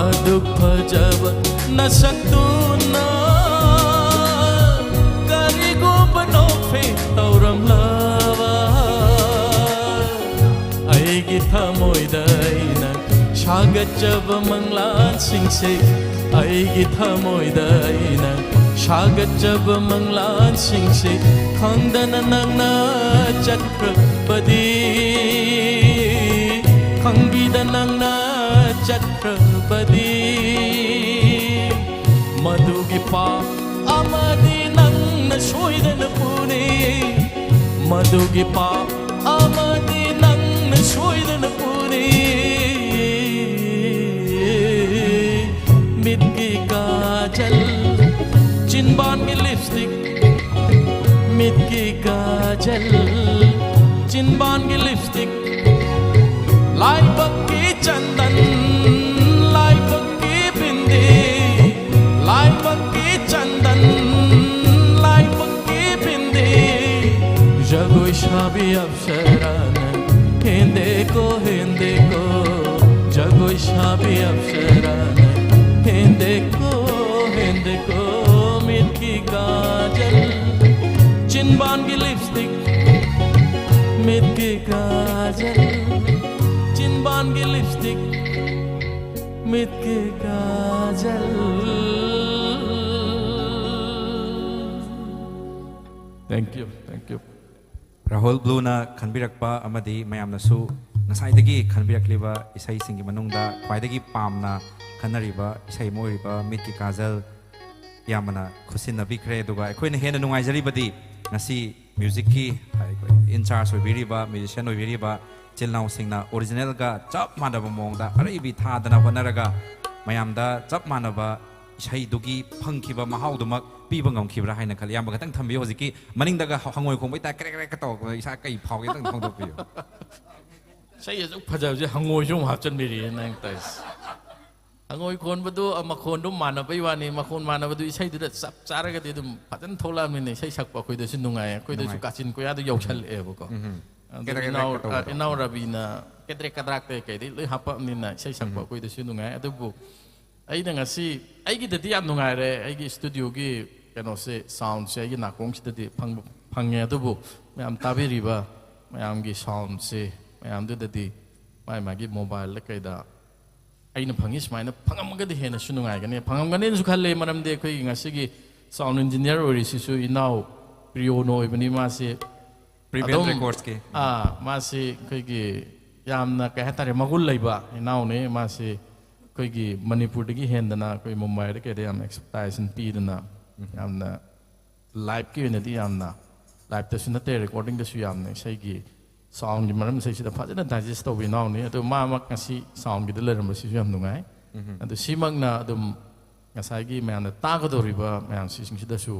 ꯑꯗꯨꯛ ꯐꯖꯕ ꯅꯁꯛꯇꯨꯅ ꯀꯔꯤꯒꯨꯝꯕ ꯅꯣꯛꯐꯦ ꯇꯧꯔꯝꯂꯕ? ꯑꯩꯒꯤ ꯊꯃꯣꯏꯗ ꯑꯩꯅ ꯁꯥꯒꯠꯆꯕ ꯃꯪꯂꯥꯟꯁꯤꯡꯁꯦ, ꯑꯩꯒꯤ ꯊꯃꯣꯏꯗ ꯑꯩꯅ ꯁꯥꯒꯠꯆꯕ ꯃꯪꯂꯥꯟꯁꯤꯡꯁꯦ ꯈꯪꯗꯅ ꯅꯪꯅ ꯆꯠꯈ꯭ꯔꯕꯗꯤ, ꯈꯪꯕꯤꯗ ꯅꯪꯅ ꯆꯠꯈ꯭ꯔꯕꯗꯤ, ꯃꯗꯨꯒꯤ ꯄꯥꯞ ꯑꯃꯗꯤ ꯅꯪꯅ ꯁꯣꯏꯗꯅ ꯄꯨꯅꯤ, ꯃꯗꯨꯒꯤ ꯄꯥꯞ ꯑꯃꯗꯤ ꯅꯪꯅ ꯁꯣꯏꯗꯅ ꯄꯨꯅꯤ꯫ ꯃꯤꯠꯀꯤ ꯀꯥꯖꯜ, ꯆꯤꯟꯕꯥꯟꯒꯤ ꯂꯤꯞꯁꯇꯤꯛ, ꯃꯤꯠꯀꯤ ꯀꯥꯖꯜ, ꯆꯤꯟꯕꯥꯟꯒꯤ ꯂꯤꯞꯁꯇꯤꯛ, ꯂꯥꯏꯕꯛꯀꯤ ꯆꯟꯗꯟ, ꯂꯥꯏꯕꯛꯀꯤ ꯕꯤꯟꯗꯤ, ꯂꯥꯏꯕꯛꯀꯤ ꯆꯟꯗꯟ, ꯂꯥꯏꯕꯛꯀꯤ ꯕꯤꯟꯗꯤ, ꯖꯒꯣꯏ ꯁꯥꯕꯤ ꯑꯞꯁꯔꯥꯅ ꯍꯦꯟꯗꯦꯀꯣ, ꯍꯦꯟꯗꯦꯀꯣ, ꯖꯒꯣꯏ ꯁꯥꯕꯤ ꯑꯞꯁꯔꯥꯅ ꯍꯦꯟꯗꯦꯀꯣ, ꯍꯦꯟꯗꯦꯀꯣ, ꯃꯤꯠꯀꯤ ꯀꯥꯖꯜ, ꯆꯤꯟꯕꯥꯟꯒꯤ ꯂꯤꯞꯁꯇꯤꯛ, ꯃꯤꯠꯀꯤ ꯀꯥꯖꯜ, ꯆꯤꯟꯕꯥꯟꯒꯤ ꯂꯤꯞꯁꯇꯤꯛ, ꯃꯤꯠꯀꯤ Kajal. Thank you, thank you. Rahul ꯕ꯭ꯂꯨꯅ ꯈꯟꯕꯤꯔꯛꯄ ꯑꯃꯗꯤ ꯃꯌꯥꯝꯅꯁꯨ ꯉꯁꯥꯏꯗꯒꯤ ꯈꯟꯕꯤꯔꯛꯂꯤꯕ ꯏꯁꯩꯁꯤꯡꯒꯤ ꯃꯅꯨꯡꯗ ꯈ꯭ꯋꯥꯏꯗꯒꯤ ꯄꯥꯝꯅ ꯈꯟꯅꯔꯤꯕ ꯏꯁꯩ ꯑꯃ ꯑꯣꯏꯔꯤꯕ ꯃꯤꯠꯀꯤ ꯀꯥꯖꯜ ꯌꯥꯝꯕꯅ ꯈꯨꯠꯁꯤꯟꯅꯕꯤꯈ꯭ꯔꯦ꯫ ꯑꯗꯨꯒ ꯑꯩꯈꯣꯏꯅ ꯍꯦꯟꯅ ꯅꯨꯡꯉꯥꯏꯖꯔꯤꯕꯗꯤ ꯉꯁꯤ ꯃ꯭ꯌꯨꯖꯤꯛꯀꯤ, ꯑꯩꯈꯣꯏ, in charge ꯑꯣꯏꯕꯤꯔꯤꯕ, ꯃ꯭ꯌꯨꯖꯤꯁꯤꯌꯥꯟ ꯑꯣꯏꯕꯤꯔꯤꯕ ꯏꯆꯤꯜ ꯏꯅꯥꯎꯁꯤꯡꯅ ꯑꯣꯔꯤꯖꯤꯅꯦꯜꯒ ꯆꯞ ꯃꯥꯟꯅꯕ ꯃꯑꯣꯡꯗ ꯑꯔꯩꯕꯤ ꯊꯥꯗꯅ ꯍꯣꯠꯅꯔꯒ ꯃꯌꯥꯝꯗ ꯆꯞ ꯃꯥꯟꯅꯕ ꯏꯁꯩꯗꯨꯒꯤ ꯐꯪꯈꯤꯕ ꯃꯍꯥꯎꯗꯨꯃꯛ ꯄꯤꯕ ꯉꯝꯈꯤꯕ꯭ꯔꯥ ꯍꯥꯏꯅ ꯈꯜꯂꯤ꯫ ꯏꯌꯥꯝꯕ ꯈꯇꯪ ꯊꯝꯕꯤꯌꯨ꯫ ꯍꯧꯖꯤꯛꯀꯤ ꯃꯅꯤꯡꯗꯒ ꯍ-, ꯍꯉꯣꯏ ꯈꯣꯡꯕꯩ ꯇꯥꯏꯞ ꯀ꯭ꯔꯦꯛ ꯀ꯭ꯔꯦꯛꯀ ꯇꯧꯔꯛꯄꯗ ꯏꯁꯥ ꯀꯩ ꯐꯥꯎꯒꯦ ꯈꯇꯪ ꯐꯣꯡꯗꯣꯛꯄꯤꯌꯨ꯫ ꯏꯁꯩ ꯑꯁꯨꯛ ꯐꯖꯕꯁꯦ ꯍꯉꯣꯏꯁꯨ ꯑꯃꯨꯛ ꯍꯥꯞꯆꯤꯟꯕꯤꯔꯤꯑꯦ ꯅꯪ ꯇꯧꯔꯤꯁꯦ꯫ ꯍꯉꯣꯏ ꯈꯣꯟꯕꯗꯨ, ꯑ, ꯃꯈꯣꯟꯗꯨ ꯃꯥꯟꯅꯕꯩ ꯋꯥꯅꯤ, ꯃꯈꯣꯟ ꯃꯥꯟꯅꯕꯗꯨ ꯏꯁꯩꯗꯨꯗ ꯆꯞ ꯆꯥꯔꯒꯗꯤ ꯑꯗꯨꯝ ꯐꯖꯅ ꯊꯣꯛꯂꯛꯑꯕꯅꯤꯅ ꯏꯁꯩ ꯁꯛꯄ ꯑꯩꯈꯣꯏꯗꯁꯨ ꯅꯨꯡꯉꯥꯏ, ꯑꯩꯈꯣꯏꯗꯁꯨ ꯅꯨꯡꯉꯥꯏ꯫ ꯀꯥꯆꯤꯟ ꯀꯣꯌꯥꯗꯨ ꯌꯧꯁꯜꯂꯛꯑꯦꯕꯀꯣ꯫ ꯎꯝ꯫ ꯑꯗꯨ ꯀꯦꯗ꯭ꯔꯦꯛ ꯀꯦꯗ꯭ꯔꯦꯛ ꯏꯅꯥꯎ, ꯀ ꯇꯧꯕꯗꯣ꯫ ꯑ, ꯏꯅꯥꯎ ꯔꯕꯤꯅ ꯀꯦꯗ꯭ꯔꯦꯛ ꯀꯗ꯭ꯔꯥꯛꯇ ꯀꯩꯗꯩ ꯂꯣꯏ ꯍꯥꯞꯄꯛꯑꯕꯅꯤꯅ ꯏꯁꯩ ꯁꯛꯄ ꯎꯝ꯫ ꯑꯩꯈꯣꯏꯗꯁꯨ ꯅꯨꯡꯉꯥꯏ꯫ ꯑꯗꯨꯕꯨ ꯑꯩꯅ ꯉꯁꯤ ꯑꯩꯒꯤꯗꯗꯤ ꯌꯥꯝ ꯅꯨꯡꯉꯥꯏꯔꯦ, ꯑꯩꯒꯤ ꯁ꯭ꯇꯨꯗꯤꯑꯣꯒꯤ ꯀꯩꯅꯣꯁꯦ, ꯁꯥꯎꯟꯁꯦ ꯑꯩꯒꯤ ꯅꯥꯀꯣꯡꯁꯤꯗꯗꯤ ꯐꯪꯕ, ꯐꯪꯉꯦ꯫ ꯑꯗꯨꯕꯨ ꯃꯌꯥꯝ ꯇꯥꯕꯤꯔꯤꯕ ꯃꯌꯥꯝꯒꯤ ꯁꯥꯎꯟꯁꯦ, ꯃꯌꯥꯝꯗꯨꯗꯗꯤ ꯃꯥꯏ ꯃꯥꯒꯤ ꯃꯣꯕꯥꯏꯜꯗ ꯀꯩꯗ ꯑꯩꯅ ꯐꯪꯉꯤ ꯁꯨꯃꯥꯏꯅ ꯐꯪꯉꯝꯃꯒꯗꯤ ꯍꯦꯟꯅꯁꯨ ꯅꯨꯡꯉꯥꯏꯒꯅꯤ, ꯐꯪꯉꯝꯒꯅꯤꯅꯁꯨ ꯈꯜꯂꯦ꯫ ꯃꯔꯝꯗꯤ ꯑꯩꯈꯣꯏꯒꯤ ꯉꯁꯤꯒꯤ ꯁꯥꯎꯟ ꯏꯟꯖꯤꯅꯤꯌꯔ ꯑꯣꯏꯔꯤꯁꯤꯁꯨ ꯏꯅꯥꯎ ꯄ꯭ꯔꯤꯌꯣꯅ ꯑꯣꯏꯕꯅꯤ꯫ ꯃꯥꯁꯤ ꯄ꯭ꯔꯤꯕꯦꯟ ꯑꯗꯨꯝ ꯔꯦꯀꯣꯔꯗꯁꯀꯤ ꯑꯥ ꯃꯥꯁꯤ ꯑꯩꯈꯣꯏꯒꯤ ꯌꯥꯝꯅ ꯀꯩ ꯍꯥꯏꯇꯥꯔꯦ, ꯃꯒꯨꯟ ꯂꯩꯕ ꯏꯅꯥꯎꯅꯤ꯫ ꯃꯥꯁꯤ ꯑꯩꯈꯣꯏꯒꯤ ꯃꯅꯤꯄꯨꯔꯗꯒꯤ ꯍꯦꯟꯗꯅ ꯑꯩꯈꯣꯏ ꯃꯨꯝꯕꯥꯏꯗ ꯀꯩꯗ ꯌꯥꯝ ꯑꯦꯛꯁꯄꯔꯇꯥꯏꯖ ꯄꯤꯗꯅ, ꯌꯥꯝꯅ ꯂꯥꯏꯞꯀꯤ ꯑꯣꯏꯅꯗꯤ ꯌꯥꯝꯅ, ꯂꯥꯏꯞꯇꯁꯨ ꯅꯠꯇꯦ, ꯔꯦꯀꯣꯔꯗꯤꯡꯗꯁꯨ ꯌꯥꯝꯅ ꯏꯁꯩꯒꯤ ꯁꯥꯎꯟꯒꯤ ꯃꯔꯝ, ꯏꯁꯩꯁꯤꯗ ꯐꯖꯅ ꯗꯥꯏꯖꯦꯁ ꯇꯧꯕ ꯏꯅꯥꯎꯅꯤ꯫ ꯑꯗꯨ ꯃꯥꯃꯛ ꯉꯁꯤ ꯁꯥꯎꯟꯒꯤꯗ ꯂꯩꯔꯝꯕꯁꯤꯁꯨ ꯌꯥꯝ ꯅꯨꯡꯉꯥꯏ꯫ ꯑꯗꯨ ꯁꯤꯃꯛꯅ ꯑꯗꯨꯝ ꯉꯁꯥꯏꯒꯤ ꯃꯌꯥꯝꯅ ꯇꯥꯒꯗꯧꯔꯤꯕ ꯃꯌꯥꯝꯁꯤꯡꯁꯤꯗꯁꯨ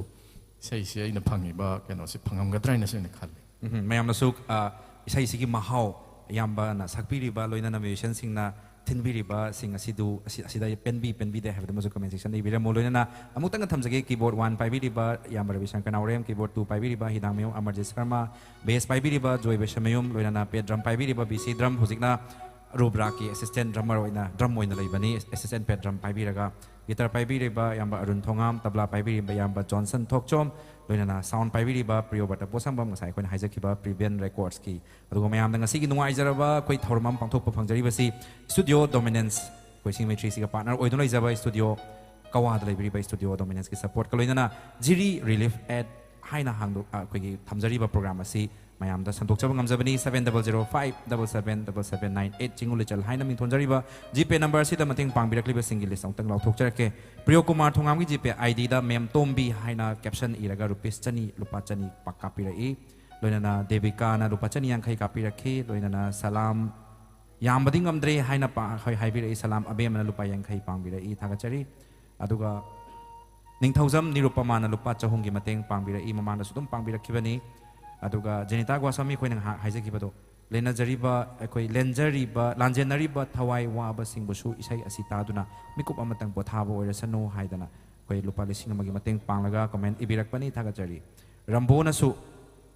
ꯏꯁꯩꯁꯤ ꯑꯩꯅ ꯐꯪꯉꯤꯕ ꯀꯩꯅꯣꯁꯤ ꯐꯪꯉꯝꯒꯗ꯭ꯔꯥ ꯍꯥꯏꯅꯁꯨ ꯑꯩꯅ ꯈꯜꯂꯤ꯫ ꯎꯝ, ꯃꯌꯥꯝꯅꯁꯨ ꯑ, ꯏꯁꯩꯁꯤꯒꯤ ꯃꯍꯥꯎ ꯏꯌꯥꯝꯕꯅ ꯁꯛꯄꯤꯔꯤꯕ, ꯂꯣꯏꯅꯅ ꯃ꯭ꯌꯨꯖꯤꯁꯤꯌꯥꯟꯁꯤꯡꯅ ꯊꯤꯟꯕꯤꯔꯤꯕꯁꯤꯡ ꯑꯁꯤꯗꯨ ꯑꯁꯤ, ꯑꯁꯤꯗ ꯄꯦꯟꯕꯤ ꯄꯦꯟꯕꯤꯗꯦ ꯍꯥꯏꯕꯗꯨꯃꯁꯨ ꯀꯃꯦꯟ ꯁꯦꯛꯁꯟꯗ ꯏꯕꯤꯔꯝꯃꯨ꯫ ꯂꯣꯏꯅꯅ ꯑꯃꯨꯛꯇꯪꯒ ꯊꯝꯖꯒꯦ, ꯀꯤꯕꯣꯔꯗ ꯋꯥꯟ ꯄꯥꯏꯕꯤꯔꯤꯕ ꯏꯌꯥꯝꯕ ꯔꯕꯤꯁꯪꯀꯔ ꯅꯥꯎꯔꯦꯝ, keyboard two ꯄꯥꯏꯕꯤꯔꯤꯕ ꯍꯤꯗꯥꯡꯃꯌꯨꯝ Amarjit Sharma, bass ꯄꯥꯏꯕꯤꯔꯤꯕ ꯖꯣꯏ ꯕꯩꯁꯃꯌꯨꯝ, ꯂꯣꯏꯅꯅ ꯄꯦꯠ ꯗ꯭ꯔꯝ ꯄꯥꯏꯕꯤꯔꯤꯕ ꯕꯤ ꯁꯤ ꯗ꯭ꯔꯝ, ꯍꯧꯖꯤꯛꯅ ꯔꯨꯕ꯭ꯔꯥꯛꯀꯤ ꯑꯦꯁꯤꯁꯇꯦꯟ ꯗ꯭ꯔꯝꯃꯔ ꯑꯣꯏꯅ, ꯗ꯭ꯔꯝ ꯑꯣꯏꯅ ꯂꯩꯕꯅꯤ, ꯑꯦꯁꯤꯁꯇꯦꯟ ꯄꯦꯠ ꯗ꯭ꯔꯝ ꯄꯥꯏꯕꯤꯔꯒ꯫ ꯒꯤꯇꯔ ꯄꯥꯏꯕꯤꯔꯤꯕ ꯏꯌꯥꯝꯕ ꯑꯔꯨꯟ ꯊꯣꯉꯥꯝ, ꯇꯕ꯭ꯂꯥ ꯄꯥꯏꯕꯤꯔꯤꯕ ꯏꯌꯥꯝꯕ ꯖꯣꯟꯁꯟ ꯊꯣꯛꯆꯣꯝ, ꯂꯣꯏꯅꯅ ꯁꯥꯎꯟ ꯄꯥꯏꯕꯤꯔꯤꯕ ꯄ꯭ꯔꯤꯌꯣꯕ꯭ꯔꯇ ꯄꯣꯠꯁꯪꯕꯝ, ꯉꯁꯥꯏ ꯑꯩꯈꯣꯏꯅ ꯍꯥꯏꯖꯈꯤꯕ ꯄ꯭ꯔꯤꯕꯦꯟ ꯔꯦꯀꯣꯔꯗꯁꯀꯤ꯫ ꯑꯗꯨꯒ ꯃꯌꯥꯝꯗ ꯉꯁꯤꯒꯤ ꯅꯨꯡꯉꯥꯏꯖꯔꯕ ꯑꯩꯈꯣꯏ ꯊꯧꯔꯝ ꯑꯃ ꯄꯥꯡꯊꯣꯛꯄ ꯐꯪꯖꯔꯤꯕꯁꯤ ꯁ꯭ꯇꯨꯗꯤꯑꯣ ꯗꯣꯃꯤꯅꯦꯟꯁ, ꯑꯩꯈꯣꯏ ꯁꯤꯡꯃꯩ ꯊ꯭ꯔꯤꯁꯤꯒ ꯄꯥꯔꯠꯅꯔ ꯑꯣꯏꯗꯨꯅ ꯂꯩꯖꯕ ꯁ꯭ꯇꯨꯗꯤꯑꯣ ꯀꯋꯥꯗ ꯂꯩꯕꯤꯔꯤꯕ ꯁ꯭ꯇꯨꯗꯤꯑꯣ ꯗꯣꯃꯤꯅꯦꯟꯁꯀꯤ ꯁꯄꯣꯔꯠꯀ ꯂꯣꯏꯅꯅ ꯖꯤꯔꯤ ꯔꯤꯂꯤꯐ ꯑꯦꯠ ꯍꯥꯏꯅ ꯍꯥꯡꯗꯣꯛ-, ꯑ, ꯑꯩꯈꯣꯏꯒꯤ ꯊꯝꯖꯔꯤꯕ ꯄ꯭ꯔꯣꯒ꯭ꯔꯥꯝ ꯑꯁꯤ ꯃꯌꯥꯝꯗ ꯁꯟꯗꯣꯛꯆꯕ ꯉꯝꯖꯕꯅꯤ꯫ Seven double zero five double seven double seven nine eight Chingu Lichal ꯍꯥꯏꯅ ꯃꯤꯡꯊꯣꯟꯖꯔꯤꯕ ꯖꯤꯄꯦ ꯅꯝꯕꯔ ꯑꯁꯤꯗ ꯃꯇꯦꯡ ꯄꯥꯡꯕꯤꯔꯛꯂꯤꯕꯁꯤꯡꯒꯤ ꯂꯤꯁ ꯑꯃꯨꯛꯇꯪ ꯂꯥꯎꯊꯣꯛꯆꯔꯛꯀꯦ꯫ ꯄ꯭ꯔꯤꯌꯣ ꯀꯨꯃꯥꯔ ꯊꯣꯉꯥꯝꯒꯤ ꯖꯤꯄꯦ ꯑꯥꯏ ꯗꯤꯗ ꯃꯦꯝ ꯇꯣꯝꯕꯤ ꯍꯥꯏꯅ ꯀꯦꯞꯁꯟ ꯏꯔꯒ ꯔꯨꯄꯤꯁ ꯆꯅꯤ, ꯂꯨꯄꯥ ꯆꯅꯤ ꯄꯥꯛ ꯀꯥꯞꯄꯤꯔꯛꯏ꯫ ꯂꯣꯏꯅꯅ ꯗꯦꯕꯤꯀꯥꯅ ꯂꯨꯄꯥ ꯆꯅꯤ ꯌꯥꯡꯈꯩ ꯀꯥꯞꯄꯤꯔꯛꯈꯤ꯫ ꯂꯣꯏꯅꯅ ꯁꯂꯥꯝ ꯌꯥꯝꯕꯗꯤ ꯉꯝꯗ꯭ꯔꯦ ꯍꯥꯏꯅ ꯄꯥ-, ꯍꯣꯏ ꯍꯥꯏꯕꯤꯔꯛꯏ꯫ ꯁꯂꯥꯝ ꯑꯕꯦꯝꯃꯅ ꯂꯨꯄꯥ ꯌꯥꯡꯈꯩ ꯄꯥꯡꯕꯤꯔꯛꯏ, ꯊꯥꯒꯠꯆꯔꯤ꯫ ꯑꯗꯨꯒ ꯅꯤꯡꯊꯧꯖꯝ ꯅꯤꯔꯨꯄꯃꯥꯅ ꯂꯨꯄꯥ ꯆꯍꯨꯝꯒꯤ ꯃꯇꯦꯡ ꯄꯥꯡꯕꯤꯔꯛꯏ, ꯃꯃꯥꯡꯗꯁꯨ ꯑꯗꯨꯝ ꯄꯥꯡꯕꯤꯔꯛꯈꯤꯕꯅꯤ꯫ ꯑꯗꯨꯒ ꯖꯦꯅꯤꯇꯥ ꯒꯣꯁ꯭ꯋꯥꯃꯤ ꯑꯩꯈꯣꯏꯅ ꯉꯥꯏꯍꯥꯛ ꯍꯥꯏꯖꯈꯤꯕꯗꯣ, ꯂꯦꯟꯅꯖꯔꯤꯕ ꯑꯩꯈꯣꯏ ꯂꯦꯟꯖꯔꯤꯕ, ꯂꯥꯟꯖꯦꯟꯅꯔꯤꯕ ꯊꯋꯥꯏ ꯋꯥꯕꯁꯤꯡꯕꯨꯁꯨ ꯏꯁꯩ ꯑꯁꯤ ꯇꯥꯗꯨꯅ ꯃꯤꯀꯨꯞ ꯑꯃꯇꯪ ꯄꯣꯊꯥꯕ ꯑꯣꯏꯔꯁꯅꯨ ꯍꯥꯏꯗꯅ ꯑꯩꯈꯣꯏ ꯂꯨꯄꯥ ꯂꯤꯁꯤꯡ ꯑꯃꯒꯤ ꯃꯇꯦꯡ ꯄꯥꯡꯂꯒ ꯀꯃꯦꯟ ꯏꯕꯤꯔꯛꯄꯅꯤ, ꯊꯥꯒꯠꯆꯔꯤ꯫ ꯔꯝꯕꯣꯅꯁꯨ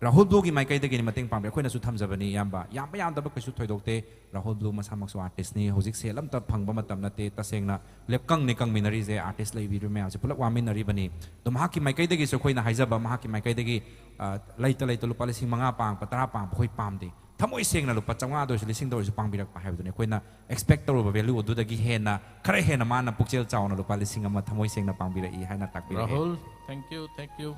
ꯔꯥꯍꯨꯜ ꯕ꯭ꯂꯨꯒꯤ ꯃꯥꯏꯀꯩꯗꯒꯤꯅꯤ ꯃꯇꯦꯡ ꯄꯥꯡꯕꯤ, ꯑꯩꯈꯣꯏꯅꯁꯨ ꯊꯝꯖꯕꯅꯤ ꯏꯌꯥꯝꯕ, ꯌꯥꯝꯕ ꯌꯥꯝꯗꯕ ꯀꯩꯁꯨ ꯊꯣꯏꯗꯣꯛꯇꯦ꯫ ꯔꯥꯍꯨꯜ ꯕ꯭ꯂꯨ ꯃꯁꯥꯃꯛꯁꯨ ꯑꯥꯔꯇꯤꯁꯅꯤ, ꯍꯧꯖꯤꯛ ꯁꯦꯜ ꯑꯝꯇ ꯐꯪꯕ ꯃꯇꯝ ꯅꯠꯇꯦ꯫ ꯇꯁꯦꯡꯅ ꯂꯦꯞꯀꯪꯅꯤ ꯀꯪꯃꯤꯟꯅꯔꯤꯁꯦ, ꯑꯥꯔꯇꯤꯁ ꯂꯩꯕꯤꯔꯤꯕ ꯃꯌꯥꯝꯁꯦ ꯄꯨꯂꯞ ꯋꯥꯃꯤꯟꯅꯔꯤꯕꯅꯤ꯫ ꯑꯗꯣ ꯃꯍꯥꯛꯀꯤ ꯃꯥꯏꯀꯩꯗꯒꯤꯁꯨ ꯑꯩꯈꯣꯏꯅ ꯍꯥꯏꯖꯕ, ꯃꯍꯥꯛꯀꯤ ꯃꯥꯏꯀꯩꯗꯒꯤ ꯑ, ꯂꯩꯇ ꯂꯩꯇ ꯂꯨꯄꯥ ꯂꯤꯁꯤꯡ ꯃꯉꯥ ꯄꯥꯡꯕ, ꯇꯔꯥ ꯄꯥꯡꯕ ꯑꯩꯈꯣꯏ ꯄꯥꯝꯗꯦ꯫ ꯊꯃꯣꯏ ꯁꯦꯡꯅ ꯂꯨꯄꯥ ꯆꯥꯝꯃꯉꯥꯗ ꯑꯣꯏꯔꯁꯨ, ꯂꯤꯁꯤꯡꯗ ꯑꯣꯏꯔꯁꯨ ꯄꯥꯡꯕꯤꯔꯛꯄ ꯍꯥꯏꯕꯗꯨꯅꯤ꯫ ꯑꯩꯈꯣꯏꯅ expect ꯇꯧꯔꯨꯕ value ꯑꯗꯨꯗꯒꯤ ꯍꯦꯟꯅ, ꯈꯔ ꯍꯦꯟꯅ ꯃꯥꯅ ꯄꯨꯛꯆꯦꯜ ꯆꯥꯎꯅ ꯂꯨꯄꯥ ꯂꯤꯁꯤꯡ ꯑꯃ ꯊꯃꯣꯏ ꯁꯦꯡꯅ ꯄꯥꯡꯕꯤꯔꯛꯏ ꯍꯥꯏꯅ ꯇꯥꯛꯄꯤꯔꯛꯑꯦ꯫ Rahul, thank you, thank you.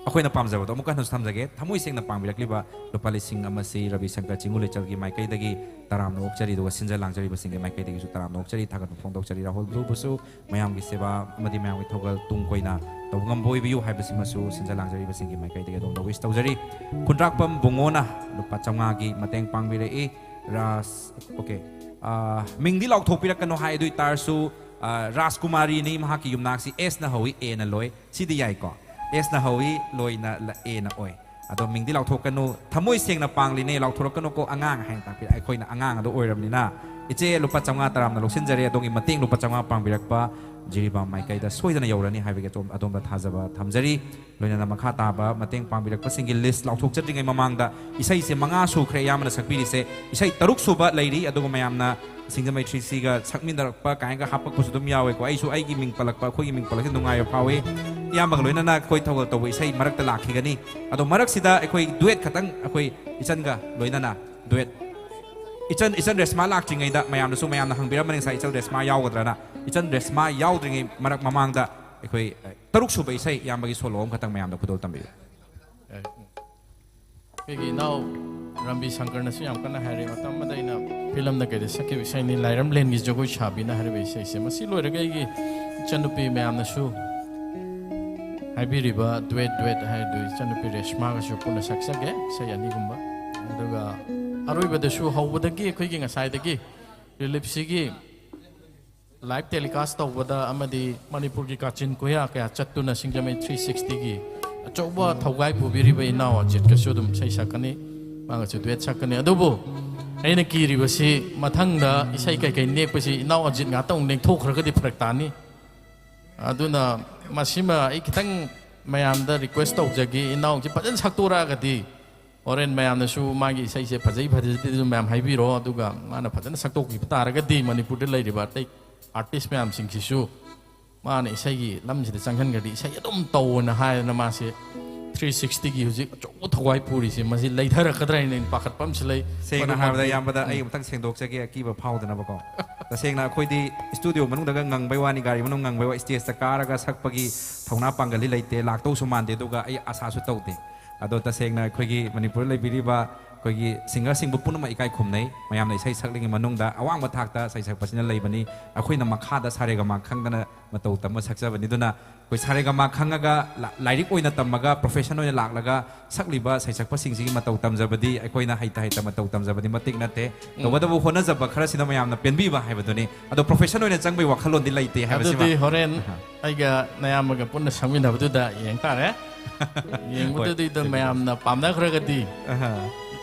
ꯑꯩꯈꯣꯏꯅ ꯄꯥꯝꯖꯕꯗꯣ ꯑꯃꯨꯛꯀ ꯍꯟꯅꯁꯨ ꯊꯝꯖꯒꯦ꯫ ꯊꯃꯣꯏ ꯁꯦꯡꯅ ꯄꯥꯡꯕꯤꯔꯛꯂꯤꯕ ꯂꯨꯄꯥ ꯂꯤꯁꯤꯡ ꯑꯃꯁꯤ ꯔꯕꯤ ꯁꯪꯀꯔ ꯆꯤꯡꯉꯨ ꯂꯩꯆꯜꯒꯤ ꯃꯥꯏꯀꯩꯗꯒꯤ ꯇꯔꯥꯝꯅ ꯑꯣꯛꯆꯔꯤ, ꯑꯗꯨꯒ ꯁꯤꯟꯖ ꯂꯥꯡꯖꯔꯤꯕꯁꯤꯡꯒꯤ ꯃꯥꯏꯀꯩꯗꯒꯤꯁꯨ ꯇꯔꯥꯝꯅ ꯑꯣꯛꯆꯔꯤ, ꯊꯥꯒꯠꯄ ꯐꯣꯡꯗꯣꯛꯆꯔꯤ꯫ ꯔꯥꯍꯨꯜ ꯕ꯭ꯂꯨꯕꯨꯁꯨ ꯃꯌꯥꯝꯒꯤ ꯁꯦꯕꯥ ꯑꯃꯗꯤ ꯃꯌꯥꯝꯒꯤ ꯊꯧꯒꯜ ꯇꯨꯡ ꯀꯣꯏꯅ ꯇꯧꯕ ꯉꯝꯕ ꯑꯣꯏꯕꯤꯌꯨ ꯍꯥꯏꯕꯁꯤꯃꯁꯨ ꯁꯤꯟꯖ ꯂꯥꯡꯖꯔꯤꯕꯁꯤꯡꯒꯤ ꯃꯥꯏꯀꯩꯗꯒꯤ ꯑꯗꯣꯝꯗ wish ꯇꯧꯖꯔꯤ꯫ ꯈꯨꯟꯗ꯭ꯔꯥꯛꯄꯝ ꯕꯨꯡꯉꯣꯅ ꯂꯨꯄꯥ ꯆꯥꯝꯃꯉꯥꯒꯤ ꯃꯇꯦꯡ ꯄꯥꯡꯕꯤꯔꯛꯏ꯫ ꯔꯥꯁ, okay, ꯑꯥ, ꯃꯤꯡꯗꯤ ꯂꯥꯎꯊꯣꯛꯄꯤꯔꯛꯀꯅꯨ ꯍꯥꯏ, ꯑꯗꯨ ꯑꯣꯏ ꯇꯥꯔꯁꯨ, ꯑꯥ, ꯔꯥꯖꯀꯨꯃꯥꯔꯤꯅꯤ, ꯃꯍꯥꯛꯀꯤ ꯌꯨꯝꯅꯥꯛꯁꯤ ꯑꯦꯁꯅ ꯍꯧꯏ, ꯑꯦꯅ ꯂꯣꯏ꯫ ꯁꯤꯗꯤ ꯌꯥꯏꯀꯣ? ꯑꯦꯁꯅ ꯍꯧꯏ, ꯂꯣꯏꯅ ꯂ-, ꯑꯦꯅ ꯑꯣꯏ꯫ ꯑꯗꯣ ꯃꯤꯡꯗꯤ ꯂꯥꯎꯊꯣꯛꯀꯅꯨ, ꯊꯃꯣꯏ ꯁꯦꯡꯅ ꯄꯥꯡꯂꯤꯅꯦ, ꯂꯥꯎꯊꯣꯔꯛꯀꯅꯨꯀꯣ ꯑꯉꯥꯡ ꯍꯥꯏꯅ ꯇꯥꯛꯄꯤꯔꯦ꯫ ꯑꯩꯈꯣꯏꯅ ꯑꯉꯥꯡ ꯑꯗꯨ ꯑꯣꯏꯔꯕꯅꯤꯅ, ꯏꯆꯦ ꯂꯨꯄꯥ ꯆꯥꯝꯃꯉꯥ ꯇꯔꯥꯝꯅ ꯂꯧꯁꯤꯟꯖꯔꯦ꯫ ꯑꯗꯣꯝꯒꯤ ꯃꯇꯦꯡ ꯂꯨꯄꯥ ꯆꯥꯝꯃꯉꯥ ꯄꯥꯡꯕꯤꯔꯛꯄ ꯖꯤꯔꯤꯕꯥꯝ ꯃꯥꯏꯀꯩꯗ ꯁꯣꯏꯗꯅ ꯌꯧꯔꯅꯤ ꯍꯥꯏꯕꯒꯤ ꯑꯗꯣꯝ-, ꯑꯗꯣꯝꯗ ꯊꯥꯖꯕ ꯊꯝꯖꯔꯤ꯫ ꯂꯣꯏꯅꯅ ꯃꯈꯥ ꯇꯥꯕ ꯃꯇꯦꯡ ꯄꯥꯡꯕꯤꯔꯛꯄꯁꯤꯡꯒꯤ list ꯂꯥꯎꯊꯣꯛꯆꯗ꯭ꯔꯤꯉꯩ ꯃꯃꯥꯡꯗ, ꯏꯁꯩꯁꯦ ꯃꯉꯥ ꯁꯨꯈ꯭ꯔꯦ ꯑꯌꯥꯝꯕꯅ ꯁꯛꯄꯤꯔꯤꯁꯦ, ꯏꯁꯩ ꯇꯔꯨꯛ ꯁꯨꯕ ꯂꯩꯔꯤ꯫ ꯑꯗꯨꯒ ꯃꯌꯥꯝꯅ ꯁꯤꯡꯖꯃꯩ ꯊ꯭ꯔꯤ ꯁꯤꯒ ꯁꯛꯃꯤꯟꯅꯔꯛꯄ ꯀꯥꯏꯅꯒ ꯍꯥꯞꯄꯛꯄꯁꯨ ꯑꯗꯨꯝ ꯌꯥꯎꯋꯦꯀꯣ꯫ ꯑꯩꯁꯨ ꯑꯩꯒꯤ ꯃꯤꯡ ꯄꯜꯂꯛꯄ, ꯑꯩꯈꯣꯏꯒꯤ ꯃꯤꯡ ꯄꯜꯂꯛꯄꯁꯦ ꯅꯨꯡꯉꯥꯏꯕ ꯐꯥꯎꯏ꯫ ꯏꯌꯥꯝꯕꯒ ꯂꯣꯏꯅꯅ ꯑꯩꯈꯣꯏ ꯊꯧꯒꯜ ꯇꯧꯕ ꯏꯁꯩ ꯃꯔꯛꯇ ꯂꯥꯛꯈꯤꯒꯅꯤ꯫ ꯑꯗꯣ ꯃꯔꯛꯁꯤꯗ ꯑꯩꯈꯣꯏ duet ꯈꯛꯇꯪ, ꯑꯩꯈꯣꯏ ꯏꯆꯟꯒ ꯂꯣꯏꯅꯅ duet꯫ ꯏꯆꯟ, ꯏꯆꯟ ꯔꯦꯁꯃꯥ ꯂꯥꯛꯇ꯭ꯔꯤꯉꯩꯗ ꯃꯌꯥꯝꯅꯁꯨ, ꯃꯌꯥꯝꯅ ꯍꯪꯕꯤꯔꯝꯕꯅꯤ ꯉꯁꯥꯏ, ꯏꯆꯟ ꯔꯦꯁꯃꯥ ꯌꯥꯎꯒꯗ꯭ꯔꯅ꯫ ꯏꯆꯟ ꯔꯦꯁꯃꯥ ꯌꯥꯎꯗ꯭ꯔꯤꯉꯩ ꯃꯔꯛ ꯃꯃꯥꯡꯗ ꯑꯩꯈꯣꯏ, ꯑ, ꯇꯔꯨꯛ ꯁꯨꯕ ꯏꯁꯩ ꯏꯌꯥꯝꯕꯒꯤ solo ꯑꯃꯈꯛꯇꯪ ꯃꯌꯥꯝꯗ ꯈꯨꯗꯣꯜ ꯇꯝꯕꯤꯌꯨ꯫ ꯑꯩꯈꯣꯏꯒꯤ ꯏꯅꯥꯎ ꯔꯥꯝꯕꯤ ꯁꯪꯀꯔꯅꯁꯨ ꯌꯥꯝ ꯀꯟꯅ ꯍꯥꯏꯔꯦ꯫ ꯃꯇꯝ ꯑꯃꯗ ꯑꯩꯅ ꯐꯤꯂꯝꯗ ꯀꯩꯗ ꯁꯛꯈꯤꯕ ꯏꯁꯩꯅꯤ, ꯂꯥꯏꯔꯝꯂꯦꯟꯒꯤ ꯖꯒꯣꯏ ꯁꯥꯕꯤꯅ ꯍꯥꯏꯔꯤꯕ ꯏꯁꯩꯁꯦ꯫ ꯃꯁꯤ ꯂꯣꯏꯔꯒ ꯑꯩꯒꯤ ꯏꯆꯟꯅꯨꯄꯤ ꯃꯌꯥꯝꯅꯁꯨ ꯍꯥꯏꯕꯤꯔꯤꯕ duet, duet ꯍꯥꯏꯗꯨ ꯏꯆꯟꯅꯨꯄꯤ ꯔꯦꯁꯃꯥꯒꯁꯨ ꯄꯨꯟꯅ ꯁꯛꯆꯒꯦ, ꯏꯁꯩ ꯑꯅꯤꯒꯨꯝꯕ꯫ ꯑꯗꯨꯒ ꯑꯔꯣꯏꯕꯗꯁꯨ ꯍꯧꯕꯗꯒꯤ ꯑꯩꯈꯣꯏꯒꯤ ꯉꯁꯥꯏꯗꯒꯤ ꯔꯤꯂꯤꯞꯁꯤꯒꯤ live telecast ꯇꯧꯕꯗ ꯑꯃꯗꯤ ꯃꯅꯤꯄꯨꯔꯒꯤ ꯀꯥꯆꯤꯟ ꯀꯣꯌꯥ ꯀꯌꯥ ꯆꯠꯇꯨꯅ ꯁꯤꯡꯖꯃꯩ ꯊ꯭ꯔꯤ ꯁꯤꯛꯁꯇꯤꯒꯤ ꯑꯆꯧꯕ ꯊꯧꯒꯥꯏ ꯄꯨꯕꯤꯔꯤꯕ ꯏꯅꯥꯎ ꯑꯖꯤꯠꯀꯁꯨ ꯑꯗꯨꯝ ꯏꯁꯩ ꯁꯛꯀꯅꯤ, ꯃꯥꯒꯁꯨ duet ꯁꯛꯀꯅꯤ꯫ ꯑꯗꯨꯕꯨ ꯑꯩꯅ ꯀꯤꯔꯤꯕꯁꯤ ꯃꯊꯪꯗ ꯏꯁꯩ ꯀꯩꯀꯩ ꯅꯦꯛꯄꯁꯤ ꯏꯅꯥꯎ ꯑꯖꯤꯠ ꯉꯥꯛꯇ ꯑꯃꯨꯛ ꯅꯦꯛꯊꯣꯛꯈ꯭ꯔꯒꯗꯤ ꯐꯔꯛ ꯇꯥꯅꯤ꯫ ꯑꯗꯨꯅ ꯃꯁꯤꯃ ꯑꯩ ꯈꯤꯇꯪ ꯃꯌꯥꯝꯗ request ꯇꯧꯖꯒꯦ, ꯏꯅꯥꯎꯁꯤ ꯐꯖꯅ ꯁꯛꯇꯣꯔꯛꯑꯒꯗꯤ ꯍꯣꯔꯦꯟ ꯃꯌꯥꯝꯅꯁꯨ ꯃꯥꯒꯤ ꯏꯁꯩꯁꯦ ꯐꯖꯩ ꯐꯖꯗꯦ ꯑꯗꯨ ꯃꯌꯥꯝ ꯍꯥꯏꯕꯤꯔꯣ, ꯑꯗꯨꯒ ꯃꯥꯅ ꯐꯖꯅ ꯁꯛꯇꯣꯛꯄꯤꯕ ꯇꯥꯔꯒꯗꯤ ꯃꯅꯤꯄꯨꯔꯗ ꯂꯩꯔꯤꯕ ꯑꯇꯩ artist ꯃꯌꯥꯝꯁꯤꯡꯁꯤꯁꯨ ꯃꯥꯅ ꯏꯁꯩꯒꯤ ꯂꯝꯁꯤꯗ ꯆꯪꯍꯟꯈ꯭ꯔꯗꯤ ꯏꯁꯩ ꯑꯗꯨꯝ ꯇꯧꯑꯣꯅ ꯍꯥꯏꯗꯅ ꯃꯥꯁꯦ ꯊ꯭ꯔꯤ ꯁꯤꯛꯁꯇꯤꯒꯤ ꯍꯧꯖꯤꯛ ꯑꯆꯧꯕ ꯊꯧꯒꯥꯏ ꯄꯨꯔꯤꯁꯦ, ꯃꯁꯤ ꯂꯩꯊꯔꯛꯀꯗ꯭ꯔꯥ ꯍꯥꯏꯅ ꯑꯩꯅ ꯄꯥꯈꯠꯄ ꯑꯃꯁꯨ ꯂꯩ꯫ ꯁꯦꯡꯅ ꯍꯥꯏꯔꯕꯗ, ꯃꯔꯨꯞ, ꯏꯌꯥꯝꯕꯗ ꯑꯩ ꯑꯃꯨꯛꯇꯪ ꯁꯦꯡꯗꯣꯛꯆꯒꯦ, ꯑꯀꯤꯕ ꯐꯥꯎꯗꯅꯕꯀꯣ꯫ ꯇꯁꯦꯡꯅ ꯑꯩꯈꯣꯏꯗꯤ ꯁ꯭ꯇꯨꯗꯤꯑꯣ ꯃꯅꯨꯡꯗꯒ ꯉꯪꯕꯩ ꯋꯥꯅꯤ, ꯒꯥꯔꯤ ꯃꯅꯨꯡ ꯉꯪꯕꯩ ꯋꯥ, ꯁ꯭ꯇꯦꯖꯇ ꯀꯥꯔꯒ ꯁꯛꯄꯒꯤ ꯊꯧꯅꯥ ꯄꯥꯡꯒꯜꯗꯤ ꯂꯩꯇꯦ, ꯂꯥꯛꯇꯧꯁꯨ ꯃꯥꯟꯗꯦ, ꯑꯗꯨꯒ ꯑꯩ ꯑꯥꯁꯥꯁꯨ ꯇꯧꯗꯦ꯫ ꯑꯗꯣ ꯇꯁꯦꯡꯅ ꯑꯩꯈꯣꯏꯒꯤ ꯃꯅꯤꯄꯨꯔꯗ ꯂꯩꯕꯤꯔꯤꯕ ꯑꯩꯈꯣꯏꯒꯤ ꯁꯤꯡꯒꯔꯁꯤꯡꯕꯨ ꯄꯨꯝꯅꯃꯛ ꯏꯀꯥꯏ ꯈꯨꯝꯅꯩ꯫ ꯃꯌꯥꯝꯅ ꯏꯁꯩ ꯁꯛꯂꯤꯉꯩ ꯃꯅꯨꯡꯗ ꯑꯋꯥꯡꯕ ꯊꯥꯛꯇ ꯏꯁꯩ ꯁꯛꯄꯁꯤꯅ ꯂꯩꯕꯅꯤ꯫ ꯑꯩꯈꯣꯏꯅ ꯃꯈꯥꯗ ꯁꯥꯔꯦꯒꯃꯥ ꯈꯪꯗꯅ ꯃꯇꯧ ꯇꯝꯕ ꯁꯛꯆꯕꯅꯤ꯫ ꯑꯗꯨꯅ ꯑꯩꯈꯣꯏ ꯁꯥꯔꯦꯒꯃꯥ ꯈꯪꯉꯒ ꯂꯥ-, ꯂꯥꯏꯔꯤꯛ ꯑꯣꯏꯅ ꯇꯝꯃꯒ ꯄ꯭ꯔꯣꯐꯦꯁꯟ ꯑꯣꯏꯅ ꯂꯥꯛꯂꯒ ꯁꯛꯂꯤꯕ ꯁꯩꯁꯛꯄꯁꯤꯡꯁꯤꯒꯤ ꯃꯇꯧ ꯇꯝꯖꯕꯗꯤ, ꯑꯩꯈꯣꯏꯅ ꯍꯩꯇ ꯍꯩꯇ ꯃꯇꯧ ꯇꯝꯖꯕꯗꯤ ꯃꯇꯤꯛ ꯅꯠꯇꯦ꯫ ꯎꯝ꯫ ꯇꯧꯕꯇꯕꯨ ꯍꯣꯠꯅꯖꯕ ꯈꯔꯁꯤꯅ ꯃꯌꯥꯝꯅ ꯄꯦꯟꯕꯤꯕ ꯍꯥꯏꯕꯗꯨꯅꯤ꯫ ꯑꯗꯣ ꯄ꯭ꯔꯣꯐꯦꯁꯟ ꯑꯣꯏꯅ ꯆꯪꯕꯒꯤ ꯋꯥꯈꯜꯂꯣꯟꯗꯤ ꯂꯩꯇꯦ ꯍꯥꯏꯕꯁꯤꯃ꯫ ꯑꯗꯨꯗꯤ ꯍꯣꯔꯦꯟ ꯑꯍ꯫ ꯑꯩꯒ ꯅꯌꯥꯝꯕꯒ ꯄꯨꯟꯅ ꯁꯛꯃꯤꯟꯅꯕꯗꯨꯗ ꯌꯦꯡ ꯇꯥꯔꯦ꯫ ꯍꯣꯏ, ꯌꯦꯡꯕꯗꯨꯗ ꯌꯦꯡꯕꯤꯔꯣ꯫ ꯃꯌꯥꯝꯅ ꯄꯥꯝꯅꯈ꯭ꯔꯒꯗꯤ, ꯑꯍ꯫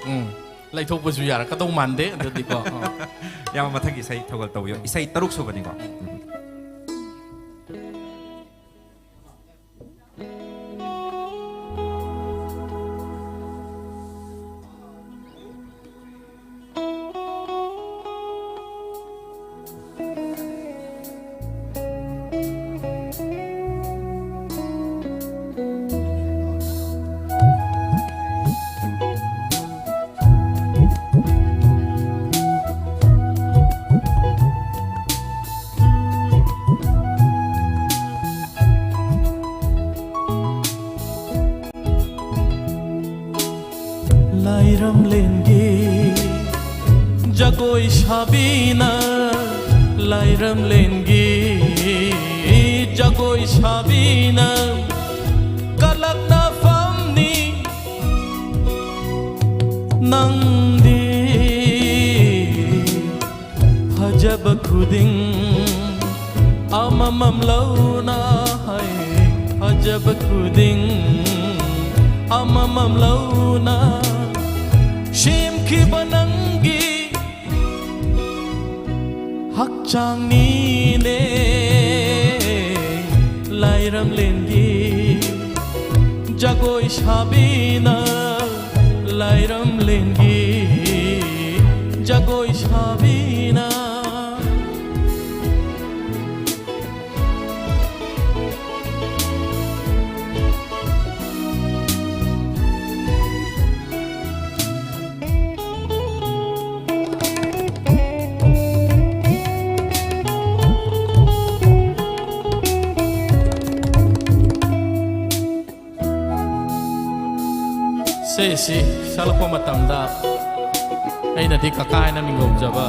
ꯎꯝ, ꯂꯩꯊꯣꯛꯄꯁꯨ ꯌꯥꯔꯛꯀꯗꯧ ꯃꯥꯟꯗꯦ ꯑꯗꯨꯗꯤꯀꯣ꯫ ꯑ꯫ ꯌꯥꯝ ꯃꯊꯪꯒꯤ ꯏꯁꯩ ꯊꯧꯒꯜ ꯇꯧꯕꯤꯌꯣ꯫ ꯏꯁꯩ ꯇꯔꯨꯛ ꯁꯨꯕꯅꯤꯀꯣ꯫ ꯎꯝ꯫ ꯂꯥꯏꯔꯝꯂꯦꯟꯒꯤ ꯖꯒꯣꯏ ꯁꯥꯕꯤꯅ, ꯂꯥꯏꯔꯝꯂꯦꯟꯒꯤ ꯖꯒꯣꯏ ꯁꯥꯕꯤꯅ ꯀꯂꯛꯅꯐꯝꯅꯤ ꯅꯪꯗꯤ꯫ ꯐꯖꯕ ꯈꯨꯗꯤꯡ ꯑꯃꯃꯝ ꯂꯧꯅ ꯍꯥꯏ, ꯐꯖꯕ ꯈꯨꯗꯤꯡ ꯑꯃꯃꯝ ꯂꯧꯅ ꯁꯦꯝꯈꯤꯕ ꯅꯪꯒꯤ ꯍꯛꯆꯥꯡꯅꯤꯅꯦ꯫ ꯂꯥꯏꯔꯝꯂꯦꯟꯒꯤ ꯖꯒꯣꯏ ꯁꯥꯕꯤꯅ, ꯂꯥꯏꯔꯝꯂꯦꯟꯒꯤ ꯖꯒꯣꯏ ꯁꯥꯕꯤꯅ꯫ ꯏꯁꯩꯁꯤ ꯁꯛꯂꯛꯄ ꯃꯇꯝꯗ ꯑꯩꯅꯗꯤ ꯀꯀꯥ ꯍꯥꯏꯅ ꯃꯤꯡꯒꯧꯖꯕ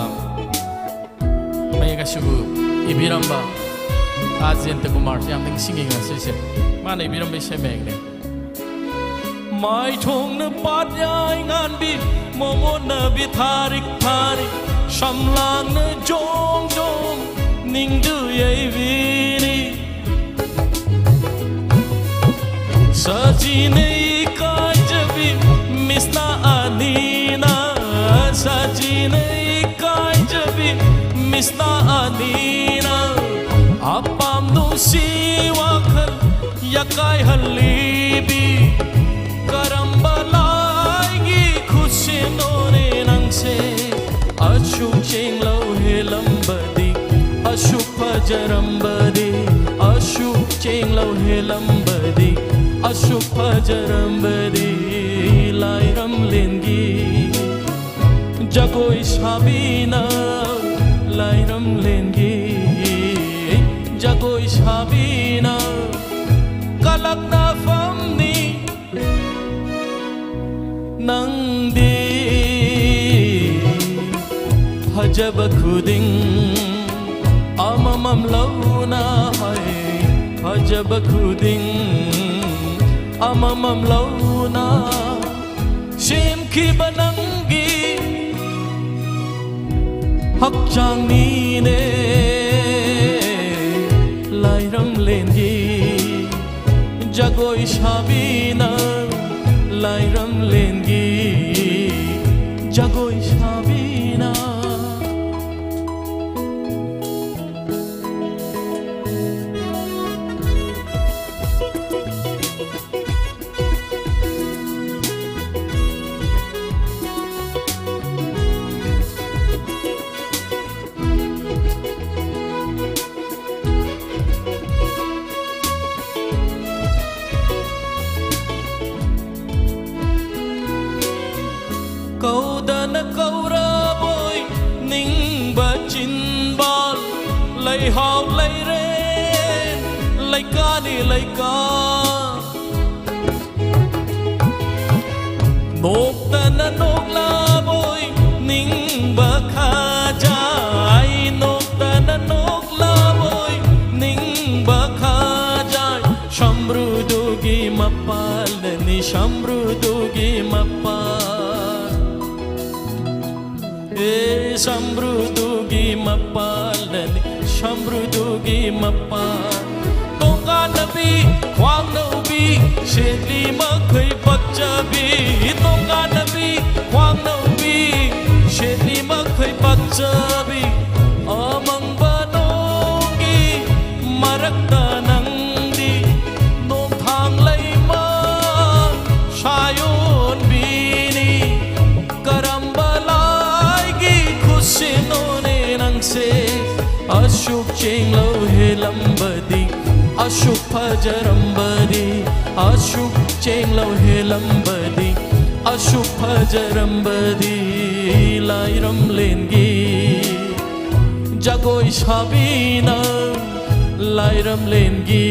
ꯃꯌꯦꯛ ꯑꯁꯤꯕꯨ ꯏꯕꯤꯔꯝꯕ ꯀꯥ ꯖꯌꯟꯇ ꯀꯨꯃꯥꯔꯁꯤ ꯌꯥꯝ ꯅꯤꯡꯁꯤꯡꯉꯤ ꯉꯁꯤꯁꯦ꯫ ꯃꯥꯅ ꯏꯕꯤꯔꯝꯕ ꯏꯁꯩ ꯃꯌꯦꯛꯅꯤ꯫ ꯃꯥꯏꯊꯣꯡꯅ ꯄꯥꯠꯌꯥꯏ ꯉꯥꯟꯕꯤ, ꯃꯣꯃꯣꯟꯅꯕꯤ ꯊꯥꯔꯤꯛ ꯊꯥꯔꯤꯛ, ꯁꯝꯂꯥꯡꯅ ꯖꯣꯝ ꯖꯣꯝ ꯅꯤꯡꯗꯨ ꯌꯩꯕꯤꯔꯤ꯫ ꯁꯖꯤꯅ ꯏꯀꯥꯏꯖꯕꯤ ꯃꯤꯁꯅꯥ ꯑꯅꯤꯅ, ꯁꯖꯤꯅ ꯏꯀꯥꯏꯖꯕꯤ ꯃꯤꯁꯅꯥ ꯑꯅꯤꯅ, ꯑꯄꯥꯝ ꯅꯨꯡꯁꯤ ꯋꯥꯈꯜ ꯌꯥꯀꯥꯏꯍꯜꯂꯤꯕꯤ, ꯀꯔꯝꯕ ꯂꯥꯏꯒꯤ ꯈꯨꯠꯁꯦꯝꯅꯣꯅꯦ ꯅꯪꯁꯦ? ꯑꯁꯨꯛ ꯆꯦꯡꯂꯧ ꯍꯦꯜꯂꯝꯕꯗꯤ, ꯑꯁꯨꯛ ꯐꯖꯔꯝꯕꯗꯤ, ꯑꯁꯨꯛ ꯆꯦꯡꯂꯧ ꯍꯦꯜꯂꯝꯕꯗꯤ, ꯑꯁꯨꯛ ꯐꯖꯔꯝꯕꯗꯤ, ꯂꯥꯏꯔꯝꯂꯦꯟꯒꯤ ꯖꯒꯣꯏ ꯁꯥꯕꯤꯅ, ꯂꯥꯏꯔꯝꯂꯦꯟꯒꯤ ꯖꯒꯣꯏ ꯁꯥꯕꯤꯅ, ꯀꯂꯛꯅꯐꯝꯅꯤ ꯅꯪꯗꯤ꯫ ꯐꯖꯕ ꯈꯨꯗꯤꯡ ꯑꯃꯃꯝ ꯂꯧꯅ ꯍꯥꯏ, ꯐꯖꯕ ꯈꯨꯗꯤꯡ ꯑꯃꯃꯝ ꯂꯧꯅ ꯁꯦꯝꯈꯤꯕ ꯅꯪꯒꯤ ꯍꯛꯆꯥꯡꯅꯤꯅꯦ꯫ ꯂꯥꯏꯔꯝꯂꯦꯟꯒꯤ ꯖꯒꯣꯏ ꯁꯥꯕꯤꯅ, ꯂꯥꯏꯔꯝꯂꯦꯟꯒꯤ ꯖꯒꯣꯏ ꯁꯥꯕꯤꯅ꯫ ꯀꯧꯗꯅ ꯀꯧꯔꯕꯣꯏ ꯅꯤꯡꯕ ꯆꯤꯟꯕꯥꯜ, ꯂꯩꯍꯥꯎ ꯂꯩꯔꯦ ꯂꯩꯀꯥꯅꯤ ꯂꯩꯀꯥ꯫ ꯃꯄꯥꯜꯅꯅꯤ ꯁꯝꯕ꯭ꯔꯨꯗꯨꯒꯤ ꯃꯄꯥꯜ꯫ ꯑꯦ ꯁꯝꯕ꯭ꯔꯨꯗꯨꯒꯤ ꯃꯄꯥꯜꯅꯅꯤ, ꯁꯝꯕ꯭ꯔꯨꯗꯨꯒꯤ ꯃꯄꯥꯜ꯫ ꯇꯣꯡꯀꯥꯟꯅꯕꯤ, ꯈ꯭ꯋꯥꯡꯅꯧꯕꯤ, ꯁꯦꯠꯂꯤ ꯃꯈꯩ ꯄꯛꯆꯕꯤ꯫ ꯇꯣꯡꯀꯥꯟꯅꯕꯤ, ꯈ꯭ꯋꯥꯡꯅꯧꯕꯤ, ꯁꯦꯠꯂꯤ ꯃꯈꯩ ꯄꯛꯆꯕꯤ꯫ ꯑꯃꯪꯕ ꯅꯣꯡꯒꯤ ꯃꯔꯛꯇ ꯅꯪꯗꯤ ꯅꯣꯡꯊꯥꯡ ꯂꯩꯃ ꯁꯥꯌꯣꯟꯕꯤꯅꯤ꯫ ꯀꯔꯝꯕ ꯂꯥꯏꯒꯤ ꯈꯨꯠꯁꯦꯝꯅꯣꯅꯦ ꯅꯪꯁꯦ? ꯑꯁꯨꯛ ꯆꯦꯡꯂꯧ ꯍꯦꯜꯂꯝꯕꯗꯤ, ꯑꯁꯨꯛ ꯐꯖꯔꯝꯕꯗꯤ, ꯑꯁꯨꯛ ꯆꯦꯡꯂꯧ ꯍꯦꯜꯂꯝꯕꯗꯤ, ꯑꯁꯨꯛ ꯐꯖꯔꯝꯕꯗꯤ꯫ ꯂꯥꯏꯔꯝꯂꯦꯟꯒꯤ ꯖꯒꯣꯏ ꯁꯥꯕꯤꯅ, ꯂꯥꯏꯔꯝꯂꯦꯟꯒꯤ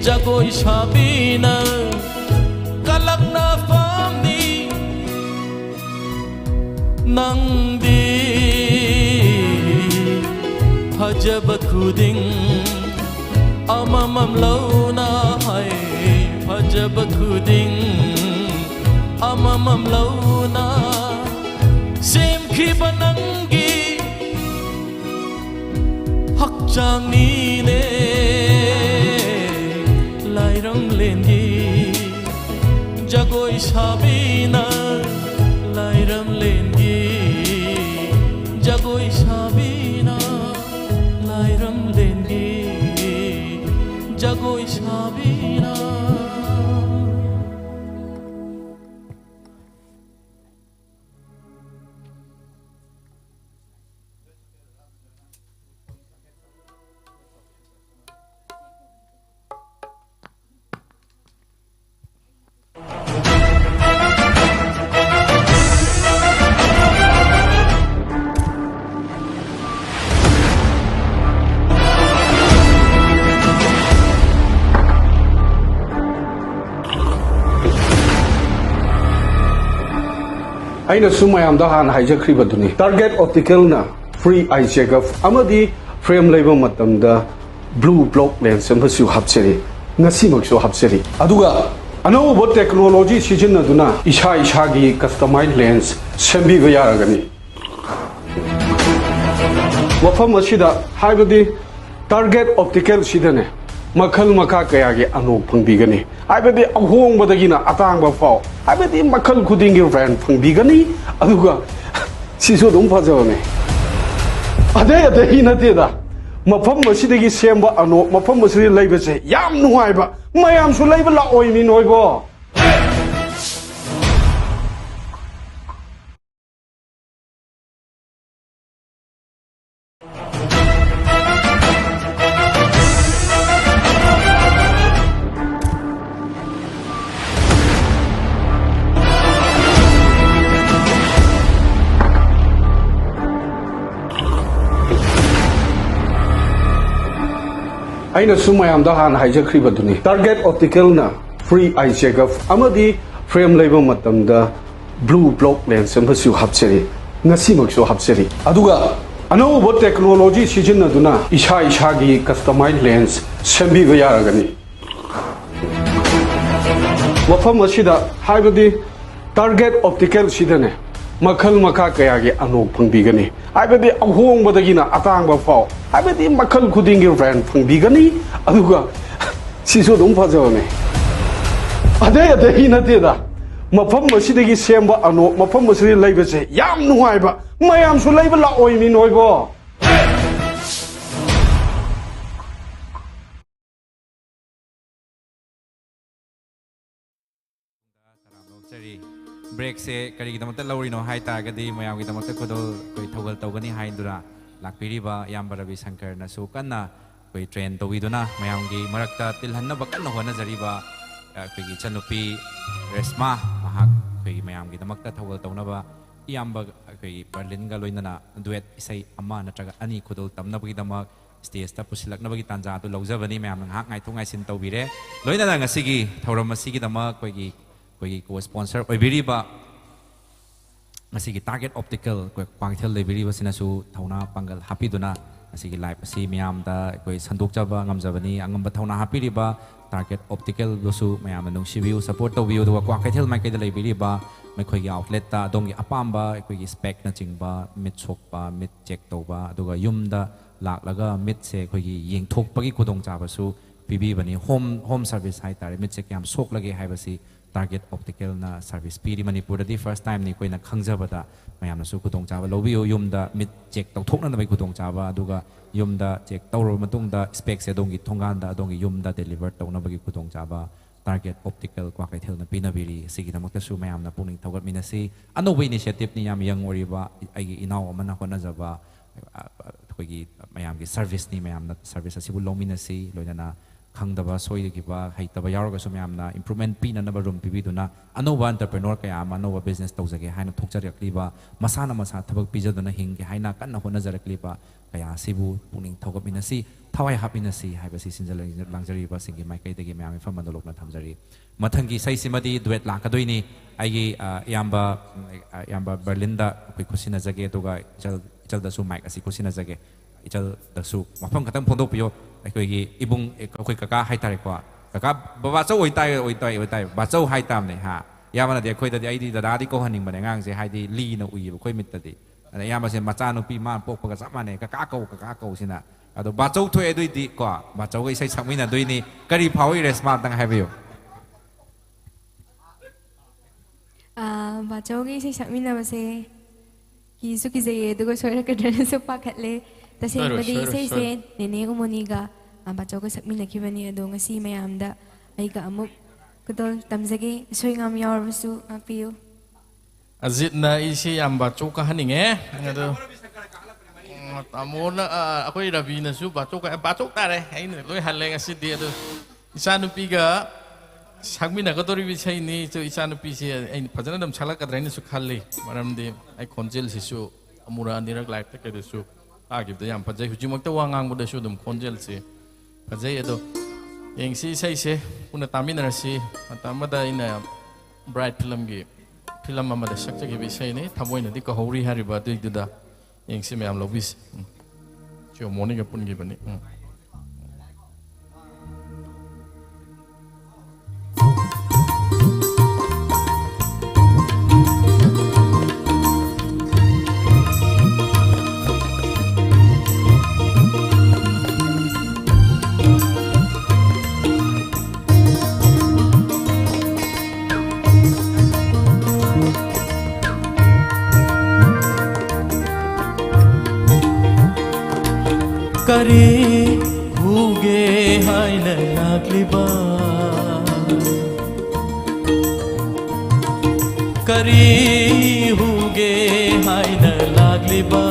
ꯖꯒꯣꯏ ꯁꯥꯕꯤꯅ ꯀꯂꯛꯅ ꯐꯝꯅꯤ꯫ ꯅꯪꯗꯤ ꯐꯖꯕ ꯈꯨꯗꯤꯡ ꯑꯃꯃꯝ ꯂꯧꯅ ꯍꯥꯏ, ꯐꯖꯕ ꯈꯨꯗꯤꯡ ꯑꯃꯃꯝ ꯂꯧꯅ ꯁꯦꯝꯈꯤꯕ ꯅꯪꯒꯤ ꯍꯛꯆꯥꯡꯅꯤꯅꯦ꯫ ꯂꯥꯏꯔꯝꯂꯦꯟꯒꯤ ꯖꯒꯣꯏ ꯁꯥꯕꯤꯅ, ꯂꯥꯏꯔꯝꯂꯦꯟꯒꯤ ꯖꯒꯣꯏ ꯁꯥꯕꯤꯅ, ꯂꯥꯏꯔꯝꯂꯦꯟꯒꯤ ꯖꯒꯣꯏ ꯁꯥꯕꯤꯅ꯫ ꯑꯩꯅꯁꯨ ꯃꯌꯥꯝꯗ ꯍꯥꯟꯅ ꯍꯥꯏꯖꯈ꯭ꯔꯤꯕꯗꯨꯅꯤ, Target Optical ꯅ free eye checkup ꯑꯃꯗꯤ frame ꯂꯩꯕ ꯃꯇꯝꯗ blue block lens ꯑꯃꯁꯨ ꯍꯥꯞꯆꯔꯤ꯫ ꯉꯁꯤꯃꯛꯁꯨ ꯍꯥꯞꯆꯔꯤ꯫ ꯑꯗꯨꯒ ꯑꯅꯧꯕ technology ꯁꯤꯖꯤꯟꯅꯗꯨꯅ ꯏꯁꯥ ꯏꯁꯥꯒꯤ customize lens ꯁꯦꯝꯕꯤꯕ ꯌꯥꯔꯒꯅꯤ꯫ ꯃꯐꯝ ꯑꯁꯤꯗ, ꯍꯥꯏꯕꯗꯤ Target Optical ꯁꯤꯗꯅꯦ, ꯃꯈꯜ ꯃꯈꯥ ꯀꯌꯥꯒꯤ ꯑꯅꯣꯛ ꯐꯪꯕꯤꯒꯅꯤ꯫ ꯍꯥꯏꯕꯗꯤ ꯑꯍꯣꯡꯕꯗꯒꯤꯅ ꯑꯇꯥꯡꯕ ꯐꯥꯎ, ꯍꯥꯏꯕꯗꯤ ꯃꯈꯜ ꯈꯨꯗꯤꯡꯒꯤ brand ꯐꯪꯕꯤꯒꯅꯤ꯫ ꯑꯗꯨꯒ ꯁꯤꯁꯨ ꯑꯗꯨꯝ ꯐꯖꯕꯅꯦ꯫ ꯑꯇꯩ ꯑꯇꯩ ꯅꯠꯇꯦꯗ, ꯃꯐꯝ ꯑꯁꯤꯗꯒꯤ ꯁꯦꯝꯕ ꯑꯅꯣꯛ ꯃꯐꯝ ꯑꯁꯤꯗ ꯂꯩꯕꯁꯦ ꯌꯥꯝ ꯅꯨꯡꯉꯥꯏꯕ꯫ ꯃꯌꯥꯝꯁꯨ ꯂꯩꯕ ꯂꯥꯛꯑꯣꯏ ꯃꯤ ꯅꯣꯏꯕꯣ꯫ ꯑꯩꯅꯁꯨ ꯃꯌꯥꯝꯗ ꯍꯥꯟꯅ ꯍꯥꯏꯖꯈ꯭ꯔꯤꯕꯗꯨꯅꯤ, Target Optical ꯅ free eye checkup ꯑꯃꯗꯤ frame ꯂꯩꯕ ꯃꯇꯝꯗ blue block lens ꯑꯃꯁꯨ ꯍꯥꯞꯆꯔꯤ, ꯉꯁꯤꯃꯛꯁꯨ ꯍꯥꯞꯆꯔꯤ꯫ ꯑꯗꯨꯒ ꯑꯅꯧꯕ technology ꯁꯤꯖꯤꯟꯅꯗꯨꯅ ꯏꯁꯥ ꯏꯁꯥꯒꯤ customize lens ꯁꯦꯝꯕꯤꯕ ꯌꯥꯔꯒꯅꯤ꯫ ꯃꯐꯝ ꯑꯁꯤꯗ, ꯍꯥꯏꯕꯗꯤ Target Optical ꯁꯤꯗꯅꯦ, ꯃꯈꯜ ꯃꯈꯥ ꯀꯌꯥꯒꯤ ꯑꯅꯣꯛ ꯐꯪꯕꯤꯒꯅꯤ꯫ ꯍꯥꯏꯕꯗꯤ ꯑꯍꯣꯡꯕꯗꯒꯤꯅ ꯑꯇꯥꯡꯕ ꯐꯥꯎ, ꯍꯥꯏꯕꯗꯤ ꯃꯈꯜ ꯈꯨꯗꯤꯡꯒꯤ brand ꯐꯪꯕꯤꯒꯅꯤ꯫ ꯑꯗꯨꯒ ꯁꯤꯁꯨ ꯑꯗꯨꯝ ꯐꯖꯕꯅꯦ꯫ ꯑꯇꯩ ꯑꯇꯩ ꯅꯠꯇꯦꯗ, ꯃꯐꯝ ꯑꯁꯤꯗꯒꯤ ꯁꯦꯝꯕ ꯑꯅꯣꯛ ꯃꯐꯝ ꯑꯁꯤꯗ ꯂꯩꯕꯁꯦ ꯌꯥꯝ ꯅꯨꯡꯉꯥꯏꯕ꯫ ꯃꯌꯥꯝꯁꯨ ꯂꯩꯕ ꯂꯥꯛꯑꯣꯏ ꯃꯤ ꯅꯣꯏꯕꯣ꯫ ꯇꯔꯥꯝꯅ ꯑꯣꯛꯆꯔꯤ꯫ Break ꯁꯦ ꯀꯔꯤꯒꯤꯗꯃꯛꯇ ꯂꯧꯔꯤꯅꯣ ꯍꯥꯏ ꯇꯥꯔꯒꯗꯤ, ꯃꯌꯥꯝꯒꯤꯗꯃꯛꯇ ꯈꯨꯗꯣꯜ ꯑꯩꯈꯣꯏ ꯊꯧꯒꯜ ꯇꯧꯒꯅꯤ ꯍꯥꯏꯗꯨꯅ ꯂꯥꯛꯄꯤꯔꯤꯕ ꯏꯌꯥꯝꯕ ꯔꯕꯤ ꯁꯪꯀꯔꯅꯁꯨ ꯀꯟꯅ ꯑꯩꯈꯣꯏ train ꯇꯧꯕꯤꯗꯨꯅ, ꯃꯌꯥꯝꯒꯤ ꯃꯔꯛꯇ ꯇꯤꯜꯍꯟꯅꯕ ꯀꯟꯅ ꯍꯣꯠꯅꯖꯔꯤꯕ ꯑꯩꯈꯣꯏꯒꯤ ꯏꯆꯟꯅꯨꯄꯤ ꯔꯦꯁꯃꯥ, ꯃꯍꯥꯛ ꯑꯩꯈꯣꯏꯒꯤ ꯃꯌꯥꯝꯒꯤꯗꯃꯛꯇ ꯊꯧꯒꯜ ꯇꯧꯅꯕ ꯏꯌꯥꯝꯕ ꯑꯩꯈꯣꯏꯒꯤ ꯕꯔꯂꯤꯟꯒ ꯂꯣꯏꯅꯅ duet ꯏꯁꯩ ꯑꯃ ꯅꯠꯇ꯭ꯔꯒ ꯑꯅꯤ ꯈꯨꯗꯣꯜ ꯇꯝꯅꯕꯒꯤꯗꯃꯛ stage ꯇ ꯄꯨꯁꯤꯜꯂꯛꯅꯕꯒꯤ ꯇꯥꯟꯖꯥ ꯑꯗꯨ ꯂꯧꯖꯕꯅꯤ꯫ ꯃꯌꯥꯝꯅ ꯉꯥꯏꯍꯥꯛ ꯉꯥꯏꯊꯣꯛ ꯉꯥꯏꯁꯤꯟ ꯇꯧꯕꯤꯔꯦ꯫ ꯂꯣꯏꯅꯅ ꯉꯁꯤꯒꯤ ꯊꯧꯔꯝ ꯑꯁꯤꯒꯤꯗꯃꯛ ꯑꯩꯈꯣꯏꯒꯤ, ꯑꯩꯈꯣꯏꯒꯤ co sponsor ꯑꯣꯏꯕꯤꯔꯤꯕ ꯉꯁꯤꯒꯤ Target Optical ꯑꯩꯈꯣꯏ ꯀ꯭ꯋꯥꯀꯩꯊꯦꯜ ꯂꯩꯕꯤꯔꯤꯕꯁꯤꯅꯁꯨ ꯊꯧꯅꯥ ꯄꯥꯡꯒꯜ ꯍꯥꯞꯄꯤꯗꯨꯅ ꯉꯁꯤꯒꯤ live ꯑꯁꯤ ꯃꯤꯌꯥꯝꯗ ꯑꯩꯈꯣꯏ ꯁꯟꯗꯣꯛꯆꯕ ꯉꯝꯖꯕꯅꯤ꯫ ꯑꯉꯝꯕ ꯊꯧꯅꯥ ꯍꯥꯞꯄꯤꯔꯤꯕ Target Optical ꯕꯨꯁꯨ ꯃꯌꯥꯝꯅ ꯅꯨꯡꯁꯤꯕꯤꯌꯨ, support ꯇꯧꯕꯤꯌꯨ꯫ ꯑꯗꯨꯒ ꯀ꯭ꯋꯥꯀꯩꯊꯦꯜ ꯃꯥꯏꯀꯩꯗ ꯂꯩꯕꯤꯔꯤꯕ ꯃꯈꯣꯏꯒꯤ outlet ꯇ ꯑꯗꯣꯝꯒꯤ ꯑꯄꯥꯝꯕ ꯑꯩꯈꯣꯏꯒꯤ spec ꯅꯆꯤꯡꯕ, ꯃꯤꯠ ꯁꯣꯛꯄ, ꯃꯤꯠ check ꯇꯧꯕ, ꯑꯗꯨꯒ ꯌꯨꯝꯗ ꯂꯥꯛꯂꯒ ꯃꯤꯠꯁꯦ ꯑꯩꯈꯣꯏꯒꯤ ꯌꯦꯡꯊꯣꯛꯄꯒꯤ ꯈꯨꯗꯣꯡꯆꯥꯕꯁꯨ ꯄꯤꯕꯤꯕꯅꯤ꯫ Home, home service ꯍꯥꯏꯇꯥꯔꯦ, ꯃꯤꯠꯁꯦ ꯀꯌꯥꯝ ꯁꯣꯛꯂꯒꯦ ꯍꯥꯏꯕꯁꯤ Target Optical ꯅ service ꯄꯤꯔꯤ꯫ ꯃꯅꯤꯄꯨꯔꯗꯗꯤ first time ꯅꯤ ꯑꯩꯈꯣꯏꯅ ꯈꯪꯖꯕꯗ꯫ ꯃꯌꯥꯝꯅꯁꯨ ꯈꯨꯗꯣꯡꯆꯥꯕ ꯂꯧꯕꯤꯌꯨ꯫ ꯌꯨꯝꯗ ꯃꯤꯠ check ꯇꯧꯊꯣꯛꯅꯅꯕꯒꯤ ꯈꯨꯗꯣꯡꯆꯥꯕ, ꯑꯗꯨꯒ ꯌꯨꯝꯗ check ꯇꯧꯔꯕ ꯃꯇꯨꯡꯗ spec ꯁꯦ ꯑꯗꯣꯝꯒꯤ ꯊꯣꯡꯒꯥꯟꯗ, ꯑꯗꯣꯝꯒꯤ ꯌꯨꯝꯗ deliver ꯇꯧꯅꯕꯒꯤ ꯈꯨꯗꯣꯡꯆꯥꯕ Target Optical ꯀ꯭ꯋꯥꯀꯩꯊꯦꯜꯅ ꯄꯤꯅꯕꯤꯔꯤ꯫ ꯑꯁꯤꯒꯤꯗꯃꯛꯇꯁꯨ ꯃꯌꯥꯝꯅ ꯄꯨꯛꯅꯤꯡ ꯊꯧꯒꯠꯃꯤꯟꯅꯁꯤ꯫ ꯑꯅꯧꯕ initiative ꯅꯤ, ꯌꯥꯝ young ꯑꯣꯏꯔꯤꯕ ꯑꯩꯒꯤ ꯏꯅꯥꯎ ꯑꯃꯅ ꯍꯣꯠꯅꯖꯕ, ꯑ, ꯑꯩꯈꯣꯏꯒꯤ ꯃꯌꯥꯝꯒꯤ service ꯅꯤ꯫ ꯃꯌꯥꯝꯅ service ꯑꯁꯤꯕꯨ ꯂꯧꯃꯤꯟꯅꯁꯤ꯫ ꯂꯣꯏꯅꯅ ꯈꯪꯗꯕ, ꯁꯣꯏꯈꯤꯕ, ꯍꯩꯇꯕ ꯌꯥꯎꯔꯒꯁꯨ ꯃꯌꯥꯝꯅ improvement ꯄꯤꯅꯅꯕ room ꯄꯤꯕꯤꯗꯨꯅ, ꯑꯅꯧꯕ entrepreneur ꯀꯌꯥ ꯑꯃ ꯑꯅꯧꯕ business ꯇꯧꯖꯒꯦ ꯍꯥꯏꯅ ꯊꯣꯛꯆꯔꯛꯂꯤꯕ, ꯃꯁꯥꯅ ꯃꯁꯥ ꯊꯕꯛ ꯄꯤꯖꯗꯨꯅ ꯍꯤꯡꯒꯦ ꯍꯥꯏꯅ ꯀꯟꯅ ꯍꯣꯠꯅꯖꯔꯛꯂꯤꯕ ꯀꯌꯥ ꯑꯁꯤꯕꯨ ꯄꯨꯛꯅꯤꯡ ꯊꯧꯒꯠꯃꯤꯟꯅꯁꯤ, ꯊꯋꯥꯏ ꯍꯥꯞꯃꯤꯟꯅꯁꯤ ꯍꯥꯏꯕꯁꯤ ꯁꯤꯟꯖ ꯂꯥꯡꯖꯔꯤꯕꯁꯤꯡꯒꯤ ꯃꯥꯏꯀꯩꯗꯒꯤ ꯃꯌꯥꯝ ꯏꯐꯝ ꯃꯟꯗꯣ ꯂꯣꯛꯅ ꯊꯝꯖꯔꯤ꯫ ꯃꯊꯪꯒꯤ ꯏꯁꯩꯁꯤꯃꯗꯤ duet ꯂꯥꯛꯀꯗꯣꯏꯅꯤ꯫ ꯑꯩꯒꯤ, ꯑ, ꯏꯌꯥꯝꯕ, ꯎꯝ, ꯑ, ꯏꯌꯥꯝꯕ ꯕꯔꯂꯤꯟꯗ ꯑꯩꯈꯣꯏ ꯈꯨꯠꯁꯤꯟꯅꯖꯒꯦ, ꯑꯗꯨꯒ ꯏꯆꯜ, ꯏꯆꯜꯗꯁꯨ mic ꯑꯁꯤ ꯈꯨꯠꯁꯤꯟꯅꯖꯒꯦ꯫ ꯏꯆꯜꯗꯁꯨ ꯃꯐꯝ ꯈꯛꯇꯪ ꯐꯣꯡꯗꯣꯛꯄꯤꯌꯣ꯫ ꯑꯩꯈꯣꯏꯒꯤ ꯏꯕꯨꯡ, ꯑꯩꯈꯣꯏ ꯀꯀꯥ ꯍꯥꯏꯇꯥꯔꯦꯀꯣ꯫ ꯀꯀꯥ, ꯕꯕꯥꯆꯧ ꯑꯣꯏꯇꯥꯏ, ꯑꯣꯏꯇꯥꯏ, ꯑꯣꯏꯇꯥꯏ, ꯕꯥꯆꯧ ꯍꯥꯏꯇꯥꯕꯅꯦ, ꯍꯥ꯫ ꯏꯌꯥꯝꯕꯅꯗꯤ ꯑꯩꯈꯣꯏꯗꯗꯤ, ꯑꯩꯗꯤ ꯗꯗꯥꯗꯤ ꯀꯧꯍꯟꯅꯤꯡꯕꯅꯦ, ꯑꯉꯥꯡꯁꯦ, ꯍꯥꯏꯗꯤ ꯂꯤꯅ ꯎꯏꯌꯦꯕ ꯑꯩꯈꯣꯏ ꯃꯤꯠꯇꯗꯤ꯫ ꯑꯗ ꯏꯌꯥꯝꯕꯁꯦ ꯃꯆꯥꯅꯨꯄꯤ ꯃꯥꯅ ꯄꯣꯛꯄꯒ ꯆꯞ ꯃꯥꯟꯅꯩ, "ꯀꯀꯥ ꯀꯧ, ꯀꯀꯥ ꯀꯧ" ꯁꯤꯅ꯫ ꯑꯗꯣ ꯕꯥꯆꯧ ꯊꯣꯛꯑꯦ ꯑꯗꯨꯏꯗꯤ ꯀꯣ, ꯕꯥꯆꯧꯒ ꯏꯁꯩ ꯁꯛꯃꯤꯟꯅꯗꯣꯏꯅꯤ꯫ ꯀꯔꯤ ꯐꯥꯎꯏ, ꯔꯦꯁꯃꯥ, ꯑꯝꯇꯪ ꯍꯥꯏꯕꯤꯌꯨ꯫ ꯑꯥ, ꯕꯥꯆꯧꯒꯤ ꯏꯁꯩ ꯁꯛꯃꯤꯟꯅꯕꯁꯦ ꯀꯤꯁꯨ ꯀꯤꯖꯩꯌꯦ, ꯑꯗꯨꯒ ꯁꯣꯏꯔꯛꯀꯗ꯭ꯔꯅꯁꯨ ꯄꯥꯈꯠꯂꯦ꯫ ꯁꯣꯏꯔꯣꯏ, ꯇꯁꯦꯡꯕꯗꯤ ꯁꯣꯏꯔꯣꯏ, ꯏꯁꯩꯁꯦ ꯁꯣꯏꯔꯣꯏ꯫ ꯅꯦꯅꯦ ꯎꯃꯣꯅꯤꯒ, ꯑꯥ, ꯕꯥꯆꯧꯒ ꯁꯛꯃꯤꯟꯅꯈꯤꯕꯅꯤ, ꯑꯗꯣ ꯉꯁꯤ ꯃꯌꯥꯝꯗ ꯑꯩꯒ ꯑꯃꯨꯛ ꯈꯨꯗꯣꯜ ꯇꯝꯖꯒꯦ꯫ ꯑꯁꯣꯏ ꯑꯉꯥꯝ ꯌꯥꯎꯔꯕꯁꯨ ꯉꯥꯛꯄꯤꯌꯨ꯫ ꯑꯖꯤꯠꯅ ꯑꯩꯁꯦ ꯌꯥꯝ ꯕꯥꯆꯧ ꯀꯥꯍꯟꯅꯤꯡꯉꯦ꯫ ꯑꯗꯣ, ꯎꯝ, ꯇꯥꯃꯣꯅ, ꯑ, ꯑꯩꯈꯣꯏ ꯔꯕꯤꯅꯁꯨ ꯕꯥꯆꯧ ꯀꯥ-, ꯕꯥꯆꯧ ꯇꯥꯔꯦ꯫ ꯑꯩꯅ ꯂꯣꯏ ꯍꯜꯂꯦ ꯉꯁꯤꯗꯤ꯫ ꯑꯗꯣ ꯏꯆꯥꯅꯨꯄꯤꯒ ꯁꯛꯃꯤꯟꯅꯒꯗꯧꯔꯤꯕ ꯏꯁꯩꯅꯤ꯫ ꯑꯗꯣ ꯏꯆꯥꯅꯨꯄꯤꯁꯦ ꯑꯩꯅ ꯐꯖꯅ ꯑꯗꯨꯝ ꯁꯛꯂꯛꯀꯗ꯭ꯔꯥ ꯍꯥꯏꯅꯁꯨ ꯈꯜꯂꯤ꯫ ꯃꯔꯝꯗꯤ ꯑꯩ ꯈꯣꯟꯖꯦꯜꯁꯤꯁꯨ ꯑꯃꯨꯔꯛ ꯑꯅꯤꯔꯛ live ꯇ ꯀꯩꯗꯁꯨ ꯇꯥꯈꯤꯕꯗ ꯌꯥꯝ ꯐꯖꯩ꯫ ꯍꯧꯖꯤꯛꯃꯛꯇ ꯋꯥ ꯉꯥꯡꯕꯗꯁꯨ ꯑꯗꯨꯝ ꯈꯣꯟꯖꯦꯜꯁꯤ ꯐꯖꯩ꯫ ꯑꯗꯣ ꯌꯦꯡꯁꯤ ꯏꯁꯩꯁꯦ꯫ ꯄꯨꯟꯅ ꯇꯥꯃꯤꯟꯅꯔꯁꯤ꯫ ꯃꯇꯝ ꯑꯃꯗ ꯑꯩꯅ Bright film ꯒꯤ film ꯑꯃꯗ ꯁꯛꯆꯈꯤꯕ ꯏꯁꯩꯅꯤ, ꯊꯃꯣꯏꯅꯗꯤ ꯀꯧꯍꯧꯔꯤ ꯍꯥꯏꯔꯤꯕ ꯑꯗꯨꯏꯗꯨꯗ꯫ ꯌꯦꯡꯁꯤ ꯃꯌꯥꯝ, ꯂꯧꯕꯤꯁꯤ꯫ ꯎꯝ꯫ ꯁꯤ ꯃꯣꯔꯅꯤꯡꯗ ꯄꯨꯟꯈꯤꯕꯅꯤ꯫ ꯎꯝ꯫ ꯀꯔꯤ ꯍꯨꯒꯦ ꯍꯥꯏꯅ ꯂꯥꯛꯂꯤꯕ? ꯀꯔꯤ ꯍꯨꯒꯦ ꯍꯥꯏꯅ ꯂꯥꯛꯂꯤꯕ?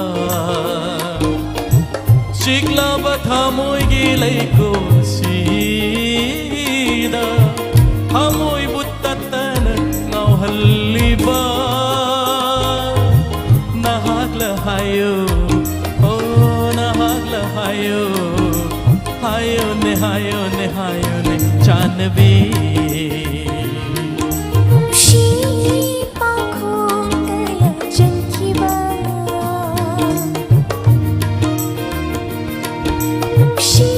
ꯆꯤꯛꯂꯕ ꯊꯃꯣꯏꯒꯤ ꯂꯩꯀꯣꯜꯁꯤꯗ ꯊꯃꯣꯏꯕꯨ ꯇꯠꯇꯅ ꯉꯥꯎꯍꯜꯂꯤꯕ ꯅꯍꯥꯛꯂ ꯍꯥꯏꯌꯨ, ꯑꯣ ꯅꯍꯥꯛꯂ ꯍꯥꯏꯌꯨ, ꯍꯥꯏꯌꯨꯅꯦ, ꯍꯥꯏꯌꯨꯅꯦ, ꯍꯥꯏꯌꯨꯅꯦ ꯆꯥꯟꯅꯕꯤ꯫ ꯅꯨꯡꯁꯤ ꯄꯥꯎꯈꯣꯡ ꯀꯌꯥ ꯆꯟꯈꯤꯕ, ꯅꯨꯡꯁꯤ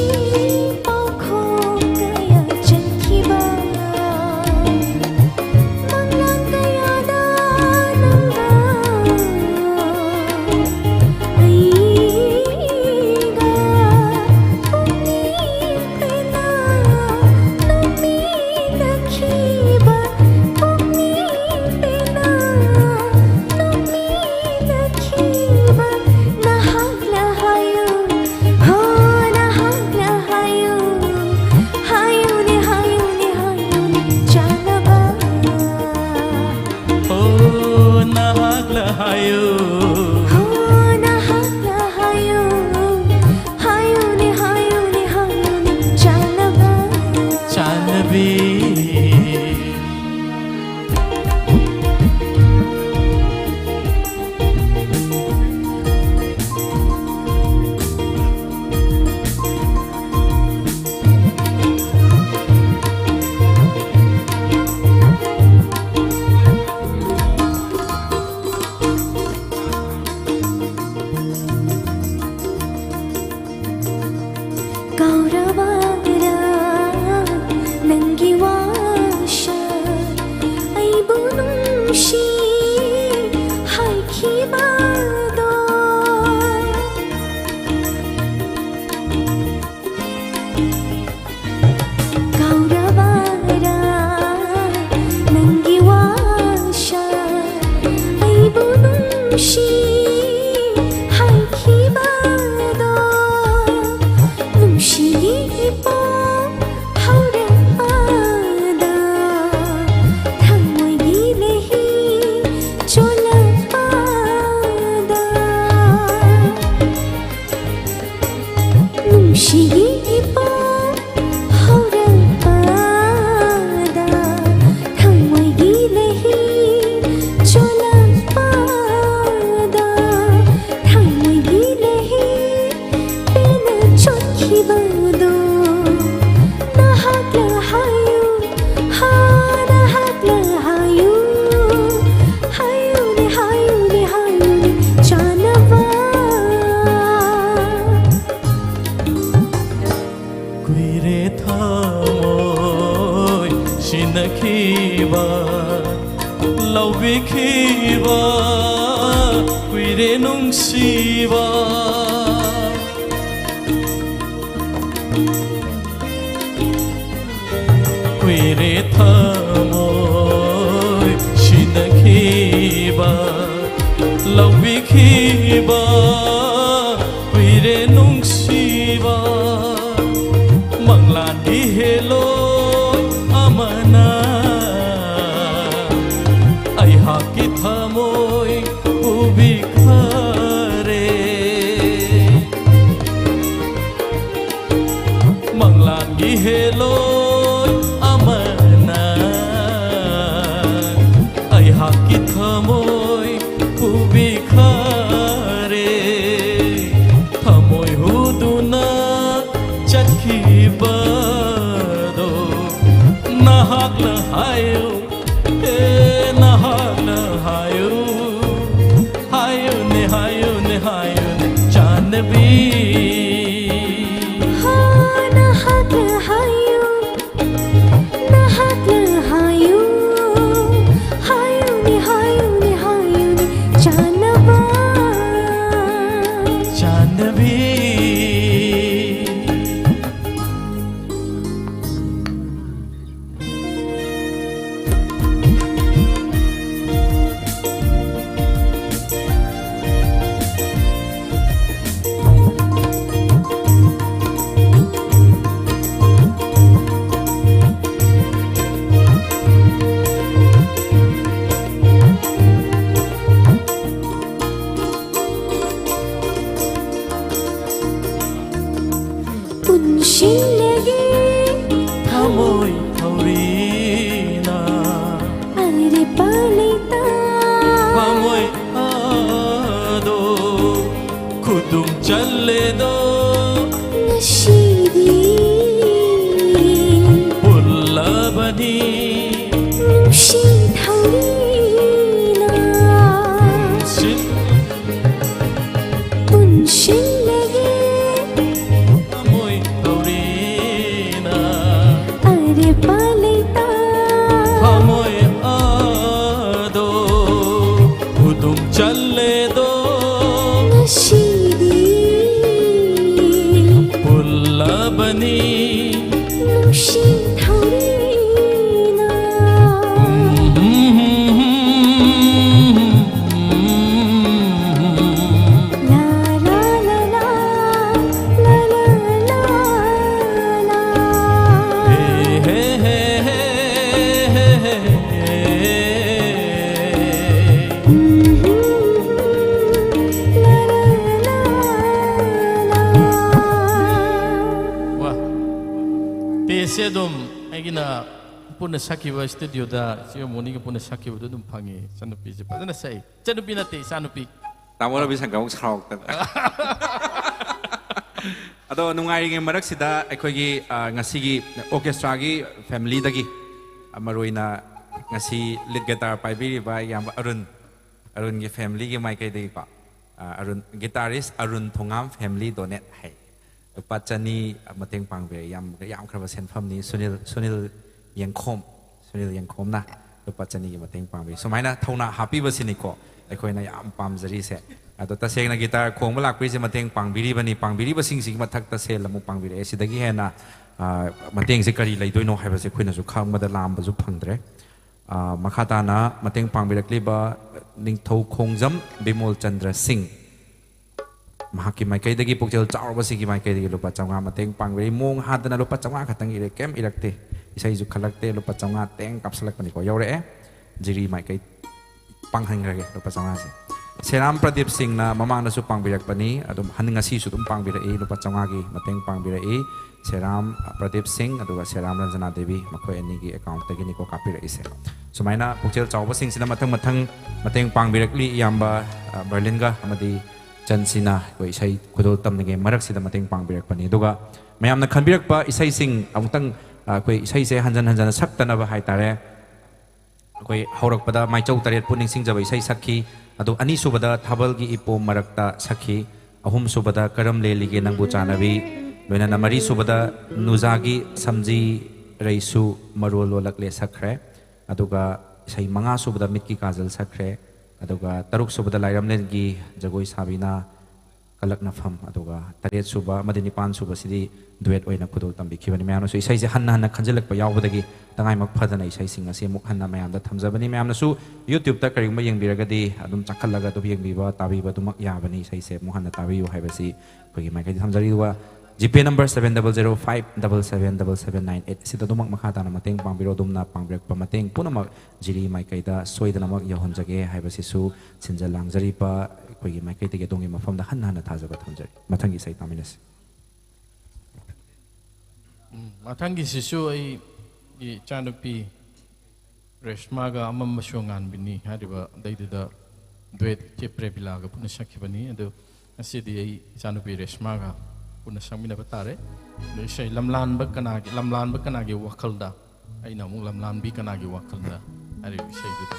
ꯄꯥꯎꯈꯣꯡ ꯀꯌꯥ ꯆꯟꯈꯤꯕ, ꯃꯪꯂꯥꯟ ꯀꯌꯥꯗ ꯅꯪꯒ ꯑꯩꯒ ꯄꯨꯛꯅꯤꯡ ꯄꯦꯟꯅ ꯅꯣꯛꯃꯤꯟꯅꯈꯤ꯫ ꯅꯨꯡꯁꯤ ꯍꯥꯏꯈꯤꯕꯗꯣ, ꯅꯨꯡꯁꯤꯒꯤ ꯏꯄꯣꯝ ꯍꯧꯔꯛꯄꯗ, ꯊꯃꯣꯏꯒꯤ ꯂꯩꯍꯤ ꯆꯣꯂꯛꯄꯗ, ꯅꯨꯡꯁꯤꯒꯤ ꯏꯄꯣꯝ ꯍꯧꯔꯛꯄꯗ, ꯊꯃꯣꯏꯒꯤ ꯂꯩꯍꯤ ꯆꯣꯂꯛꯄꯗ, ꯊꯃꯣꯏꯒꯤ ꯂꯩꯍꯤ ꯄꯦꯟꯅ ꯆꯣꯠꯈꯤꯕꯗꯣ, ꯅꯍꯥꯛꯅ ꯍꯥꯏꯌꯨ, ꯍꯥ, ꯅꯍꯥꯛꯅ ꯍꯥꯏꯌꯨ, ꯍꯥꯏꯌꯨꯅꯦ, ꯍꯥꯏꯌꯨꯅꯦ, ꯍꯥꯏꯌꯨꯅꯦ, ꯆꯥꯟꯅꯕ꯫ ꯀꯨꯏꯔꯦ ꯊꯃꯣꯏ ꯁꯤꯟꯅꯈꯤꯕ, ꯂꯧꯕꯤꯈꯤꯕ, ꯀꯨꯏꯔꯦ ꯅꯨꯡꯁꯤꯕ꯫ ꯀꯨꯏꯔꯦ ꯊꯃꯣꯏ ꯁꯤꯟꯅꯈꯤꯕ, ꯂꯧꯕꯤꯈꯤꯕ, ꯀꯨꯏꯔꯦ ꯅꯨꯡꯁꯤꯕ꯫ ꯃꯪꯂꯥꯟꯒꯤ ꯍꯦꯂꯣꯏ ꯑꯃꯅ ꯑꯩꯍꯥꯛꯀꯤ ꯊꯃꯣꯏ ꯄꯨꯕꯤꯈꯔꯦ꯫ ꯃꯪꯂꯥꯟꯒꯤ ꯍꯦꯂꯣꯏ ꯑꯃꯅ ꯑꯩꯍꯥꯛꯀꯤ ꯊꯃꯣꯏ ꯄꯨꯕꯤꯈꯔꯦ꯫ ꯊꯃꯣꯏ ꯍꯨꯗꯨꯅ ꯆꯠꯈꯤꯕꯗꯣ ꯅꯍꯥꯛꯅ ꯍꯥꯏꯌꯨ, ꯑꯦ, ꯅꯍꯥꯛꯅ ꯍꯥꯏꯌꯨ, ꯍꯥꯏꯌꯨꯅꯦ, ꯍꯥꯏꯌꯨꯅꯦ, ꯍꯥꯏꯌꯨꯅꯦ, ꯆꯥꯟꯅꯕꯤ꯫ ꯍꯣ, ꯅꯍꯥꯛꯅ ꯍꯥꯏꯌꯨ, ꯅꯍꯥꯛꯅ ꯍꯥꯏꯌꯨ, ꯍꯥꯏꯌꯨꯅꯦ, ꯍꯥꯏꯌꯨꯅꯦ, ꯍꯥꯏꯌꯨꯅꯦ, ꯆꯥꯟꯅꯕ꯫ ꯆꯥꯟꯅꯕꯤ꯫ ꯅꯨꯡꯁꯤ ꯊꯧꯔꯤꯅ꯫ ꯂꯥ, ꯂꯥ, ꯂꯥ, ꯂꯥ, ꯂꯥ, ꯂꯥ, ꯂꯥ, ꯂꯥ꯫ ꯍꯦ, ꯍꯦ, ꯍꯦ, ꯍꯦ, ꯍꯦ, ꯍꯦ, ꯍꯦ, ꯍꯦ꯫ ꯂꯥ, ꯂꯥ, ꯂꯥ, ꯂꯥ꯫ ꯋꯥ꯫ ꯇꯦꯁꯁꯦ ꯑꯗꯨꯝ ꯑꯩꯒꯤꯅ ꯄꯨꯟꯅ ꯁꯛꯈꯤꯕ ꯁ꯭ꯇꯨꯗꯤꯑꯣꯗ ꯏꯆꯦ ꯃꯣꯅꯤꯒ ꯄꯨꯟꯅ ꯁꯛꯈꯤꯕꯗꯣ ꯑꯗꯨꯝ ꯐꯪꯉꯤ꯫ ꯏꯆꯟꯅꯨꯄꯤꯁꯦ ꯐꯖꯅ ꯁꯛꯏ꯫ ꯏꯆꯟꯅꯨꯄꯤ ꯅꯠꯇꯦ, ꯏꯆꯥꯅꯨꯄꯤ꯫ ꯇꯥꯃꯣ ꯔꯕꯤꯁꯪꯀꯔ ꯑꯃꯨꯛ ꯁꯥꯎꯔꯛꯇꯅ꯫ ꯑꯗꯣ ꯅꯨꯡꯉꯥꯏꯔꯤꯉꯩ ꯃꯔꯛꯁꯤꯗ ꯑꯩꯈꯣꯏꯒꯤ, ꯑ, ꯉꯁꯤꯒꯤ ꯑꯣꯔꯀꯦꯁꯇ꯭ꯔꯥꯒꯤ ꯐꯦꯃꯤꯂꯤꯗꯒꯤ, ꯑ, ꯃꯔꯨꯑꯣꯏꯅ ꯉꯁꯤ ꯂꯤꯗ ꯒꯤꯇꯥꯔ ꯄꯥꯏꯕꯤꯔꯤꯕ ꯏꯌꯥꯝꯕ ꯑꯔꯨꯟ, ꯑꯔꯨꯟꯒꯤ ꯐꯦꯃꯤꯂꯤꯒꯤ ꯃꯥꯏꯀꯩꯗꯒꯤꯀꯣ, ꯑ, ꯑꯔꯨꯟ, ꯒꯤꯇꯥꯔꯤꯁ ꯑꯔꯨꯟ ꯊꯣꯉꯥꯝ ꯐꯦꯃꯤꯂꯤ ꯗꯣꯅꯦꯠ ꯍꯥꯏ꯫ ꯂꯨꯄꯥ ꯆꯅꯤ ꯃꯇꯦꯡ ꯄꯥꯡꯕꯤꯔꯛꯏ꯫ ꯌꯥꯝ ꯌꯥꯝꯈ꯭ꯔꯕ ꯁꯦꯟꯐꯝꯅꯤ꯫ ꯁꯨꯅꯤꯜ, ꯁꯨꯅꯤꯜ ꯌꯦꯡꯈꯣꯝ, ꯁꯨꯅꯤꯜ ꯌꯦꯡꯈꯣꯝꯅ ꯂꯨꯄꯥ ꯆꯅꯤꯒꯤ ꯃꯇꯦꯡ ꯄꯥꯡꯕꯤ꯫ ꯁꯨꯃꯥꯏꯅ ꯊꯧꯅꯥ ꯍꯥꯞꯄꯤꯕꯁꯤꯅꯤꯀꯣ ꯑꯩꯈꯣꯏꯅ ꯌꯥꯝ ꯄꯥꯝꯖꯔꯤꯁꯦ꯫ ꯑꯗꯣ ꯇꯁꯦꯡꯅ ꯒꯤꯇꯥꯔ ꯈꯣꯡꯕ ꯂꯥꯛꯄꯤꯔꯤꯁꯦ ꯃꯇꯦꯡ ꯄꯥꯡꯕꯤꯔꯤꯕꯅꯤ, ꯄꯥꯡꯕꯤꯔꯤꯕꯁꯤꯡꯁꯤꯒꯤ ꯃꯊꯛꯇ ꯁꯦꯜ ꯑꯃꯨꯛ ꯄꯥꯡꯕꯤꯔꯛꯑꯦ꯫ ꯁꯤꯗꯒꯤ ꯍꯦꯟꯅ, ꯑ, ꯃꯇꯦꯡꯁꯦ ꯀꯔꯤ ꯂꯩꯗꯣꯏꯅꯣ ꯍꯥꯏꯕꯁꯦ ꯑꯩꯈꯣꯏꯅꯁꯨ ꯈꯪꯕꯗ ꯂꯥꯝꯕꯁꯨ ꯐꯪꯗ꯭ꯔꯦ꯫ ꯑ, ꯃꯈꯥ ꯇꯥꯅ ꯃꯇꯦꯡ ꯄꯥꯡꯕꯤꯔꯛꯂꯤꯕ ꯅꯤꯡꯊꯧ ꯈꯣꯡꯖꯝ ꯕꯤꯃꯣꯜ ꯆꯟꯗ꯭ꯔ ꯁꯤꯡ, ꯃꯍꯥꯛꯀꯤ ꯃꯥꯏꯀꯩꯗꯒꯤ, ꯄꯨꯛꯆꯦꯜ ꯆꯥꯎꯔꯕꯁꯤꯒꯤ ꯃꯥꯏꯀꯩꯗꯒꯤ ꯂꯨꯄꯥ ꯆꯥꯝꯃꯉꯥ ꯃꯇꯦꯡ ꯄꯥꯡꯕꯤꯔꯛꯏ꯫ ꯃꯑꯣꯡ ꯍꯥꯗꯅ ꯂꯨꯄꯥ ꯆꯥꯝꯃꯉꯥ ꯈꯛꯇꯪ ꯏꯔꯦ, ꯀꯩꯝ ꯏꯔꯛꯇꯦ, ꯏꯁꯩꯁꯨ ꯈꯜꯂꯛꯇꯦ, ꯂꯨꯄꯥ ꯆꯥꯝꯃꯉꯥ ꯇꯦꯡ ꯀꯥꯞꯁꯤꯜꯂꯛꯄꯅꯤꯀꯣ꯫ ꯌꯧꯔꯛꯑꯦ, ꯖꯤꯔꯤ ꯃꯥꯏꯀꯩ ꯄꯥꯡꯍꯟꯈ꯭ꯔꯒꯦ ꯂꯨꯄꯥ ꯆꯥꯝꯃꯉꯥꯁꯦ꯫ ꯁꯦꯔꯥꯝ ꯄ꯭ꯔꯗꯤꯞ ꯁꯤꯡꯅ ꯃꯃꯥꯡꯗꯁꯨ ꯄꯥꯡꯕꯤꯔꯛꯄꯅꯤ, ꯑꯗꯨꯝ ꯍꯟ-, ꯉꯁꯤꯁꯨ ꯑꯗꯨꯝ ꯄꯥꯡꯕꯤꯔꯛꯏ, ꯂꯨꯄꯥ ꯆꯥꯝꯃꯉꯥꯒꯤ ꯃꯇꯦꯡ ꯄꯥꯡꯕꯤꯔꯛꯏ꯫ ꯁꯦꯔꯥꯝ ꯄ꯭ꯔꯗꯤꯞ ꯁꯤꯡ ꯑꯗꯨꯒ ꯁꯦꯔꯥꯝ ꯔꯟꯖꯅꯥ ꯗꯦꯕꯤ, ꯃꯈꯣꯏ ꯑꯅꯤꯒꯤ ꯑꯦꯀꯥꯎꯟꯠꯇꯒꯤꯅꯤꯀꯣ ꯀꯥꯞꯄꯤꯔꯛꯏꯁꯦ꯫ ꯁꯨꯃꯥꯏꯅ ꯄꯨꯛꯆꯦꯜ ꯆꯥꯎꯕꯁꯤꯡꯁꯤꯅ ꯃꯊꯪ ꯃꯊꯪ ꯃꯇꯦꯡ ꯄꯥꯡꯕꯤꯔꯛꯂꯤ꯫ ꯏꯌꯥꯝꯕ, ꯑ, ꯕꯔꯂꯤꯟꯒ ꯑꯃꯗꯤ ꯆꯟꯁꯤꯅ ꯑꯩꯈꯣꯏ ꯏꯁꯩ ꯈꯨꯗꯣꯜ ꯇꯝꯂꯤꯉꯩ ꯃꯔꯛꯁꯤꯗ ꯃꯇꯦꯡ ꯄꯥꯡꯕꯤꯔꯛꯄꯅꯤ꯫ ꯑꯗꯨꯒ ꯃꯌꯥꯝꯅ ꯈꯟꯕꯤꯔꯛꯄ ꯏꯁꯩꯁꯤꯡ ꯑꯃꯨꯛꯇꯪ, ꯑ, ꯑꯩꯈꯣꯏ ꯏꯁꯩꯁꯦ ꯍꯟꯖꯟ ꯍꯟꯖꯟꯅ ꯁꯛꯇꯅꯕ ꯍꯥꯏꯇꯥꯔꯦ꯫ ꯑꯩꯈꯣꯏ ꯍꯧꯔꯛꯄꯗ ꯃꯥꯏꯆꯧ ꯇꯔꯦꯠꯄꯨ ꯅꯤꯡꯁꯤꯡꯖꯕ ꯏꯁꯩ ꯁꯛꯈꯤ, ꯑꯗꯨ ꯑꯅꯤꯁꯨꯕꯗ ꯊꯥꯕꯜꯒꯤ ꯏꯄꯣꯝ ꯃꯔꯛꯇ ꯁꯛꯈꯤ, ꯑꯍꯨꯝꯁꯨꯕꯗ ꯀꯔꯝ ꯂꯦꯜꯂꯤꯒꯦ ꯅꯪꯕꯨ ꯆꯥꯅꯕꯤ, ꯂꯣꯏꯅꯅ ꯃꯔꯤꯁꯨꯕꯗ ꯅꯨꯖꯥꯒꯤ ꯁꯝꯖꯤ ꯔꯩꯁꯨ ꯃꯔꯣꯜ ꯂꯣꯜꯂꯛꯂꯦ ꯁꯛꯈ꯭ꯔꯦ, ꯑꯗꯨꯒ ꯏꯁꯩ ꯃꯉꯥꯁꯨꯕꯗ ꯃꯤꯠꯀꯤ ꯀꯥꯖꯜ ꯁꯛꯈ꯭ꯔꯦ, ꯑꯗꯨꯒ ꯇꯔꯨꯛꯁꯨꯕꯗ ꯂꯥꯏꯔꯝꯂꯦꯟꯒꯤ ꯖꯒꯣꯏ ꯁꯥꯕꯤꯅ ꯀꯂꯛꯅꯐꯝ, ꯑꯗꯨꯒ ꯇꯔꯦꯠ ꯁꯨꯕ ꯑꯃꯗꯤ ꯅꯤꯄꯥꯟ ꯁꯨꯕꯁꯤꯗꯤ duet ꯑꯣꯏꯅ ꯈꯨꯗꯣꯜ ꯇꯝꯕꯤꯈꯤꯕꯅꯤ꯫ ꯃꯌꯥꯝꯅꯁꯨ ꯏꯁꯩꯁꯦ ꯍꯟꯅ ꯍꯟꯅ ꯈꯟꯖꯤꯜꯂꯛꯄ ꯌꯥꯎꯕꯗꯒꯤ ꯇꯉꯥꯏꯃꯛ ꯐꯗꯅ ꯏꯁꯩꯁꯤꯡ ꯑꯁꯤ ꯑꯃꯨꯛ ꯍꯟꯅ ꯃꯌꯥꯝꯗ ꯊꯝꯖꯕꯅꯤ꯫ ꯃꯌꯥꯝꯅꯁꯨ YouTube-ꯇ ꯀꯔꯤꯒꯨꯝꯕ ꯌꯦꯡꯕꯤꯔꯒꯗꯤ ꯑꯗꯨꯝ ꯆꯥꯈꯠꯂꯒ ꯑꯗꯨꯝ ꯌꯦꯡꯕꯤꯕ, ꯇꯥꯕꯤꯕ ꯑꯗꯨꯃꯛ ꯌꯥꯕꯅꯤ꯫ ꯏꯁꯩꯁꯦ ꯑꯃꯨꯛ ꯍꯟꯅ ꯇꯥꯕꯤꯌꯨ ꯍꯥꯏꯕꯁꯤ ꯑꯩꯈꯣꯏꯒꯤ ꯃꯥꯏꯀꯩꯗ ꯊꯝꯖꯔꯤ꯫ ꯑꯗꯨꯒ GPay number seven double zero five double seven double seven nine eight ꯑꯁꯤꯗ ꯑꯗꯨꯃꯛ ꯃꯈꯥ ꯇꯥꯅ ꯃꯇꯦꯡ ꯄꯥꯡꯕꯤꯔꯣ꯫ ꯑꯗꯣꯝꯅ ꯄꯥꯡꯕꯤꯔꯛꯄ ꯃꯇꯦꯡ ꯄꯨꯝꯅꯃꯛ ꯖꯤꯔꯤ ꯃꯥꯏꯀꯩꯗ ꯁꯣꯏꯗꯅꯃꯛ ꯌꯧꯍꯟꯖꯒꯦ ꯍꯥꯏꯕꯁꯤꯁꯨ ꯁꯤꯟꯖ ꯂꯥꯡꯖꯔꯤꯕ ꯑꯩꯈꯣꯏꯒꯤ ꯃꯥꯏꯀꯩꯗꯒꯤ ꯑꯗꯣꯝꯒꯤ ꯃꯐꯝꯗ ꯍꯟꯅ ꯍꯟꯅ ꯊꯥꯖꯕ ꯊꯝꯖꯔꯤ꯫ ꯃꯊꯪꯒꯤ ꯏꯁꯩ ꯇꯥꯃꯤꯟꯅꯁꯤ꯫ ꯎꯝ, ꯃꯊꯪꯒꯤꯁꯤꯁꯨ ꯑꯩꯒꯤ ꯏꯆꯥꯅꯨꯄꯤ ꯔꯦꯁꯃꯥꯒ ꯑꯃꯝ ꯃꯆꯨ ꯉꯥꯟꯕꯤꯅꯤ ꯍꯥꯏꯔꯤꯕ ꯑꯗꯩꯗꯨꯗ duet ꯏꯆꯦ ꯄ꯭ꯔꯦꯃꯤꯂꯥꯒ ꯄꯨꯟꯅ ꯁꯛꯈꯤꯕꯅꯤ꯫ ꯑꯗꯨ ꯉꯁꯤꯗꯤ ꯑꯩ ꯏꯆꯥꯅꯨꯄꯤ ꯔꯦꯁꯃꯥꯒ ꯄꯨꯟꯅ ꯁꯛꯃꯤꯟꯅꯕ ꯇꯥꯔꯦ꯫ ꯑꯗꯣ ꯏꯁꯩ ꯂꯝꯂꯥꯟꯕ ꯀꯅꯥꯒꯤ, ꯂꯝꯂꯥꯟꯕ ꯀꯅꯥꯒꯤ ꯋꯥꯈꯜꯗ, ꯑꯩꯅ ꯑꯃꯨꯛ ꯂꯝꯂꯥꯟꯕꯤ ꯀꯅꯥꯒꯤ ꯋꯥꯈꯜꯗ ꯍꯥꯏꯔꯤꯕ ꯏꯁꯩꯗꯨꯗ꯫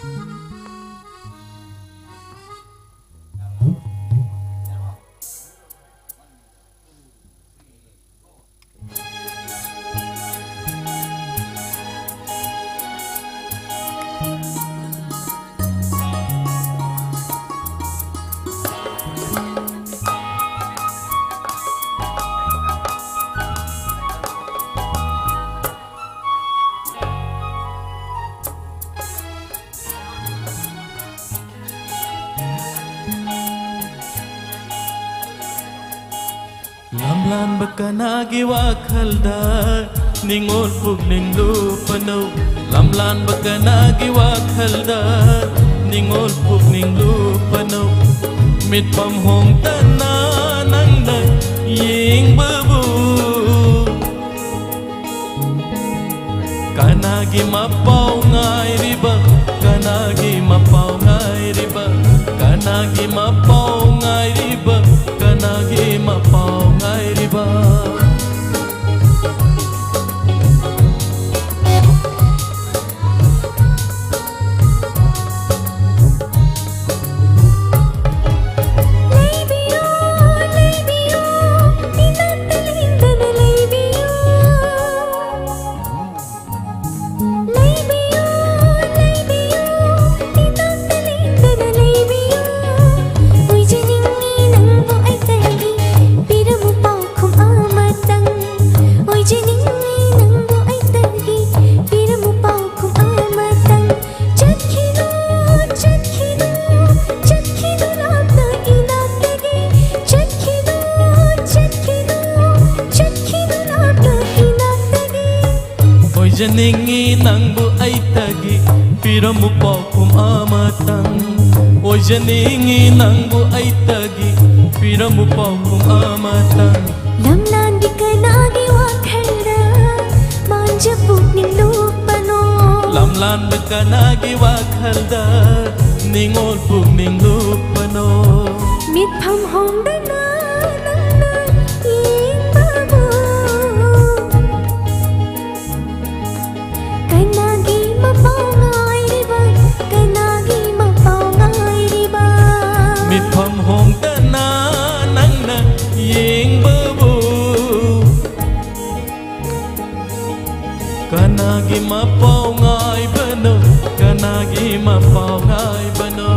ꯂꯝꯂꯥꯟꯕ ꯀꯅꯥꯒꯤ ꯋꯥꯈꯜꯗ ꯅꯤꯡꯉꯣꯜ ꯄꯨꯛꯅꯤꯡ ꯂꯨꯞꯄꯅꯣ? ꯂꯝꯂꯥꯟꯕ ꯀꯅꯥꯒꯤ ꯋꯥꯈꯜꯗ ꯅꯤꯡꯉꯣꯜ ꯄꯨꯛꯅꯤꯡ ꯂꯨꯞꯄꯅꯣ? ꯃꯤꯠꯐꯝ ꯍꯣꯡꯗꯅ ꯅꯪꯅ ꯌꯦꯡꯕꯕꯨ ꯀꯅꯥꯒꯤ ꯃꯄꯥꯎ ꯉꯥꯏꯔꯤꯕ? ꯀꯅꯥꯒꯤ ꯃꯄꯥꯎ ꯉꯥꯏꯔꯤꯕ? ꯀꯅꯥꯒꯤ ꯃꯄꯥꯎ ꯉꯥꯏꯔꯤꯕ? ꯀꯅꯥꯒꯤ ꯃꯄꯥꯎ ꯉꯥꯏꯔꯤꯕ? ꯂꯩꯕꯤꯌꯨ, ꯂꯩꯕꯤꯌꯨ, ꯏꯅꯥꯛꯇ ꯂꯦꯡꯗꯅ ꯂꯩꯕꯤꯌꯨ꯫ ꯂꯩꯕꯤꯌꯨ, ꯂꯩꯕꯤꯌꯨ, ꯏꯅꯥꯛꯇ ꯂꯦꯡꯗꯅ ꯂꯩꯕꯤꯌꯨ꯫ ꯑꯣꯏꯖꯅꯤꯡꯉꯤ ꯅꯪꯕꯨ ꯑꯩꯇꯒꯤ, ꯄꯤꯔꯝꯃꯨ ꯄꯥꯎꯈꯨꯝ ꯑꯃꯇꯪ꯫ ꯑꯣꯏꯖꯅꯤꯡꯉꯤ ꯅꯪꯕꯨ ꯑꯩꯇꯒꯤ, ꯄꯤꯔꯝꯃꯨ ꯄꯥꯎꯈꯨꯝ ꯑꯃꯇꯪ꯫ ꯂꯝꯂꯥꯟꯕꯤ ꯀꯅꯥꯒꯤ ꯋꯥꯈꯜꯗ ꯃꯥꯟꯖ ꯄꯨꯛꯅꯤꯡ ꯂꯨꯞꯄꯅꯣ? ꯂꯝꯂꯥꯟꯕ ꯀꯅꯥꯒꯤ ꯋꯥꯈꯜꯗ ꯅꯤꯡꯉꯣꯜ ꯄꯨꯛꯅꯤꯡ ꯂꯨꯞꯄꯅꯣ? ꯃꯤꯠꯐꯝ ꯍꯣꯡꯗꯅ ꯅꯪꯅ ꯌꯦꯡꯕꯕꯨ ꯀꯅꯥꯒꯤ ꯃꯄꯥꯎ ꯉꯥꯏꯔꯤꯕ? ꯀꯅꯥꯒꯤ ꯃꯄꯥꯎ ꯉꯥꯏꯔꯤꯕ? ꯃꯤꯠꯐꯝ ꯍꯣꯡꯗꯅ ꯅꯪꯅ ꯌꯦꯡꯕꯕꯨ ꯀꯅꯥꯒꯤ ꯃꯄꯥꯎ ꯉꯥꯏꯕꯅꯣ? ꯀꯅꯥꯒꯤ ꯃꯄꯥꯎ ꯉꯥꯏꯕꯅꯣ?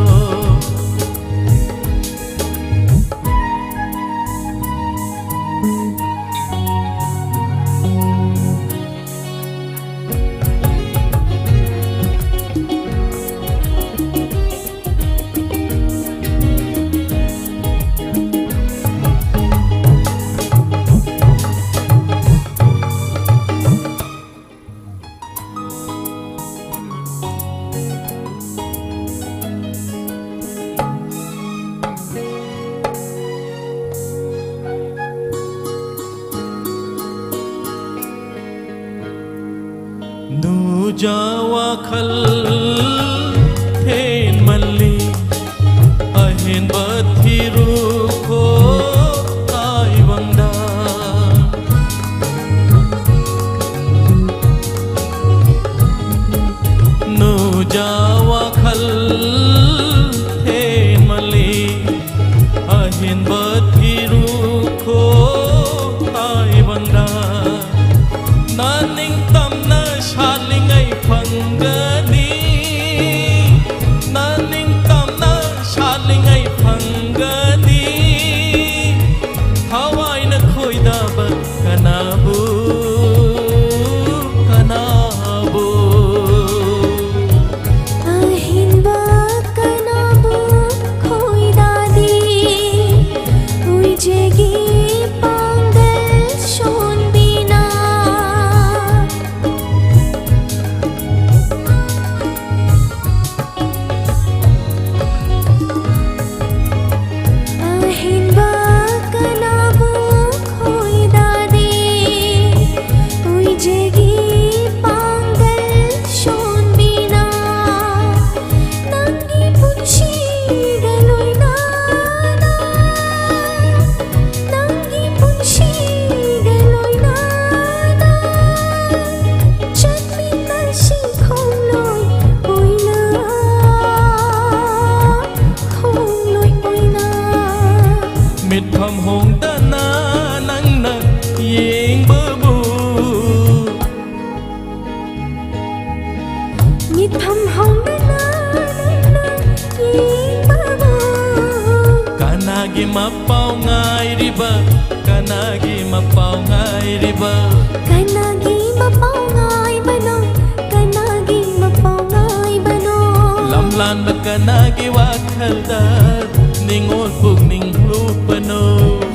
ꯅꯨꯖꯥ ꯋꯥꯈꯜ ꯊꯦꯟꯃꯜꯂꯤ, ꯑꯍꯦꯟꯕ ꯊꯤꯔꯨꯈꯣ ꯇꯥꯏꯕꯪꯗ꯫ ꯅꯨꯖꯥ ꯋꯥꯈꯜ ꯊꯦꯟꯃꯜꯂꯤ, ꯑꯍꯦꯟꯕ ꯊꯤꯔꯨꯈꯣ ꯇꯥꯏꯕꯪꯗ꯫ ꯅꯅꯤꯡꯇꯝꯅ ꯁꯥꯠꯂꯤꯉꯩ ꯐꯪꯒꯅꯤ, ꯅꯅꯤꯡꯇꯝꯅ ꯁꯥꯠꯂꯤꯉꯩ ꯐꯪꯒꯅꯤ꯫ ꯊꯋꯥꯏꯅ ꯈꯣꯏꯗꯥꯕ ꯀꯅꯥꯕꯨ, ꯀꯅꯥꯕꯨ? ꯑꯍꯦꯟꯕ ꯀꯅꯥꯕꯨ ꯈꯣꯏꯗꯥꯗꯦ, ꯎꯏꯖꯒꯦ ꯄꯥꯡꯒꯜ ꯁꯣꯟꯕꯤꯅ꯫ ꯃꯄꯥꯎ ꯉꯥꯏꯔꯤꯕ, ꯀꯅꯥꯒꯤ ꯃꯄꯥꯎ ꯉꯥꯏꯔꯤꯕ? ꯀꯅꯥꯒꯤ ꯃꯄꯥꯎ ꯉꯥꯏꯕꯅꯣ? ꯀꯅꯥꯒꯤ ꯃꯄꯥꯎ ꯉꯥꯏꯕꯅꯣ? ꯂꯝꯂꯥꯟꯕ ꯀꯅꯥꯒꯤ ꯋꯥꯈꯜꯗ ꯅꯤꯡꯉꯣꯜ ꯄꯨꯛꯅꯤꯡ ꯂꯨꯞꯄꯅꯣ?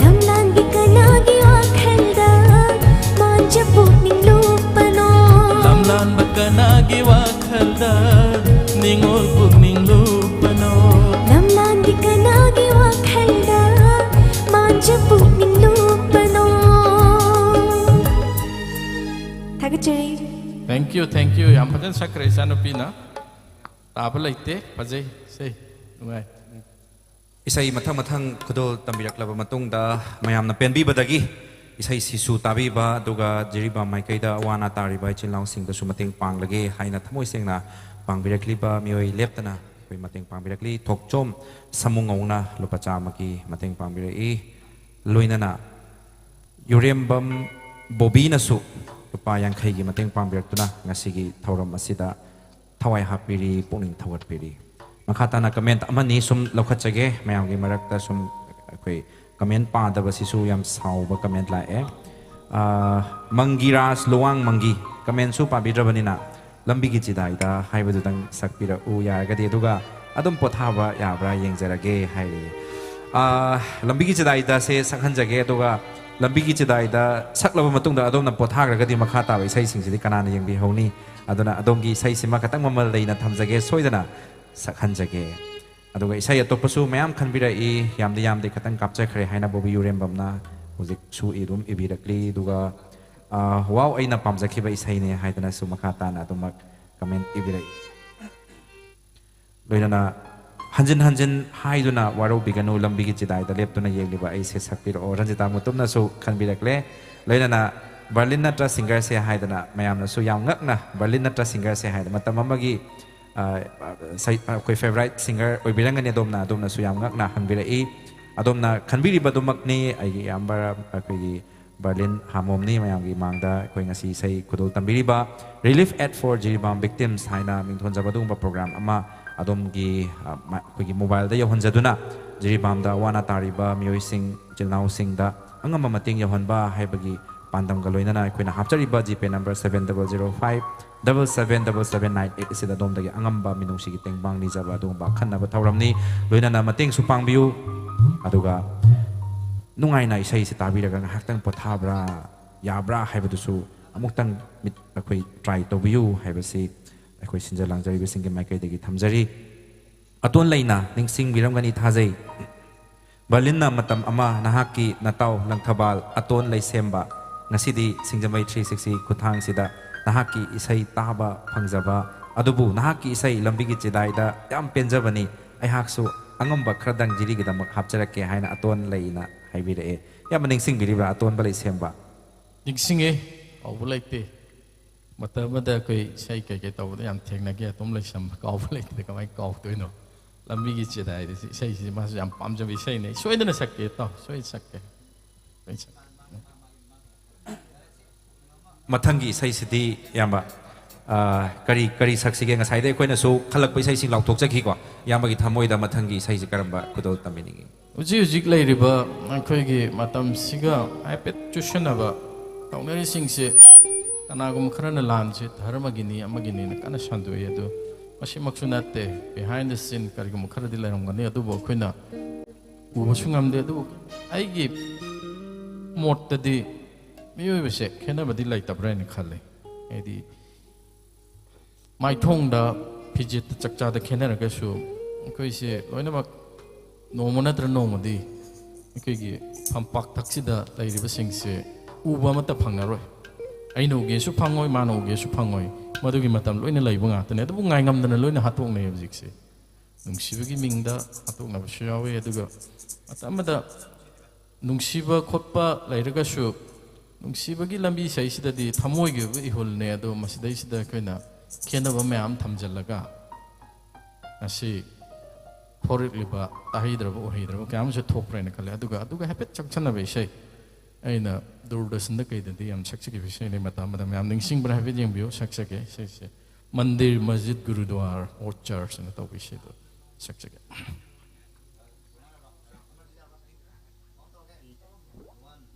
ꯂꯝꯂꯥꯟꯕꯤ ꯀꯅꯥꯒꯤ ꯋꯥꯈꯜꯗ ꯃꯥꯟꯖ ꯄꯨꯛꯅꯤꯡ ꯂꯨꯞꯄꯅꯣ? ꯂꯝꯂꯥꯟꯕ ꯀꯅꯥꯒꯤ ꯋꯥꯈꯜꯗ ꯅꯤꯡꯉꯣꯜ ꯄꯨꯛꯅꯤꯡ ꯂꯨꯞꯄꯅꯣ? ꯂꯝꯂꯥꯟꯕꯤ ꯀꯅꯥꯒꯤ ꯋꯥꯈꯜꯗ ꯃꯥꯟꯖ ꯄꯨꯛꯅꯤꯡ ꯂꯨꯞꯄꯅꯣ? ꯊꯥꯒꯠꯆꯔꯤ꯫ Thank you, thank you. ꯌꯥꯝ ꯐꯖꯅ ꯁꯛꯈ꯭ꯔꯦ ꯏꯆꯥꯅꯨꯄꯤꯅ꯫ ꯇꯥꯕ ꯂꯩꯇꯦ꯫ ꯐꯖꯩ꯫ ꯁꯦ꯫ ꯅꯨꯡꯉꯥꯏ꯫ ꯏꯁꯩ ꯃꯊꯪ ꯃꯊꯪ ꯈꯨꯗꯣꯜ ꯇꯝꯕꯤꯔꯛꯂꯕ ꯃꯇꯨꯡꯗ ꯃꯌꯥꯝꯅ ꯄꯦꯟꯕꯤꯕꯗꯒꯤ ꯏꯁꯩ ꯁꯤꯁꯨ ꯇꯥꯕꯤꯕ ꯑꯗꯨꯒ ꯖꯤꯔꯤꯕꯥꯝ ꯃꯥꯏꯀꯩꯗ ꯑꯋꯥ ꯑꯅꯥ ꯇꯥꯔꯤꯕ ꯏꯆꯤꯜ ꯏꯅꯥꯎꯁꯤꯡꯗꯁꯨ ꯃꯇꯦꯡ ꯄꯥꯡꯂꯒꯦ ꯍꯥꯏꯅ ꯊꯃꯣꯏ ꯁꯦꯡꯅ ꯄꯥꯡꯕꯤꯔꯛꯂꯤꯕ ꯃꯤꯑꯣꯏ ꯂꯦꯞꯇꯅ ꯑꯩꯈꯣꯏ ꯃꯇꯦꯡ ꯄꯥꯡꯕꯤꯔꯛꯂꯤ꯫ ꯊꯣꯛꯆꯣꯝ ꯁꯃꯨ ꯉꯧꯅ ꯂꯨꯄꯥ ꯆꯥꯝꯃꯒꯤ ꯃꯇꯦꯡ ꯄꯥꯡꯕꯤꯔꯛꯏ꯫ ꯂꯣꯏꯅꯅ ꯌꯨꯔꯦꯝꯕꯝ ꯕꯣꯕꯤꯅꯁꯨ ꯂꯨꯄꯥ ꯌꯥꯡꯈꯩꯒꯤ ꯃꯇꯦꯡ ꯄꯥꯡꯕꯤꯔꯛꯇꯨꯅ ꯉꯁꯤꯒꯤ ꯊꯧꯔꯝ ꯑꯁꯤꯗ ꯊꯋꯥꯏ ꯍꯥꯞꯄꯤꯔꯤ, ꯄꯨꯛꯅꯤꯡ ꯊꯧꯒꯠꯄꯤꯔꯤ꯫ ꯃꯈꯥ ꯇꯥꯅ comment ꯑꯃꯅꯤ ꯁꯨꯝ ꯂꯧꯈꯠꯆꯒꯦ꯫ ꯃꯌꯥꯝꯒꯤ ꯃꯔꯛꯇ ꯁꯨꯝ ꯑꯩꯈꯣꯏ comment ꯄꯥꯗꯕꯁꯤꯁꯨ ꯌꯥꯝ ꯁꯥꯎꯕ comment ꯂꯥꯛꯑꯦ꯫ ꯑꯥ, ꯃꯪꯒꯤꯔꯥꯖ ꯂꯨꯋꯥꯡ ꯃꯪꯒꯤ, commentꯁꯨ ꯄꯥꯕꯤꯗ꯭ꯔꯕꯅꯤꯅ ꯂꯝꯕꯤꯒꯤ ꯆꯤꯗꯥꯏꯗ ꯍꯥꯏꯕꯗꯨꯗꯪ ꯁꯛꯄꯤꯔꯛꯎ ꯌꯥꯔꯒꯗꯤ, ꯑꯗꯨꯒ ꯑꯗꯨꯝ ꯄꯣꯊꯥꯕ ꯌꯥꯕ꯭ꯔꯥ ꯌꯦꯡꯖꯔꯒꯦ ꯍꯥꯏꯔꯤ꯫ ꯑꯥ, ꯂꯝꯕꯤꯒꯤ ꯆꯤꯗꯥꯏꯗꯁꯦ ꯁꯛꯍꯟꯖꯒꯦ, ꯑꯗꯨꯒ ꯂꯝꯕꯤꯒꯤ ꯆꯤꯗꯥꯏꯗ ꯁꯛꯂꯕ ꯃꯇꯨꯡꯗ ꯑꯗꯣꯝꯅ ꯄꯣꯊꯥꯈ꯭ꯔꯒꯗꯤ ꯃꯈꯥ ꯇꯥꯕ ꯏꯁꯩꯁꯤꯡꯁꯤꯗꯤ ꯀꯅꯥꯅ ꯌꯦꯡꯕꯤꯍꯧꯅꯤ? ꯑꯗꯨꯅ ꯑꯗꯣꯝꯒꯤ ꯏꯁꯩꯁꯤꯃ ꯈꯇꯪ ꯃꯃꯜ ꯂꯩꯅ ꯊꯝꯖꯒꯦ, ꯁꯣꯏꯗꯅ ꯁꯛꯍꯟꯖꯒꯦ꯫ ꯑꯗꯨꯒ ꯏꯁꯩ ꯑꯇꯣꯞꯄꯁꯨ ꯃꯌꯥꯝ ꯈꯟꯕꯤꯔꯛꯏ, ꯌꯥꯝꯗꯤ ꯌꯥꯝꯗꯦ, ꯈꯇꯪ ꯀꯥꯞꯆꯈ꯭ꯔꯦ ꯍꯥꯏꯅ ꯕꯣꯕꯤ ꯌꯨꯔꯦꯝꯕꯝꯅ ꯍꯧꯖꯤꯛꯁꯨ ꯑꯗꯨꯝ ꯏꯕꯤꯔꯛꯂꯤ꯫ ꯑꯗꯨꯒ, ꯑꯥ, "ꯋꯥꯎ, ꯑꯩꯅ ꯄꯥꯝꯖꯈꯤꯕ ꯏꯁꯩꯅꯦ" ꯍꯥꯏꯗꯅꯁꯨ ꯃꯈꯥ ꯇꯥꯅ ꯑꯗꯨꯃꯛ comment ꯏꯕꯤꯔꯛꯏ꯫ ꯂꯣꯏꯅꯅ ꯍꯟꯖꯤꯟ ꯍꯟꯖꯤꯟ ꯍꯥꯏꯗꯨꯅ ꯋꯥꯔꯧꯕꯤꯒꯅꯨ, ꯂꯝꯕꯤꯒꯤ ꯆꯤꯗꯥꯏꯗ ꯂꯦꯞꯇꯨꯅ ꯌꯦꯡꯂꯤꯕ ꯑꯩꯁꯦ ꯁꯛꯄꯤꯔꯛꯑꯣ꯫ ꯔꯟꯖꯤꯇꯥ ꯃꯨꯇꯨꯝꯅꯁꯨ ꯈꯟꯕꯤꯔꯛꯂꯦ꯫ ꯂꯣꯏꯅꯅ ꯕꯔꯂꯤꯟ ꯅꯠꯇ꯭ꯔ ꯁꯤꯡꯒꯔꯁꯦ ꯍꯥꯏꯗꯅ ꯃꯌꯥꯝꯅꯁꯨ ꯌꯥꯝ ꯉꯛꯅ ꯕꯔꯂꯤꯟ ꯅꯠꯇ꯭ꯔ ꯁꯤꯡꯒꯔꯁꯦ ꯍꯥꯏꯗꯅ ꯃꯇꯝ ꯑꯃꯒꯤ, ꯑ, ꯁꯩ-, ꯑꯩꯈꯣꯏ favourite singer ꯑꯣꯏꯕꯤꯔꯝꯒꯅꯤ ꯑꯗꯣꯝꯅ, ꯑꯗꯣꯝꯅꯁꯨ ꯌꯥꯝ ꯉꯛꯅ ꯍꯪꯕꯤꯔꯛꯏ꯫ ꯑꯗꯣꯝꯅ ꯈꯟꯕꯤꯔꯤꯕ ꯑꯗꯨꯃꯛꯅꯤ꯫ ꯑꯩꯒꯤ ꯏꯌꯥꯝꯕ ꯑꯩꯈꯣꯏꯒꯤ ꯕꯔꯂꯤꯟ ꯍꯥꯃꯣꯝꯅꯤ꯫ ꯃꯌꯥꯝꯒꯤ ꯃꯥꯡꯗ ꯑꯩꯈꯣꯏ ꯉꯁꯤ ꯏꯁꯩ ꯈꯨꯗꯣꯜ ꯇꯝꯕꯤꯔꯤꯕ Relief Aid for Jiribam Victims ꯍꯥꯏꯅ ꯃꯤꯡꯊꯣꯟꯖꯕ ꯑꯗꯨꯒꯨꯝꯕ program ꯑꯃ ꯑꯗꯣꯝꯒꯤ ꯑ, ꯃ- ꯑꯩꯈꯣꯏꯒꯤ ꯃꯣꯕꯥꯏꯜꯗ ꯌꯧꯍꯟꯖꯗꯨꯅ ꯖꯤꯔꯤꯕꯥꯝꯗ ꯑꯋꯥ ꯑꯅꯥ ꯇꯥꯔꯤꯕ ꯃꯤꯑꯣꯏꯁꯤꯡ, ꯏꯆꯤꯜ ꯏꯅꯥꯎꯁꯤꯡꯗ ꯑꯉꯝꯕ ꯃꯇꯦꯡ ꯌꯧꯍꯟꯕ ꯍꯥꯏꯕꯒꯤ ꯄꯥꯟꯗꯝꯒ ꯂꯣꯏꯅꯅ ꯑꯩꯈꯣꯏꯅ ꯍꯥꯞꯆꯔꯤꯕ ꯖꯤꯄꯦ number seven double zero five double seven double seven nine eight ꯑꯁꯤꯗ ꯑꯗꯣꯝꯗꯒꯤ ꯑꯉꯝꯕ ꯃꯤꯅꯨꯡꯁꯤꯒꯤ ꯇꯦꯡꯕꯥꯡ ꯅꯤꯖꯕ ꯑꯗꯨꯒꯨꯝꯕ ꯑꯈꯟꯅꯕ ꯊꯧꯔꯝꯅꯤ꯫ ꯂꯣꯏꯅꯅ ꯃꯇꯦꯡꯁꯨ ꯄꯥꯡꯕꯤꯌꯨ꯫ ꯑꯗꯨꯒ ꯅꯨꯡꯉꯥꯏꯅ ꯏꯁꯩꯁꯤ ꯇꯥꯕꯤꯔꯒ ꯉꯥꯏꯍꯥꯛꯇꯪ ꯄꯣꯊꯥꯕ꯭ꯔꯥ, ꯌꯥꯕ꯭ꯔꯥ ꯍꯥꯏꯕꯗꯨꯁꯨ ꯑꯃꯨꯛꯇꯪ ꯃꯤꯠ ꯑꯩꯈꯣꯏ ꯇ꯭ꯔꯥꯏ ꯇꯧꯕꯤꯌꯨ ꯍꯥꯏꯕꯁꯤ ꯑꯩꯈꯣꯏ ꯁꯤꯟꯖ ꯂꯥꯡꯖꯔꯤꯕꯁꯤꯡꯒꯤ ꯃꯥꯏꯀꯩꯗꯒꯤ ꯊꯝꯖꯔꯤ꯫ ꯑꯇꯣꯟ ꯂꯩꯅ ꯅꯤꯡꯁꯤꯡꯕꯤꯔꯝꯒꯅꯤ ꯊꯥꯖꯩ꯫ ꯕꯔꯂꯤꯟꯅ ꯃꯇꯝ ꯑꯃ ꯅꯍꯥꯛꯀꯤ ꯅꯇꯥꯎ ꯂꯪꯊꯕꯥꯜ ꯑꯇꯣꯟ ꯂꯩꯁꯦꯝꯕ, ꯉꯁꯤꯗꯤ ꯁꯤꯡꯖꯃꯩ three sixty ꯈꯨꯠꯊꯥꯡꯁꯤꯗ ꯅꯍꯥꯛꯀꯤ ꯏꯁꯩ ꯇꯥꯕ ꯐꯪꯖꯕ, ꯑꯗꯨꯕꯨ ꯅꯍꯥꯛꯀꯤ ꯏꯁꯩ ꯂꯝꯕꯤꯒꯤ ꯆꯤꯗꯥꯏꯗ ꯌꯥꯝ ꯄꯦꯟꯖꯕꯅꯤ, ꯑꯩꯍꯥꯛꯁꯨ ꯑꯉꯝꯕ ꯈꯔꯗꯪ ꯖꯤꯔꯤꯒꯤꯗꯃꯛ ꯍꯥꯞꯆꯔꯛꯀꯦ ꯍꯥꯏꯅ ꯑꯇꯣꯟ ꯂꯩꯅ ꯍꯥꯏꯕꯤꯔꯛꯑꯦ꯫ ꯌꯥꯝꯅ ꯅꯤꯡꯁꯤꯡꯕꯤꯔꯤꯕ꯭ꯔꯥ ꯑꯇꯣꯟꯕ ꯂꯩꯁꯦꯝꯕ? ꯅꯤꯡꯁꯤꯡꯉꯦ, ꯀꯥꯎꯕ ꯂꯩꯇꯦ꯫ ꯃꯇꯝ ꯑꯃꯗ ꯑꯩꯈꯣꯏ ꯏꯁꯩ ꯀꯩꯀꯩ ꯇꯧꯕꯗ ꯌꯥꯝ ꯊꯦꯡꯅꯈꯤ, ꯑꯗꯨꯝ ꯂꯩꯁꯟꯕ ꯀꯥꯎꯕ ꯂꯩꯇ꯭ꯔꯦ꯫ ꯀꯃꯥꯏꯅ ꯀꯥꯎꯗꯣꯏꯅꯣ? ꯂꯝꯕꯤꯒꯤ ꯆꯤꯗꯥꯏꯗ ꯏꯁꯩꯁꯤꯗꯤ ꯃꯥꯁꯨ ꯌꯥꯝ ꯄꯥꯝꯖꯕ ꯏꯁꯩꯅꯦ꯫ ꯁꯣꯏꯗꯅ ꯁꯛꯀꯦ ꯇꯥꯎ, ꯁꯣꯏꯗꯅ ꯁꯛꯀꯦ꯫ ꯁꯣꯏꯗꯅ ꯁꯛꯀꯦ꯫ ꯃꯊꯪꯒꯤ ꯏꯁꯩꯁꯤꯗꯤ ꯏꯌꯥꯝꯕ, ꯑ, ꯀꯔꯤ, ꯀꯔꯤ ꯁꯛꯁꯤꯒꯦ? ꯉꯁꯥꯏꯗ ꯑꯩꯈꯣꯏꯅꯁꯨ ꯈꯜꯂꯛꯄ ꯏꯁꯩꯁꯤꯡ ꯂꯥꯎꯊꯣꯛꯆꯈꯤꯀꯣ꯫ ꯏꯌꯥꯝꯕꯒꯤ ꯊꯃꯣꯏꯗ ꯃꯊꯪꯒꯤ ꯏꯁꯩꯁꯤ ꯀꯔꯝꯕ ꯈꯨꯗꯣꯜ ꯇꯝꯕꯤꯅꯤꯡꯉꯤ? ꯍꯧꯖꯤꯛ ꯍꯧꯖꯤꯛ ꯂꯩꯔꯤꯕ ꯑꯩꯈꯣꯏꯒꯤ ꯃꯇꯝꯁꯤꯒ ꯍꯥꯏꯐꯦꯠ ꯆꯨꯁꯟꯅꯕ ꯇꯧꯅꯔꯤꯁꯤꯡꯁꯦ, ꯀꯅꯥꯒꯨꯝꯕ ꯈꯔꯅ ꯂꯥꯟꯁꯦ ꯙꯔꯃꯒꯤꯅꯤ ꯑꯃꯒꯤꯅꯤꯅ ꯀꯟꯅ ꯁꯟꯗꯣꯛꯏ꯫ ꯑꯗꯨ ꯃꯁꯤꯃꯛꯁꯨ ꯅꯠꯇꯦ꯫ Behind the scene ꯀꯔꯤꯒꯨꯝꯕ ꯈꯔꯗꯤ ꯂꯩꯔꯝꯒꯅꯤ, ꯑꯗꯨꯕꯨ ꯑꯩꯈꯣꯏꯅ ꯎꯕꯁꯨ ꯉꯝꯗꯦ꯫ ꯑꯗꯨꯕꯨ ꯑꯩꯒꯤ ꯃꯣꯠꯇꯗꯤ ꯃꯤꯑꯣꯏꯕꯁꯦ ꯈꯦꯠꯅꯕꯗꯤ ꯂꯩꯇꯕ꯭ꯔꯥ ꯍꯥꯏꯅ ꯈꯜꯂꯤ꯫ ꯍꯥꯏꯗꯤ ꯃꯥꯏꯊꯣꯡꯗ, ꯐꯤꯖꯦꯠꯇ, ꯆꯥꯛꯆꯥꯗ ꯈꯦꯠꯅꯔꯒꯁꯨ ꯑꯩꯈꯣꯏꯁꯦ ꯂꯣꯏꯅꯃꯛ ꯅꯣꯡꯃ ꯅꯠꯇ꯭ꯔ ꯅꯣꯡꯃꯗꯤ ꯑꯩꯈꯣꯏꯒꯤ ꯐꯝꯄꯥꯛ ꯊꯛꯁꯤꯗ ꯂꯩꯔꯤꯕꯁꯤꯡꯁꯦ ꯎꯕ ꯑꯃꯠꯇ ꯐꯪꯉꯔꯣꯏ꯫ ꯑꯩꯅ ꯎꯒꯦꯁꯨ ꯐꯪꯉꯣꯏ, ꯃꯥꯅ ꯎꯒꯦꯁꯨ ꯐꯪꯉꯣꯏ꯫ ꯃꯗꯨꯒꯤ ꯃꯇꯝ ꯂꯣꯏꯅ ꯂꯩꯕ ꯉꯥꯛꯇꯅꯦ꯫ ꯑꯗꯨꯕꯨ ꯉꯥꯏꯉꯝꯗꯅ ꯂꯣꯏꯅ ꯍꯥꯠꯇꯣꯛꯅꯩ ꯍꯧꯖꯤꯛꯁꯦ꯫ ꯅꯨꯡꯁꯤꯕꯒꯤ ꯃꯤꯡꯗ ꯍꯥꯠꯇꯣꯛꯅꯕꯁꯨ ꯌꯥꯎꯋꯤ꯫ ꯑꯗꯨꯒ ꯃꯇꯝ ꯑꯃꯗ ꯅꯨꯡꯁꯤꯕ ꯈꯣꯠꯄ ꯂꯩꯔꯒꯁꯨ, ꯅꯨꯡꯁꯤꯕꯒꯤ ꯂꯝꯕꯤ ꯁꯤꯗꯩꯁꯤꯗꯗꯤ ꯊꯃꯣꯏꯒꯤ ꯑꯣꯏꯕ ꯏꯍꯨꯜꯅꯦ꯫ ꯑꯗꯣ ꯃꯁꯤꯗꯩꯁꯤꯗ ꯑꯩꯈꯣꯏꯅ ꯈꯦꯠꯅꯕ ꯃꯌꯥꯝ ꯊꯝꯖꯤꯜꯂꯒ ꯉꯁꯤ ꯊꯣꯔꯛꯂꯤꯕ ꯇꯥꯍꯩꯗ꯭ꯔꯕ ꯎꯍꯩꯗ꯭ꯔꯕ ꯀꯌꯥ ꯑꯃꯁꯨ ꯊꯣꯛꯄ꯭ꯔꯥ ꯍꯥꯏꯅ ꯈꯜꯂꯦ꯫ ꯑꯗꯨꯒ, ꯑꯗꯨꯒ ꯍꯥꯏꯐꯦꯠ ꯆꯪꯁꯟꯅꯕ ꯏꯁꯩ, ꯑꯩꯅ ꯗꯨꯔꯗꯔꯁꯟꯗ ꯀꯩꯗꯗꯤ ꯌꯥꯝ ꯁꯛꯆꯈꯤꯕ ꯏꯁꯩꯅꯤ꯫ ꯃꯇꯝ ꯑꯃꯗ ꯃꯌꯥꯝ ꯅꯤꯡꯁꯤꯡꯕ꯭ꯔꯥ ꯍꯥꯏꯐꯦꯠ ꯌꯦꯡꯕꯤꯌꯨ꯫ ꯁꯛꯆꯒꯦ ꯏꯁꯩꯁꯦ꯫ ꯃꯟꯗꯤꯔ, ꯃꯁꯖꯤꯗ, ꯒꯨꯔꯨꯗ꯭ꯋꯥꯔ, ꯑꯣꯔ ꯆꯔꯆ ꯑꯅ ꯇꯧꯕꯤꯁꯤꯗ ꯁꯛꯆꯒꯦ꯫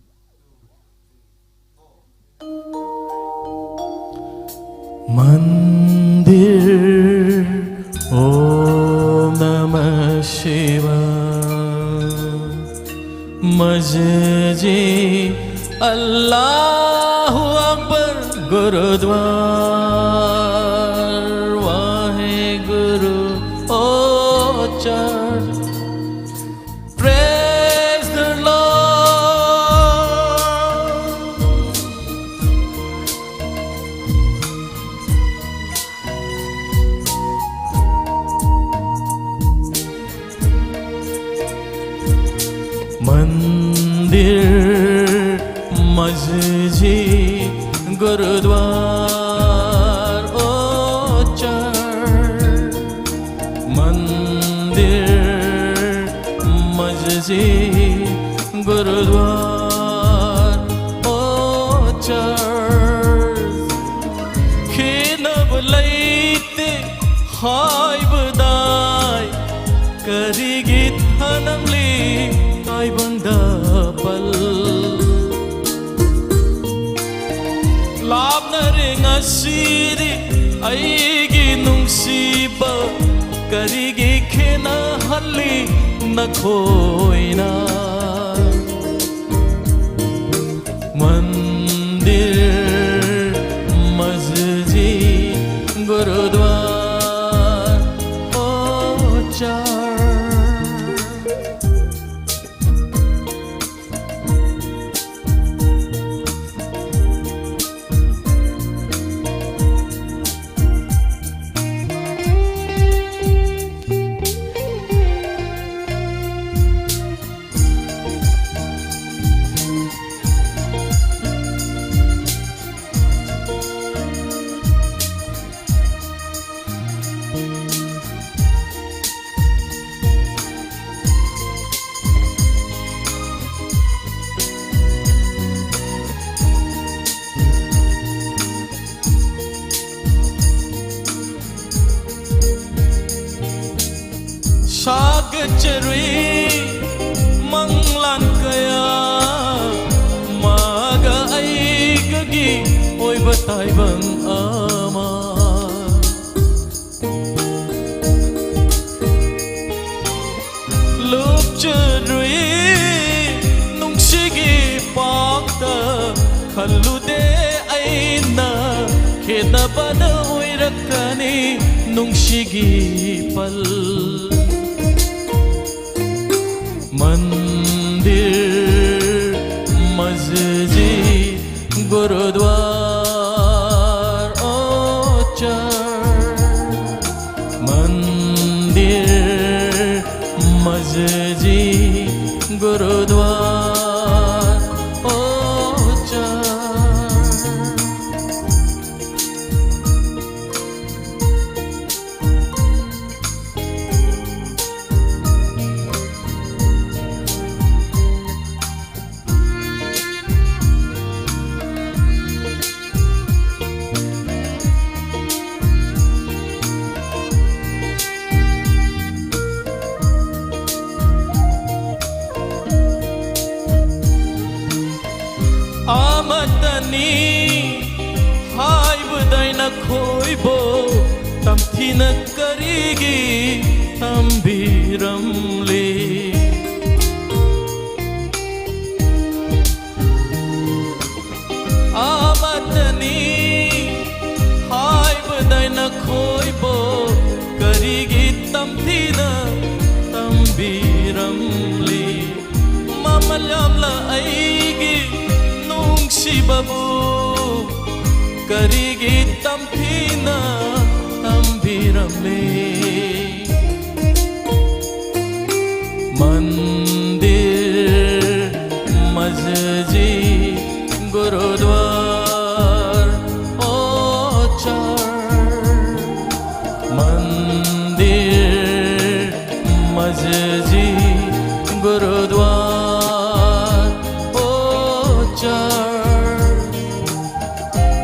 मंदिर, ओम नमः शिवाय। मस्जिद, अल्लाहु अकबर। गुरुद्वार, वाहेगुरु, ओ चर्च। Praise the Lord. मंदिर, मस्जिद, गुरुद्वार, ओ चर्च। मंदिर, मस्जिद, गुरुद्वार, ओ चर्च। ꯈꯦꯠꯅꯕ ꯂꯩꯇꯦ ꯍꯥꯏꯕꯗꯥꯏ, ꯀꯔꯤꯒꯤ ꯊꯅꯝꯂꯤ ꯇꯥꯏꯕꯪꯗ ꯄꯜ? ꯂꯥꯞꯅꯔꯦ ꯉꯁꯤꯗꯤ ꯑꯩꯒꯤ ꯅꯨꯡꯁꯤꯕ, ꯀꯔꯤꯒꯤ ꯈꯦꯠꯅꯍꯜꯂꯤ ꯅꯈꯣꯏꯅ? मंदिर, मस्जिद, गुरुद्वार, ओ चर्च। ꯆꯔꯨꯏ ꯃꯪꯂꯥꯟ ꯀꯌꯥ ꯃꯥꯒ ꯑꯩꯒꯒꯤ ꯑꯣꯏꯕ ꯇꯥꯏꯕꯪ ꯑꯃ ꯂꯨꯞꯆꯔꯨꯏ ꯅꯨꯡꯁꯤꯒꯤ ꯄꯥꯛꯇ ꯈꯜꯂꯨꯗꯦ ꯑꯩꯅ ꯈꯦꯠꯅꯕꯅ ꯑꯣꯏꯔꯛꯀꯅꯤ ꯅꯨꯡꯁꯤꯒꯤ ꯄꯜ मंदिर, मस्जिद, गुरुद्वार, ओ चर्च। मंदिर, मस्जिद, गुरुद्वार, ओ चर्च। ꯑꯃꯠꯇꯅꯤ ꯍꯥꯏꯕꯗ ꯑꯩꯅ ꯈꯣꯏꯕꯨ ꯇꯝꯊꯤꯅ ꯀꯔꯤꯒꯤ ꯇꯝꯕꯤꯔꯝꯂꯤ? ꯑꯃꯠꯇꯅꯤ ꯍꯥꯏꯕꯗ ꯑꯩꯅ ꯈꯣꯏꯕꯨ ꯀꯔꯤꯒꯤ ꯇꯝꯊꯤꯅ ꯇꯝꯕꯤꯔꯝꯂꯤ? ꯃꯃꯜ ꯌꯥꯝꯂ ꯑꯩꯒꯤ ꯅꯨꯡꯁꯤꯕꯕꯨ ꯀꯔꯤꯒꯤ ꯇꯝꯊꯤꯅ ꯇꯝꯕꯤꯔꯝꯂꯤ? मंदिर, मस्जिद, गुरुद्वार, ओ चर्च। मंदिर, मस्जिद, गुरुद्वार, ओ चर्च।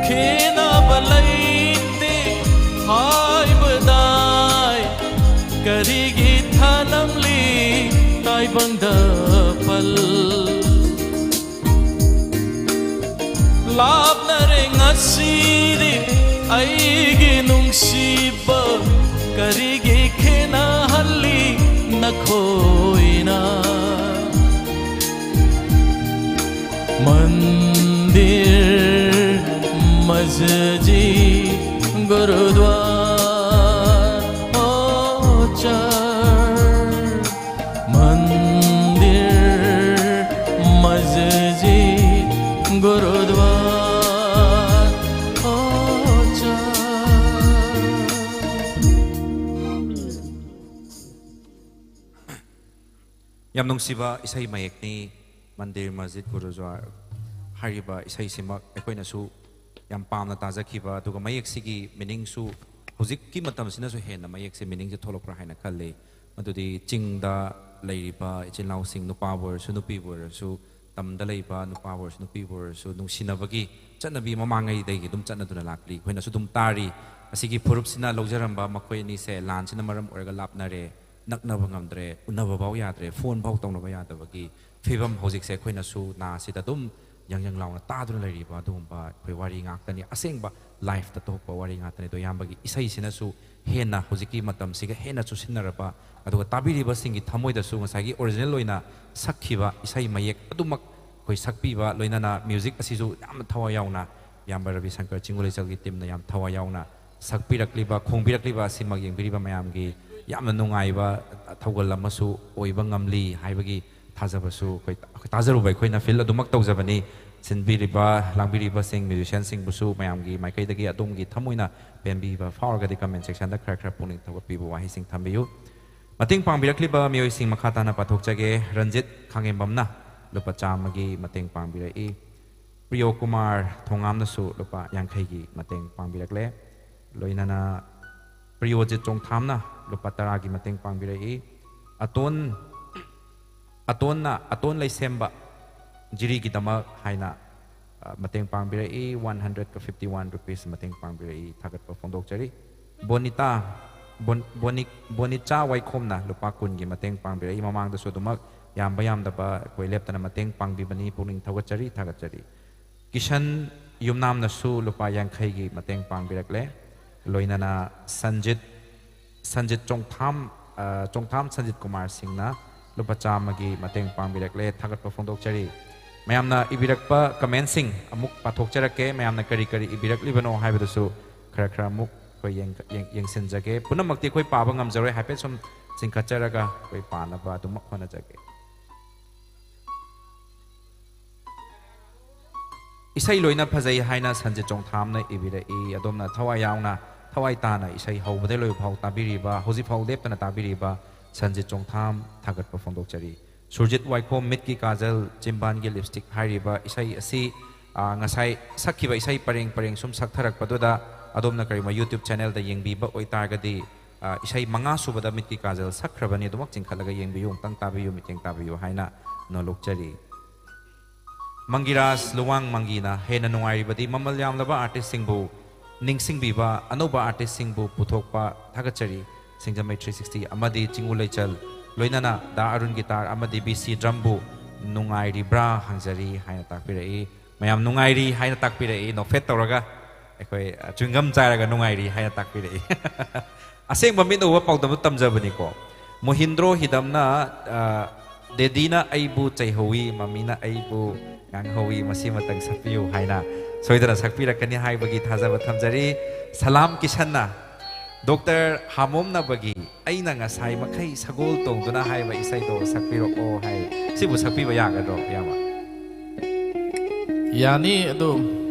ꯈꯦꯠꯅꯕ ꯂꯩꯇꯦ ꯍꯥꯏꯕꯗꯥꯏ ꯀꯔꯤꯒꯤ ꯊꯥꯅꯝꯂꯤ? ꯁꯤꯗꯤ ꯑꯩꯒꯤ ꯅꯨꯡꯁꯤꯕ ꯀꯔꯤꯒꯤ ꯈꯦꯅꯍꯜꯂꯤ ꯅꯈꯣꯏꯅ? मंदिर, मस्जिद, गुरुद्वार, ओ चर्च। मंदिर, मस्जिद, गुरुद्वार, ओ चर्च। ꯌꯥꯝ ꯅꯨꯡꯁꯤꯕ ꯏꯁꯩ ꯃꯌꯦꯛꯅꯤ꯫ ꯃꯟꯗꯤꯔ, ꯃꯁꯖꯤꯗ, ꯒꯨꯔꯨꯗ꯭ꯋꯥꯔ ꯍꯥꯏꯔꯤꯕ ꯏꯁꯩꯁꯤꯃꯛ ꯑꯩꯈꯣꯏꯅꯁꯨ ꯌꯥꯝ ꯄꯥꯝꯅ ꯇꯥꯖꯈꯤꯕ, ꯑꯗꯨꯒ ꯃꯌꯦꯛꯁꯤꯒꯤ meaningꯁꯨ ꯍꯧꯖꯤꯛꯀꯤ ꯃꯇꯝꯁꯤꯅꯁꯨ ꯍꯦꯟꯅ ꯃꯌꯦꯛꯁꯦ meaningꯁꯦ ꯊꯣꯛꯂꯛꯄ꯭ꯔꯥ ꯍꯥꯏꯅ ꯈꯜꯂꯤ꯫ ꯃꯗꯨꯗꯤ ꯆꯤꯡꯗ ꯂꯩꯔꯤꯕ ꯏꯆꯤꯜ ꯏꯅꯥꯎꯁꯤꯡ, ꯅꯨꯄꯥꯕꯨ ꯑꯣꯏꯔꯁꯨ ꯅꯨꯄꯤꯕꯨ ꯑꯣꯏꯔꯁꯨ, ꯇꯝꯗ ꯂꯩꯕ ꯅꯨꯄꯥꯕꯨ ꯑꯣꯏꯔꯁꯨ ꯅꯨꯄꯤꯕꯨ ꯑꯣꯏꯔꯁꯨ, ꯅꯨꯡꯁꯤꯅꯕꯒꯤ ꯆꯠꯅꯕꯤ ꯃꯃꯥꯡꯉꯩꯗꯒꯤ ꯑꯗꯨꯝ ꯆꯠꯅꯗꯨꯅ ꯂꯥꯛꯂꯤ꯫ ꯑꯩꯈꯣꯏꯅꯁꯨ ꯑꯗꯨꯝ ꯇꯥꯔꯤ꯫ ꯑꯁꯤꯒꯤ ꯐꯨꯔꯨꯞꯁꯤꯅ ꯂꯧꯖꯔꯝꯕ ꯃꯈꯣꯏ ꯑꯅꯤꯁꯦ ꯂꯥꯟꯁꯤꯅ ꯃꯔꯝ ꯑꯣꯏꯔꯒ ꯂꯥꯞꯅꯔꯦ, ꯅꯛꯅꯕ ꯉꯝꯗ꯭ꯔꯦ, ꯎꯅꯕ ꯐꯥꯎ ꯌꯥꯗ꯭ꯔꯦ, ꯐꯣꯟ ꯐꯥꯎ ꯇꯧꯅꯕ ꯌꯥꯗꯕꯒꯤ ꯐꯤꯕꯝ ꯍꯧꯖꯤꯛꯁꯦ ꯑꯩꯈꯣꯏꯅꯁꯨ ꯅꯥꯁꯤꯗ ꯑꯗꯨꯝ ꯌꯪ ꯌꯪ ꯂꯥꯎꯅ ꯇꯥꯗꯨꯅ ꯂꯩꯔꯤꯕ ꯑꯗꯨꯒꯨꯝꯕ ꯑꯩꯈꯣꯏ ꯋꯥꯔꯤ ꯉꯥꯛꯇꯅꯤ, ꯑꯁꯦꯡꯕ ꯂꯥꯏꯐꯇ ꯊꯣꯛꯄ ꯋꯥꯔꯤ ꯉꯥꯛꯇꯅꯤ꯫ ꯑꯗꯣ ꯏꯌꯥꯝꯕꯒꯤ ꯏꯁꯩꯁꯤꯅꯁꯨ ꯍꯦꯟꯅ ꯍꯧꯖꯤꯛꯀꯤ ꯃꯇꯝꯁꯤꯒ ꯍꯦꯟꯅ ꯆꯨꯁꯤꯟꯅꯔꯕ, ꯑꯗꯨꯒ ꯇꯥꯕꯤꯔꯤꯕꯁꯤꯡꯒꯤ ꯊꯃꯣꯏꯗꯁꯨ ꯉꯁꯥꯏꯒꯤ original ꯑꯣꯏꯅ ꯁꯛꯈꯤꯕ ꯏꯁꯩ ꯃꯌꯦꯛ ꯑꯗꯨꯃꯛ ꯑꯩꯈꯣꯏ ꯁꯛꯄꯤꯕ, ꯂꯣꯏꯅꯅ music ꯑꯁꯤꯁꯨ ꯌꯥꯝꯅ ꯊꯋꯥꯏ ꯌꯥꯎꯅ ꯏꯌꯥꯝꯕ ꯔꯕꯤ ꯁꯪꯀꯔ ꯆꯤꯡꯒꯨ ꯂꯩꯆꯜꯒꯤ teamꯅ ꯌꯥꯝ ꯊꯋꯥꯏ ꯌꯥꯎꯅ ꯁꯛꯄꯤꯔꯛꯂꯤꯕ, ꯈꯣꯡꯕꯤꯔꯛꯂꯤꯕ ꯑꯁꯤꯃꯛ ꯌꯦꯡꯕꯤꯔꯤꯕ ꯃꯌꯥꯝꯒꯤ ꯌꯥꯝꯅ ꯅꯨꯡꯉꯥꯏꯕ ꯊꯧꯒꯜ ꯑꯃꯁꯨ ꯑꯣꯏꯕ ꯉꯝꯂꯤ ꯍꯥꯏꯕꯒꯤ ꯊꯥꯖꯕꯁꯨ ꯑꯩꯈꯣꯏ, ꯑꯩꯈꯣꯏ ꯇꯥꯖꯔꯨꯕ ꯑꯩꯈꯣꯏꯅ feel ꯑꯗꯨꯃꯛ ꯇꯧꯖꯕꯅꯤ꯫ ꯁꯤꯟꯕꯤꯔꯤꯕ, ꯂꯥꯡꯕꯤꯔꯤꯕꯁꯤꯡ, musicianꯁꯤꯡꯕꯨꯁꯨ ꯃꯌꯥꯝꯒꯤ ꯃꯥꯏꯀꯩꯗꯒꯤ ꯑꯗꯣꯝꯒꯤ ꯊꯃꯣꯏꯅ ꯄꯦꯟꯕꯤꯕ ꯐꯥꯎꯔꯒꯗꯤ comment sectionꯗ ꯈꯔ ꯈꯔ ꯄꯨꯛꯅꯤꯡ ꯊꯧꯒꯠꯄꯤꯕ ꯋꯥꯍꯩꯁꯤꯡ ꯊꯝꯕꯤꯌꯨ꯫ ꯃꯇꯦꯡ ꯄꯥꯡꯕꯤꯔꯛꯂꯤꯕ ꯃꯤꯑꯣꯏꯁꯤꯡ ꯃꯈꯥ ꯇꯥꯅ ꯄꯥꯊꯣꯛꯆꯒꯦ꯫ ꯔꯟꯖꯤꯠ ꯈꯥꯉꯦꯝꯕꯝꯅ ꯂꯨꯄꯥ ꯆꯥꯝꯃꯒꯤ ꯃꯇꯦꯡ ꯄꯥꯡꯕꯤꯔꯛꯏ꯫ ꯄ꯭ꯔꯤꯌꯣ ꯀꯨꯃꯥꯔ ꯊꯣꯉꯥꯝꯅꯁꯨ ꯂꯨꯄꯥ ꯌꯥꯡꯈꯩꯒꯤ ꯃꯇꯦꯡ ꯄꯥꯡꯕꯤꯔꯛꯂꯦ꯫ ꯂꯣꯏꯅꯅ ꯄ꯭ꯔꯤꯌꯣꯖꯤꯠ ꯆꯣꯡꯊꯥꯝꯅ ꯂꯨꯄꯥ ꯇꯔꯥꯒꯤ ꯃꯇꯦꯡ ꯄꯥꯡꯕꯤꯔꯛꯏ꯫ ꯑꯇꯣꯟ, ꯑꯇꯣꯟꯅ, ꯑꯇꯣꯟ ꯂꯩꯁꯦꯝꯕ ꯖꯤꯔꯤꯒꯤꯗꯃꯛ ꯍꯥꯏꯅ, ꯑ, ꯃꯇꯦꯡ ꯄꯥꯡꯕꯤꯔꯛꯏ, one hundred fifty one rupees ꯃꯇꯦꯡ ꯄꯥꯡꯕꯤꯔꯛꯏ, ꯊꯥꯒꯠꯄ ꯐꯣꯡꯗꯣꯛꯆꯔꯤ꯫ ꯕꯣꯅꯤꯇꯥ, ꯕꯣꯟ-, ꯕꯣꯅꯤ-, ꯕꯣꯅꯤꯆꯥ ꯋꯥꯏꯈꯣꯝꯅ ꯂꯨꯄꯥ ꯀꯨꯟꯒꯤ ꯃꯇꯦꯡ ꯄꯥꯡꯕꯤꯔꯛꯏ꯫ ꯃꯃꯥꯡꯗꯁꯨ ꯑꯗꯨꯃꯛ ꯌꯥꯝꯕ ꯌꯥꯝꯗꯕ ꯑꯩꯈꯣꯏ ꯂꯦꯞꯇꯅ ꯃꯇꯦꯡ ꯄꯥꯡꯕꯤꯕꯅꯤ, ꯄꯨꯛꯅꯤꯡ ꯊꯧꯒꯠꯆꯔꯤ, ꯊꯥꯒꯠꯆꯔꯤ꯫ ꯀꯤꯁꯟ ꯌꯨꯝꯅꯥꯝꯅꯁꯨ ꯂꯨꯄꯥ ꯌꯥꯡꯈꯩꯒꯤ ꯃꯇꯦꯡ ꯄꯥꯡꯕꯤꯔꯛꯂꯦ꯫ ꯂꯣꯏꯅꯅ ꯁꯟꯖꯤꯠ, ꯁꯟꯖꯤꯠ ꯆꯣꯡꯊꯥꯝ, ꯑ, ꯆꯣꯡꯊꯥꯝ ꯁꯟꯖꯤꯠ ꯀꯨꯃꯥꯔ ꯁꯤꯡꯅ ꯂꯨꯄꯥ ꯆꯥꯝꯃꯒꯤ ꯃꯇꯦꯡ ꯄꯥꯡꯕꯤꯔꯛꯂꯦ꯫ ꯊꯥꯒꯠꯄ ꯐꯣꯡꯗꯣꯛꯆꯔꯤ꯫ ꯃꯌꯥꯝꯅ ꯏꯕꯤꯔꯛꯄ commentꯁꯤꯡ ꯑꯃꯨꯛ ꯄꯥꯊꯣꯛꯆꯔꯛꯀꯦ꯫ ꯃꯌꯥꯝꯅ ꯀꯔꯤ ꯀꯔꯤ ꯏꯕꯤꯔꯛꯂꯤꯕꯅꯣ ꯍꯥꯏꯕꯗꯨꯁꯨ ꯈꯔ ꯈꯔ ꯑꯃꯨꯛ ꯑꯩꯈꯣꯏ ꯌꯦꯡ-, ꯌꯦꯡ-, ꯌꯦꯡꯁꯤꯟꯖꯒꯦ꯫ ꯄꯨꯝꯅꯃꯛꯇꯤ ꯑꯩꯈꯣꯏ ꯄꯥꯕ ꯉꯝꯖꯔꯣꯏ꯫ ꯍꯥꯏꯐꯦꯠ ꯁꯨꯝ ꯆꯤꯡꯈꯠꯆꯔꯒ ꯑꯩꯈꯣꯏ ꯄꯥꯅꯕ ꯑꯗꯨꯃꯛ ꯍꯣꯠꯅꯖꯒꯦ꯫ "ꯏꯁꯩ ꯂꯣꯏꯅ ꯐꯖꯩ" ꯍꯥꯏꯅ ꯁꯟꯖꯤꯠ ꯆꯣꯡꯊꯥꯝꯅ ꯏꯕꯤꯔꯛꯏ꯫ ꯑꯗꯣꯝꯅ ꯊꯋꯥꯏ ꯌꯥꯎꯅ, ꯊꯋꯥꯏ ꯇꯥꯅ ꯏꯁꯩ ꯍꯧꯕꯗꯩ ꯂꯣꯏꯕ ꯐꯥꯎ ꯇꯥꯕꯤꯔꯤꯕ, ꯍꯧꯖꯤꯛ ꯐꯥꯎ ꯂꯦꯞꯇꯅ ꯇꯥꯕꯤꯔꯤꯕ ꯁꯟꯖꯤꯠ ꯆꯣꯡꯊꯥꯝ ꯊꯥꯒꯠꯄ ꯐꯣꯡꯗꯣꯛꯆꯔꯤ꯫ ꯁꯨꯔꯖꯤꯠ ꯋꯥꯏꯈꯣꯝ, "ꯃꯤꯠꯀꯤ ꯀꯥꯖꯜ, ꯆꯤꯝꯕꯥꯟꯒꯤ ꯂꯤꯞꯁꯇꯤꯛ" ꯍꯥꯏꯔꯤꯕ ꯏꯁꯩ ꯑꯁꯤ, ꯑ, ꯉꯁꯥꯏ ꯁꯛꯈꯤꯕ ꯏꯁꯩ ꯄꯔꯦꯡ ꯄꯔꯦꯡ ꯁꯨꯝ ꯁꯛꯊꯔꯛꯄꯗꯨꯗ ꯑꯗꯣꯝꯅ ꯀꯔꯤꯒꯨꯝꯕ YouTube channelꯗ ꯌꯦꯡꯕꯤꯕ ꯑꯣꯏꯇꯥꯔꯒꯗꯤ, ꯑ, ꯏꯁꯩ ꯃꯉꯥ ꯁꯨꯕꯗ "ꯃꯤꯠꯀꯤ ꯀꯥꯖꯜ" ꯁꯛꯈ꯭ꯔꯕꯅꯤ꯫ ꯑꯗꯨꯃꯛ ꯆꯤꯡꯈꯠꯂꯒ ꯌꯦꯡꯕꯤꯌꯨ, ꯑꯃꯨꯛꯇꯪ ꯇꯥꯕꯤꯌꯨ, ꯃꯤꯠꯌꯦꯡ ꯇꯥꯕꯤꯌꯨ ꯍꯥꯏꯅ ꯅꯣꯜꯂꯨꯛꯆꯔꯤ꯫ ꯃꯪꯒꯤꯔꯥꯖ ꯂꯨꯋꯥꯡ ꯃꯪꯒꯤꯅ ꯍꯦꯟꯅ ꯅꯨꯡꯉꯥꯏꯔꯤꯕꯗꯤ ꯃꯃꯜ ꯌꯥꯝꯂꯕ artistꯁꯤꯡꯕꯨ ꯅꯤꯡꯁꯤꯡꯕꯤꯕ, ꯑꯅꯧꯕ artistꯁꯤꯡꯕꯨ ꯄꯨꯊꯣꯛꯄ ꯊꯥꯒꯠꯆꯔꯤ꯫ ꯁꯤꯡꯖꯃꯩ three sixty ꯑꯃꯗꯤ ꯆꯤꯡꯉꯨ ꯂꯩꯆꯜ, ꯂꯣꯏꯅꯅ ꯗꯥ ꯑꯔꯨꯟ ꯒꯤꯇꯥꯔ ꯑꯃꯗꯤ ꯕꯤ ꯁꯤ ꯗ꯭ꯔꯝꯕꯨ ꯅꯨꯡꯉꯥꯏꯔꯤꯕ꯭ꯔꯥ ꯍꯪꯖꯔꯤ ꯍꯥꯏꯅ ꯇꯥꯛꯄꯤꯔꯛꯏ꯫ ꯃꯌꯥꯝ ꯅꯨꯡꯉꯥꯏꯔꯤ ꯍꯥꯏꯅ ꯇꯥꯛꯄꯤꯔꯛꯏ, ꯅꯣꯛꯐꯦꯠ ꯇꯧꯔꯒ꯫ ꯑꯩꯈꯣꯏ, ꯑ, chewing gum ꯆꯥꯏꯔꯒ ꯅꯨꯡꯉꯥꯏꯔꯤ ꯍꯥꯏꯅ ꯇꯥꯛꯄꯤꯔꯛꯏ꯫ ꯑꯁꯦꯡꯕ ꯃꯤꯠ ꯎꯕ ꯄꯥꯎꯗꯝꯗꯣ ꯇꯝꯖꯕꯅꯤꯀꯣ꯫ ꯃꯣꯍꯤꯟꯗ꯭ꯔꯣ ꯍꯤꯗꯝꯅ, ꯑ, "ꯗꯦꯗꯤꯅ ꯑꯩꯕꯨ ꯆꯩꯍꯧꯋꯤ, ꯃꯝꯃꯤꯅ ꯑꯩꯕꯨ ꯉꯥꯡꯍꯧꯋꯤ, ꯃꯁꯤꯃꯇꯪ ꯁꯛꯄꯤꯌꯨ" ꯍꯥꯏꯅ ꯁꯣꯏꯗꯅ ꯁꯛꯄꯤꯔꯛꯀꯅꯤ ꯍꯥꯏꯕꯒꯤ ꯊꯥꯖꯕ ꯊꯝꯖꯔꯤ꯫ ꯁꯂꯥꯝ ꯀꯤꯁꯟꯅ, "ꯗꯣꯛꯇꯔ ꯍꯥꯃꯣꯝꯅꯕꯒꯤ ꯑꯩꯅ ꯉꯁꯥꯏ ꯃꯈꯩ ꯁꯒꯣꯜ ꯇꯣꯡꯗꯨꯅ" ꯍꯥꯏꯕ ꯏꯁꯩꯗꯣ ꯁꯛꯄꯤꯔꯛꯑꯣ ꯍꯥꯏ꯫ ꯁꯤꯕꯨ ꯁꯛꯄꯤꯕ ꯌꯥꯒꯗ꯭ꯔꯣ, ꯏꯌꯥꯝꯕ? ꯌꯥꯅꯤ, ꯑꯗꯣ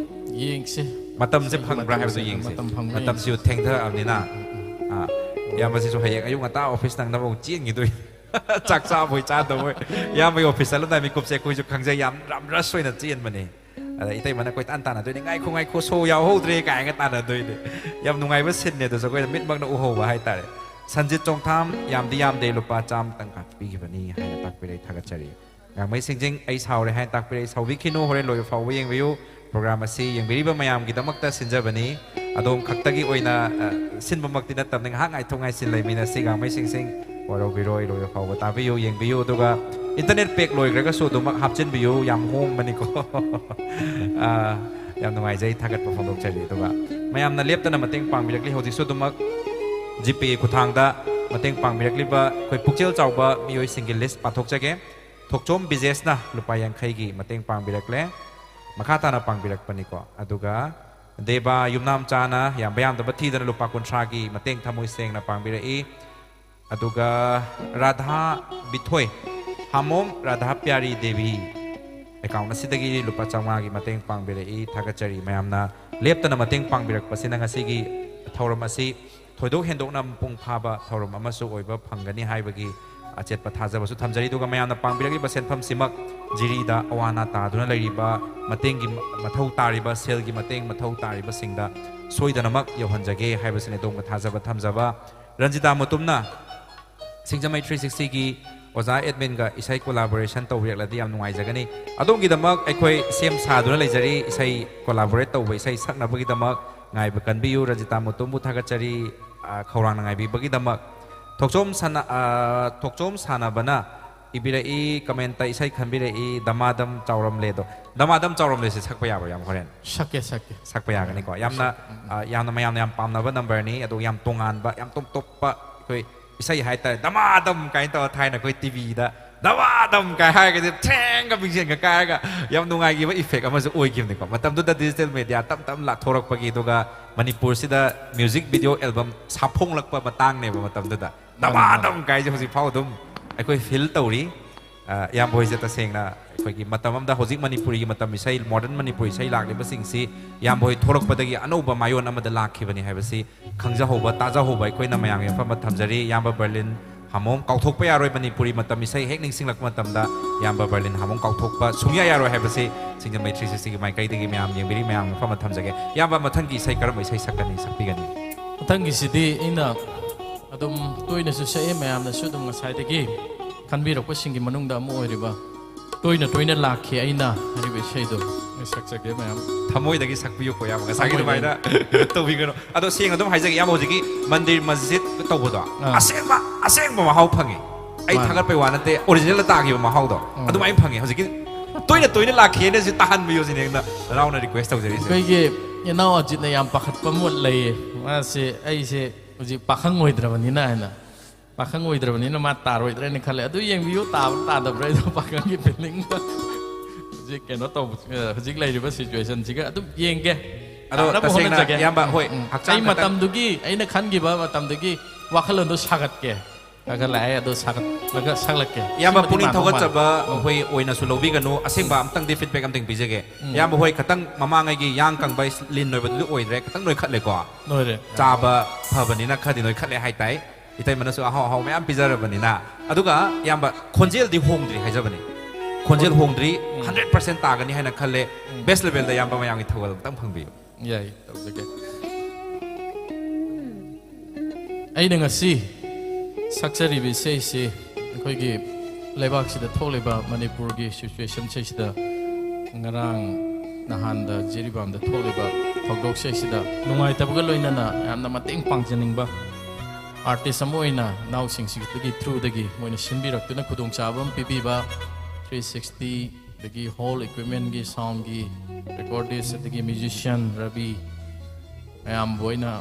ꯌꯦꯡꯁꯤ꯫ ꯃꯇꯝꯁꯦ ꯐꯪꯕ꯭ꯔꯥ ꯍꯥꯏꯕꯗꯣ ꯌꯦꯡꯁꯤ꯫ ꯃꯇꯝ ꯐꯪꯕ꯭ꯔꯥ ꯃꯇꯝꯁꯤꯁꯨ ꯌꯦꯡꯁꯤ꯫ ꯊꯦꯡꯊꯔꯛꯑꯕꯅꯤꯅ꯫ ꯑꯥ, ꯏꯌꯥꯝꯕꯁꯤꯁꯨ ꯍꯌꯦꯡ ꯑꯌꯨꯛ ꯉꯟꯇꯥ office ꯅꯪꯅꯕ ꯑꯃꯨꯛ ꯆꯦꯟꯈꯤꯗꯣꯏ꯫ ꯆꯥꯛ ꯆꯥꯕꯣꯏ ꯆꯥꯗꯕꯣꯏ꯫ ꯏꯌꯥꯝꯕꯒꯤ office ꯆꯠꯂꯝꯗꯥꯏ ꯃꯤꯀꯨꯞꯁꯦ ꯑꯩꯈꯣꯏꯁꯨ ꯈꯪꯖꯩ, ꯌꯥꯝ, ꯌꯥꯝ rush ꯑꯣꯏꯅ ꯆꯦꯟꯕꯅꯦ꯫ ꯑꯗ ꯏꯇꯩꯃꯅ ꯀꯣꯏꯇꯥꯟ ꯇꯥꯟꯅꯗꯣꯏꯅꯦ, "ꯉꯥꯏꯈꯣ, ꯉꯥꯏꯈꯣ, show ꯌꯥꯎꯍꯧꯗ꯭ꯔꯦ" ꯀꯥꯏꯅꯒ ꯇꯥꯟꯅꯗꯣꯏꯅꯦ꯫ ꯌꯥꯝ ꯅꯨꯡꯉꯥꯏꯕ sceneꯅꯦ ꯑꯗꯨꯁꯨ, ꯑꯩꯈꯣꯏꯅ ꯃꯤꯠꯃꯛꯅ ꯎꯍꯧꯕ ꯍꯥꯏꯇꯥꯔꯦ꯫ ꯁꯟꯖꯤꯠ ꯆꯣꯡꯊꯥꯝ, "ꯌꯥꯝꯗꯤ ꯌꯥꯝꯗꯦ, ꯂꯨꯄꯥ ꯆꯥꯝꯃꯇꯪ ꯀꯥꯞꯄꯤꯈꯤꯕꯅꯤ" ꯍꯥꯏꯅ ꯇꯥꯛꯄꯤꯔꯛꯏ, ꯊꯥꯒꯠꯆꯔꯤ꯫ ꯒꯥꯡꯃꯩ ꯁꯤꯡꯖꯤꯡ, "ꯑꯩ ꯁꯥꯎꯔꯦ" ꯍꯥꯏꯅ ꯇꯥꯛꯄꯤꯔꯛꯏ, ꯁꯥꯎꯕꯤꯈꯤꯅꯨ, ꯍꯣꯔꯦꯟ ꯂꯣꯏꯕ ꯐꯥꯎꯕ ꯌꯦꯡꯕꯤꯌꯨ꯫ Program ꯑꯁꯤ ꯌꯦꯡꯕꯤꯔꯤꯕ ꯃꯌꯥꯝꯒꯤꯗꯃꯛꯇ ꯁꯤꯟꯖꯕꯅꯤ꯫ ꯑꯗꯣꯝ ꯈꯛꯇꯒꯤ ꯑꯣꯏꯅ, ꯑ, ꯁꯤꯟꯕꯃꯛꯇꯤ ꯅꯠꯇꯕꯅꯤ, ꯉꯥꯏꯍꯥꯛ ꯉꯥꯏꯊꯣꯛ ꯉꯥꯏꯁꯤꯟ ꯂꯩꯃꯤꯟꯅꯁꯤ꯫ ꯒꯥꯡꯃꯩ ꯁꯤꯡꯖꯤꯡ, ꯋꯥꯔꯧꯕꯤꯔꯣꯏ, ꯂꯣꯏꯕ ꯐꯥꯎꯕ ꯇꯥꯕꯤꯌꯨ, ꯌꯦꯡꯕꯤꯌꯨ, ꯑꯗꯨꯒ internet pack ꯂꯣꯏꯈ꯭ꯔꯒꯁꯨ ꯑꯗꯨꯃꯛ ꯍꯥꯞꯆꯤꯟꯕꯤꯌꯨ, ꯌꯥꯝ ꯍꯣꯡꯕꯅꯤꯀꯣ꯫ ꯑ, ꯌꯥꯝ ꯅꯨꯡꯉꯥꯏꯖꯩ, ꯊꯥꯒꯠꯄ ꯐꯣꯡꯗꯣꯛꯆꯔꯤ꯫ ꯑꯗꯨꯒ ꯃꯌꯥꯝꯅ ꯂꯦꯞꯇꯅ ꯃꯇꯦꯡ ꯄꯥꯡꯕꯤꯔꯛꯂꯤ꯫ ꯍꯧꯖꯤꯛꯁꯨ ꯑꯗꯨꯃꯛ ꯖꯤꯄꯦ ꯈꯨꯠꯊꯥꯡꯗ ꯃꯇꯦꯡ ꯄꯥꯡꯕꯤꯔꯛꯂꯤꯕ ꯑꯩꯈꯣꯏ ꯄꯨꯛꯆꯦꯜ ꯆꯥꯎꯕ ꯃꯤꯑꯣꯏꯁꯤꯡꯒꯤ ꯂꯤꯁ ꯄꯥꯊꯣꯛꯆꯒꯦ꯫ ꯊꯣꯛꯆꯣꯝ ꯕꯤꯖꯦꯁꯅ ꯂꯨꯄꯥ ꯌꯥꯡꯈꯩꯒꯤ ꯃꯇꯦꯡ ꯄꯥꯡꯕꯤꯔꯛꯂꯦ꯫ ꯃꯈꯥ ꯇꯥꯅ ꯄꯥꯡꯕꯤꯔꯛꯄꯅꯤꯀꯣ꯫ ꯑꯗꯨꯒ ꯗꯦꯕ ꯌꯨꯝꯅꯥꯝꯆꯥꯅ ꯌꯥꯝꯕ ꯌꯥꯝꯗꯕ ꯊꯤꯗꯅ ꯂꯨꯄꯥ ꯀꯨꯟꯊ꯭ꯔꯥꯒꯤ ꯃꯇꯦꯡ ꯊꯃꯣꯏ ꯁꯦꯡꯅ ꯄꯥꯡꯕꯤꯔꯛꯏ꯫ ꯑꯗꯨꯒ ꯔꯥꯙꯥ ꯕꯤꯊꯣꯏ, ꯍꯥꯃꯣꯝ ꯔꯥꯙꯥ ꯄ꯭ꯌꯥꯔꯤ ꯗꯦꯕꯤ ꯑꯦꯀꯥꯎꯟ ꯑꯁꯤꯗꯒꯤ ꯂꯨꯄꯥ ꯆꯥꯝꯃꯉꯥꯒꯤ ꯃꯇꯦꯡ ꯄꯥꯡꯕꯤꯔꯛꯏ꯫ ꯊꯥꯒꯠꯆꯔꯤ꯫ ꯃꯌꯥꯝꯅ ꯂꯦꯞꯇꯅ ꯃꯇꯦꯡ ꯄꯥꯡꯕꯤꯔꯛꯄꯁꯤꯅ ꯉꯁꯤꯒꯤ ꯊꯧꯔꯝ ꯑꯁꯤ ꯊꯣꯏꯗꯣꯛ ꯍꯦꯟꯗꯣꯛꯅ ꯃꯄꯨꯡ ꯐꯥꯕ ꯊꯧꯔꯝ ꯑꯃꯁꯨ ꯑꯣꯏꯕ ꯐꯪꯒꯅꯤ ꯍꯥꯏꯕꯒꯤ ꯑꯆꯦꯠꯄ ꯊꯥꯖꯕꯁꯨ ꯊꯝꯖꯔꯤ꯫ ꯑꯗꯨꯒ ꯃꯌꯥꯝꯅ ꯄꯥꯡꯕꯤꯔꯛꯂꯤꯕ ꯁꯦꯟꯐꯝꯁꯤꯃꯛ ꯖꯤꯔꯤꯗ ꯑꯋꯥ ꯑꯅꯥ ꯇꯥꯗꯨꯅ ꯂꯩꯔꯤꯕ, ꯃꯇꯦꯡꯒꯤ ꯃꯊꯧ ꯇꯥꯔꯤꯕ, ꯁꯦꯜꯒꯤ ꯃꯇꯦꯡ ꯃꯊꯧ ꯇꯥꯔꯤꯕꯁꯤꯡꯗ ꯁꯣꯏꯗꯅꯃꯛ ꯌꯧꯍꯟꯖꯒꯦ ꯍꯥꯏꯕꯁꯤꯅꯤ ꯑꯗꯣꯝꯕꯨ ꯊꯥꯖꯕ ꯊꯝꯖꯕ꯫ ꯔꯟꯖꯤꯇꯥ ꯃꯨꯇꯨꯝꯅ ꯁꯤꯡꯖꯃꯩ ꯊ꯭ꯔꯤ ꯁꯤꯛꯁꯇꯤꯒꯤ ꯑꯣꯖꯥ ꯑꯦꯗꯃꯤꯟꯒ ꯏꯁꯩ ꯀꯣꯂꯥꯕꯣꯔꯦꯁꯟ ꯇꯧꯕꯤꯔꯛꯂꯗꯤ ꯌꯥꯝ ꯅꯨꯡꯉꯥꯏꯖꯒꯅꯤ꯫ ꯑꯗꯣꯝꯒꯤꯗꯃꯛ ꯑꯩꯈꯣꯏ ꯁꯦꯝ ꯁꯥꯗꯨꯅ ꯂꯩꯖꯔꯤ ꯏꯁꯩ ꯀꯣꯂꯥꯕꯣꯔꯦꯠ ꯇꯧꯕ, ꯏꯁꯩ ꯁꯛꯅꯕꯒꯤꯗꯃꯛ꯫ ꯉꯥꯏꯕ ꯀꯟꯕꯤꯌꯨ꯫ ꯔꯟꯖꯤꯇꯥ ꯃꯨꯇꯨꯝꯕꯨ ꯊꯥꯒꯠꯆꯔꯤ, ꯑ, ꯈꯧꯔꯥꯡꯅ ꯉꯥꯏꯕꯤꯕꯒꯤꯗꯃꯛ꯫ ꯊꯣꯛꯆꯣꯝ ꯁꯥꯟꯅ-, ꯑ, ꯊꯣꯛꯆꯣꯝ ꯁꯥꯟꯅꯕꯅ ꯏꯕꯤꯔꯛꯏ, ꯀꯃꯦꯟꯇ ꯏꯁꯩ ꯈꯟꯕꯤꯔꯛꯏ, ꯗꯃꯥꯗꯝ ꯆꯥꯎꯔꯝꯂꯦꯗꯣ꯫ ꯗꯃꯥꯗꯝ ꯆꯥꯎꯔꯝꯂꯦꯁꯦ ꯁꯛꯄ ꯌꯥꯕ꯭ꯔꯣ, ꯌꯥꯝ ꯍꯣꯔꯦꯟ? ꯁꯛꯀꯦ, ꯁꯛꯀꯦ꯫ ꯁꯛꯄ ꯌꯥꯒꯅꯤꯀꯣ꯫ ꯌꯥꯝꯅ, ꯑ, ꯌꯥꯝꯅ ꯃꯌꯥꯝꯅ ꯌꯥꯝ ꯄꯥꯝꯅꯕ ꯅꯝꯕꯔꯅꯤ, ꯑꯗꯨꯒ ꯌꯥꯝ ꯇꯣꯉꯥꯟꯕ, ꯌꯥꯝ ꯇꯣꯞ ꯇꯣꯞꯄ ꯑꯩꯈꯣꯏ ꯏꯁꯩ ꯍꯥꯏꯇꯥꯔꯦ꯫ ꯗꯃꯥꯗꯝ ꯀꯥꯏꯅ ꯇꯧꯔ ꯊꯥꯏꯅ ꯑꯩꯈꯣꯏ ꯇꯤꯚꯤꯗ ꯗꯃꯥꯗꯝ ꯀꯥꯏ ꯍꯥꯏꯔꯒꯗꯤ ꯊꯦꯡꯒ ꯃꯤꯡꯁꯦꯟꯒ ꯀꯥꯏꯔꯒ ꯌꯥꯝ ꯅꯨꯡꯉꯥꯏꯈꯤꯕ ꯏꯐꯦꯛ ꯑꯃꯁꯨ ꯑꯣꯏꯈꯤꯕꯅꯤꯀꯣ꯫ ꯃꯇꯝꯗꯨꯗ ꯗꯤꯖꯤꯇꯦꯜ ꯃꯦꯗꯤꯌꯥ ꯇꯞ ꯇꯞꯅ ꯂꯥꯛꯊꯣꯔꯛꯄꯒꯤ, ꯑꯗꯨꯒ ꯃꯅꯤꯄꯨꯔꯁꯤꯗ ꯃ꯭ꯌꯨꯖꯤꯛ ꯚꯤꯗꯤꯑꯣ ꯑꯦꯜꯕꯝ ꯁꯥꯐꯣꯡꯂꯛꯄ ꯃꯇꯥꯡꯅꯦꯕ ꯃꯇꯝꯗꯨꯗ꯫ ꯗꯃꯥꯗꯝ ꯀꯥꯏꯁꯦ ꯍꯧꯖꯤꯛ ꯐꯥꯎ ꯑꯗꯨꯝ ꯑꯩꯈꯣꯏ ꯐꯤꯜ ꯇꯧꯔꯤ꯫ ꯑ, ꯏꯌꯥꯝꯕ ꯍꯣꯏꯁꯦ ꯇꯁꯦꯡꯅ ꯑꯩꯈꯣꯏꯒꯤ ꯃꯇꯝ ꯑꯃꯗ ꯍꯧꯖꯤꯛ ꯃꯅꯤꯄꯨꯔꯤꯒꯤ ꯃꯇꯝ ꯏꯁꯩ, ꯃꯣꯗꯔꯟ ꯃꯅꯤꯄꯨꯔꯤ ꯏꯁꯩ ꯂꯥꯛꯂꯤꯕꯁꯤꯡꯁꯤ ꯏꯌꯥꯝꯕ ꯍꯣꯏ ꯊꯣꯛꯂꯛꯄꯗꯒꯤ ꯑꯅꯧꯕ ꯃꯥꯏꯑꯣꯟ ꯑꯃꯗ ꯂꯥꯛꯈꯤꯕꯅꯤ ꯍꯥꯏꯕꯁꯤ ꯈꯪꯖꯍꯧꯕ, ꯇꯥꯖꯍꯧꯕ ꯑꯩꯈꯣꯏꯅ ꯃꯌꯥꯝꯒꯤ ꯃꯐꯝꯗ ꯊꯝꯖꯔꯤ꯫ ꯏꯌꯥꯝꯕ ꯕꯔꯂꯤꯟ ꯍꯥꯃꯣꯝ ꯀꯥꯎꯊꯣꯛꯄ ꯌꯥꯔꯣꯏ꯫ ꯃꯅꯤꯄꯨꯔꯤ ꯃꯇꯝ ꯏꯁꯩ ꯍꯦꯛ ꯅꯤꯡꯁꯤꯡꯂꯛꯄ ꯃꯇꯝꯗ ꯏꯌꯥꯝꯕ ꯕꯔꯂꯤꯟ ꯍꯥꯃꯣꯝ ꯀꯥꯎꯊꯣꯛꯄ ꯁꯨꯡꯌꯥ ꯌꯥꯔꯣꯏ ꯍꯥꯏꯕꯁꯤ ꯁꯤꯡꯖꯃꯩ ꯊ꯭ꯔꯤ ꯁꯤꯛꯁꯇꯤꯒꯤ ꯃꯥꯏꯀꯩꯗꯒꯤ ꯃꯌꯥꯝ ꯌꯦꯡꯕꯤꯔꯤ ꯃꯌꯥꯝꯒꯤ ꯃꯐꯝꯗ ꯊꯝꯖꯒꯦ꯫ ꯏꯌꯥꯝꯕ ꯃꯊꯪꯒꯤ ꯏꯁꯩ ꯀꯔꯝꯕ ꯏꯁꯩ ꯁꯛꯀꯅꯤ, ꯁꯛꯄꯤꯒꯅꯤ? ꯃꯊꯪꯒꯤꯁꯤꯗꯤ ꯑꯩꯅ ꯑꯗꯨꯝ ꯇꯣꯏꯅꯁꯨ ꯁꯛꯑꯦ, ꯃꯌꯥꯝꯅꯁꯨ ꯑꯗꯨꯝ ꯉꯁꯥꯏꯗꯒꯤ ꯈꯟꯕꯤꯔꯛꯄꯁꯤꯡꯒꯤ ꯃꯅꯨꯡꯗ ꯑꯃ ꯑꯣꯏꯔꯤꯕ ꯇꯣꯏꯅ ꯇꯣꯏꯅ ꯂꯥꯛꯈꯤ ꯑꯩꯅ ꯍꯥꯏꯔꯤꯕ ꯏꯁꯩꯗꯣ ꯑꯩ ꯁꯛꯆꯒꯦ ꯃꯌꯥꯝ꯫ ꯊꯃꯣꯏꯗꯒꯤ ꯁꯛꯄꯤꯌꯨꯀꯣ, ꯌꯥꯝ ꯉꯁꯥꯏꯒꯤ ꯊꯃꯣꯏꯗꯒꯤ꯫ ꯑꯗꯨꯃꯥꯏꯅ ꯇꯧꯕꯤꯒꯅꯨ꯫ ꯑꯗꯣ ꯁꯦꯡꯅ ꯑꯗꯨꯝ ꯍꯥꯏꯖꯒꯦ, ꯌꯥꯝ ꯍꯧꯖꯤꯛꯀꯤ ꯃꯟꯗꯤꯔ ꯃꯁꯖꯤꯗ ꯇꯧꯕꯗꯣ ꯑꯥ꯫ ꯑꯁꯦꯡꯕ, ꯑꯁꯦꯡꯕ ꯃꯍꯥꯎ ꯐꯪꯉꯤ꯫ ꯑꯩ ꯃꯥꯅꯦ꯫ ꯊꯥꯒꯠꯄꯩ ꯋꯥ ꯅꯠꯇꯦ, ꯑꯣꯔꯤꯖꯤꯅꯦꯜꯗ ꯇꯥꯈꯤꯕ ꯃꯍꯥꯎꯗꯣ ꯑꯥ꯫ ꯑꯗꯨꯃꯥꯏꯅ ꯐꯪꯉꯤ꯫ ꯍꯧꯖꯤꯛꯀꯤ ꯇꯣꯏꯅ ꯇꯣꯏꯅ ꯂꯥꯛꯈꯤꯅ ꯁꯤ ꯇꯥꯍꯟꯕꯤꯌꯨ ꯁꯤꯅꯦ ꯑꯩꯅ ꯅꯅꯥꯎꯅ ꯔꯤꯀ꯭ꯋꯦꯁ ꯇꯧꯖꯔꯤꯁꯦ꯫ ꯑꯩꯈꯣꯏꯒꯤ ꯏꯅꯥꯎ ꯑꯖꯤꯠꯅ ꯌꯥꯝ ꯄꯥꯈꯠꯄ ꯃꯣꯠ ꯂꯩꯌꯦ꯫ ꯃꯥꯁꯦ ꯑꯩꯁꯦ ꯍꯧꯖꯤꯛ ꯄꯥꯈꯪ ꯑꯣꯏꯗ꯭ꯔꯕꯅꯤꯅ ꯍꯥꯏꯅ, ꯄꯥꯈꯪ ꯑꯣꯏꯗ꯭ꯔꯕꯅꯤꯅ ꯃꯥ ꯇꯥꯔꯣꯏꯗ꯭ꯔꯦꯅ ꯈꯜꯂꯦ꯫ ꯑꯗꯨ ꯌꯦꯡꯕꯤꯌꯨ, ꯇꯥꯕ꯭ꯔꯥ ꯇꯥꯗꯕ꯭ꯔꯥ ꯍꯥꯏꯗꯣ ꯄꯥꯈꯪꯒꯤ ꯐꯤꯂꯤꯡꯗ ꯍꯧꯖꯤꯛ ꯀꯩꯅꯣ ꯇꯧꯕ, ꯍꯧꯖꯤꯛ ꯂꯩꯔꯤꯕ ꯁꯤꯆꯨꯋꯦꯁꯟꯁꯤꯒ ꯑꯗꯨꯝ ꯌꯦꯡꯒꯦ꯫ ꯑꯗꯣ ꯇꯥꯅꯕ ꯇꯁꯦꯡꯅ ꯍꯣꯠꯅꯖꯒꯦ꯫ ꯏꯌꯥꯝꯕ, ꯎꯝ, ꯍꯣꯏ, ꯎꯝ꯫ ꯍꯛꯆꯥꯡ ꯑꯩ ꯈꯇꯪ ꯃꯇꯝꯗꯨꯒꯤ, ꯑꯩꯅ ꯈꯟꯈꯤꯕ ꯃꯇꯝꯗꯨꯒꯤ ꯋꯥꯈꯜꯂꯣꯟꯗꯣ ꯁꯥꯒꯠꯀꯦ꯫ ꯈꯔ ꯈꯔ ꯂꯥꯛꯑꯦ, ꯑꯗꯣ ꯁꯥꯒꯠꯂꯒ ꯁꯛꯂꯛꯀꯦ꯫ ꯏꯌꯥꯝꯕ, ꯁꯤꯃꯗꯤ ꯄꯨꯛꯅꯤꯡ ꯃꯥꯟꯗꯧ ꯃꯥꯜꯂꯦ꯫ ꯊꯧꯒꯠꯆꯕ ꯎꯝ꯫ ꯑꯩꯈꯣꯏ ꯑꯣꯏꯅꯁꯨ ꯂꯧꯕꯤꯒꯅꯨ꯫ ꯑꯁꯦꯡꯕ ꯑꯝꯇꯪꯗꯤ ꯐꯤꯗꯕꯦꯛ ꯑꯝꯇꯪ ꯄꯤꯖꯒꯦ꯫ ꯎꯝ꯫ ꯏꯌꯥꯝꯕ ꯍꯣꯏ, ꯈꯇꯪ ꯃꯃꯥꯡꯉꯩꯒꯤ ꯌꯥꯡ ꯀꯪꯕ, ꯂꯤꯟ ꯑꯣꯏꯕꯗꯨꯗꯤ ꯑꯣꯏꯗ꯭ꯔꯦ, ꯈꯇꯪ ꯅꯣꯏꯈꯠꯂꯦꯀꯣ꯫ ꯅꯣꯏꯔꯦ꯫ ꯆꯥꯕ ꯐꯕꯅꯤꯅ ꯈꯔꯗꯤ ꯅꯣꯏꯈꯠꯂꯦ ꯍꯥꯏꯇꯥꯏ꯫ ꯏꯇꯩꯃꯅꯁꯨ ꯑꯍꯥꯎ ꯑꯍꯥꯎ ꯃꯌꯥꯝ ꯄꯤꯖꯔꯕꯅꯤꯅ꯫ ꯑꯗꯨꯒ ꯏꯌꯥꯝꯕ, ꯈꯣꯟꯖꯦꯜꯗꯤ ꯍꯣꯡꯗ꯭ꯔꯤ ꯍꯥꯏꯖꯕꯅꯤ꯫ ꯈꯣꯟꯖꯦꯜ ꯍꯣꯡꯗ꯭ꯔꯤ, ꯎꯝ꯫ ꯍꯟꯗ꯭ꯔꯦꯠ ꯄꯥꯔꯁꯦꯟ ꯇꯥꯒꯅꯤ ꯍꯥꯏꯅ ꯈꯜꯂꯦ꯫ ꯎꯝ꯫ ꯕꯦꯁ ꯂꯦꯚꯦꯜꯗ ꯏꯌꯥꯝꯕ ꯃꯌꯥꯝꯒꯤ ꯊꯧꯒꯜ ꯑꯝꯇꯪ ꯐꯪꯕꯤꯌꯨ꯫ ꯌꯥꯏ, ꯇꯧꯖꯒꯦ꯫ ꯑꯩꯅ ꯉꯁꯤ ꯁꯛꯆꯔꯤꯕ ꯏꯁꯩꯁꯤ ꯑꯩꯈꯣꯏꯒꯤ ꯂꯩꯕꯥꯛꯁꯤꯗ ꯊꯣꯛꯂꯤꯕ ꯃꯅꯤꯄꯨꯔꯒꯤ ꯁꯤꯆꯨꯋꯦꯁꯟꯁꯤꯗ, ꯉꯔꯥꯡ ꯅꯍꯥꯟꯗ ꯖꯤꯔꯤꯕꯥꯝꯗ ꯊꯣꯛꯂꯤꯕ ꯊꯧꯗꯣꯛꯁꯤꯗ ꯅꯨꯡꯉꯥꯏꯇꯕꯒ ꯂꯣꯏꯅꯅ ꯌꯥꯝꯅ ꯃꯇꯦꯡ ꯄꯥꯡꯖꯅꯤꯡꯕ ꯑꯥꯔꯇꯤꯁ ꯑꯃ ꯑꯣꯏꯅ ꯏꯅꯥꯎꯁꯤꯡꯁꯤꯒꯤ ꯊ꯭ꯔꯨꯗꯒꯤ ꯃꯣꯏꯅ ꯁꯤꯟꯕꯤꯔꯛꯇꯨꯅ ꯈꯨꯗꯣꯡꯆꯥꯕ ꯑꯃ ꯄꯤꯕꯤꯕ ꯊ꯭ꯔꯤ ꯁꯤꯛꯁꯇꯤ, ꯑꯗꯒꯤ ꯍꯣꯜ ꯏꯀ꯭ꯋꯤꯞꯃꯦꯟꯒꯤ, ꯁꯥꯎꯟꯒꯤ, ꯔꯦꯀꯣꯔꯗꯤꯁ, ꯑꯗꯒꯤ ꯃ꯭ꯌꯨꯖꯤꯁꯤꯌꯥꯟ ꯔꯕꯤ, ꯃꯌꯥꯝꯕꯨ ꯑꯩꯅ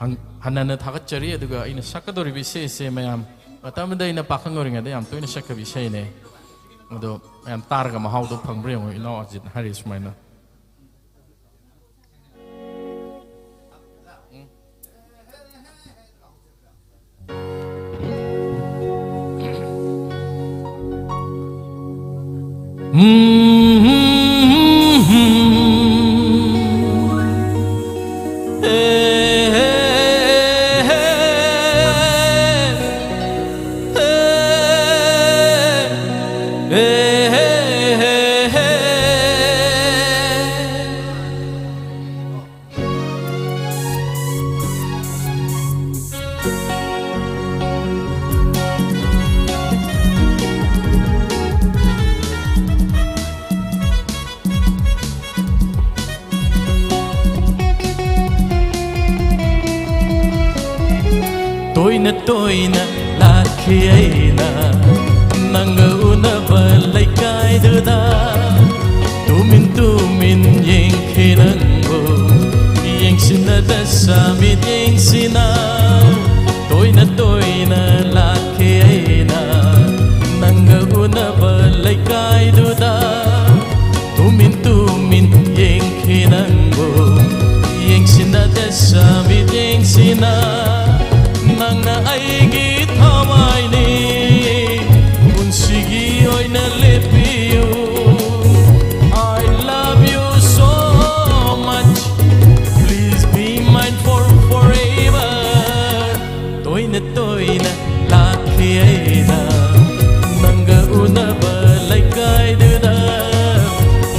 ꯍꯪ-, ꯍꯟꯅ ꯍꯟꯅ ꯊꯥꯒꯠꯆꯔꯤ꯫ ꯑꯗꯨꯒ ꯑꯩꯅ ꯁꯛꯀꯗꯧꯔꯤꯕ ꯏꯁꯩ ꯑꯁꯦ ꯃꯌꯥꯝ, ꯃꯇꯝ ꯑꯃꯗ ꯑꯩꯅ ꯄꯥꯈꯪ ꯑꯣꯏꯔꯤꯉꯩꯗ ꯌꯥꯝ ꯇꯣꯏꯅ ꯁꯛꯈꯤꯕ ꯏꯁꯩꯅꯦ꯫ ꯑꯗꯣ ꯃꯌꯥꯝ ꯇꯥꯔꯒ ꯃꯍꯥꯎꯗꯣ ꯐꯪꯕ꯭ꯔꯥ ꯌꯦꯡꯉꯣ꯫ ꯏꯅꯥꯎ ꯑꯖꯤꯠꯅ ꯍꯥꯏꯔꯤ ꯁꯨꯃꯥꯏꯅ꯫ ꯇꯣꯏꯅ ꯇꯣꯏꯅ ꯂꯥꯛꯈꯤ ꯑꯩꯅ ꯅꯪꯒ ꯎꯅꯕ ꯂꯩꯀꯥꯏꯗꯨꯗ ꯇꯨꯃꯤꯟ ꯇꯨꯃꯤꯟ ꯌꯦꯡꯈꯤ ꯅꯪꯕꯨ꯫ ꯌꯦꯡꯁꯤꯟꯅꯗ ꯁꯥꯃꯤꯠ ꯌꯦꯡꯁꯤꯅ ꯇꯣꯏꯅ ꯇꯣꯏꯅ ꯂꯥꯛꯈꯤ ꯑꯩꯅ ꯅꯪꯒ ꯎꯅꯕ ꯂꯩꯀꯥꯏꯗꯨꯗ꯫ ꯇꯨꯃꯤꯟ ꯇꯨꯃꯤꯟ ꯌꯦꯡꯈꯤ ꯅꯪꯕꯨ꯫ ꯌꯦꯡꯁꯤꯟꯅꯗ ꯁꯥꯃꯤꯠ ꯌꯦꯡꯁꯤꯅ ꯅꯪꯅ ꯑꯩꯒꯤ ꯊꯋꯥꯏꯅꯤ꯫ ꯄꯨꯟꯁꯤꯒꯤ ꯑꯣꯏꯅ ꯂꯦꯞꯄꯤꯌꯨ꯫ I love you so much. Please be mine for forever. ꯇꯣꯏꯅ ꯇꯣꯏꯅ ꯂꯥꯛꯈꯤ ꯑꯩꯅ ꯅꯪꯒ ꯎꯅꯕ ꯂꯩꯀꯥꯏꯗꯨꯗ,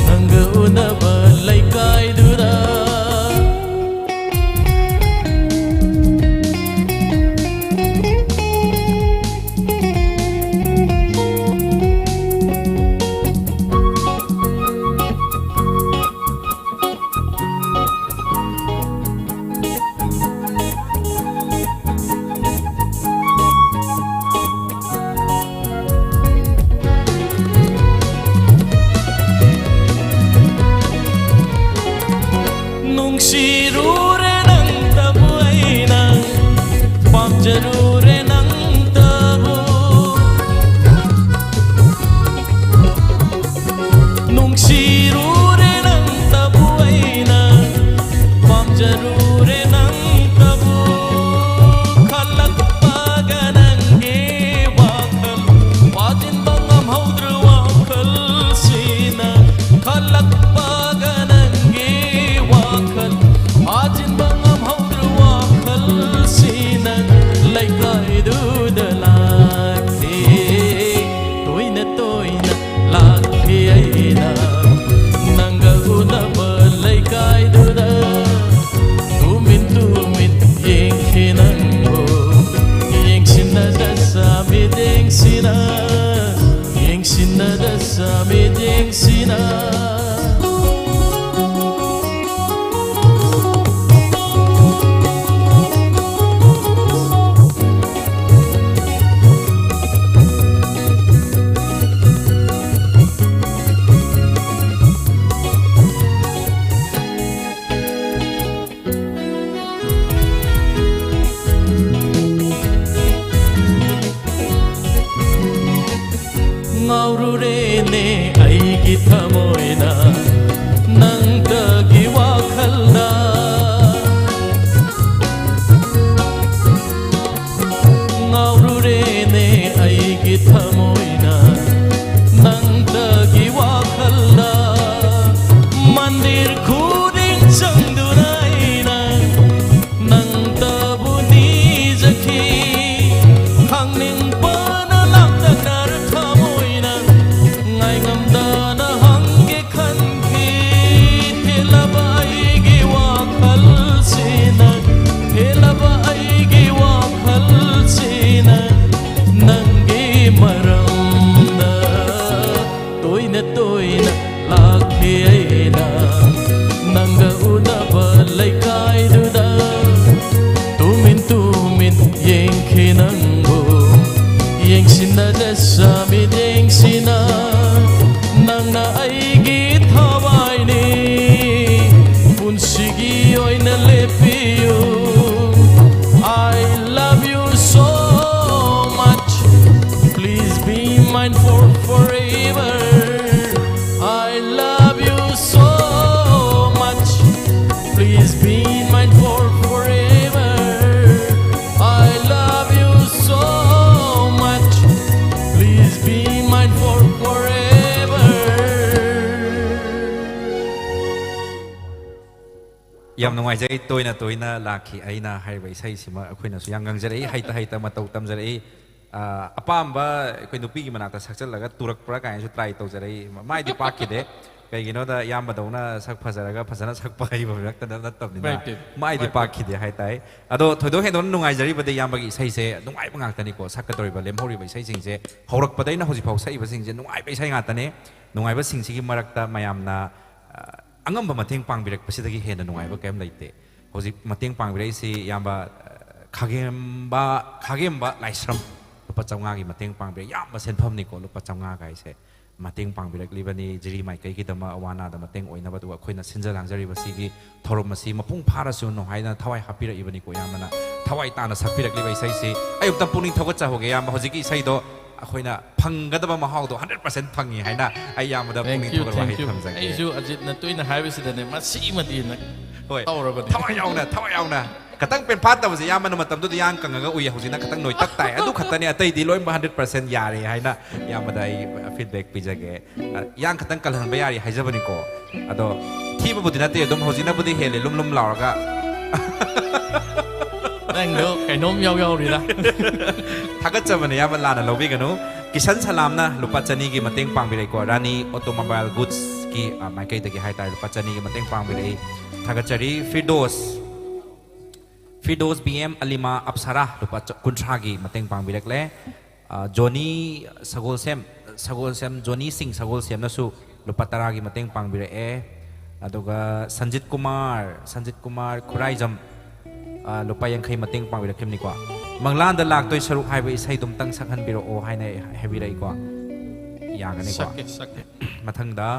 ꯅꯪꯒ ꯎꯅꯕ ꯂꯩꯀꯥꯏꯗꯨꯗ꯫ ꯅꯨꯡꯁꯤꯔꯨꯔꯦ ꯅꯪꯇꯕꯨ ꯑꯩꯅ, ꯄꯥꯝꯖꯔꯨꯔꯦ ꯅꯪꯇꯕꯨ꯫ ꯅꯨꯡꯁꯤꯔꯨꯔꯦ ꯅꯪꯇꯕꯨ ꯑꯩꯅ, ꯄꯥꯝꯖꯔꯨꯔꯦ ꯅꯪꯇꯕꯨ꯫ ꯈꯜꯂꯛꯄꯒ ꯅꯪꯒꯤ ꯋꯥꯈꯜ, ꯐꯥꯖꯤꯟꯕ ꯉꯝꯍꯧꯗ꯭ꯔ ꯋꯥꯈꯜꯁꯤꯅ꯫ ꯈꯜꯂꯛꯄꯒ ꯅꯪꯒꯤ ꯋꯥꯈꯜ, ꯐꯥꯖꯤꯟꯕ ꯉꯝꯍꯧꯗ꯭ꯔ ꯋꯥꯈꯜꯁꯤꯅ ꯂꯩꯀꯥꯏꯗꯨꯗ ꯂꯥꯛꯈꯤ꯫ ꯇꯣꯏꯅ ꯇꯣꯏꯅ ꯂꯥꯛꯈꯤ ꯑꯩꯅ ꯅꯪꯒ ꯎꯅꯕ ꯂꯩꯀꯥꯏꯗꯨꯗ꯫ ꯇꯨꯃꯤꯟ ꯇꯨꯃꯤꯟ ꯌꯦꯡꯈꯤ ꯅꯪꯕꯨ꯫ ꯌꯦꯡꯁꯤꯟꯅꯗ ꯁꯥꯃꯤꯠ ꯌꯦꯡꯁꯤꯅ, ꯌꯦꯡꯁꯤꯟꯅꯗ ꯁꯥꯃꯤꯠ ꯌꯦꯡꯁꯤꯅ꯫ ꯌꯥꯝ ꯅꯨꯡꯉꯥꯏꯖꯩ, ꯇꯣꯏꯅ ꯇꯣꯏꯅ ꯂꯥꯛꯈꯤ꯫ ꯑꯩꯅ ꯍꯥꯏꯔꯤꯕ ꯏꯁꯩꯁꯤꯃ ꯑꯩꯈꯣꯏꯅꯁꯨ ꯌꯥꯝ ꯉꯪꯖꯔꯛꯏ, ꯍꯩꯇ ꯍꯩꯇ ꯃꯇꯧ ꯇꯝꯖꯔꯛꯏ꯫ ꯑ, ꯑꯄꯥꯝꯕ ꯑꯩꯈꯣꯏ ꯅꯨꯄꯤꯒꯤ ꯃꯅꯥꯛꯇ ꯁꯛꯆꯜꯂꯒ ꯇꯨꯔꯛꯄ꯭ꯔꯥ ꯀꯥꯏꯅꯁꯨ try ꯇꯧꯖꯔꯛꯏ꯫ ꯃꯥꯏꯗꯤ ꯄꯥꯛꯈꯤꯗꯦ꯫ ꯀꯩꯒꯤꯅꯣꯗ ꯏꯌꯥꯝꯕꯗꯧꯅ ꯁꯛ ꯐꯖꯔꯒ ꯐꯖꯅ ꯁꯛꯄ ꯍꯩꯕ ꯃꯔꯛꯇ ꯅꯠꯇꯕꯅꯤꯅ ꯃꯥꯏꯗꯤ ꯄꯥꯛꯈꯤꯗꯦ ꯍꯥꯏꯇꯥꯏ꯫ ꯑꯗꯣ ꯊꯣꯏꯗꯣꯛ ꯍꯦꯟꯗꯣꯛꯅ ꯅꯨꯡꯉꯥꯏꯖꯔꯤꯕꯗꯤ ꯏꯌꯥꯝꯕꯒꯤ ꯏꯁꯩꯁꯦ ꯅꯨꯡꯉꯥꯏꯕ ꯉꯥꯛꯇꯅꯤꯀꯣ꯫ ꯁꯛꯀꯗꯧꯔꯤꯕ, ꯂꯦꯝꯍꯧꯔꯤꯕ ꯏꯁꯩꯁꯤꯡꯁꯦ, ꯍꯧꯔꯛꯄꯗꯩꯅ ꯍꯧꯖꯤꯛꯐꯥꯎ ꯁꯛꯏꯕꯁꯤꯡꯁꯦ ꯅꯨꯡꯉꯥꯏꯕ ꯏꯁꯩ ꯉꯥꯛꯇꯅꯦ꯫ ꯅꯨꯡꯉꯥꯏꯕꯁꯤꯡꯁꯤꯒꯤ ꯃꯔꯛꯇ ꯃꯌꯥꯝꯅ, ꯑ, ꯑꯉꯝꯕ ꯃꯇꯦꯡ ꯄꯥꯡꯕꯤꯔꯛꯄꯁꯤꯗꯒꯤ ꯍꯦꯟꯅ ꯅꯨꯡꯉꯥꯏꯕ ꯀꯔꯤꯝ ꯂꯩꯇꯦ꯫ ꯍꯧꯖꯤꯛ ꯃꯇꯦꯡ ꯄꯥꯡꯕꯤꯔꯛꯏꯁꯤ ꯏꯌꯥꯝꯕ, ꯑ, ꯈꯥꯒꯦꯝꯕ, ꯈꯥꯒꯦꯝꯕ ꯂꯥꯏꯁ꯭ꯔꯝ, ꯂꯨꯄꯥ ꯆꯥꯝꯃꯉꯥꯒꯤ ꯃꯇꯦꯡ ꯄꯥꯡꯕꯤꯔꯛꯏ꯫ ꯌꯥꯝꯕ ꯁꯦꯟꯐꯝꯅꯤꯀꯣ, ꯂꯨꯄꯥ ꯆꯥꯝꯃꯉꯥ ꯀꯥꯏꯁꯦ꯫ ꯃꯇꯦꯡ ꯄꯥꯡꯕꯤꯔꯛꯂꯤꯕꯅꯤ꯫ ꯖꯤꯔꯤ ꯃꯥꯏꯀꯩꯒꯤꯗꯃꯛ ꯑꯋꯥ ꯑꯅꯥꯗ ꯃꯇꯦꯡ ꯑꯣꯏꯅꯕ, ꯑꯗꯨꯒ ꯑꯩꯈꯣꯏꯅ ꯁꯤꯟꯖ ꯂꯥꯡꯖꯔꯤꯕꯁꯤꯒꯤ ꯊꯧꯔꯝ ꯑꯁꯤ ꯃꯄꯨꯡ ꯐꯥꯔꯁꯅꯨ ꯍꯥꯏꯅ ꯊꯋꯥꯏ ꯍꯥꯞꯄꯤꯔꯛꯏꯕꯅꯤꯀꯣ꯫ ꯏꯌꯥꯝꯕꯅ ꯊꯋꯥꯏ ꯇꯥꯅ ꯁꯛꯄꯤꯔꯛꯂꯤꯕ ꯏꯁꯩꯁꯤ ꯑꯩ ꯑꯃꯨꯛꯇꯪ ꯄꯨꯛꯅꯤꯡ ꯊꯧꯒꯠꯆꯍꯧꯒꯦ꯫ ꯏꯌꯥꯝꯕ, ꯍꯧꯖꯤꯛꯀꯤ ꯏꯁꯩꯗꯣ ꯑꯩꯈꯣꯏꯅ ꯐꯪꯒꯗꯕ ꯃꯍꯥꯎꯗꯣ hundred percent ꯐꯪꯉꯤ ꯍꯥꯏꯅ ꯑꯩ ꯏꯌꯥꯝꯕꯗ ꯄꯨꯛꯅꯤꯡ ꯊꯧꯒꯠꯄ ꯋꯥꯍꯩ ꯊꯝꯖꯒꯦ꯫ ꯑꯩꯁꯨ ꯑꯖꯤꯠꯅ ꯇꯣꯏꯅ ꯍꯥꯏꯕꯁꯤꯗꯅꯦ, ꯃꯁꯤꯃꯗꯤꯅ ꯍꯣꯏ꯫ ꯇꯧꯔꯕꯅꯤ꯫ ꯊꯋꯥꯏ ꯌꯥꯎꯅ, ꯊꯋꯥꯏ ꯌꯥꯎꯅ꯫ ꯈꯇꯪ ꯄꯦꯟꯐꯥꯠꯇꯕꯁꯦ ꯏꯌꯥꯝꯕꯅ ꯃꯇꯝꯗꯨꯗ ꯌꯥꯡ ꯀꯪꯉꯒ ꯎꯏ, ꯍꯧꯖꯤꯛꯅ ꯈꯇꯪ ꯅꯣꯏꯇꯛ ꯇꯥꯏ꯫ ꯑꯗꯨ ꯈꯛꯇꯅꯦ, ꯑꯇꯩꯗꯤ ꯂꯣꯏꯅꯃꯛ hundred percent ꯌꯥꯔꯦ ꯍꯥꯏꯅ ꯏꯌꯥꯝꯕꯗ ꯑꯩ feedback ꯄꯤꯖꯒꯦ꯫ ꯑ, ꯏꯌꯥꯡ ꯈꯇꯪ ꯀꯜꯍꯟꯕ ꯌꯥꯔꯤ ꯍꯥꯏꯖꯕꯅꯤꯀꯣ꯫ ꯑꯗꯣ ꯊꯤꯕꯕꯨꯗꯤ ꯅꯠꯇꯦ, ꯑꯗꯨꯝ ꯍꯧꯖꯤꯛꯅꯕꯨꯗꯤ ꯍꯦꯜꯂꯦ, ꯂꯨꯝ ꯂꯨꯝ ꯂꯥꯎꯔꯒ꯫ ꯅꯪꯗꯣ ꯀꯩꯅꯣꯝ ꯌꯥꯎ ꯌꯥꯎꯔꯤꯗ꯫ ꯊꯥꯒꯠꯆꯕꯅꯦ ꯏꯌꯥꯝꯕ, ꯂꯥꯟꯅ ꯂꯧꯕꯤꯒꯅꯨ꯫ ꯀꯤꯁꯟ ꯁꯂꯥꯝꯅ ꯂꯨꯄꯥ ꯆꯅꯤꯒꯤ ꯃꯇꯦꯡ ꯄꯥꯡꯕꯤꯔꯛꯏꯀꯣ, ꯔꯥꯅꯤ Automobile Goodsꯀꯤ, ꯑ, ꯃꯥꯏꯀꯩꯗꯒꯤ ꯍꯥꯏꯇꯥꯔꯦ, ꯂꯨꯄꯥ ꯆꯅꯤꯒꯤ ꯃꯇꯦꯡ ꯄꯥꯡꯕꯤꯔꯛꯏ꯫ ꯊꯥꯒꯠꯆꯔꯤ꯫ ꯐꯤꯔꯗꯣꯁ, ꯐꯤꯔꯗꯣꯁ B M ꯑꯂꯤꯃꯥ ꯑꯞꯁꯔꯥ ꯂꯨꯄꯥ ꯆ-, ꯀꯨꯟꯊ꯭ꯔꯥꯒꯤ ꯃꯇꯦꯡ ꯄꯥꯡꯕꯤꯔꯛꯂꯦ꯫ ꯑ, ꯖꯣꯅꯤ ꯁꯒꯣꯜꯁꯦꯝ, ꯁꯒꯣꯜꯁꯦꯝ, ꯖꯣꯅꯤ ꯁꯤꯡ ꯁꯒꯣꯜꯁꯦꯝꯅꯁꯨ ꯂꯨꯄꯥ ꯇꯔꯥꯒꯤ ꯃꯇꯦꯡ ꯄꯥꯡꯕꯤꯔꯛꯑꯦ꯫ ꯑꯗꯨꯒ ꯁꯟꯖꯤꯠ ꯀꯨꯃꯥꯔ, ꯁꯟꯖꯤꯠ ꯀꯨꯃꯥꯔ ꯈꯨꯔꯥꯏꯖꯝ, ꯑ, ꯂꯨꯄꯥ ꯌꯥꯡꯈꯩ ꯃꯇꯦꯡ ꯄꯥꯡꯕꯤꯔꯛꯈꯤꯕꯅꯤꯀꯣ꯫ ꯃꯪꯂꯥꯟꯗ ꯂꯥꯛꯇꯣꯏ ꯁꯔꯨꯛ ꯍꯥꯏꯕ ꯏꯁꯩꯗꯨꯝꯇꯪ ꯁꯛꯍꯟꯕꯤꯔꯛꯑꯣ ꯍꯥꯏꯅ ꯍꯥꯏꯕꯤꯔꯛꯏꯀꯣ꯫ ꯌꯥꯒꯅꯤꯀꯣ? ꯁꯛꯀꯦ, ꯁꯛꯀꯦ꯫ ꯃꯊꯪꯗ,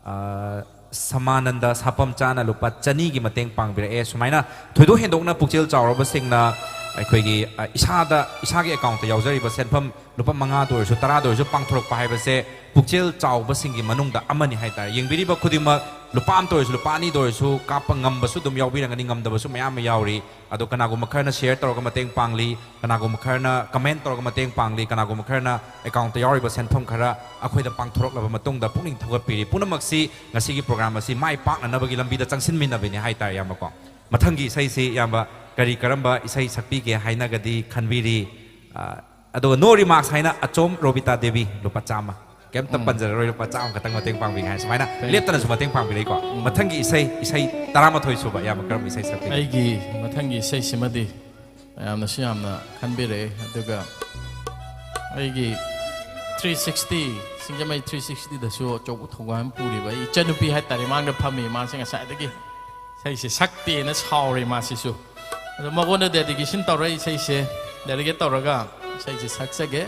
ꯑ, ꯁꯃꯥꯅꯟꯗ ꯁꯥꯄꯝꯆꯥꯅ ꯂꯨꯄꯥ ꯆꯅꯤꯒꯤ ꯃꯇꯦꯡ ꯄꯥꯡꯕꯤꯔꯛꯑꯦ꯫ ꯁꯨꯃꯥꯏꯅ ꯊꯣꯏꯗꯣꯛ ꯍꯦꯟꯗꯣꯛꯅ ꯄꯨꯛꯆꯦꯜ ꯆꯥꯎꯔꯕꯁꯤꯡꯅ ꯑꯩꯈꯣꯏꯒꯤ, ꯑ, ꯏꯁꯥꯗ, ꯏꯁꯥꯒꯤ accountꯇ ꯌꯥꯎꯖꯔꯤꯕ ꯁꯦꯟꯐꯝ ꯂꯨꯄꯥ ꯃꯉꯥꯗ ꯑꯣꯏꯔꯁꯨ, ꯇꯔꯥꯗ ꯑꯣꯏꯔꯁꯨ ꯄꯥꯡꯊꯣꯔꯛꯄ ꯍꯥꯏꯕꯁꯦ ꯄꯨꯛꯆꯦꯜ ꯆꯥꯎꯕꯁꯤꯡꯒꯤ ꯃꯅꯨꯡꯗ ꯑꯃꯅꯤ ꯍꯥꯏꯇꯥꯔꯦ꯫ ꯌꯦꯡꯕꯤꯔꯤꯕ ꯈꯨꯗꯤꯡꯃꯛ ꯂꯨꯄꯥ ꯑꯃꯇ ꯑꯣꯏꯔꯁꯨ, ꯂꯨꯄꯥ ꯑꯅꯤꯗ ꯑꯣꯏꯔꯁꯨ ꯀꯥꯞꯄ ꯉꯝꯕꯁꯨ ꯑꯗꯨꯝ ꯌꯥꯎꯕꯤꯔꯝꯒꯅꯤ, ꯉꯝꯗꯕꯁꯨ ꯃꯌꯥꯝ ꯑꯃ ꯌꯥꯎꯔꯤ꯫ ꯑꯗꯣ ꯀꯅꯥꯒꯨꯝꯕ ꯈꯔꯅ share ꯇꯧꯔꯒ ꯃꯇꯦꯡ ꯄꯥꯡꯂꯤ, ꯀꯅꯥꯒꯨꯝꯕ ꯈꯔꯅ comment ꯇꯧꯔꯒ ꯃꯇꯦꯡ ꯄꯥꯡꯂꯤ, ꯀꯅꯥꯒꯨꯝꯕ ꯈꯔꯅ account ꯇ ꯌꯥꯎꯔꯤꯕ ꯁꯦꯟꯐꯝ ꯈꯔ ꯑꯩꯈꯣꯏꯗ ꯄꯥꯡꯊꯣꯔꯛꯂꯕ ꯃꯇꯨꯡꯗ ꯄꯨꯛꯅꯤꯡ ꯊꯧꯒꯠꯄꯤꯔꯤ꯫ ꯄꯨꯝꯅꯃꯛꯁꯤ ꯉꯁꯤꯒꯤ program ꯑꯁꯤ ꯃꯥꯏ ꯄꯥꯛꯅꯅꯕꯒꯤ ꯂꯝꯕꯤꯗ ꯆꯪꯁꯤꯟꯃꯤꯟꯅꯕꯅꯤ ꯍꯥꯏꯇꯥꯔꯦ, ꯏꯌꯥꯝꯕꯀꯣ꯫ ꯃꯊꯪꯒꯤ ꯏꯁꯩꯁꯤ, ꯏꯌꯥꯝꯕ, ꯀꯔꯤ ꯀꯔꯝꯕ ꯏꯁꯩ ꯁꯛꯄꯤꯒꯦ ꯍꯥꯏꯅꯒꯗꯤ ꯈꯟꯕꯤꯔꯤ? ꯑ, ꯑꯗꯨꯒ no remarks ꯍꯥꯏꯅ ꯑꯆꯣꯝ ꯔꯣꯕꯤꯇꯥ ꯗꯦꯕꯤ, ꯂꯨꯄꯥ ꯆꯥꯝꯃ꯫ ꯀꯩꯝꯇ ꯎꯝ꯫ ꯄꯟꯖꯔꯔꯣꯏ, ꯂꯨꯄꯥ ꯆꯥꯝꯃ ꯈꯛꯇꯪ ꯃꯇꯦꯡ ꯄꯥꯡꯕꯤꯒꯦ ꯍꯥꯏꯅ ꯁꯨꯃꯥꯏꯅ Thank you. ꯂꯦꯞꯇꯅꯁꯨ ꯃꯇꯦꯡ ꯄꯥꯡꯕꯤꯔꯛꯏꯀꯣ꯫ ꯎꯝ꯫ ꯃꯊꯪꯒꯤ ꯏꯁꯩ, ꯏꯁꯩ ꯇꯔꯥꯃꯥꯊꯣꯏ ꯁꯨꯕ, ꯏꯌꯥꯝꯕ, ꯀꯔꯝꯕ ꯏꯁꯩ ꯁꯛꯄꯤꯒꯦ? ꯑꯩꯒꯤ ꯃꯊꯪꯒꯤ ꯏꯁꯩꯁꯤꯃꯗꯤ ꯃꯌꯥꯝꯅꯁꯨ ꯌꯥꯝꯅ ꯈꯟꯕꯤꯔꯛꯑꯦ, ꯑꯗꯨꯒ ꯑꯩꯒꯤ three sixty, ꯁꯤꯡꯖꯃꯩ three sixty ꯗꯁꯨ ꯑꯆꯧꯕ ꯊꯧꯗꯥꯡ ꯑꯃ ꯄꯨꯔꯤꯕ ꯑꯩ ꯏꯆꯟꯅꯨꯄꯤ ꯍꯥꯏꯇꯥꯔꯦ, ꯃꯥꯡꯗ ꯐꯝꯃꯤ, ꯃꯥꯁꯦ ꯉꯁꯥꯏꯗꯒꯤ ꯏꯁꯩꯁꯦ ꯁꯛꯇꯦꯅ ꯁꯥꯎꯔꯤ ꯃꯥꯁꯤꯁꯨ꯫ ꯑꯗꯣ ꯃꯉꯣꯟꯗ dedication ꯇꯧꯔ ꯏꯁꯩꯁꯦ dedicate ꯇꯧꯔꯒ ꯏꯁꯩꯁꯦ ꯁꯛꯆꯒꯦ꯫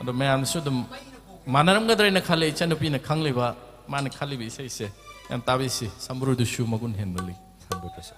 ꯑꯗꯣ ꯃꯌꯥꯝꯅꯁꯨ ꯑꯗꯨꯝ ꯃꯥꯟꯅꯔꯝꯒꯗ꯭ꯔꯥ ꯍꯥꯏꯅ ꯈꯜꯂꯦ, ꯏꯆꯟꯅꯨꯄꯤꯅ ꯈꯪꯂꯤꯕ, ꯃꯥꯅ ꯈꯜꯂꯤꯕ ꯏꯁꯩꯁꯦ꯫ ꯌꯥꯝ ꯇꯥꯕꯤꯁꯤ, ꯁꯝꯕ꯭ꯔꯨꯗꯨꯁꯨ ꯃꯒꯨꯟ ꯍꯦꯟꯃꯜꯂꯤ꯫ ꯁꯝꯕ꯭ꯔꯨꯗꯨꯁꯨ꯫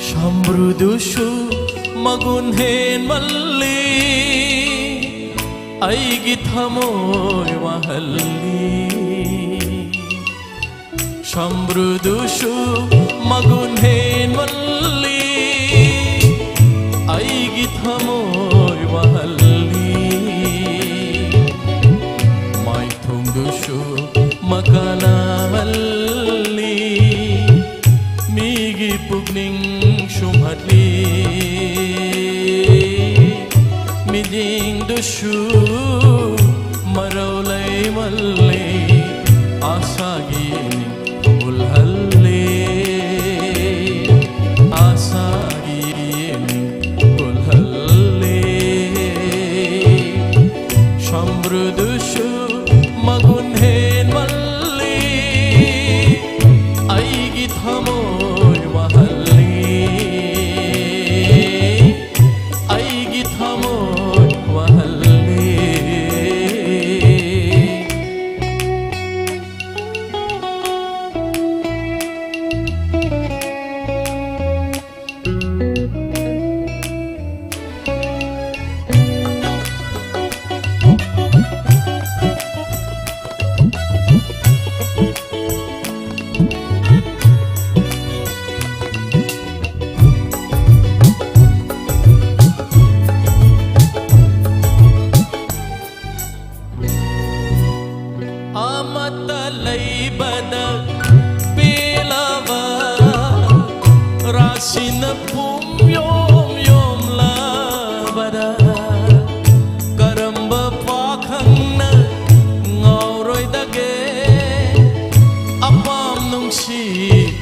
ꯁꯝꯕ꯭ꯔꯨꯗꯨꯁꯨ ꯃꯒꯨꯟ ꯍꯦꯟꯃꯜꯂꯤ, ꯑꯩꯒꯤ ꯊꯃꯣꯏ ꯋꯥꯍꯜꯂꯤ꯫ ꯁꯝꯕ꯭ꯔꯨꯗꯨꯁꯨ ꯃꯒꯨꯟ ꯍꯦꯟꯃꯜꯂꯤ, ꯑꯩꯒꯤ ꯊꯃꯣꯏ ꯋꯥꯍꯜꯂꯤ꯫ ꯄꯨꯡꯗꯨꯁꯨ ꯃꯀꯥꯂꯥ ꯃꯜꯂꯤ, ꯃꯤꯒꯤ ꯄꯨꯛꯅꯤꯡ ꯁꯨꯝꯍꯠꯂꯤ꯫ ꯃꯤꯠꯌꯦꯡꯗꯨꯁꯨ ꯃꯔꯧ ꯂꯩꯃꯜꯂꯤ, ꯑꯥꯁꯥꯒꯤ ꯅꯤꯡ ꯎꯜꯍꯜꯂꯤ, ꯑꯥꯁꯥꯒꯤ ꯅꯤꯡ ꯎꯜꯍꯜꯂꯤ꯫ ꯁꯝꯕ꯭ꯔꯨꯗꯨꯁꯨ ꯃꯒꯨꯟ ꯍꯦꯟꯃꯜꯂꯤ, ꯑꯩꯒꯤ ꯊꯃꯣꯏ ꯋꯥꯍꯜꯂꯤ, ꯑꯩꯒꯤ ꯊꯃꯣꯏ ꯋꯥꯍꯜꯂꯤ꯫ ꯑꯃꯠꯇ ꯂꯩꯕꯗ ꯄꯦꯜꯂꯕ ꯔꯥꯁꯤꯅ ꯄꯨꯝ ꯌꯣꯝ ꯌꯣꯝꯂꯕꯗ ꯀꯔꯝꯕ ꯄꯥꯈꯪꯅ ꯉꯥꯎꯔꯣꯏꯗꯒꯦ? ꯑꯄꯥꯝ ꯅꯨꯡꯁꯤ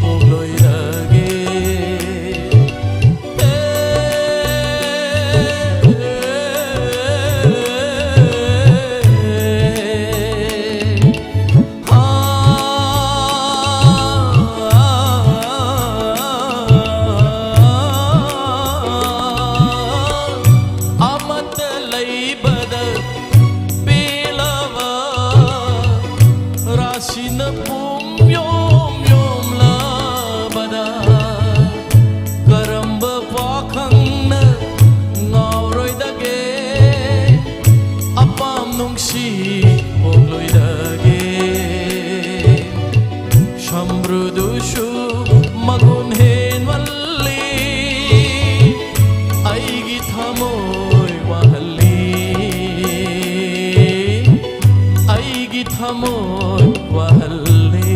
ꯄꯣꯛꯂꯣꯏꯗꯒꯦ? ꯑꯃꯠꯇ ꯂꯩꯕꯗ ꯄꯦꯜꯂꯕ ꯔꯥꯁꯤꯅ ꯄꯨꯝ ꯌꯣꯝ ꯌꯣꯝꯂꯕꯗ ꯀꯔꯝꯕ ꯄꯥꯈꯪꯅ ꯉꯥꯎꯔꯣꯏꯗꯒꯦ? ꯑꯄꯥꯝ ꯅꯨꯡꯁꯤ ꯄꯣꯛꯂꯣꯏꯗꯒꯦ? ꯁꯝꯕ꯭ꯔꯨꯗꯨꯁꯨ ꯃꯒꯨꯟ ꯍꯦꯟꯃꯜꯂꯤ, ꯑꯩꯒꯤ ꯊꯃꯣꯏ ꯋꯥꯍꯜꯂꯤ, ꯑꯩꯒꯤ ꯊꯃꯣꯏ ꯋꯥꯍꯜꯂꯦ꯫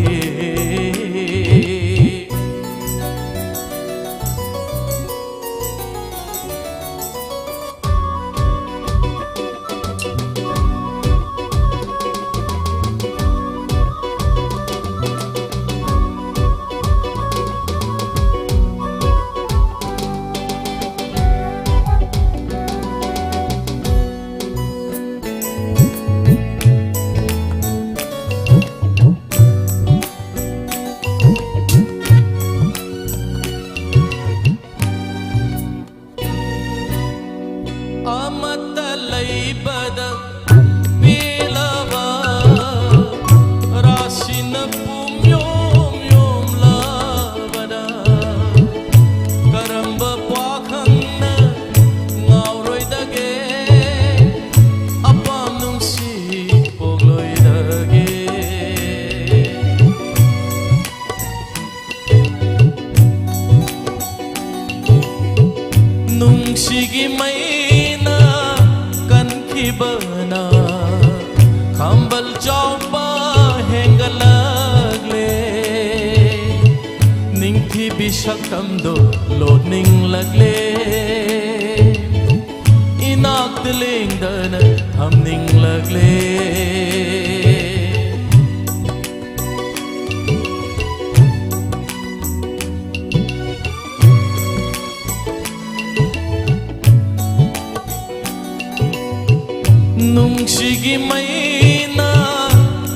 ꯑꯃꯠꯇ ꯂꯩꯕꯗ ꯄꯦꯜꯂꯕ ꯔꯥꯁꯤꯅ ꯄꯨꯝꯌꯣꯝ ꯌꯣꯝꯂꯕꯗ ꯀꯔꯝꯕ ꯄꯥꯈꯪꯅ ꯉꯥꯎꯔꯣꯏꯗꯒꯦ? ꯑꯄꯥꯝ ꯅꯨꯡꯁꯤ ꯄꯣꯛꯂꯣꯏꯗꯒꯦ? ꯅꯨꯡꯁꯤꯒꯤ ꯃꯩꯅ ꯀꯟꯈꯤꯕꯅ ꯈꯝꯕꯜ ꯆꯥꯎꯕ ꯍꯦꯟꯒꯠꯂꯛꯂꯦ꯫ ꯅꯤꯡꯊꯤꯕꯤ ꯁꯛꯇꯝꯗꯣ ꯂꯣꯠꯅꯤꯡꯂꯛꯂꯦ꯫ ꯏꯅꯥꯛꯇ ꯂꯦꯡꯗꯅ ꯊꯝꯅꯤꯡꯂꯛꯂꯦ꯫ ꯅꯨꯡꯁꯤꯒꯤ ꯃꯩꯅ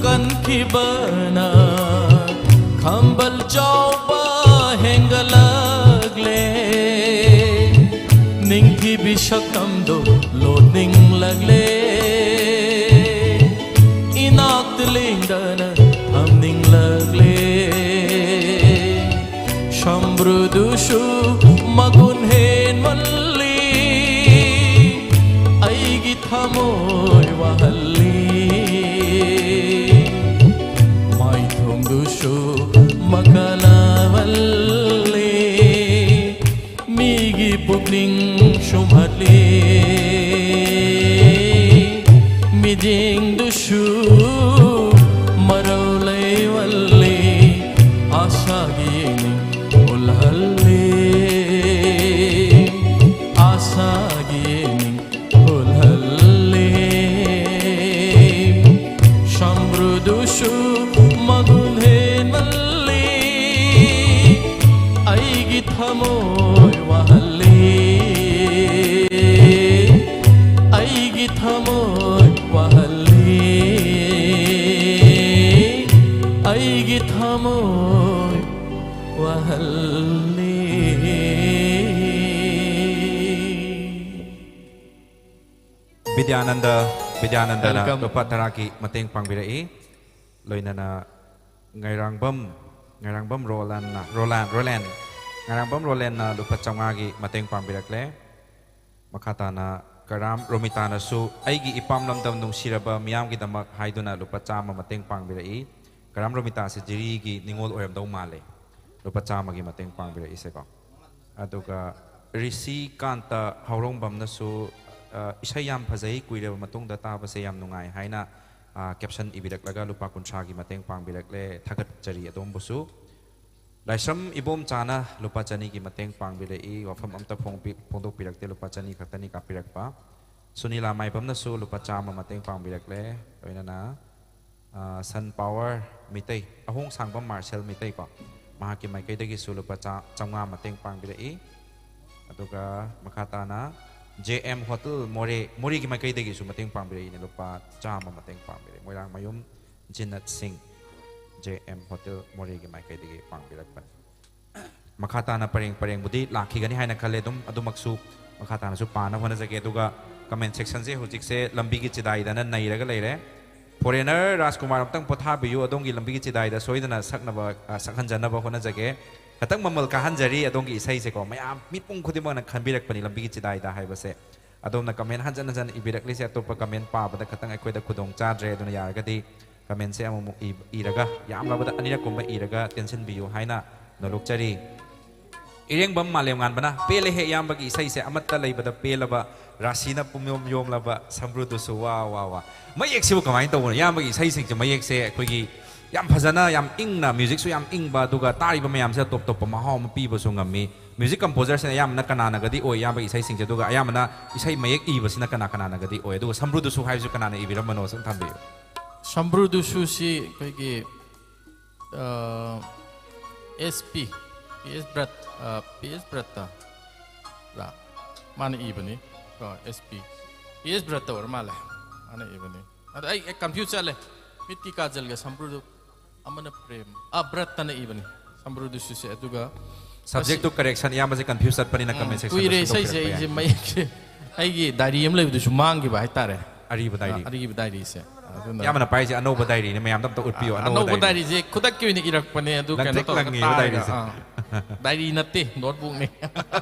ꯀꯟꯈꯤꯕꯅ ꯈꯝꯕꯜ ꯆꯥꯎꯕ ꯍꯦꯟꯒꯠꯂꯛꯂꯦ꯫ ꯅꯤꯡꯊꯤꯕꯤ ꯁꯛꯇꯝꯗꯣ ꯂꯣꯠꯅꯤꯡꯂꯛꯂꯦ꯫ ꯏꯅꯥꯛꯇ ꯂꯦꯡꯗꯅ ꯊꯝꯅꯤꯡꯂꯛꯂꯦ꯫ ꯁꯝꯕ꯭ꯔꯨꯗꯨꯁꯨ ꯃꯒꯨꯟ ꯍꯦꯟꯃꯜꯂꯤ꯫ ꯑꯩꯒꯤ ꯊꯃꯣꯏ ꯋꯥꯍꯜꯂꯤ꯫ ꯃꯥꯏꯊꯣꯡꯗꯨꯁꯨ ꯃꯀꯥꯂꯥꯋꯜꯂꯤ꯫ ꯃꯤꯒꯤ ꯄꯨꯛꯅꯤꯡ ꯁꯨꯝꯍꯠꯂꯤ꯫ ꯃꯤꯠꯌꯦꯡꯗꯨꯁꯨ ꯃꯔꯧ ꯂꯩꯋꯜꯂꯤ, ꯑꯥꯁꯥꯒꯤ ꯅꯤꯡ ꯎꯜꯍꯜꯂꯤ, ꯑꯥꯁꯥꯒꯤ ꯅꯤꯡ ꯎꯜꯍꯜꯂꯤ꯫ ꯁꯝꯕ꯭ꯔꯨꯗꯨꯁꯨ ꯃꯒꯨꯟ ꯍꯦꯟꯃꯜꯂꯤ, ꯑꯩꯒꯤ ꯊꯃꯣꯏ ꯋꯥꯍꯜꯂꯤ, ꯑꯩꯒꯤ ꯊꯃꯣꯏ ꯋꯥꯍꯜꯂꯤ, ꯑꯩꯒꯤ ꯊꯃꯣꯏ ꯋꯥꯍꯜꯂꯤ꯫ ꯕꯤꯗ꯭ꯌꯥꯅꯟꯗ, ꯕꯤꯗ꯭ꯌꯥꯅꯟꯗꯅ Welcome. ꯂꯨꯄꯥ ꯇꯔꯥꯒꯤ ꯃꯇꯦꯡ ꯄꯥꯡꯕꯤꯔꯛꯏ꯫ ꯂꯣꯏꯅꯅ ꯉꯥꯏꯔꯥꯡꯕꯝ, ꯉꯥꯏꯔꯥꯡꯕꯝ ꯔꯣꯂꯥꯟꯅ, ꯔꯣꯂꯥꯟ, ꯔꯣꯂꯦꯟ, ꯉꯥꯏꯔꯥꯡꯕꯝ ꯔꯣꯂꯦꯟꯅ ꯂꯨꯄꯥ ꯆꯥꯝꯃꯉꯥꯒꯤ ꯃꯇꯦꯡ ꯄꯥꯡꯕꯤꯔꯛꯂꯦ꯫ ꯃꯈꯥ ꯇꯥꯅ ꯀꯔꯥꯝ ꯔꯣꯃꯤꯇꯥꯅꯁꯨ "ꯑꯩꯒꯤ ꯏꯄꯥꯝ ꯂꯝꯗꯝ ꯅꯨꯡꯁꯤꯔꯕ ꯃꯤꯌꯥꯝꯒꯤꯗꯃꯛ" ꯍꯥꯏꯗꯨꯅ ꯂꯨꯄꯥ ꯆꯥꯝꯃ ꯃꯇꯦꯡ ꯄꯥꯡꯕꯤꯔꯛꯏ꯫ ꯀꯔꯥꯝ ꯔꯣꯃꯤꯇꯥꯁꯦ ꯖꯤꯔꯤꯒꯤ ꯅꯤꯉꯣꯜ ꯑꯣꯏꯔꯝꯗꯧ ꯃꯥꯜꯂꯦ, ꯂꯨꯄꯥ ꯆꯥꯝꯃꯒꯤ ꯃꯇꯦꯡ ꯄꯥꯡꯕꯤꯔꯛꯏꯁꯦꯀꯣ꯫ ꯑꯗꯨꯒ ꯔꯤꯁꯤꯀꯥꯟꯇ ꯍꯧꯔꯣꯡꯕꯝꯅꯁꯨ, ꯑ, "ꯏꯁꯩ ꯌꯥꯝ ꯐꯖꯩ, ꯀꯨꯏꯔꯕ ꯃꯇꯨꯡꯗ ꯇꯥꯕꯁꯦ ꯌꯥꯝ ꯅꯨꯡꯉꯥꯏ" ꯍꯥꯏꯅ, ꯑ, ꯀꯦꯞꯁꯟ ꯏꯕꯤꯔꯛꯂꯒ ꯂꯨꯄꯥ ꯀꯨꯟꯊ꯭ꯔꯥꯒꯤ ꯃꯇꯦꯡ ꯄꯥꯡꯕꯤꯔꯛꯂꯦ꯫ ꯊꯥꯒꯠꯆꯔꯤ ꯑꯗꯣꯝꯕꯨꯁꯨ꯫ ꯂꯥꯏꯁ꯭ꯔꯝ ꯏꯕꯣꯝꯆꯥꯅ ꯂꯨꯄꯥ ꯆꯅꯤꯒꯤ ꯃꯇꯦꯡ ꯄꯥꯡꯕꯤꯔꯛꯏ, ꯋꯥꯐꯝ ꯑꯝꯇ ꯐꯣꯡꯕꯤ-, ꯐꯣꯡꯗꯣꯛꯄꯤꯔꯛꯇꯦ, ꯂꯨꯄꯥ ꯆꯅꯤ ꯈꯛꯇꯅꯤ ꯀꯥꯞꯄꯤꯔꯛꯄ꯫ ꯁꯨꯅꯤꯂꯥ ꯃꯥꯏꯕꯝꯅꯁꯨ ꯂꯨꯄꯥ ꯆꯥꯝꯃ ꯃꯇꯦꯡ ꯄꯥꯡꯕꯤꯔꯛꯂꯦ, ꯂꯣꯏꯅꯅ, ꯑ, ꯁꯟ ꯄꯥꯋꯔ ꯃꯤꯇꯩ, ꯑꯍꯣꯡ ꯁꯥꯡꯕꯝ ꯃꯥꯔꯁꯦꯜ ꯃꯤꯇꯩ ꯀꯣ, ꯃꯍꯥꯛꯀꯤ ꯃꯥꯏꯀꯩꯗꯒꯤꯁꯨ ꯂꯨꯄꯥ ꯆꯥ-, ꯆꯥꯝꯃꯉꯥ ꯃꯇꯦꯡ ꯄꯥꯡꯕꯤꯔꯛꯏ꯫ ꯑꯗꯨꯒ ꯃꯈꯥ ꯇꯥꯅ ꯖꯦ ꯑꯦꯝ ꯍꯣꯇꯦꯜ ꯃꯣꯔꯦ, ꯃꯣꯔꯦꯒꯤ ꯃꯥꯏꯀꯩꯗꯒꯤꯁꯨ ꯃꯇꯦꯡ ꯄꯥꯡꯕꯤꯔꯛꯏꯅꯦ, ꯂꯨꯄꯥ ꯆꯥꯝꯃ ꯃꯇꯦꯡ ꯄꯥꯡꯕꯤꯔꯛꯏ꯫ ꯃꯣꯏꯔꯥꯡꯃꯌꯨꯝ ꯖꯤꯅꯠ ꯁꯤꯡ, ꯖꯦ ꯑꯦꯝ ꯍꯣꯇꯦꯜ ꯃꯣꯔꯦꯒꯤ ꯃꯥꯏꯀꯩꯗꯒꯤ ꯄꯥꯡꯕꯤꯔꯛꯄꯅꯤ꯫ ꯃꯈꯥ ꯇꯥꯅ ꯄꯔꯦꯡ ꯄꯔꯦꯡꯕꯨꯗꯤ ꯂꯥꯛꯈꯤꯒꯅꯤ ꯍꯥꯏꯅ ꯈꯜꯂꯦ, ꯑꯗꯨꯝ ꯑꯗꯨꯃꯛꯁꯨ ꯃꯈꯥ ꯇꯥꯅꯁꯨ ꯄꯥꯅꯕ ꯍꯣꯠꯅꯖꯒꯦ꯫ ꯑꯗꯨꯒ comment sectionꯁꯦ ꯍꯧꯖꯤꯛꯁꯦ ꯂꯝꯕꯤꯒꯤ ꯆꯤꯗꯥꯏꯗꯅ ꯅꯩꯔꯒ ꯂꯩꯔꯦ꯫ Foreigner ꯔꯥꯖꯀꯨꯃꯥꯔ, ꯑꯝꯇꯪ ꯄꯣꯊꯥꯕꯤꯌꯨ, ꯑꯗꯣꯝꯒꯤ ꯂꯝꯕꯤꯒꯤ ꯆꯤꯗꯥꯏꯗ ꯁꯣꯏꯗꯅ ꯁꯛꯅꯕ, ꯑ, ꯁꯛꯍꯟꯖꯅꯕ ꯍꯣꯠꯅꯖꯒꯦ꯫ ꯈꯇꯪ ꯃꯃꯜ ꯀꯥꯍꯟꯖꯔꯤ ꯑꯗꯣꯝꯒꯤ ꯏꯁꯩꯁꯦꯀꯣ꯫ ꯃꯌꯥꯝ ꯃꯤꯄꯨꯝ ꯈꯨꯗꯤꯡꯃꯛꯅ ꯈꯟꯕꯤꯔꯛꯄꯅꯤ ꯂꯝꯕꯤꯒꯤ ꯆꯤꯗꯥꯏꯗ ꯍꯥꯏꯕꯁꯦ꯫ ꯑꯗꯣꯝꯅ comment ꯍꯟꯖꯟ ꯍꯟꯖꯟ ꯏꯕꯤꯔꯛꯂꯤꯁꯦ ꯑꯇꯣꯞꯄ comment ꯄꯥꯕꯗ ꯈꯇꯪ ꯑꯩꯈꯣꯏꯗ ꯈꯨꯗꯣꯡ ꯆꯥꯗ꯭ꯔꯦ꯫ ꯑꯗꯨꯅ ꯌꯥꯔꯒꯗꯤ commentꯁꯦ ꯑꯃꯨꯛꯃꯨꯛ ꯏ-, ꯏꯔꯒ, ꯌꯥꯝꯂꯕꯗ ꯑꯅꯤꯔꯛꯀꯨꯝꯕ ꯏꯔꯒ ꯇꯦꯟꯁꯤꯟꯕꯤꯌꯨ ꯍꯥꯏꯅ ꯅꯣꯂꯨꯛꯆꯔꯤ꯫ ꯏꯔꯦꯡꯕꯝ ꯃꯥꯂꯦꯝꯉꯥꯟꯕꯅ, "ꯄꯦꯜꯂꯦꯍꯦ ꯏꯌꯥꯝꯕꯒꯤ ꯏꯁꯩꯁꯦ, ꯑꯃꯠꯇ ꯂꯩꯕꯗ ꯄꯦꯜꯂꯕ, ꯔꯥꯁꯤꯅ ꯄꯨꯝꯌꯣꯝ ꯌꯣꯝꯂꯕ ꯁꯝꯕ꯭ꯔꯨꯗꯨꯁꯨ ꯋꯥ ꯋꯥ ꯋꯥ"꯫ ꯃꯌꯦꯛꯁꯤꯕꯨ ꯀꯃꯥꯏꯅ ꯇꯧꯕꯅꯣ? ꯏꯌꯥꯝꯕꯒꯤ ꯏꯁꯩꯁꯤꯡꯁꯦ ꯃꯌꯦꯛꯁꯦ ꯑꯩꯈꯣꯏꯒꯤ ꯌꯥꯝ ꯐꯖꯅ, ꯌꯥꯝ ꯏꯪꯅ, ꯃ꯭ꯌꯨꯖꯤꯛꯁꯨ ꯌꯥꯝ ꯏꯪꯕ, ꯑꯗꯨꯒ ꯇꯥꯔꯤꯕ ꯃꯌꯥꯝꯁꯤꯗ ꯇꯣꯞ ꯇꯣꯞꯄ ꯃꯍꯥꯎ ꯑꯃ ꯄꯤꯕꯁꯨ ꯉꯝꯃꯤ꯫ ꯃ꯭ꯌꯨꯖꯤꯛ ꯀꯝꯄꯣꯖꯔꯁꯤꯅ ꯑꯌꯥꯝꯕꯅ ꯀꯅꯥꯅꯒꯗꯤ ꯑꯣꯏ ꯏꯌꯥꯝꯕꯒꯤ ꯏꯁꯩꯁꯤꯡꯁꯦ? ꯑꯗꯨꯒ ꯑꯌꯥꯝꯕꯅ ꯏꯁꯩ ꯃꯌꯦꯛ ꯏꯕꯁꯤꯅ ꯀꯅꯥ ꯀꯅꯥꯅꯒꯗꯤ ꯑꯣꯏ? ꯑꯗꯨꯒ ꯁꯝꯕ꯭ꯔꯨꯗꯨꯁꯨ ꯍꯥꯏꯕꯁꯤ ꯀꯅꯥꯅ ꯏꯕꯤꯔꯝꯕꯅꯣ ꯁꯨꯝ ꯊꯝꯕꯤꯌꯨ꯫ ꯁꯝꯕ꯭ꯔꯨꯗꯨꯁꯨꯁꯤ ꯑꯩꯈꯣꯏꯒꯤ, ꯑ, S P, P S birth, ꯑ, ꯄꯤ ꯑꯦꯁ ꯕ꯭ꯔꯠꯇ ꯔꯥ? ꯃꯥꯅ ꯏꯕꯅꯤ꯫ ꯀꯣ, ꯑꯦꯁ ꯄꯤ꯫ ꯄꯤ ꯑꯦꯁ ꯕ꯭ꯔꯠꯇ ꯑꯣꯏꯔ ꯃꯥꯜꯂꯦ꯫ ꯃꯥꯅ ꯏꯕꯅꯤ꯫ ꯑꯗ ꯑꯩ, ꯑꯩ ꯀꯟꯐ꯭ꯌꯨꯁ ꯆꯠꯂꯦ꯫ ꯃꯤꯠꯀꯤ ꯀꯥꯖꯜꯒ ꯁꯝꯕ꯭ꯔꯨꯗꯨ ꯑꯃꯅ ꯄ꯭ꯔꯦꯝ, ꯑ, ꯕ꯭ꯔꯠꯇꯅ ꯏꯕꯅꯤ꯫ ꯁꯝꯕ꯭ꯔꯨꯗꯨꯁꯨꯁꯦ꯫ ꯑꯗꯨꯒ ꯁꯕꯖꯦꯛꯇꯨ ꯀꯔꯦꯛꯁꯟ, ꯏꯌꯥꯝꯕꯁꯦ ꯀꯟꯐ꯭ꯌꯨꯁ ꯆꯠꯄꯅꯤꯅ ꯎꯝ, ꯀꯃꯦꯟ ꯁꯦꯛꯁꯟꯗ ꯀꯨꯏꯔꯦ ꯁꯦꯝꯗꯣꯛꯄꯤꯔꯛꯄ ꯏꯁꯩꯁꯦ ꯌꯥꯏ꯫ ꯑꯩꯁꯦ ꯃꯌꯦꯛꯁꯦ ꯑꯩꯒꯤ ꯗꯥꯏꯔꯤ ꯑꯃ ꯂꯩꯕꯗꯨꯁꯨ ꯃꯥꯡꯈꯤꯕ ꯍꯥꯏꯇꯥꯔꯦ꯫ ꯑꯔꯤꯕ ꯗꯥꯏꯔꯤ꯫ ꯑ, ꯑꯔꯤꯕ ꯗꯥꯏꯔꯤꯁꯦ꯫ ꯑꯗꯨꯅ ꯏꯌꯥꯝꯕꯅ ꯄꯥꯏꯁꯦ ꯑꯅꯧꯕ ꯗꯥꯏꯔꯤꯅꯦ, ꯃꯌꯥꯝꯗ ꯑꯝꯇ ꯎꯠꯄꯤꯌꯣ, ꯑ, ꯑꯅꯧꯕ ꯑꯅꯧꯕ ꯗꯥꯏꯔꯤ꯫ ꯗꯥꯏꯔꯤꯁꯦ ꯈꯨꯗꯛꯀꯤ ꯑꯣꯏꯅ ꯏꯔꯛꯄꯅꯦ, ꯑꯗꯨ ꯀꯩꯅꯣ ꯂꯪꯇ꯭ꯔꯤꯛ ꯇꯧꯔꯒ ꯂꯪꯉꯤꯕ ꯇꯥꯔꯒ, ꯗꯥꯏꯔꯤꯁꯦ꯫ ꯑꯥ꯫ ꯗꯥꯏꯔꯤ ꯅꯠꯇꯦ, ꯅꯣꯠꯕꯨꯛꯅꯦ꯫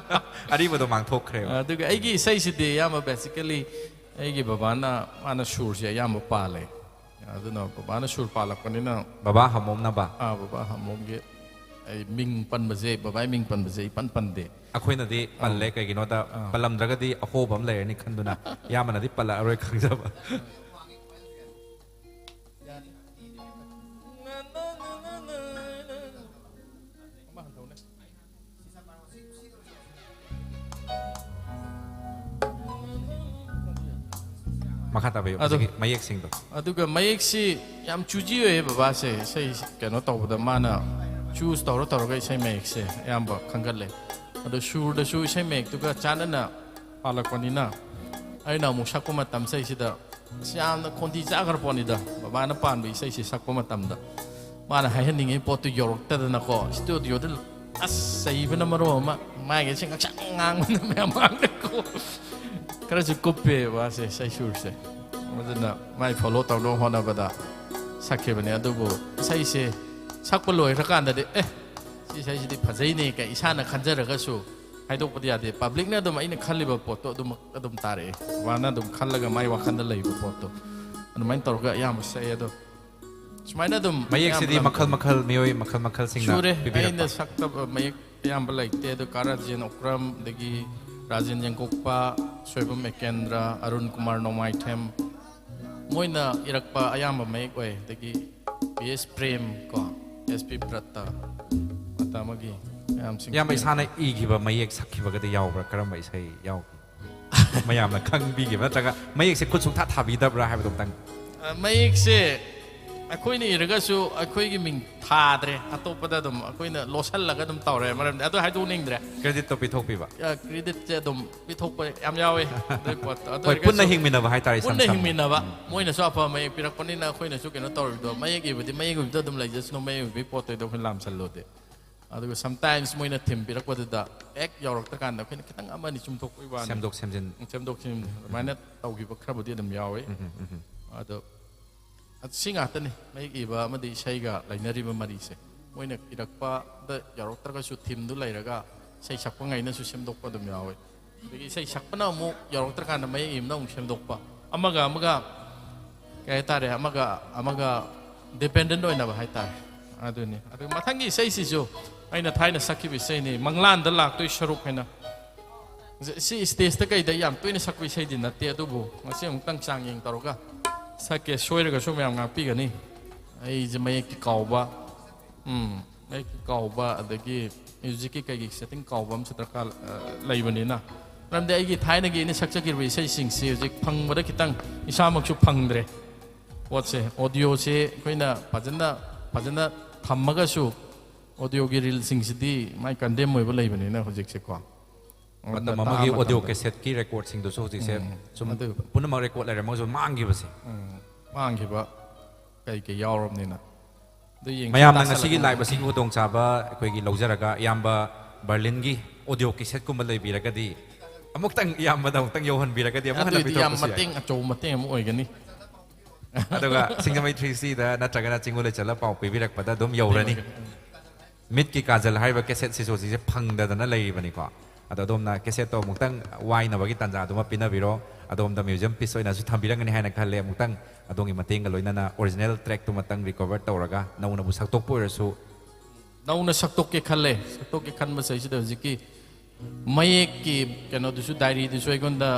ꯑꯔꯤꯕꯗꯣ ꯃꯥꯡꯊꯣꯛꯈ꯭ꯔꯦꯕ꯫ ꯑꯗꯨꯒ ꯑꯩꯒꯤ ꯏꯁꯩꯁꯤꯗꯤ ꯑꯌꯥꯝꯕ basically ꯑꯩꯒꯤ ꯕꯕꯥꯅ, ꯃꯥꯅ ꯁꯨꯔꯁꯦ ꯑꯌꯥꯝꯕ ꯄꯥꯜꯂꯦ꯫ ꯑꯗꯨꯅ ꯕꯕꯥꯅ ꯁꯨꯔ ꯄꯥꯜꯂꯛꯄꯅꯤꯅ ꯕꯕꯥ ꯍꯝꯃꯣꯝꯅꯕ꯫ ꯑꯥ, ꯕꯕꯥ ꯍꯝꯃꯣꯝꯒꯤ ꯑꯩ ꯃꯤꯡ ꯄꯟꯕꯁꯦ, ꯕꯕꯥꯒꯤ ꯃꯤꯡ ꯄꯟꯕꯁꯦ ꯑꯩ ꯏꯄꯟ ꯄꯟꯗꯦ꯫ ꯑꯩꯈꯣꯏꯅꯗꯤ ꯄꯜꯂꯦ, ꯑꯥ꯫ ꯀꯩꯒꯤꯅꯣꯗ ꯑꯥ꯫ ꯄꯜꯂꯝꯗ꯭ꯔꯒꯗꯤ ꯑꯍꯣꯕ ꯑꯃ ꯂꯩꯔꯅꯤ ꯈꯟꯗꯨꯅ꯫ ꯏꯌꯥꯝꯕꯅꯗꯤ ꯄꯜꯂꯛꯑꯔꯣꯏ ꯈꯪꯖꯕ꯫ ꯃꯈꯥ ꯇꯥꯕꯤꯌꯨ, ꯑꯗꯨ ꯍꯧꯖꯤꯛꯀꯤ ꯃꯌꯦꯛꯁꯤꯡꯗꯣ꯫ ꯑꯗꯨꯒ ꯃꯌꯦꯛꯁꯤ ꯌꯥꯝ ꯆꯨꯖꯤ ꯑꯣꯏꯌꯦ ꯕꯕꯥꯁꯦ, ꯏꯁꯩ ꯀꯩꯅꯣ ꯇꯧꯕꯗ ꯃꯥꯅ ꯆꯨꯁ ꯇꯧꯔ ꯇꯧꯔꯒ ꯏꯁꯩ ꯃꯌꯦꯛꯁꯦ ꯑꯌꯥꯝꯕ ꯈꯟꯒꯠꯂꯦ꯫ ꯑꯗꯣ ꯁꯨꯔꯗꯁꯨ ꯏꯁꯩ ꯃꯌꯦꯛꯇꯨꯒ ꯆꯥꯟꯅꯅ ꯄꯥꯜꯂꯛꯄꯅꯤꯅ ꯑꯩꯅ ꯑꯃꯨꯛ ꯁꯛꯄ ꯃꯇꯝ ꯏꯁꯩꯁꯤꯗ ꯑꯁ, ꯌꯥꯝꯅ ꯈꯣꯟꯊꯤ ꯆꯥꯈ꯭ꯔ ꯄꯣꯠꯅꯤꯗ꯫ ꯕꯕꯥꯅ ꯄꯥꯟꯕ ꯏꯁꯩꯁꯤ ꯁꯛꯄ ꯃꯇꯝꯗ ꯃꯥꯅ ꯍꯥꯏꯍꯟꯅꯤꯡꯉꯤ ꯄꯣꯠꯇꯨ ꯌꯧꯔꯛꯇꯗꯅꯀꯣ, ꯁ꯭ꯇꯨꯗꯤꯑꯣꯗ ꯑꯁ, ꯆꯩꯕꯅ ꯃꯔꯣꯜ ꯑꯃ, ꯃꯥꯏꯒꯁꯦ ꯉꯛꯁꯪ ꯉꯥꯡꯕꯅ ꯃꯌꯥꯝ ꯃꯥꯡꯗꯀꯣ꯫ ꯈꯔꯁꯨ ꯀꯨꯞꯄꯦ ꯃꯥꯁꯦ ꯏꯁꯩ ꯁꯨꯔꯁꯦ꯫ ꯑꯗꯨꯅ ꯃꯥꯏ ꯐꯣꯂꯣ ꯇꯧꯅꯕ ꯍꯣꯠꯅꯕꯗ ꯁꯛꯈꯤꯕꯅꯦ꯫ ꯑꯗꯨꯕꯨ ꯏꯁꯩꯁꯦ ꯁꯛꯄ ꯂꯣꯏꯈ꯭ꯔꯀꯥꯟꯗꯗꯤ, "ꯑꯦ, ꯁꯤ ꯏꯁꯩꯁꯤꯗꯤ ꯐꯖꯩꯅꯦ" ꯀꯥꯏ ꯏꯁꯥꯅ ꯈꯟꯖꯔꯒꯁꯨ ꯍꯥꯏꯗꯣꯛꯄꯗꯤ ꯌꯥꯗꯦ꯫ ꯄꯕ꯭ꯂꯤꯛꯅ ꯑꯗꯨꯝ ꯑꯩꯅ ꯈꯜꯂꯤꯕ ꯄꯣꯠꯇꯣ ꯑꯗꯨꯃꯛ ꯑꯗꯨꯝ ꯇꯥꯔꯛꯑꯦ꯫ ꯕꯕꯥꯅ ꯑꯗꯨꯝ ꯈꯜꯂꯒ ꯃꯥꯏ ꯋꯥꯈꯜꯗ ꯂꯩꯕ ꯄꯣꯠꯇꯣ ꯑꯗꯨꯃꯥꯏꯅ ꯇꯧꯔꯒ ꯑꯌꯥꯝꯕ ꯁꯛꯑꯦ꯫ ꯑꯗꯣ ꯁꯨꯃꯥꯏꯅ ꯑꯗꯨꯝ ꯃꯌꯦꯛꯁꯤꯗꯤ ꯑꯌꯥꯝꯕ ꯃꯈꯜ ꯂꯝꯗꯝ ꯃꯈꯜ, ꯃꯤꯑꯣꯏ ꯃꯈꯜ ꯃꯈꯜꯁꯤꯡꯅ ꯁꯨꯔꯦ꯫ ꯄꯤꯕꯤꯔꯛꯄ꯫ ꯑꯩꯅ ꯁꯛꯇꯕ ꯃꯌꯦꯛ ꯑꯌꯥꯝꯕ ꯂꯩꯇꯦ꯫ ꯑꯗꯣ ꯀꯥ ꯔꯥꯖꯦꯟ ꯑꯣꯀ꯭ꯔꯝ, ꯑꯗꯒꯤ ꯔꯥꯖꯦꯟ ꯌꯦꯡꯀꯣꯛꯄ, ꯁꯣꯏꯕꯝ ꯑꯦꯀꯦꯟꯗ꯭ꯔ, ꯑꯔꯨꯟ ꯀꯨꯃꯥꯔ ꯅꯣꯡꯃꯥꯏꯊꯦꯝ, ꯃꯣꯏꯅ ꯏꯔꯛꯄ ꯑꯌꯥꯝꯕ ꯃꯌꯦꯛ ꯑꯣꯏ꯫ ꯑꯗꯒꯤ ꯄꯤ ꯑꯦꯁ ꯄ꯭ꯔꯦꯝ ꯀꯣ, ꯑꯦꯁ ꯄꯤ ꯕ꯭ꯔꯠꯇ, ꯃꯇꯝ ꯑꯃꯒꯤ ꯃꯌꯥꯝꯁꯤꯡ꯫ ꯏꯌꯥꯝꯕ ꯏꯁꯥꯅ ꯏꯈꯤꯕ ꯃꯌꯦꯛ ꯁꯛꯈꯤꯕꯒꯗꯤ ꯌꯥꯎꯕ꯭ꯔꯥ? ꯀꯔꯝꯕ ꯏꯁꯩ ꯌꯥꯎꯈꯤ? ꯃꯌꯥꯝꯅ ꯈꯪꯕꯤꯈꯤꯕ ꯅꯠꯇ꯭ꯔꯒ ꯃꯌꯦꯛꯁꯦ ꯈꯨꯠ ꯁꯨꯡꯊꯥ ꯊꯥꯕꯤꯗꯕ꯭ꯔꯥ ꯍꯥꯏꯕꯗꯣ ꯑꯝꯇꯪ꯫ ꯑ, ꯃꯌꯦꯛꯁꯦ ꯑꯩꯈꯣꯏꯅ ꯏꯔꯒꯁꯨ ꯑꯩꯈꯣꯏꯒꯤ ꯃꯤꯡ ꯊꯥꯗ꯭ꯔꯦ, ꯑꯇꯣꯞꯄꯗ ꯑꯗꯨꯝ ꯑꯩꯈꯣꯏꯅ ꯂꯣꯠꯁꯤꯜꯂꯒ ꯑꯗꯨꯝ ꯇꯧꯔꯦ꯫ ꯃꯔꯝꯗꯤ ꯑꯗꯨ ꯍꯥꯏꯗꯣꯛꯅꯤꯡꯗ꯭ꯔꯦ꯫ ꯀ꯭ꯔꯦꯗꯤꯠꯇꯣ ꯄꯤꯊꯣꯛꯄꯤꯕ꯫ ꯑ, ꯀ꯭ꯔꯦꯗꯤꯠꯁꯦ ꯑꯗꯨꯝ ꯄꯤꯊꯣꯛꯄ ꯌꯥꯝ ꯌꯥꯎꯋꯦ꯫ ꯑꯗꯨꯒꯤ ꯄꯣꯠꯇꯣ꯫ ꯑꯗꯨ ꯍꯣꯏ, ꯄꯨꯟꯅ ꯑꯣꯏꯔꯒꯁꯨ ꯍꯤꯡꯃꯤꯟꯅꯕ ꯍꯥꯏꯇꯥꯔꯦ, ꯏꯁꯝ ꯄꯨꯟꯅ ꯁꯝꯅ꯫ ꯍꯤꯡꯃꯤꯟꯅꯕ꯫ ꯎꯝ꯫ ꯃꯣꯏꯅꯁꯨ ꯑꯐꯕ ꯃꯌꯦꯛ ꯄꯤꯔꯛꯄꯅꯤꯅ ꯑꯩꯈꯣꯏꯅꯁꯨ ꯀꯩꯅꯣ ꯇꯧꯔꯤꯕꯗꯣ, ꯃꯌꯦꯛ ꯏꯕꯗꯤ ꯃꯌꯦꯛ ꯏꯕꯗ ꯑꯗꯨꯝ ꯂꯩꯖꯁꯅꯨ, ꯃꯌꯦꯛ ꯏꯕꯒꯤ ꯄꯣꯠꯇꯨꯗ ꯑꯩꯈꯣꯏ ꯂꯥꯝꯁꯜꯂꯨꯗꯦ꯫ ꯑꯗꯨꯒ sometimes ꯃꯣꯏꯅ ꯊꯤꯝ ꯄꯤꯔꯛꯄꯗꯨꯗ ꯍꯦꯛ ꯌꯧꯔꯛꯇ꯭ꯔꯀꯥꯟꯗ ꯑꯩꯈꯣꯏꯅ ꯈꯤꯇꯪ ꯑꯃ ꯑꯅꯤ ꯆꯨꯝꯊꯣꯛꯄꯒꯤ ꯋꯥꯅꯤ꯫ ꯁꯦꯝꯗꯣꯛ ꯁꯦꯝꯖꯤꯟ꯫ ꯁꯦꯝꯗꯣꯛ ꯁꯦꯝꯖꯤꯟ ꯑꯗꯨꯃꯥꯏꯅ ꯇꯧꯈꯤꯕ ꯈꯔꯕꯨꯗꯤ ꯑꯗꯨꯝ ꯌꯥꯎꯋꯤ꯫ ꯎꯝ, ꯎꯝ, ꯎꯝ꯫ ꯑꯗꯣ ꯑ, ꯁꯤ ꯉꯥꯛꯇꯅꯤ ꯃꯌꯦꯛ ꯏꯕ ꯑꯃꯗꯤ ꯏꯁꯩꯒ ꯂꯩꯅꯔꯤꯕ ꯃꯔꯤꯁꯦ꯫ ꯃꯣꯏꯅ ꯏꯔꯛꯄꯗ ꯌꯧꯔꯛꯇ꯭ꯔꯒꯁꯨ ꯊꯤꯝꯗꯨ ꯂꯩꯔꯒ ꯏꯁꯩ ꯁꯛꯄꯉꯩꯅꯁꯨ ꯁꯦꯝꯗꯣꯛꯄ ꯑꯗꯨꯝ ꯌꯥꯎꯋꯤ꯫ ꯑꯗꯒꯤ ꯏꯁꯩ ꯁꯛꯄꯅ ꯑꯃꯨꯛ ꯌꯧꯔꯛꯇ꯭ꯔꯀꯥꯟꯗ ꯃꯌꯦꯛ ꯏꯕꯅ ꯑꯃꯨꯛ ꯁꯦꯝꯗꯣꯛꯄ꯫ ꯑꯃꯒ ꯑꯃꯒ, ꯀꯩ ꯍꯥꯏꯇꯥꯔꯦ, ꯑꯃꯒ ꯑꯃꯒ dependent ꯑꯣꯏꯅꯕ ꯍꯥꯏꯇꯥꯔꯦ꯫ ꯑꯗꯨꯅꯤ꯫ ꯑꯗꯨ ꯃꯊꯪꯒꯤ ꯏꯁꯩꯁꯤꯁꯨ ꯑꯩꯅ ꯊꯥꯏꯅ ꯁꯛꯈꯤꯕ ꯏꯁꯩꯅꯤ, "ꯃꯪꯂꯥꯟꯗ ꯂꯥꯛꯇꯣꯏ ꯁꯔꯨꯛ" ꯍꯥꯏꯅ꯫ ꯁꯤ stage ꯇ ꯀꯩꯗ ꯌꯥꯝ ꯇꯣꯏꯅ ꯁꯛꯄ ꯏꯁꯩꯗꯤ ꯅꯠꯇꯦ, ꯑꯗꯨꯕꯨ ꯉꯁꯤ ꯑꯃꯨꯛꯇꯪ ꯆꯥꯡꯌꯦꯡ ꯇꯧꯔꯒ ꯁꯛꯀꯦ꯫ ꯁꯣꯏꯔꯒꯁꯨ ꯃꯌꯥꯝ ꯉꯥꯛꯄꯤꯒꯅꯤ꯫ ꯑꯩꯁꯦ ꯃꯌꯦꯛꯇꯤ ꯀꯥꯎꯕ, ꯎꯝ, ꯃꯌꯦꯛꯇꯤ ꯀꯥꯎꯕ, ꯑꯗꯒꯤ music ꯀꯤ ꯀꯩꯒꯤ setting ꯀꯥꯎꯕ ꯑꯃꯁꯨ ꯗꯔꯀꯥꯔ, ꯑ, ꯂꯩꯕꯅꯤꯅ꯫ ꯃꯔꯝꯗꯤ ꯑꯩꯒꯤ ꯊꯥꯏꯅꯒꯤ ꯑꯩꯅ ꯁꯛꯆꯈꯤꯕ ꯏꯁꯩꯁꯤꯡꯁꯤ ꯍꯧꯖꯤꯛ ꯐꯪꯕꯗ ꯈꯤꯇꯪ ꯏꯁꯥꯃꯛꯁꯨ ꯐꯪꯗ꯭ꯔꯦ꯫ ꯄꯣꯠꯁꯦ, audio ꯁꯦ ꯑꯩꯈꯣꯏꯅ ꯐꯖꯅ, ꯐꯖꯅ ꯊꯝꯃꯒꯁꯨ audio ꯒꯤ reel ꯁꯤꯡꯁꯤꯗꯤ ꯃꯥꯏ condemn ꯑꯣꯏꯕ ꯂꯩꯕꯅꯤꯅ ꯍꯧꯖꯤꯛꯁꯦꯀꯣ꯫ ꯃꯇꯝ ꯑꯗꯨꯅ ꯑꯃꯒꯤ ꯇꯥꯕ audio ꯃꯇꯝꯗ cassette ꯀꯤ record ꯁꯤꯡꯗꯨꯁꯨ ꯍꯧꯖꯤꯛꯁꯦ ꯎꯝ, ꯁꯨꯝ ꯑꯗꯨ ꯄꯨꯝꯅꯃꯛ record ꯂꯩꯔꯝꯃꯒꯁꯨ ꯃꯥꯡꯈꯤꯕꯁꯦ꯫ ꯎꯝ, ꯃꯥꯡꯈꯤꯕ ꯀꯩ ꯀꯩ ꯌꯥꯎꯔꯕꯅꯤꯅ꯫ ꯑꯗꯨ ꯌꯦꯡꯁꯤ, ꯃꯌꯥꯝꯅ ꯇꯥꯁꯜꯂꯛꯄ ꯉꯁꯤꯒꯤ live ꯃꯇꯝꯗ꯫ ꯑꯁꯤꯒꯤ ꯈꯨꯗꯣꯡꯆꯥꯕ ꯑꯩꯈꯣꯏꯒꯤ ꯂꯧꯖꯔꯒ, ꯏꯌꯥꯝꯕ ꯕꯔꯂꯤꯟꯒꯤ audio cassette ꯀꯨꯝꯕ ꯂꯩꯕꯤꯔꯒꯗꯤ ꯑꯃꯨꯛꯇꯪ ꯏꯌꯥꯝꯕꯗ ꯑꯃꯨꯛꯇꯪ ꯌꯧꯍꯟꯕꯤꯔꯒꯗꯤ ꯑꯃꯨꯛ ꯍꯦꯟꯅ ꯑꯗꯨꯏꯗꯤ ꯌꯥꯝ ꯄꯤꯊꯣꯛꯄꯁꯨ ꯌꯥꯏ꯫ ꯃꯇꯦꯡ ꯑꯆꯧꯕ ꯃꯇꯦꯡ ꯑꯃ ꯑꯣꯏꯒꯅꯤ꯫ ꯑꯗꯨꯒ ꯁꯤꯡꯖꯃꯩ three C ꯗ ꯅꯠꯇ꯭ꯔꯒꯅ ꯆꯤꯡꯉꯨ ꯂꯩꯆꯠꯂ ꯄꯥꯎ ꯄꯤꯕꯤꯔꯛꯄꯗ ꯑꯗꯨꯝ ꯌꯧꯔꯅꯤ꯫ ꯃꯤꯠꯀꯤ ꯀꯥꯖꯜ ꯍꯥꯏꯔꯤꯕ cassette ꯁꯤꯁꯨ ꯍꯧꯖꯤꯛꯁꯦ ꯐꯪꯗꯗꯅ ꯂꯩꯔꯤꯕꯅꯤꯀꯣ꯫ ꯑꯗꯣ ꯑꯗꯣꯝꯅ cassette ꯇꯣ ꯑꯃꯨꯛꯇꯪ ꯋꯥꯏꯅꯕꯒꯤ ꯇꯥꯟꯖꯥꯗꯨꯃ ꯄꯤꯅꯕꯤꯔꯣ꯫ ꯑꯗꯣꯝꯗ museum piece ꯑꯣꯏꯅꯁꯨ ꯊꯝꯕꯤꯔꯝꯒꯅꯤ ꯍꯥꯏꯅ ꯈꯜꯂꯦ꯫ ꯑꯃꯨꯛꯇꯪ ꯑꯗꯣꯝꯒꯤ ꯃꯇꯦꯡꯒ ꯂꯣꯏꯅꯅ original track ꯇꯨꯃꯇꯪ recover ꯇꯧꯔꯒ ꯅꯧꯅꯕꯨ ꯁꯛꯇꯣꯛꯄ ꯑꯣꯏꯔꯁꯨ ꯅꯧꯅ ꯁꯛꯇꯣꯛꯀꯦ ꯈꯜꯂꯦ꯫ ꯁꯛꯇꯣꯛꯀꯦ ꯈꯟꯕ ꯆꯩꯁꯤꯗ ꯍꯧꯖꯤꯛꯀꯤ ꯃꯌꯦꯛꯀꯤ ꯀꯩꯅꯣꯗꯨꯁꯨ, ꯗꯥꯏꯔꯤꯗꯨꯁꯨ ꯑꯩꯉꯣꯟꯗ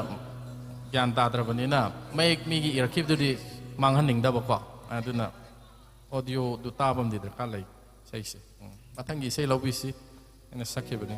ꯒ꯭ꯌꯥꯟ ꯇꯥꯗ꯭ꯔꯕꯅꯤꯅ, ꯃꯌꯦꯛ ꯃꯤꯒꯤ ꯏꯔꯛꯈꯤꯕꯗꯨꯗꯤ ꯃꯥꯡꯍꯟꯅꯤꯡꯗꯕꯀꯣ꯫ ꯑꯗꯨꯅ ꯑꯣꯗꯤꯑꯣꯗꯨ ꯇꯥꯕ ꯑꯃꯗꯤ ꯗꯔꯀꯥꯔ ꯂꯩ ꯏꯁꯩꯁꯦ꯫ ꯎꯝ꯫ ꯃꯊꯪꯒꯤ ꯏꯁꯩ ꯂꯧꯕꯤꯁꯤ꯫ ꯑꯩꯅ ꯁꯛꯈꯤꯕꯅꯤ꯫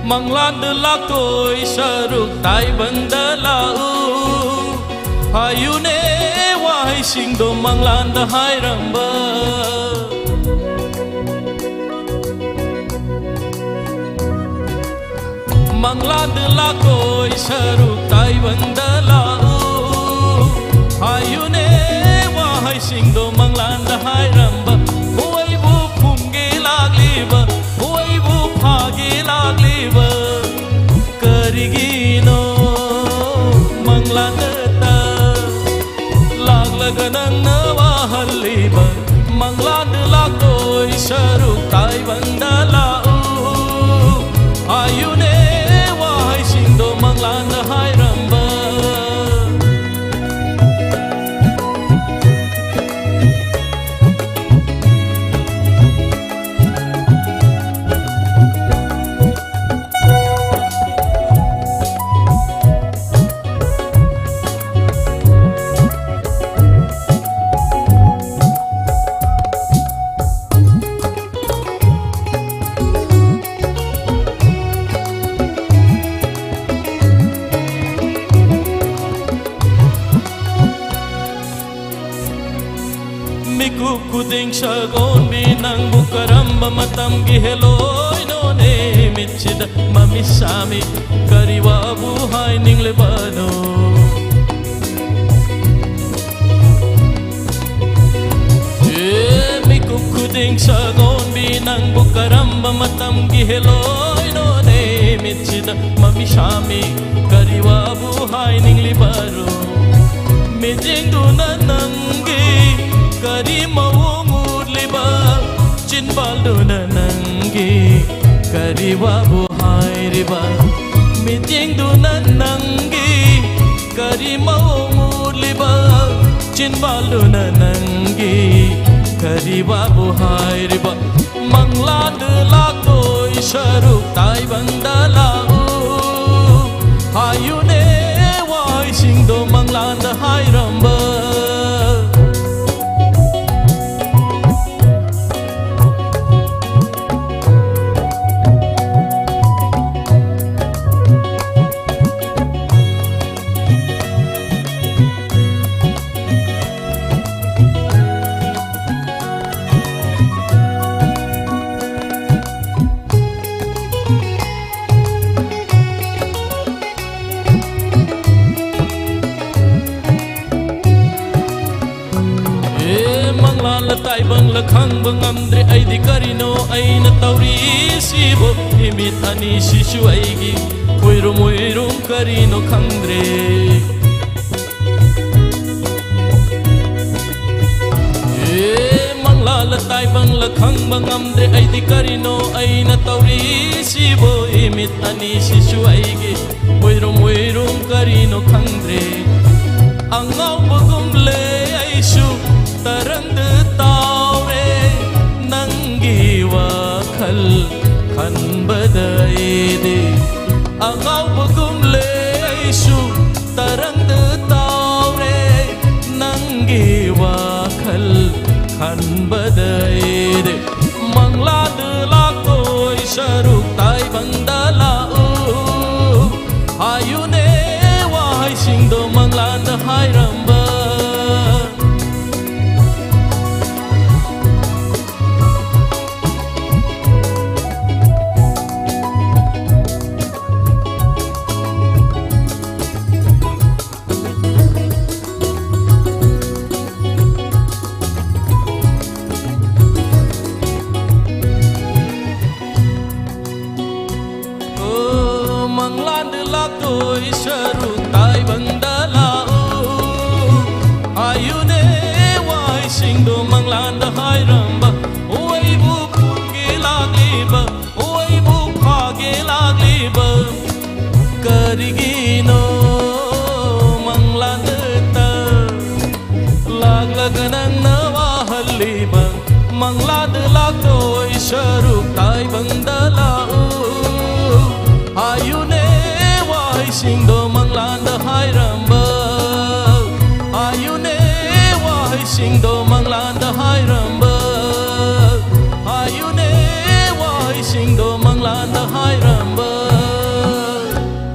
ꯃꯪꯂꯥꯟꯗ ꯂꯥꯛꯇꯣꯏ ꯁꯔꯨꯛ ꯇꯥꯏꯕꯪꯗ ꯂꯥꯛꯎ ꯍꯥꯏꯌꯨꯅꯦ, ꯋꯥꯍꯩꯁꯤꯡꯗꯣ ꯃꯪꯂꯥꯟꯗ ꯍꯥꯏꯔꯝꯕ꯫ ꯃꯪꯂꯥꯟꯗ ꯂꯥꯛꯇꯣꯏ ꯁꯔꯨꯛ ꯇꯥꯏꯕꯪꯗ ꯂꯥꯛꯎ ꯍꯥꯏꯌꯨꯅꯦ, ꯋꯥꯍꯩꯁꯤꯡꯗꯣ ꯃꯪꯂꯥꯟꯗ ꯍꯥꯏꯔꯝꯕ꯫ ꯃꯣꯏꯕꯨ ꯐꯨꯝꯒꯦ ꯂꯥꯛꯂꯤꯕ, ꯃꯣꯏꯕꯨ ꯐꯥꯒꯦ ꯂꯥꯛꯂꯤꯕ, ꯀꯔꯤꯒꯤꯅꯣ ꯃꯪꯂꯥꯟꯗꯇ ꯂꯥꯛꯂꯒ ꯅꯪꯅ ꯋꯥꯍꯜꯂꯤꯕ? ꯃꯪꯂꯥꯟꯗ ꯂꯥꯛꯇꯣꯏ ꯁꯔꯨꯛ ꯇꯥꯏꯕꯪꯗ ꯂꯥꯛꯎ ꯍꯥꯏꯌꯨꯅꯦ, ꯋꯥꯍꯩꯁꯤꯡꯗꯣ ꯃꯪꯂꯥꯟꯗ ꯍꯥꯏꯔꯝꯕ꯫ ꯈꯨꯗꯤꯡ ꯁꯥꯒꯣꯟꯕꯤ ꯅꯪꯕꯨ ꯀꯔꯝꯕ ꯃꯇꯝꯒꯤ ꯍꯦꯂꯣꯏꯅꯣꯅꯦ? ꯃꯤꯠꯁꯤꯗ ꯃꯃꯤꯠ ꯁꯥꯃꯤ ꯀꯔꯤ ꯋꯥꯕꯨ ꯍꯥꯏꯅꯤꯡꯂꯤꯕꯅꯣ? ꯑꯦ, ꯃꯤꯀꯨꯞ ꯈꯨꯗꯤꯡ ꯁꯥꯒꯣꯟꯕꯤ ꯅꯪꯕꯨ ꯀꯔꯝꯕ ꯃꯇꯝꯒꯤ ꯍꯦꯂꯣꯏꯅꯣꯅꯦ? ꯃꯤꯠꯁꯤꯗ ꯃꯃꯤꯠ ꯁꯥꯃꯤ ꯀꯔꯤ ꯋꯥꯕꯨ ꯍꯥꯏꯅꯤꯡꯂꯤꯕꯔꯣ? ꯃꯤꯠꯌꯦꯡꯗꯨꯅ ꯅꯪꯒꯤ ꯀꯔꯤ ꯃꯑꯣꯡ ꯎꯠꯂꯤꯕ? ꯆꯤꯟꯕꯥꯜꯗꯨꯅ ꯅꯪꯒꯤ ꯀꯔꯤ ꯋꯥꯕꯨ ꯍꯥꯏꯔꯤꯕ? ꯃꯤꯠꯌꯦꯡꯗꯨꯅ ꯅꯪꯒꯤ ꯀꯔꯤ ꯃꯑꯣꯡ ꯎꯠꯂꯤꯕ? ꯆꯤꯟꯕꯥꯜꯗꯨꯅ ꯅꯪꯒꯤ ꯀꯔꯤ ꯋꯥꯕꯨ ꯍꯥꯏꯔꯤꯕ? ꯃꯪꯂꯥꯟꯗ ꯂꯥꯛꯇꯣꯏ ꯁꯔꯨꯛ ꯇꯥꯏꯕꯪꯗ ꯂꯥꯛꯎ ꯍꯥꯏꯌꯨꯅꯦ, ꯋꯥꯍꯩꯁꯤꯡꯗꯣ ꯃꯪꯂꯥꯟꯗ ꯍꯥꯏꯔꯝꯕ꯫ ꯑꯦ, ꯃꯪꯂꯥꯟꯂ ꯇꯥꯏꯕꯪꯂ ꯈꯪꯕ ꯉꯝꯗ꯭ꯔꯦ ꯑꯩꯗꯤ, ꯀꯔꯤꯅꯣ ꯑꯩꯅ ꯇꯧꯔꯤꯁꯤꯕꯨ? ꯏꯃꯤꯠ ꯑꯅꯤꯁꯤꯁꯨ ꯑꯩꯒꯤ ꯎꯏꯔꯨꯝ ꯎꯏꯔꯨꯝ ꯀꯔꯤꯅꯣ ꯈꯪꯗ꯭ꯔꯦ꯫ ꯑꯦ, ꯃꯪꯂꯥꯟꯂ ꯇꯥꯏꯕꯪꯂ ꯈꯪꯕ ꯉꯝꯗ꯭ꯔꯦ ꯑꯩꯗꯤ, ꯀꯔꯤꯅꯣ ꯑꯩꯅ ꯇꯧꯔꯤꯁꯤꯕꯨ? ꯏꯃꯤꯠ ꯑꯅꯤꯁꯤꯁꯨ ꯑꯩꯒꯤ ꯎꯏꯔꯨꯝ ꯎꯏꯔꯨꯝ ꯀꯔꯤꯅꯣ ꯈꯪꯗ꯭ꯔꯦ꯫ ꯑꯉꯥꯎꯕꯒꯨꯝꯂꯦ ꯑꯩꯁꯨ ꯇꯔꯪꯗ ꯇꯥꯎꯔꯦ ꯅꯪꯒꯤ ꯋꯥꯈꯜ ꯈꯟꯕꯗ ꯑꯩꯗꯤ꯫ ꯑꯉꯥꯎꯕꯒꯨꯝꯂꯦ ꯑꯩꯁꯨ ꯇꯔꯪꯗ ꯇꯥꯎꯔꯦ ꯅꯪꯒꯤ ꯋꯥꯈꯜ ꯈꯟꯕꯗ ꯑꯩꯗꯤ꯫ ꯃꯪꯂꯥꯟꯗ ꯂꯥꯛꯇꯣꯏ ꯁꯔꯨꯛ ꯇꯥꯏꯕꯪꯗ ꯂꯥꯛꯎ ꯍꯥꯏꯌꯨꯅꯦ, ꯋꯥꯍꯩꯁꯤꯡꯗꯣ ꯃꯪꯂꯥꯟꯗ ꯍꯥꯏꯔꯝꯕ꯫ ꯍꯥꯏꯔꯝꯕ, ꯑꯣꯏꯕꯨ ꯄꯨꯒꯦ ꯂꯥꯛꯂꯤꯕ, ꯑꯣꯏꯕꯨ ꯐꯥꯒꯦ ꯂꯥꯛꯂꯤꯕ, ꯀꯔꯤꯒꯤꯅꯣ ꯃꯪꯂꯥꯟꯗꯇ ꯂꯥꯛꯂꯒ ꯅꯪꯅ ꯋꯥꯍꯜꯂꯤꯕ? ꯃꯪꯂꯥꯟꯗ ꯂꯥꯛꯇꯣꯏ ꯁꯔꯨꯛ ꯇꯥꯏꯕꯪꯗ ꯂꯥꯛꯎ ꯍꯥꯏꯌꯨꯅꯦ꯫ ꯋꯥꯍꯩꯁꯤꯡꯗꯣ ꯃꯪꯂꯥꯟꯗ ꯍꯥꯏꯔꯝꯕ ꯍꯥꯏꯌꯨꯅꯦ꯫ ꯋꯥꯍꯩꯁꯤꯡꯗꯣ ꯃꯪꯂꯥꯟꯗ ꯍꯥꯏꯔꯝꯕ ꯍꯥꯏꯌꯨꯅꯦ꯫ ꯋꯥꯍꯩꯁꯤꯡꯗꯣ ꯃꯪꯂꯥꯟꯗ ꯍꯥꯏꯔꯝꯕ꯫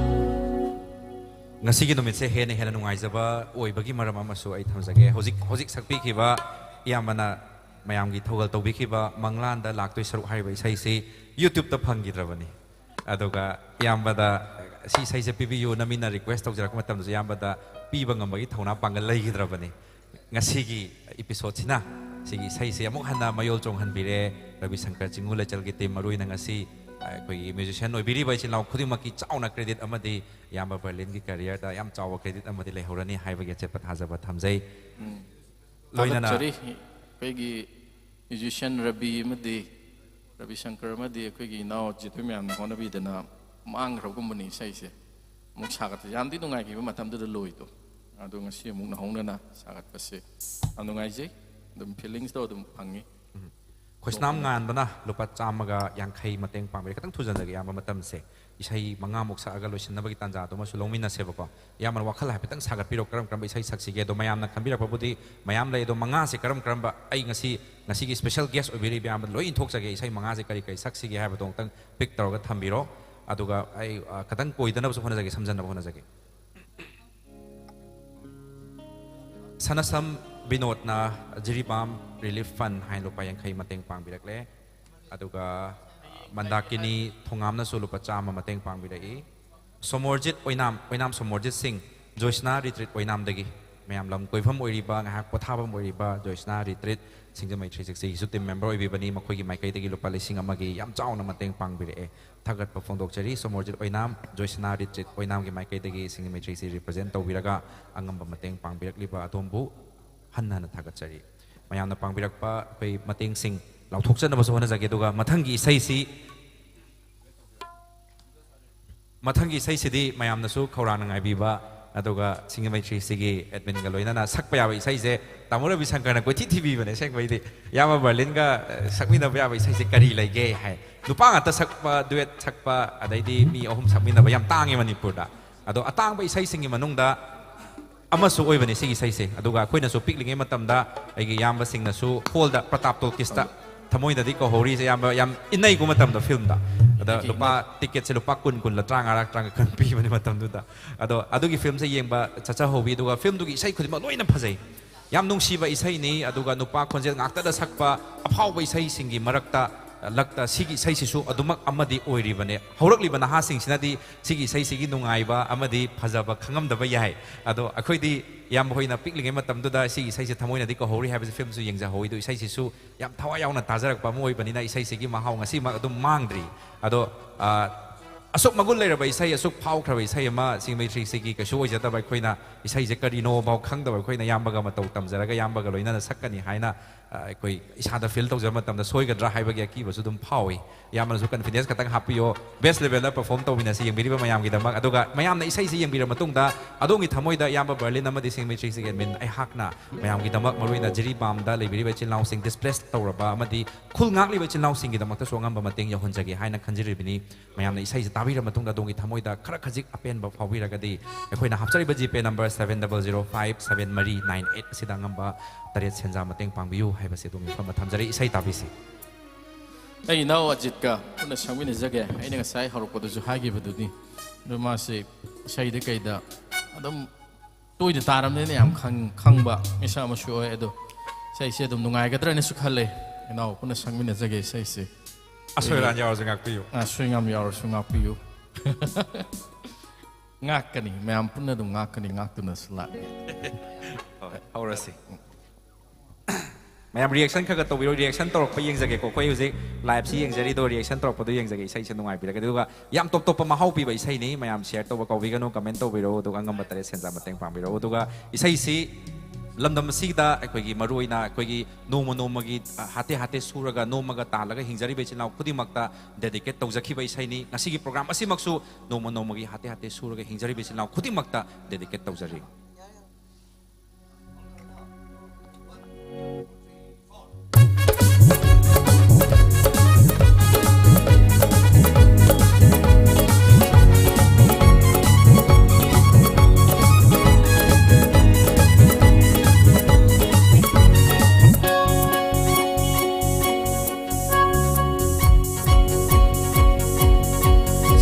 ꯉꯁꯤꯒꯤ ꯅꯨꯃꯤꯠꯁꯦ ꯍꯦꯟꯅ ꯍꯦꯟꯅ ꯅꯨꯡꯉꯥꯏꯖꯕ ꯑꯣꯏꯕꯒꯤ ꯃꯔꯝ ꯑꯃꯁꯨ ꯑꯩ ꯊꯝꯖꯒꯦ꯫ ꯍꯧꯖꯤꯛ ꯍꯧꯖꯤꯛ ꯁꯛꯄꯤꯈꯤꯕ ꯏꯌꯥꯝꯕꯅ ꯃꯌꯥꯝꯒꯤ ꯊꯧꯒꯜ ꯇꯧꯕꯤꯈꯤꯕ ꯃꯪꯂꯥꯟꯗ ꯂꯥꯛꯇꯣꯏ ꯁꯔꯨꯛ ꯍꯥꯏꯔꯤꯕ ꯏꯁꯩꯁꯤ YouTube-ꯇ ꯐꯪꯈꯤꯗ꯭ꯔꯕꯅꯤ꯫ ꯑꯗꯨꯒ ꯏꯌꯥꯝꯕꯗ ꯁꯤ ꯏꯁꯩꯁꯦ ꯄꯤꯕꯤꯌꯨꯅ ꯃꯤꯅ request ꯇꯧꯖꯔꯛꯄ ꯃꯇꯝꯗꯁꯨ ꯏꯌꯥꯝꯕꯗ ꯄꯤꯕ ꯉꯝꯕꯒꯤ ꯊꯧꯅꯥ ꯄꯥꯡꯒꯜ ꯂꯩꯈꯤꯗ꯭ꯔꯕꯅꯤ꯫ ꯉꯁꯤꯒꯤ episode-ꯁꯤꯅ, ꯁꯤꯒꯤ ꯏꯁꯩꯁꯦ ꯑꯃꯨꯛ ꯍꯟꯅ ꯃꯌꯣꯜ ꯆꯣꯡꯍꯟꯕꯤꯔꯦ ꯔꯕꯤ ꯁꯪꯀꯔ ꯆꯤꯡꯉꯨ ꯂꯩꯆꯜꯒꯤ team, ꯃꯔꯨꯑꯣꯏꯅ ꯉꯁꯤ ꯑꯩꯈꯣꯏꯒꯤ musician ꯑꯣꯏꯕꯤꯔꯤꯕ ꯏꯆꯤꯜ ꯏꯅꯥꯎ ꯈꯨꯗꯤꯡꯃꯛꯀꯤ ꯆꯥꯎꯅ credit ꯑꯃꯗꯤ ꯏꯌꯥꯝꯕ ꯕꯔꯂꯤꯟꯒꯤ career-ꯗ ꯌꯥꯝ ꯆꯥꯎꯕ credit ꯑꯃꯗꯤ ꯂꯩꯍꯧꯔꯅꯤ ꯍꯥꯏꯕꯒꯤ ꯑꯆꯦꯠꯄ ꯊꯥꯖꯕ ꯊꯝꯖꯩ꯫ ꯎꯝ꯫ ꯂꯣꯏꯅꯅ ꯊꯥꯒꯠꯆꯔꯤ꯫ ꯑꯩꯈꯣꯏꯒꯤ musician ꯔꯕꯤ ꯑꯃꯗꯤ ꯔꯕꯤ ꯁꯪꯀꯔ ꯑꯃꯗꯤ ꯑꯩꯈꯣꯏꯒꯤ ꯏꯅꯥꯎ ꯖꯤꯠꯇꯨ ꯃꯌꯥꯝꯅ ꯍꯣꯠꯅꯕꯤꯗꯅ ꯃꯥꯡꯈ꯭ꯔꯕꯒꯨꯝꯕꯅꯤ ꯏꯁꯩꯁꯦ꯫ ꯑꯃꯨꯛ ꯁꯥꯒꯠꯄꯁꯦ ꯌꯥꯝꯗꯤ ꯅꯨꯡꯉꯥꯏꯈꯤꯕ ꯃꯇꯝꯗꯨꯗ ꯂꯣꯏꯗꯣ꯫ ꯑꯗꯣ ꯉꯁꯤ ꯑꯃꯨꯛ ꯅꯧꯍꯧꯅꯅ ꯁꯥꯒꯠꯄꯁꯦ ꯌꯥꯝ ꯅꯨꯡꯉꯥꯏꯖꯩ꯫ ꯑꯗꯨꯝ feelings-ꯇꯣ ꯑꯗꯨꯝ ꯐꯪꯉꯤ꯫ ꯎꯝ꯫ ꯈꯣꯏꯁꯅꯥꯝ ꯉꯥꯟꯕꯅ ꯂꯨꯄꯥ ꯆꯥꯝꯃꯒ ꯌꯥꯡꯈꯩ ꯃꯇꯦꯡ ꯄꯥꯡꯕꯤꯔꯦ꯫ ꯈꯤꯇꯪ ꯊꯨꯖꯟꯖꯒꯦ ꯏꯌꯥꯝꯕ, ꯃꯇꯝꯁꯦ꯫ ꯏꯁꯩ ꯃꯉꯥꯃꯨꯛ ꯁꯛꯑꯒ ꯂꯣꯏꯁꯤꯟꯅꯕꯒꯤ ꯇꯥꯟꯖꯥꯗꯨꯃꯁꯨ ꯂꯧꯃꯤꯟꯅꯁꯦꯕꯀꯣ꯫ ꯏꯌꯥꯝꯕꯅ ꯋꯥꯈꯜ ꯍꯥꯏꯐꯦꯠꯇꯪ ꯁꯥꯒꯠꯄꯤꯔꯣ, ꯀꯔꯝ ꯀꯔꯝꯕ ꯏꯁꯩ ꯁꯛꯁꯤꯒꯦ? ꯑꯗꯣ ꯃꯌꯥꯝꯅ ꯈꯟꯕꯤꯔꯛꯄꯕꯨꯗꯤ ꯃꯌꯥꯝ ꯂꯩ, ꯑꯗꯣ ꯃꯉꯥꯁꯦ ꯀꯔꯝ ꯀꯔꯝꯕ, ꯑꯩ ꯉꯁꯤ, ꯉꯁꯤꯒꯤ special guest ꯑꯣꯏꯕꯤꯔꯤꯕ ꯏꯌꯥꯝꯕꯗ ꯂꯣꯏ ꯏꯟꯊꯣꯛꯆꯒꯦ꯫ ꯏꯁꯩ ꯃꯉꯥꯁꯦ ꯀꯔꯤ ꯀꯔꯤ ꯁꯛꯁꯤꯒꯦ ꯍꯥꯏꯕꯗꯣ ꯑꯃꯨꯛꯇꯪ pick ꯇꯧꯔꯒ ꯊꯝꯕꯤꯔꯣ꯫ ꯑꯗꯨꯒ ꯑꯩ, ꯑ, ꯈꯤꯇꯪ ꯀꯣꯏꯗꯅꯕꯁꯨ ꯍꯣꯠꯅꯖꯒꯦ, ꯁꯝꯖꯟꯅꯕ ꯍꯣꯠꯅꯖꯒꯦ꯫ ꯁꯅꯁꯝ ꯕꯤꯅꯣꯗꯅ ꯖꯤꯔꯤꯕꯥꯝ Relief Fund ꯍꯥꯏꯅ ꯂꯨꯄꯥ ꯌꯥꯡꯈꯩ ꯃꯇꯦꯡ ꯄꯥꯡꯕꯤꯔꯛꯂꯦ꯫ ꯑꯗꯨꯒ ꯃꯟꯗꯥꯀꯤꯅꯤ ꯊꯣꯉꯥꯝꯅꯁꯨ ꯂꯨꯄꯥ ꯆꯥꯝꯃ ꯃꯇꯦꯡ ꯄꯥꯡꯕꯤꯔꯛꯏ꯫ ꯁꯣꯃꯣꯔꯖꯤꯠ ꯑꯣꯏꯅꯥꯝ, ꯑꯣꯏꯅꯥꯝ ꯁꯣꯃꯣꯔꯖꯤꯠ ꯁꯤꯡ, ꯖꯣꯏꯁꯅꯥ ꯔꯤꯇ꯭ꯔꯤꯠ ꯑꯣꯏꯅꯥꯝꯗꯒꯤ꯫ ꯃꯌꯥꯝ ꯂꯝ ꯀꯣꯏꯐꯝ ꯑꯣꯏꯔꯤꯕ, ꯉꯥꯏꯍꯥꯛ ꯄꯣꯊꯥꯐꯝ ꯑꯣꯏꯔꯤꯕ ꯖꯣꯏꯁꯅꯥ ꯔꯤꯇ꯭ꯔꯤꯠ ꯁꯤꯡꯖꯃꯩ three sixty-ꯒꯤꯁꯨ team member ꯑꯣꯏꯕꯤꯕꯅꯤ꯫ ꯃꯈꯣꯏꯒꯤ ꯃꯥꯏꯀꯩꯗꯒꯤ ꯂꯨꯄꯥ ꯂꯤꯁꯤꯡ ꯑꯃꯒꯤ ꯌꯥꯝ ꯆꯥꯎꯅ ꯃꯇꯦꯡ ꯄꯥꯡꯕꯤꯔꯛꯑꯦ꯫ ꯊꯥꯒꯠꯄ ꯐꯣꯡꯗꯣꯛꯆꯔꯤ꯫ ꯁꯣꯃꯣꯔꯖꯤꯠ ꯑꯣꯏꯅꯥꯝ, ꯖꯣꯏꯁꯅꯥ ꯔꯤꯇ꯭ꯔꯤꯠ ꯑꯣꯏꯅꯥꯝꯒꯤ ꯃꯥꯏꯀꯩꯗꯒꯤ ꯁꯤꯡꯖꯃꯩ three sixty represent ꯇꯧꯕꯤꯔꯒ ꯑꯉꯝꯕ ꯃꯇꯦꯡ ꯄꯥꯡꯕꯤꯔꯛꯂꯤꯕ ꯑꯗꯣꯝꯕꯨ ꯍꯟꯅ ꯍꯟꯅ ꯊꯥꯒꯠꯆꯔꯤ꯫ ꯃꯌꯥꯝꯅ ꯄꯥꯡꯕꯤꯔꯛꯄ ꯑꯩꯈꯣꯏ ꯃꯇꯦꯡꯁꯤꯡ ꯂꯥꯎꯊꯣꯛꯆꯅꯕꯁꯨ ꯍꯣꯠꯅꯖꯒꯦ꯫ ꯑꯗꯨꯒ ꯃꯊꯪꯒꯤ ꯏꯁꯩꯁꯤ, ꯃꯊꯪꯒꯤ ꯏꯁꯩꯁꯤꯗꯤ ꯃꯌꯥꯝꯅꯁꯨ ꯈꯧꯔꯥꯡꯅ ꯉꯥꯏꯕꯤꯕ, ꯑꯗꯨꯒ ꯁꯤꯡꯖꯃꯩ ꯊ꯭ꯔꯤ ꯁꯤꯒꯤ ꯑꯦꯗꯃꯤꯟꯒ ꯂꯣꯏꯅꯅ ꯁꯛꯄ ꯌꯥꯕ ꯏꯁꯩꯁꯦ ꯇꯥꯃꯣ ꯔꯕꯤ ꯁꯪꯀꯔꯅ ꯀꯣꯏꯊꯤ ꯊꯤꯕꯤꯕꯅꯦ꯫ ꯑꯁꯦꯡꯕꯩꯗꯤ ꯏꯌꯥꯝꯕ ꯕꯔꯂꯤꯟꯒ, ꯑ, ꯁꯛꯃꯤꯟꯅꯕ ꯌꯥꯕ ꯏꯁꯩꯁꯦ ꯀꯔꯤ ꯂꯩꯒꯦ ꯍꯥꯏ꯫ ꯅꯨꯄꯥ ꯉꯥꯛꯇ ꯁꯛꯄ, ꯗꯨꯋꯦꯠ ꯁꯛꯄ, ꯑꯗꯩꯗꯤ ꯃꯤ ꯑꯍꯨꯝ ꯁꯛꯃꯤꯟꯅꯕ ꯌꯥꯝ ꯇꯥꯡꯉꯦ ꯃꯅꯤꯄꯨꯔꯗ꯫ ꯑꯗꯣ ꯑꯇꯥꯡꯕ ꯏꯁꯩꯁꯤꯡꯒꯤ ꯃꯅꯨꯡꯗ ꯑꯃꯁꯨ ꯑꯣꯏꯕꯅꯤ ꯁꯤꯒꯤ ꯏꯁꯩꯁꯦ꯫ ꯑꯗꯨꯒ ꯑꯩꯈꯣꯏꯅꯁꯨ ꯄꯤꯛꯂꯤꯉꯩ ꯃꯇꯝꯗ ꯑꯩꯒꯤ ꯏꯌꯥꯝꯕꯁꯤꯡꯅꯁꯨ ꯍꯣꯜꯗ, ꯄ꯭ꯔꯇꯥꯞ ꯇꯣꯜꯀꯤꯁꯇ ꯊꯃꯣꯏꯅꯗꯤ ꯀꯧꯍꯧꯔꯤꯁꯦ ꯏꯌꯥꯝꯕ ꯌꯥꯝ ꯏꯟꯅꯩꯀꯣ ꯃꯇꯝꯗ ꯐꯤꯂꯝꯗ꯫ ꯑꯗ ꯂꯨꯄꯥ, ꯇꯤꯀꯦꯠꯁꯦ ꯂꯨꯄꯥ ꯀꯨꯟ, ꯀꯨꯟꯂ, ꯇꯔꯥꯃꯉꯥꯔ, ꯇꯔꯥꯃꯉꯥ ꯈꯟ ꯄꯤꯕꯅꯦ ꯃꯇꯝꯗꯨꯗ꯫ ꯑꯗꯣ ꯑꯗꯨꯒꯤ ꯐꯤꯂꯝꯁꯦ ꯌꯦꯡꯕ ꯆꯠꯆꯍꯧꯋꯤ꯫ ꯑꯗꯨꯒ ꯐꯤꯂꯝꯗꯨꯒꯤ ꯏꯁꯩ ꯈꯨꯗꯤꯡꯃꯛ ꯂꯣꯏꯅ ꯐꯖꯩ꯫ ꯌꯥꯝ ꯅꯨꯡꯁꯤꯕ ꯏꯁꯩꯅꯤ꯫ ꯑꯗꯨꯒ ꯅꯨꯄꯥ ꯈꯣꯟꯖꯦꯜ ꯉꯥꯛꯇꯗ ꯁꯛꯄ ꯑꯐꯥꯎꯕ ꯏꯁꯩꯁꯤꯡꯒꯤ ꯃꯔꯛꯇ, ꯂꯛꯇ ꯁꯤꯒꯤ ꯏꯁꯩꯁꯤꯁꯨ ꯑꯗꯨꯃꯛ ꯑꯃꯗꯤ ꯑꯣꯏꯔꯤꯕꯅꯦ꯫ ꯍꯧꯔꯛꯂꯤꯕ ꯅꯍꯥꯁꯤꯡꯁꯤꯅꯗꯤ ꯁꯤꯒꯤ ꯏꯁꯩꯁꯤꯒꯤ ꯅꯨꯡꯉꯥꯏꯕ ꯑꯃꯗꯤ ꯐꯖꯕ ꯈꯪꯉꯝꯗꯕ ꯌꯥꯏ꯫ ꯑꯗꯣ ꯑꯩꯈꯣꯏꯗꯤ ꯏꯌꯥꯝꯕ ꯍꯣꯏꯅ ꯄꯤꯛꯂꯤꯉꯩ ꯃꯇꯝꯗꯨꯗ ꯁꯤꯒꯤ ꯏꯁꯩꯁꯦ ꯊꯃꯣꯏꯅꯗꯤ ꯀꯧꯍꯧꯔꯤ ꯍꯥꯏꯕꯁꯤ ꯐꯤꯂꯝꯁꯨ ꯌꯦꯡꯖꯍꯧꯋꯤ꯫ ꯑꯗꯨ ꯏꯁꯩꯁꯤꯁꯨ ꯌꯥꯝ ꯊꯋꯥꯏ ꯌꯥꯎꯅ ꯇꯥꯖꯔꯛꯄ ꯑꯃ ꯑꯣꯏꯕꯅꯤꯅ ꯏꯁꯩꯁꯤꯒꯤ ꯃꯍꯥꯎ ꯉꯁꯤꯃꯛ ꯑꯗꯨꯝ ꯃꯥꯡꯗ꯭ꯔꯤ꯫ ꯑꯗꯣ, ꯑ, ꯑꯁꯨꯛ ꯃꯒꯨꯟ ꯂꯩꯔꯕ ꯏꯁꯩ, ꯑꯁꯨꯛ ꯐꯥꯎꯈ꯭ꯔꯕ ꯏꯁꯩ ꯑꯃ ꯁꯤꯡꯖꯃꯩ ꯊ꯭ꯔꯤ ꯁꯤꯒꯤ ꯀꯩꯁꯨ ꯑꯣꯏꯖꯗꯕ ꯑꯩꯈꯣꯏꯅ ꯏꯁꯩꯁꯦ ꯀꯔꯤꯅꯣ ꯐꯥꯎ ꯈꯪꯗꯕ ꯑꯩꯈꯣꯏꯅ ꯏꯌꯥꯝꯕꯒ ꯃꯇꯧ ꯇꯝꯖꯔꯒ ꯏꯌꯥꯝꯕꯒ ꯂꯣꯏꯅꯅ ꯁꯛꯀꯅꯤ ꯍꯥꯏꯅ, ꯑ, ꯑꯩꯈꯣꯏ ꯏꯁꯥꯗ ꯐꯤꯜ ꯇꯧꯖꯕ ꯃꯇꯝꯗ ꯁꯣꯏꯒꯗ꯭ꯔꯥ ꯍꯥꯏꯕꯒꯤ ꯑꯀꯤꯕꯁꯨ ꯑꯗꯨꯝ ꯐꯥꯎꯏ꯫ ꯏꯌꯥꯝꯕꯅꯁꯨ ꯀꯟꯐꯤꯗꯦꯟꯁ ꯈꯛꯇꯪ ꯍꯥꯞꯄꯤꯌꯣ꯫ ꯕꯦꯁ ꯂꯦꯚꯦꯜꯗ ꯄꯔꯐꯣꯔꯝ ꯇꯧꯃꯤꯟꯅꯁꯤ ꯌꯦꯡꯕꯤꯔꯤꯕ ꯃꯌꯥꯝꯒꯤꯗꯃꯛ꯫ ꯑꯗꯨꯒ ꯃꯌꯥꯝꯅ ꯏꯁꯩꯁꯤ ꯌꯦꯡꯕꯤꯔ ꯃꯇꯨꯡꯗ ꯑꯗꯣꯝꯒꯤ ꯊꯃꯣꯏꯗ ꯏꯌꯥꯝꯕ ꯕꯔꯂꯤꯟ ꯑꯃꯗꯤ ꯁꯤꯡꯖꯃꯩ ꯊ꯭ꯔꯤ ꯁꯤꯒꯤ ꯑꯦꯗꯃꯤꯟ ꯑꯩꯍꯥꯛꯅ ꯃꯌꯥꯝꯒꯤꯗꯃꯛ, ꯃꯔꯨꯑꯣꯏꯅ ꯖꯤꯔꯤꯕꯥꯝꯗ ꯂꯩꯕꯤꯔꯤꯕ ꯏꯆꯤꯜ ꯏꯅꯥꯎꯁꯤꯡ, ꯗꯤꯁꯄ꯭ꯂꯦꯁ ꯇꯧꯔꯕ ꯑꯃꯗꯤ ꯈꯨꯜ ꯉꯥꯛꯂꯤꯕ ꯏꯆꯤꯜ ꯏꯅꯥꯎꯁꯤꯡꯒꯤꯗꯃꯛꯇꯁꯨ ꯑꯉꯝꯕ ꯃꯇꯦꯡ ꯌꯧꯍꯟꯖꯒꯦ ꯍꯥꯏꯅ ꯈꯟꯖꯔꯤꯕꯅꯤ꯫ ꯃꯌꯥꯝꯅ ꯏꯁꯩꯁꯤ ꯇꯥꯕꯤꯔ ꯃꯇꯨꯡꯗ ꯑꯗꯣꯝꯒꯤ ꯊꯃꯣꯏꯗ ꯈꯔ ꯈꯖꯤꯛ ꯑꯄꯦꯟꯕ ꯐꯥꯎꯕꯤꯔꯒꯗꯤ ꯑꯩꯈꯣꯏꯅ ꯍꯥꯞꯆꯔꯤꯕ ꯖꯤꯄꯦ number seven double zero five seven ꯃꯔꯤ nine eight ꯑꯁꯤꯗ ꯑꯉꯝꯕ ꯇꯔꯦꯠ ꯁꯦꯟꯖꯥ ꯃꯇꯦꯡ ꯄꯥꯡꯕꯤꯌꯨ ꯍꯥꯏꯕꯁꯤ ꯑꯗꯣꯝꯒꯤ ꯃꯐꯝꯗ ꯊꯝꯖꯔꯤ꯫ ꯏꯁꯩ ꯇꯥꯕꯤꯁꯤ꯫ ꯑꯩ ꯏꯅꯥꯎ ꯑꯖꯤꯠꯀ ꯄꯨꯟꯅ ꯁꯛꯃꯤꯟꯅꯖꯒꯦ꯫ ꯑꯩꯅ ꯉꯁꯥꯏ ꯍꯧꯔꯛꯄꯗꯁꯨ ꯍꯥꯏꯈꯤꯕꯗꯨꯅꯤ꯫ ꯑꯗꯨ ꯃꯥꯁꯤ ꯏꯁꯩꯗ ꯀꯩꯗ ꯑꯗꯨꯝ ꯇꯣꯏꯅ ꯇꯥꯔꯝꯅꯤꯅ ꯌꯥꯝ ꯈꯪ-, ꯈꯪꯕ ꯃꯤꯁꯛ ꯑꯃꯁꯨ ꯑꯣꯏ꯫ ꯑꯗꯣ ꯏꯁꯩꯁꯦ ꯑꯗꯨꯝ ꯅꯨꯡꯉꯥꯏꯒꯗ꯭ꯔꯅꯁꯨ ꯈꯜꯂꯦ꯫ ꯏꯅꯥꯎ ꯄꯨꯟꯅ ꯁꯛꯃꯤꯟꯅꯖꯒꯦ ꯏꯁꯩꯁꯦ꯫ ꯑꯁꯣꯏ ꯑꯔꯥꯟ ꯌꯥꯎꯔꯁꯨ ꯉꯥꯛꯄꯤꯌꯨ꯫ ꯑꯁꯣꯏ ꯑꯉꯥꯝ ꯌꯥꯎꯔꯁꯨ ꯉꯥꯛꯄꯤꯌꯨ꯫ ꯉꯥꯛꯀꯅꯤ, ꯃꯌꯥꯝ ꯄꯨꯟꯅ ꯑꯗꯨꯝ ꯉꯥꯛꯀꯅꯤ, ꯉꯥꯛꯇꯨꯅꯁꯨ ꯂꯥꯛꯅꯤ꯫ ꯍꯣꯏ, ꯍꯧꯔꯁꯤ꯫ ꯃꯌꯥꯝ ꯔꯤꯑꯦꯛꯁꯟ ꯈꯔ ꯈꯔ ꯇꯧꯕꯤꯔꯣ꯫ ꯔꯤꯑꯦꯛꯁꯟ ꯇꯧꯔꯛꯄ ꯌꯦꯡꯖꯒꯦꯀꯣ꯫ ꯑꯩꯈꯣꯏ ꯍꯧꯖꯤꯛ ꯂꯥꯏꯞꯁꯤ ꯌꯦꯡꯖꯔꯤꯗꯣ, ꯔꯤꯑꯦꯛꯁꯟ ꯇꯧꯔꯛꯄꯗꯣ ꯌꯦꯡꯖꯒꯦ꯫ ꯏꯁꯩꯁꯦ ꯅꯨꯡꯉꯥꯏꯕꯤꯔꯒꯗꯤ, ꯑꯗꯨꯒ ꯌꯥꯝ ꯇꯣꯞ ꯇꯣꯞꯄ ꯃꯍꯥꯎ ꯄꯤꯕ ꯏꯁꯩꯅꯤ꯫ ꯃꯌꯥꯝ ꯁꯤꯌꯔ ꯇꯧꯕ ꯀꯥꯎꯕꯤꯒꯅꯨ, ꯀꯃꯦꯟ ꯇꯧꯕꯤꯔꯛꯎ, ꯑꯗꯨꯒ ꯑꯉꯝꯕ ꯇꯔꯦꯠ ꯁꯦꯟꯖꯥ ꯃꯇꯦꯡ ꯄꯥꯡꯕꯤꯔꯛꯎ꯫ ꯑꯗꯨꯒ ꯏꯁꯩꯁꯤ ꯂꯝꯗꯝ ꯑꯁꯤꯗ ꯑꯩꯈꯣꯏꯒꯤ ꯃꯔꯨꯑꯣꯏꯅ ꯑꯩꯈꯣꯏꯒꯤ ꯅꯣꯡꯃ ꯅꯣꯡꯃꯒꯤ, ꯑ, ꯍꯥꯇꯦ ꯍꯥꯇꯦ ꯁꯨꯔꯒ ꯅꯣꯝꯃꯒ ꯇꯥꯜꯂꯒ ꯍꯤꯡꯖꯔꯤꯕ ꯏꯆꯤꯜ ꯏꯅꯥꯎ ꯈꯨꯗꯤꯡꯃꯛꯇ dedicate ꯇꯧꯖꯈꯤꯕ ꯏꯁꯩꯅꯤ꯫ ꯉꯁꯤꯒꯤ program ꯑꯁꯤꯃꯛꯁꯨ ꯅꯣꯡꯃ ꯅꯣꯡꯃꯒꯤ ꯍꯥꯇꯦ ꯍꯥꯇꯦ ꯁꯨꯔꯒ ꯍꯤꯡꯖꯔꯤꯕ ꯏꯆꯤꯜ ꯏꯅꯥꯎ ꯈꯨꯗꯤꯡꯃꯛꯇ dedicate ꯇꯧꯖꯔꯤ꯫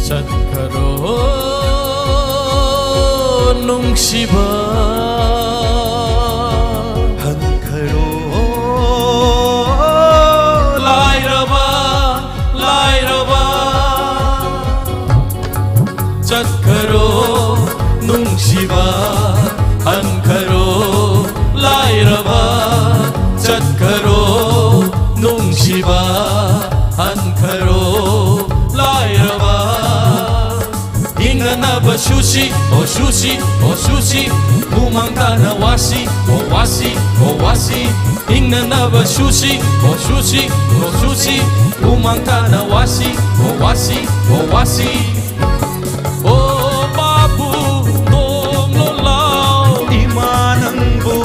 ꯆꯠꯈꯔꯣ ꯅꯨꯡꯁꯤꯕ, ꯍꯟꯈꯔꯣ ꯂꯥꯏꯔꯕ, ꯂꯥꯏꯔꯕ꯫ ꯆꯠꯈꯔꯣ ꯅꯨꯡꯁꯤꯕ, ꯍꯟꯈꯔꯣ ꯂꯥꯏꯔꯕ꯫ ꯆꯠꯈꯔꯣ ꯅꯨꯡꯁꯤꯕ, ꯍꯟꯈꯔꯣ ꯂꯥꯏꯔꯕ꯫ ꯍꯤꯡꯅꯅꯕ ꯁꯨꯁꯤ, ꯑꯣ ꯁꯨꯁꯤ, ꯑꯣ ꯁꯨꯁꯤ꯫ ꯍꯨꯃꯥꯡ ꯇꯥꯅ ꯋꯥꯁꯤ, ꯑꯣ ꯋꯥꯁꯤ, ꯑꯣ ꯋꯥꯁꯤ꯫ ꯍꯤꯡꯅꯅꯕ ꯁꯨꯁꯤ, ꯑꯣ ꯁꯨꯁꯤ, ꯑꯣ ꯁꯨꯁꯤ꯫ ꯍꯨꯃꯥꯡ ꯇꯥꯅ ꯋꯥꯁꯤ, ꯑꯣ ꯋꯥꯁꯤ, ꯑꯣ ꯋꯥꯁꯤ꯫ ꯑꯣ ꯕꯥꯕꯨ ꯇꯣꯡꯂꯣ ꯂꯥꯎ, ꯏꯃꯥ ꯅꯪꯕꯨ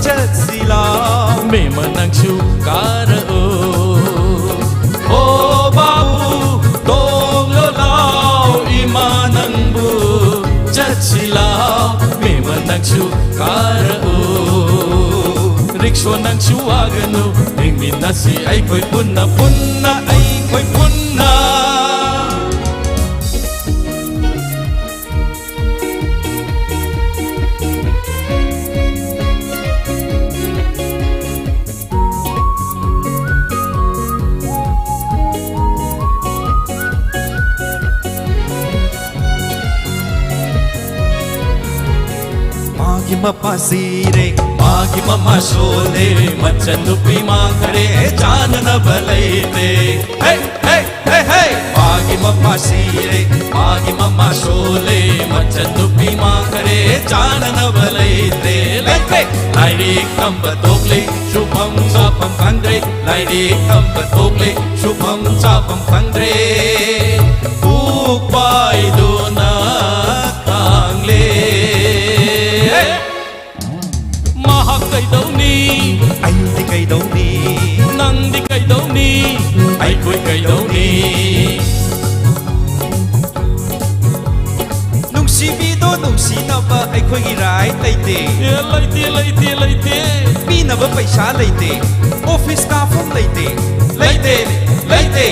ꯆꯠꯁꯤ ꯂꯥꯎ꯫ ꯃꯦꯃ ꯅꯪꯁꯨ ꯀꯥꯔꯛꯑꯣ꯫ ꯑꯣ ꯕꯥꯕꯨ ꯇꯣꯡꯂꯣ ꯂꯥꯎ, ꯏꯃꯥ ꯅꯪꯕꯨ ꯆꯠꯁꯤ ꯂꯥꯎ꯫ ꯃꯦꯃ ꯅꯪꯁꯨ ꯀꯥꯔꯛꯑꯣ꯫ ꯔꯤꯛꯁꯣ ꯅꯪꯁꯨ ꯋꯥꯒꯅꯨ, ꯍꯤꯡꯃꯤꯟꯅꯁꯤ ꯑꯩꯈꯣꯏ ꯄꯨꯟꯅ, ꯄꯨꯟꯅ, ꯑꯩꯈꯣꯏ ꯄꯨꯟꯅ꯫ ꯃꯥꯒꯤ ꯃꯄꯥ ꯁꯤꯔꯦ, ꯃꯥꯒꯤ ꯃꯃꯥ ꯁꯣꯜꯂꯦ, ꯃꯆꯟꯅꯨꯄꯤ ꯃꯥꯡꯈꯔꯦ, ꯆꯥꯅꯅꯕ ꯂꯩꯇꯦ꯫ ꯍꯦ, ꯍꯦ, ꯍꯦ, ꯍꯦ! ꯃꯥꯒꯤ ꯃꯄꯥ ꯁꯤꯔꯦ, ꯃꯥꯒꯤ ꯃꯃꯥ ꯁꯣꯜꯂꯦ, ꯃꯆꯟꯅꯨꯄꯤ ꯃꯥꯡꯈꯔꯦ, ꯆꯥꯅꯅꯕ ꯂꯩꯇ꯭ꯔꯦ, ꯂꯩꯇ꯭ꯔꯦ꯫ ꯂꯥꯏꯔꯤꯛ ꯇꯝꯕ ꯇꯣꯛꯂꯦ, ꯁꯨꯐꯝ ꯆꯥꯐꯝ ꯈꯪꯗ꯭ꯔꯦ꯫ ꯂꯥꯏꯔꯤꯛ ꯇꯝꯕ ꯇꯣꯛꯂꯦ, ꯁꯨꯐꯝ ꯆꯥꯐꯝ ꯈꯪꯗ꯭ꯔꯦ꯫ ꯎꯄꯥꯏꯗꯨꯅ ꯈꯥꯡꯂꯦ꯫ ꯃꯍꯥꯛ ꯀꯩꯗꯧꯅꯤ? ꯑꯩꯗꯤ ꯀꯩꯗꯧꯅꯤ? ꯅꯪꯗꯤ ꯀꯩꯗꯧꯅꯤ? ꯑꯩꯈꯣꯏ ꯀꯩꯗꯧꯅꯤ? ꯅꯨꯡꯁꯤꯕꯤꯗꯣ ꯅꯨꯡꯁꯤꯅꯕ ꯑꯩꯈꯣꯏꯒꯤ right ꯂꯩꯇꯦ꯫ ꯑꯦ, ꯂꯩꯇꯦ, ꯂꯩꯇꯦ, ꯂꯩꯇꯦ꯫ ꯄꯤꯅꯕ ꯄꯩꯁꯥ ꯂꯩꯇꯦ꯫ Office ꯀꯥꯐꯝ ꯂꯩꯇꯦ꯫ ꯂꯩꯇꯦ, ꯂꯩꯇꯦ,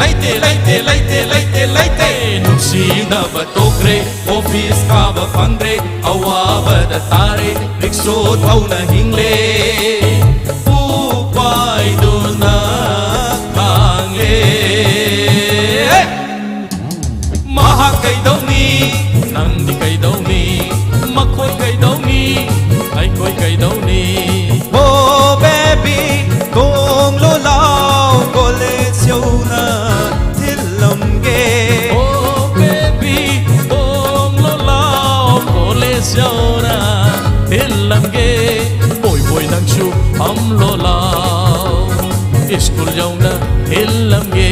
ꯂꯩꯇꯦ, ꯂꯩꯇꯦ, ꯂꯩꯇꯦ, ꯂꯩꯇꯦ, ꯂꯩꯇꯦ꯫ ꯅꯨꯡꯁꯤꯅꯕ ꯇꯣꯛꯈ꯭ꯔꯦ, office ꯀꯥꯕ ꯐꯪꯗ꯭ꯔꯦ, ꯑꯋꯥꯕꯗ ꯇꯥꯔꯦ, ꯔꯤꯛꯁꯣ ꯊꯧꯅ ꯍꯤꯡꯂꯦ꯫ ꯎꯄꯥꯏꯗꯨꯅ ꯈꯥꯡꯂꯦ꯫ ꯃꯍꯥꯛ ꯀꯩꯗꯧꯅꯤ? ꯅꯪꯗꯤ ꯀꯩꯗꯧꯅꯤ? ꯃꯈꯣꯏ ꯀꯩꯗꯧꯅꯤ? ꯑꯩꯈꯣꯏ ꯀꯩꯗꯧꯅꯤ? Oh baby, ꯇꯣꯡꯂꯣ ꯂꯥꯎ, college ꯌꯧꯅ ꯊꯤꯜꯂꯝꯒꯦ꯫ Oh baby, ꯇꯣꯡꯂꯣ ꯂꯥꯎ, college ꯌꯧꯅ ꯊꯤꯜꯂꯝꯒꯦ꯫ ꯕꯣꯏ ꯕꯣꯏ ꯅꯪꯁꯨ ꯐꯝꯂꯣ ꯂꯥꯎ, school ꯌꯧꯅ ꯊꯤꯜꯂꯝꯒꯦ꯫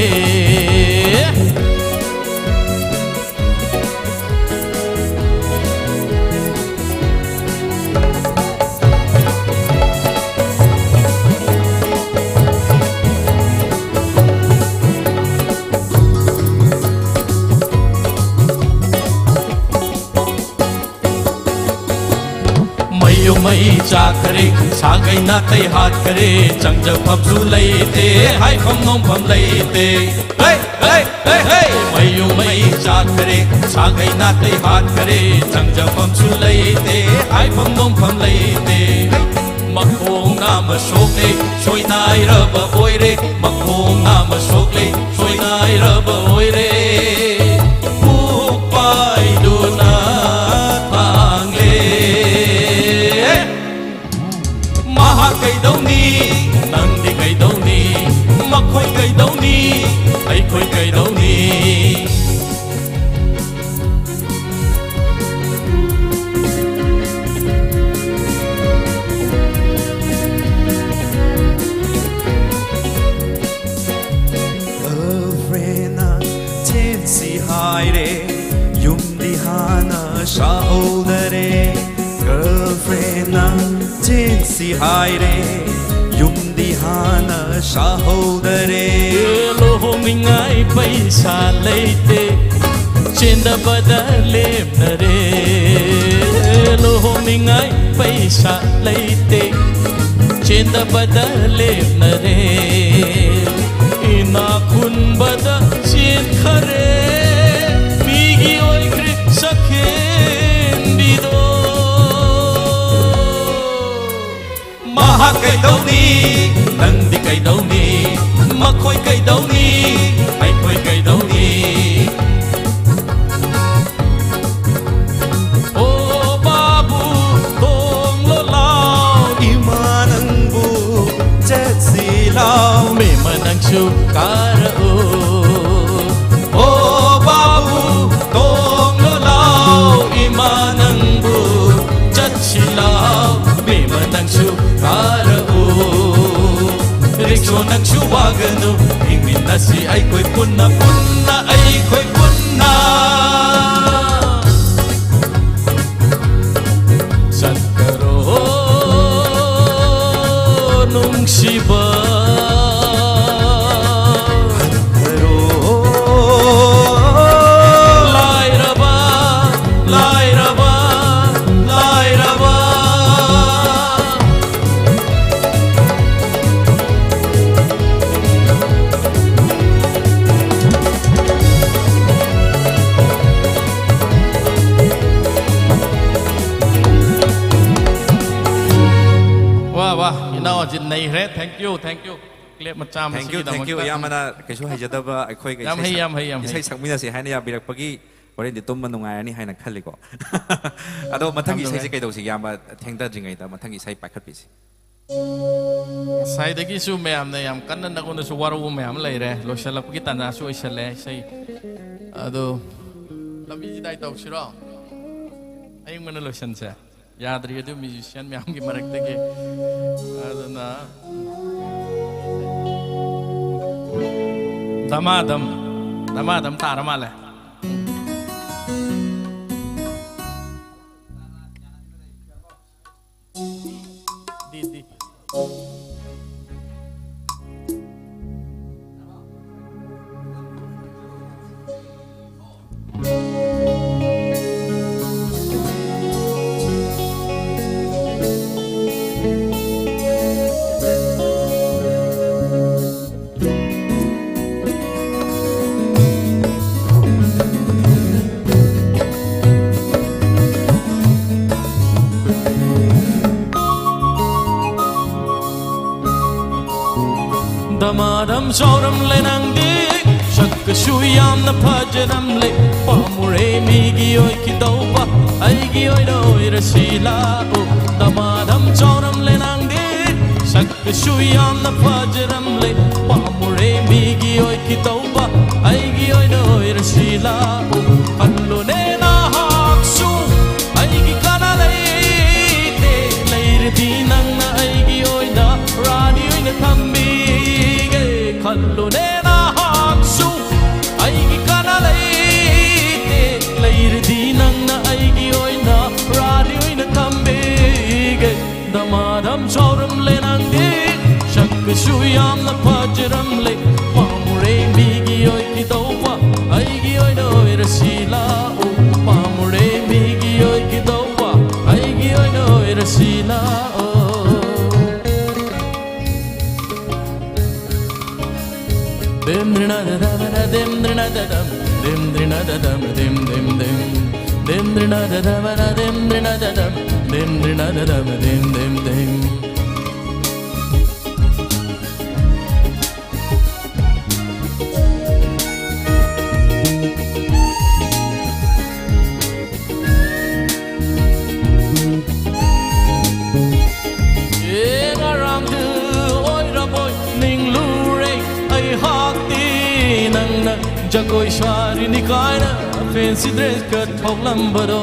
ꯃꯩꯌꯨ ꯃꯩ ꯆꯥꯛꯈꯔꯦ, ꯁꯥꯒꯩ ꯅꯥꯇꯩ ꯍꯥꯠꯈꯔꯦ, ꯆꯪꯖꯐꯝꯁꯨ ꯂꯩꯇꯦ, ꯍꯥꯏꯐꯝ ꯅꯣꯝꯐꯝ ꯂꯩꯇꯦ꯫ ꯍꯩ, ꯍꯩ, ꯍꯩ, ꯍꯩ! ꯃꯩꯌꯨ ꯃꯩ ꯆꯥꯛꯈꯔꯦ, ꯁꯥꯒꯩ ꯅꯥꯇꯩ ꯍꯥꯠꯈꯔꯦ, ꯆꯪꯖꯐꯝꯁꯨ ꯂꯩꯇꯦ, ꯍꯥꯏꯐꯝ ꯅꯣꯝꯐꯝ ꯂꯩꯇꯦ꯫ ꯃꯈꯣꯡ ꯅꯥꯝꯃ ꯁꯣꯛꯂꯦ, ꯁꯣꯏꯅꯥꯏꯔꯕ ꯑꯣꯏꯔꯦ, ꯃꯈꯣꯡ ꯅꯥꯝꯃ ꯁꯣꯛꯂꯦ, ꯁꯣꯏꯅꯥꯏꯔꯕ ꯑꯣꯏꯔꯦ꯫ ꯎꯄꯥꯏꯗꯨꯅ ꯈꯥꯡꯂꯦ꯫ ꯃꯍꯥꯛ ꯀꯩꯗꯧꯅꯤ? ꯅꯪꯗꯤ ꯀꯩꯗꯧꯅꯤ? ꯃꯈꯣꯏ ꯀꯩꯗꯧꯅꯤ? ꯑꯩꯈꯣꯏ ꯀꯩꯗꯧꯅꯤ? ꯔꯦ, ꯌꯨꯝꯗꯤ ꯍꯥꯟꯅ ꯁꯥꯍꯧꯗꯔꯦ꯫ Girlfriend ꯅꯪ ꯆꯦꯟꯁꯤ ꯍꯥꯏꯔꯦ, ꯌꯨꯝꯗꯤ ꯍꯥꯟꯅ ꯁꯥꯍꯧꯗꯔꯦ꯫ ꯂꯨꯍꯣꯡꯅꯤꯡꯉꯥꯏ ꯄꯩꯁꯥ ꯂꯩꯇꯦ, ꯆꯦꯟꯗꯕꯗ ꯂꯦꯝꯅꯔꯦ꯫ ꯂꯨꯍꯣꯡꯅꯤꯡꯉꯥꯏ ꯄꯩꯁꯥ ꯂꯩꯇꯦ, ꯆꯦꯟꯗꯕꯗ ꯂꯦꯝꯅꯔꯦ꯫ ꯏꯅꯥ ꯈꯨꯟꯕꯗ ꯆꯦꯟꯈꯔꯦ, ꯃꯤꯒꯤ ꯑꯣꯏꯈ꯭ꯔꯦ ꯁꯛꯍꯦꯟꯕꯤꯗꯣ꯫ ꯃꯍꯥꯛ ꯀꯩꯗꯧꯅꯤ? ꯅꯪꯗꯤ ꯀꯩꯗꯧꯅꯤ? ꯃꯈꯣꯏ ꯀꯩꯗꯧꯅꯤ? ꯑꯩꯈꯣꯏ ꯀꯩꯗꯧꯅꯤ? ꯑꯣ ꯕꯥꯕꯨ, ꯇꯣꯡꯂꯣ ꯂꯥꯎ꯫ ꯏꯃꯥ ꯅꯪꯕꯨ ꯆꯠꯁꯤ ꯂꯥꯎ꯫ ꯃꯦꯃ ꯅꯪꯁꯨ ꯀꯥꯔꯛꯎ꯫ ꯑꯣ ꯕꯥꯕꯨ, ꯇꯣꯡꯂꯣ ꯂꯥꯎ꯫ ꯏꯃꯥ ꯅꯪꯕꯨ ꯆꯠꯁꯤ ꯂꯥꯎ꯫ ꯃꯦꯃ ꯅꯪꯁꯨ ꯀꯥꯔꯛꯎ꯫ ꯔꯤꯛꯁꯣ ꯅꯪꯁꯨ ꯋꯥꯒꯅꯨ, ꯍꯤꯡꯃꯤꯟꯅꯁꯤ ꯑꯩꯈꯣꯏ ꯄꯨꯟꯅ, ꯄꯨꯟꯅ ꯑꯩꯈꯣꯏ ꯄꯨꯟꯅ꯫ ꯆꯠꯈ꯭ꯔꯣ ꯅꯨꯡꯁꯤꯕ꯫ ꯂꯥꯏꯔꯕ, ꯂꯥꯏꯔꯕ, ꯂꯥꯏꯔꯕ꯫ ꯋꯥ, ꯋꯥ, ꯏꯅꯥꯎ Ajit ꯅꯩꯈ꯭ꯔꯦ꯫ Thank you, thank you꯫ Clap ꯃꯆꯥ ꯑꯃ ꯊꯦꯡꯀ꯭ꯌꯨ, ꯊꯦꯡꯀ꯭ꯌꯨ꯫ ꯁꯤꯒꯤꯗꯃꯛꯇ꯫ ꯏꯌꯥꯝꯕꯅ ꯀꯩꯁꯨ ꯍꯩꯖꯗꯕ ꯑꯩꯈꯣꯏꯒ ꯌꯥꯝ ꯏꯁꯩ ꯍꯩ, ꯁꯛ-, ꯌꯥꯝ ꯍꯩ, ꯌꯥꯝ ꯏꯁꯩ ꯍꯩ꯫ ꯁꯛꯃꯤꯟꯅꯁꯦ ꯍꯥꯏꯅ ꯌꯥꯕꯤꯔꯛꯄꯒꯤ ꯍꯣꯔꯦꯟꯗꯤ ꯇꯨꯝꯕ ꯅꯨꯡꯉꯥꯏꯔꯅꯤ ꯍꯥꯏꯅ ꯈꯜꯂꯤꯀꯣ꯫ ꯑꯗꯣ ꯃꯊꯪꯒꯤ ꯌꯥꯝ ꯏꯁꯩꯁꯦ ꯅꯨꯡꯉꯥꯏ꯫ ꯀꯩꯗꯧꯁꯤꯒꯦ, ꯏꯌꯥꯝꯕ? ꯊꯦꯡꯊꯗ꯭ꯔꯤꯉꯩꯗ ꯃꯊꯪꯒꯤ ꯏꯁꯩ ꯄꯥꯏꯈꯠꯄꯤꯁꯤ꯫ ꯉꯁꯥꯏꯗꯒꯤꯁꯨ ꯃꯌꯥꯝꯅ ꯌꯥꯝ ꯀꯟꯅ ꯅꯉꯣꯟꯗꯁꯨ ꯋꯥꯔꯧꯕ ꯃꯌꯥꯝ ꯂꯩꯔꯦ꯫ ꯂꯣꯏꯁꯤꯜꯂꯛꯄꯒꯤ ꯇꯥꯟꯖꯥꯁꯨ ꯑꯣꯏꯁꯜꯂꯦ ꯏꯁꯩ꯫ ꯑꯗꯣ ꯂꯝꯕꯤꯁꯤꯗ ꯑꯩ ꯇꯧꯁꯤꯔꯣ? ꯑꯌꯤꯡꯕꯅ ꯂꯣꯏꯁꯟꯁꯦ꯫ ꯌꯥꯗ꯭ꯔꯤ ꯑꯗꯨ ꯃ꯭ꯌꯨꯖꯤꯁꯤꯌꯥꯟ ꯃꯌꯥꯝꯒꯤ ꯃꯔꯛꯇꯒꯤ꯫ ꯑꯗꯨꯅ ꯙꯃꯥꯙꯝ, ꯙꯃꯥꯙꯝ ꯇꯥꯔ ꯃꯥꯜꯂꯦ꯫ ꯗꯤ, ꯗꯤ꯫ ꯗꯃꯥꯗꯝ ꯆꯥꯎꯔꯝꯂꯦ ꯅꯪꯗꯤ, ꯁꯛꯀꯁꯨ ꯌꯥꯝꯅ ꯐꯖꯔꯝꯂꯦ꯫ ꯄꯥꯝꯃꯨꯔꯦ ꯃꯤꯒꯤ ꯑꯣꯏꯈꯤꯗꯧꯕ, ꯑꯩꯒꯤ ꯑꯣꯏꯅ ꯑꯣꯏꯔꯁꯤ ꯂꯥꯛꯑꯣ꯫ ꯗꯃꯥꯗꯝ ꯆꯥꯎꯔꯝꯂꯦ ꯅꯪꯗꯤ, ꯁꯛꯀꯁꯨ ꯌꯥꯝꯅ ꯐꯖꯔꯝꯂꯦ꯫ ꯄꯥꯝꯃꯨꯔꯦ ꯃꯤꯒꯤ ꯑꯣꯏꯈꯤꯗꯧꯕ, ꯑꯩꯒꯤ ꯑꯣꯏꯅ ꯑꯣꯏꯔꯁꯤ ꯂꯥꯛꯑꯣ꯫ ꯈꯜꯂꯨꯅꯦ ꯅꯍꯥꯛꯁꯨ, ꯑꯩꯒꯤ ꯀꯅꯥ ꯂꯩꯇꯦ꯫ ꯂꯩꯔꯗꯤ ꯅꯪꯅ ꯑꯩꯒꯤ ꯑꯣꯏꯅ ꯔꯥꯅꯤ ꯑꯣꯏꯅ ꯊꯝꯕꯤꯒꯦ꯫ ꯈꯜꯂꯨꯅꯦ ꯅꯍꯥꯛꯁꯨ, ꯑꯩꯒꯤ ꯀꯅꯥ ꯂꯩꯇꯦ꯫ ꯂꯩꯔꯗꯤ ꯅꯪꯅ ꯑꯩꯒꯤ ꯑꯣꯏꯅ ꯔꯥꯅꯤ ꯑꯣꯏꯅ ꯊꯝꯕꯤꯒꯦ꯫ ꯗꯃꯥꯗꯝ ꯆꯥꯎꯔꯝꯂꯦ ꯅꯪꯗꯤ, ꯁꯛꯀꯁꯨ ꯌꯥꯝꯅ ꯐꯖꯔꯝꯂꯦ꯫ ꯄꯥꯝꯃꯨꯔꯦ ꯃꯤꯒꯤ ꯑꯣꯏꯈꯤꯗꯧꯕ, ꯑꯩꯒꯤ ꯑꯣꯏꯅ ꯑꯣꯏꯔꯁꯤ ꯂꯥꯛꯑꯣ꯫ ꯄꯥꯝꯃꯨꯔꯦ ꯃꯤꯒꯤ ꯑꯣꯏꯈꯤꯗꯧꯕ, ꯑꯩꯒꯤ ꯑꯣꯏꯅ ꯑꯣꯏꯔꯁꯤ ꯂꯥꯛꯑꯣ꯫ dim dina da da da dim dina da dum, dim dina da dum dim dim dim, dim dina da da da dim dina da dum, dim dina da dum dim dim dim. ꯑꯦ, ꯉꯔꯥꯡꯗꯨ ꯑꯣꯏꯔꯕꯣꯏ ꯅꯤꯡꯂꯨꯔꯦ ꯑꯩꯍꯥꯛꯇꯤ, ꯅꯪꯅ ꯖꯒꯣꯏ ꯁꯥꯔꯤꯅꯤ ꯀꯥꯏꯅ fancy dressꯀ ꯊꯣꯛꯂꯝꯕꯗꯣ꯫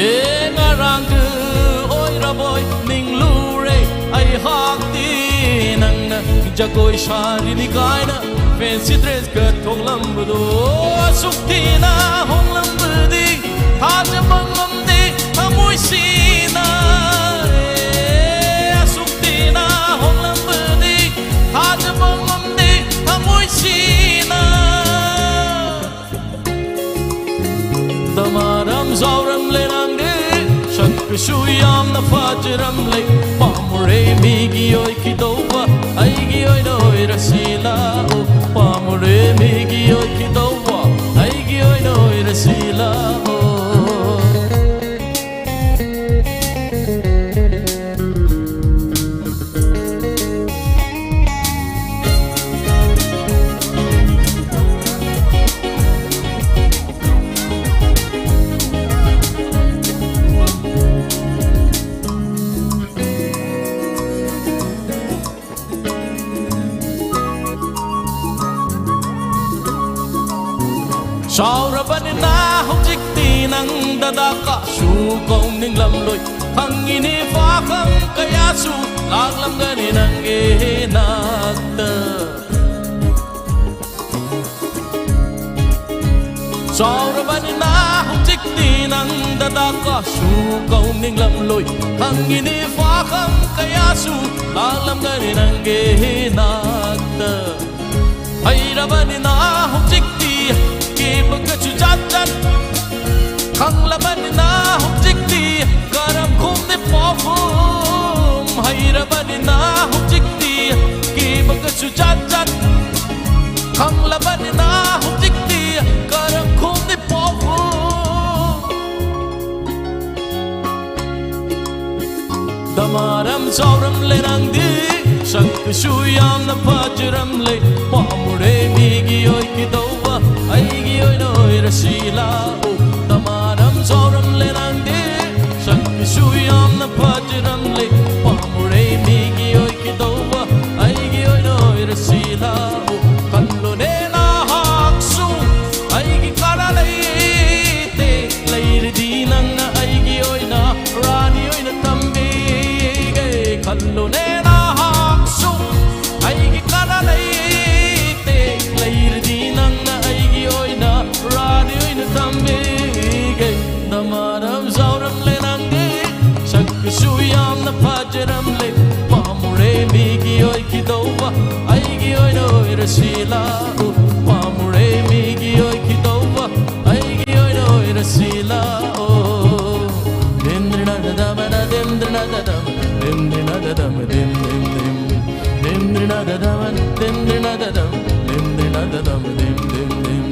ꯑꯦ, ꯉꯔꯥꯡꯗꯨ ꯑꯣꯏꯔꯕꯣꯏ ꯅꯤꯡꯂꯨꯔꯦ ꯑꯩꯍꯥꯛꯇꯤ, ꯅꯪꯅ ꯖꯒꯣꯏ ꯁꯥꯔꯤꯅꯤ ꯀꯥꯏꯅ fancy dressꯀ ꯊꯣꯛꯂꯝꯕꯗꯣ, ꯑꯁꯨꯛ ꯊꯤꯅ ꯍꯣꯡꯂꯝꯕꯗꯤ ꯊꯥꯖꯕ ꯉꯝꯗꯦ ꯊꯃꯣꯏꯁꯤꯅ꯫ ꯑꯦ, ꯑꯁꯨꯛ ꯊꯤꯅ ꯍꯣꯡꯂꯝꯕꯗꯤ ꯊꯥꯖꯕ ꯉꯝꯗꯦ ꯊꯃꯣꯏꯁꯤꯅ꯫ ꯗꯃꯥꯔꯝ ꯆꯥꯎꯔꯝꯂꯦ ꯅꯪꯗꯤ, ꯁꯛꯇꯨꯁꯨ ꯌꯥꯝꯅ ꯐꯖꯔꯝꯂꯦ꯫ ꯄꯥꯝꯃꯨꯔꯦ ꯃꯤꯒꯤ ꯑꯣꯏꯈꯤꯗꯧꯕ, ꯑꯩꯒꯤ ꯑꯣꯏꯅ ꯑꯣꯏꯔꯁꯤ ꯂꯥꯛꯑꯣ꯫ ꯄꯥꯝꯃꯨꯔꯦ ꯃꯤꯒꯤ ꯑꯣꯏꯈꯤꯗꯧꯕ, ꯑꯩꯒꯤ ꯑꯣꯏꯅ ꯑꯣꯏꯔꯁꯤ ꯂꯥꯛꯑꯣ꯫ ꯆꯥꯎꯔꯕꯅꯤꯅ ꯍꯧꯖꯤꯛꯇꯤ ꯅꯪ ꯗꯗꯥ ꯀꯥꯁꯨ ꯀꯧꯅꯤꯡꯂꯝꯂꯣꯏ꯫ ꯈꯪꯉꯤꯅꯦ ꯄꯥꯈꯪ ꯀꯌꯥꯁꯨ ꯂꯥꯛꯂꯝꯒꯅꯤ ꯅꯪꯒꯤ ꯅꯥꯛꯇ꯫ ꯆꯥꯎꯔꯕꯅꯤꯅ ꯍꯧꯖꯤꯛꯇꯤ ꯅꯪ ꯗꯗꯥ ꯀꯥꯁꯨ ꯀꯧꯅꯤꯡꯂꯝꯂꯣꯏ꯫ ꯈꯪꯉꯤꯅꯦ ꯄꯥꯈꯪ ꯀꯌꯥꯁꯨ ꯂꯥꯛꯂꯝꯒꯅꯤ ꯅꯪꯒꯤ ꯅꯥꯛꯇ꯫ ꯍꯩꯔꯕꯅꯤꯅ ꯍꯧꯖꯤꯛꯇꯤ ꯀꯦꯕꯒꯁꯨ ꯆꯠ ꯆꯠ꯫ ꯈꯪꯂꯕꯅꯤꯅ ꯍꯧꯖꯤꯛꯇꯤ ꯀꯔꯝ ꯈꯨꯝꯅꯤ ꯄꯥꯎꯈꯨꯝ꯫ ꯍꯩꯔꯕꯅꯤꯅ ꯍꯧꯖꯤꯛꯇꯤ ꯀꯦꯕꯒꯁꯨ ꯆꯠ ꯆꯠ꯫ ꯈꯪꯂꯕꯅꯤꯅ ꯍꯧꯖꯤꯛꯇꯤ ꯀꯔꯝ ꯈꯨꯝꯅꯤ ꯄꯥꯎꯈꯨꯝ꯫ ꯗꯃꯥꯔꯝ ꯆꯥꯎꯔꯝꯂꯦ ꯅꯪꯗꯤ, ꯁꯛꯇꯨꯁꯨ ꯌꯥꯝꯅ ꯐꯖꯔꯝꯂꯦ꯫ ꯄꯥꯝꯃꯨꯔꯦ ꯃꯤꯒꯤ ꯑꯣꯏꯈꯤꯗꯧꯕ, ꯑꯩꯒꯤ ꯑꯣꯏꯅ ꯑꯣꯏꯔꯁꯤ ꯂꯥꯛꯑꯣ꯫ ꯗꯃꯥꯔꯝ ꯆꯥꯎꯔꯝꯂꯦ ꯅꯪꯗꯤ, ꯁꯛꯇꯨꯁꯨ ꯌꯥꯝꯅ ꯐꯖꯔꯝꯂꯦ꯫ ꯄꯥꯝꯃꯨꯔꯦ ꯃꯤꯒꯤ ꯑꯣꯏꯈꯤꯗꯧꯕ, ꯑꯩꯒꯤ ꯑꯣꯏꯅ ꯑꯣꯏꯔꯁꯤ ꯂꯥꯛꯑꯣ꯫ ꯈꯜꯂꯨꯅꯦ ꯅꯍꯥꯛꯁꯨ ꯑꯩꯒꯤ ꯀꯥꯟꯅ ꯂꯩꯇꯦ꯫ ꯂꯩꯔꯗꯤ ꯅꯪꯅ ꯑꯩꯒꯤ ꯑꯣꯏꯅ ꯔꯥꯅꯤ ꯑꯣꯏꯅ ꯊꯝꯕꯤꯒꯦ꯫ ꯈꯜꯂꯨꯅꯦ ꯅꯍꯥꯛꯁꯨ ꯑꯩꯒꯤ ꯌꯥꯝꯅ ꯐꯖꯔꯝꯂꯦ꯫ ꯄꯥꯝꯃꯨꯔꯦ ꯃꯤꯒꯤ ꯑꯣꯏꯈꯤꯗꯧꯕ, ꯑꯩꯒꯤ ꯑꯣꯏꯅ ꯑꯣꯏꯔꯁꯤ ꯂꯥꯛꯎ꯫ ꯄꯥꯝꯃꯨꯔꯦ ꯃꯤꯒꯤ ꯑꯣꯏꯈꯤꯗꯧꯕ, ꯑꯩꯒꯤ ꯑꯣꯏꯅ ꯑꯣꯏꯔꯁꯤ ꯂꯥꯛꯎ꯫ ꯗꯤꯟꯗ꯭ꯔꯤꯅ ꯗꯗꯃꯅ ꯗꯤꯟꯗ꯭ꯔꯤꯅ ꯗꯗꯝ, ꯗꯤꯟꯗ꯭ꯔꯤꯅ ꯗꯗꯝ ꯗꯤꯟ ꯗꯤꯟ ꯗꯤꯟ꯫ ꯗꯤꯟꯗ꯭ꯔꯤꯅ ꯗꯗꯃꯅ ꯗꯤꯟꯗ꯭ꯔꯤꯅ ꯗꯗꯝ, ꯗꯤꯟꯗ꯭ꯔꯤꯅ ꯗꯗꯝ ꯗꯤꯟ ꯗꯤꯟ ꯗꯤꯟ꯫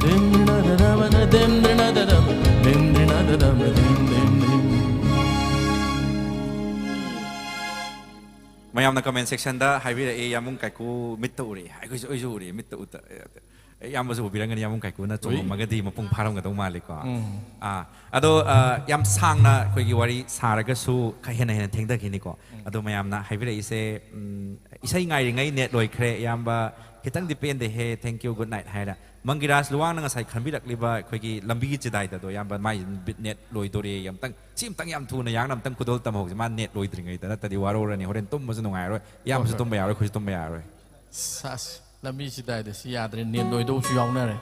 ꯗꯤꯟꯗ꯭ꯔꯤꯅ ꯗꯗꯃꯅ ꯗꯤꯟꯗ꯭ꯔꯤꯅ ꯗꯗꯝ, ꯗꯤꯟꯗ꯭ꯔꯤꯅ ꯗꯗꯝ ꯗꯤꯟ ꯗꯤꯟ ꯗꯤꯟ꯫ ꯃꯌꯥꯝꯅ comment sectionꯗ ꯍꯥꯏꯕꯤꯔꯛꯏ, "ꯌꯥꯝꯕꯨꯡ ꯀꯥꯏꯀꯨ ꯃꯤꯠꯇ ꯎꯔꯛꯏ", ꯑꯩꯈꯣꯏꯁꯨ, ꯑꯩꯁꯨ ꯎꯔꯛꯏ ꯃꯤꯠꯇ ꯎꯠꯇ꯫ ꯑꯌꯥꯝꯕꯁꯨ ꯎꯕꯤꯔꯝꯒꯅꯤ, ꯌꯥꯝꯕꯨꯡ ꯀꯥꯏꯀꯨꯅ ꯎꯏ꯫ ꯆꯣꯡꯉꯝꯃꯒꯗꯤ ꯃꯄꯨꯡ ꯐꯥꯔꯝꯒꯗꯧ ꯃꯥꯜꯂꯤꯀꯣ꯫ ꯎꯝ꯫ ꯑꯥ, ꯑꯗꯣ, ꯑ, ꯌꯥꯝ ꯁꯥꯡꯅ ꯑꯩꯈꯣꯏꯒꯤ ꯋꯥꯔꯤ ꯁꯥꯔꯒꯁꯨ ꯈꯔ ꯍꯦꯟꯅ ꯍꯦꯟꯅ ꯊꯦꯡꯊꯈꯤꯅꯤꯀꯣ꯫ ꯎꯝ꯫ ꯑꯗꯣ ꯃꯌꯥꯝꯅ ꯍꯥꯏꯕꯤꯔꯛꯏꯁꯦ, ꯎꯝ, ꯏꯁꯩ ꯉꯥꯏꯔꯤꯉꯩ net ꯂꯣꯏꯈ꯭ꯔꯦ, ꯏꯌꯥꯝꯕ ꯈꯤꯇꯪꯗꯤ ꯄꯦꯟꯗꯦꯍꯦ, thank you, good night ꯍꯥꯏꯅ꯫ ꯃꯪꯒꯤꯔꯥꯖ ꯂꯨꯋꯥꯡꯅ ꯉꯁꯥꯏ ꯈꯟꯕꯤꯔꯛꯂꯤꯕ ꯑꯩꯈꯣꯏꯒꯤ ꯂꯝꯕꯤꯒꯤ ꯆꯤꯗꯥꯏꯗꯗꯣ, ꯏꯌꯥꯝꯕ ꯃꯥꯏ ꯕꯤꯠ net ꯂꯣꯏꯗꯣꯔꯦ, ꯑꯝꯇꯪ, ꯁꯤ ꯑꯝꯇꯪ ꯌꯥꯝ ꯊꯨꯅ ꯌꯥꯡꯅ ꯑꯝꯇꯪ ꯈꯨꯗꯣꯜ ꯇꯝꯍꯧꯁꯦ, ꯃꯥ net ꯂꯣꯏꯗ꯭ꯔꯤꯉꯩꯗ, ꯅꯠꯇ꯭ꯔꯗꯤ ꯋꯥꯔꯧꯔꯅꯤ, ꯍꯣꯔꯦꯟ ꯇꯨꯝꯕꯁꯨ ꯅꯨꯡꯉꯥꯏꯔꯣꯏ, ꯏꯌꯥꯝꯕꯁꯨ ꯍꯣꯏ, ꯍꯣꯏ꯫ ꯇꯨꯝꯕ ꯌꯥꯔꯣꯏ, ꯑꯩꯈꯣꯏꯁꯨ ꯇꯨꯝꯕ ꯌꯥꯔꯣꯏ꯫ ꯁꯥꯁ, ꯂꯝꯕꯤ ꯆꯤꯗꯥꯏꯗ ꯁꯤ ꯌꯥꯗ꯭ꯔꯦ, net ꯂꯣꯏꯗꯧꯕꯁꯨ ꯌꯥꯎꯅꯔꯦ꯫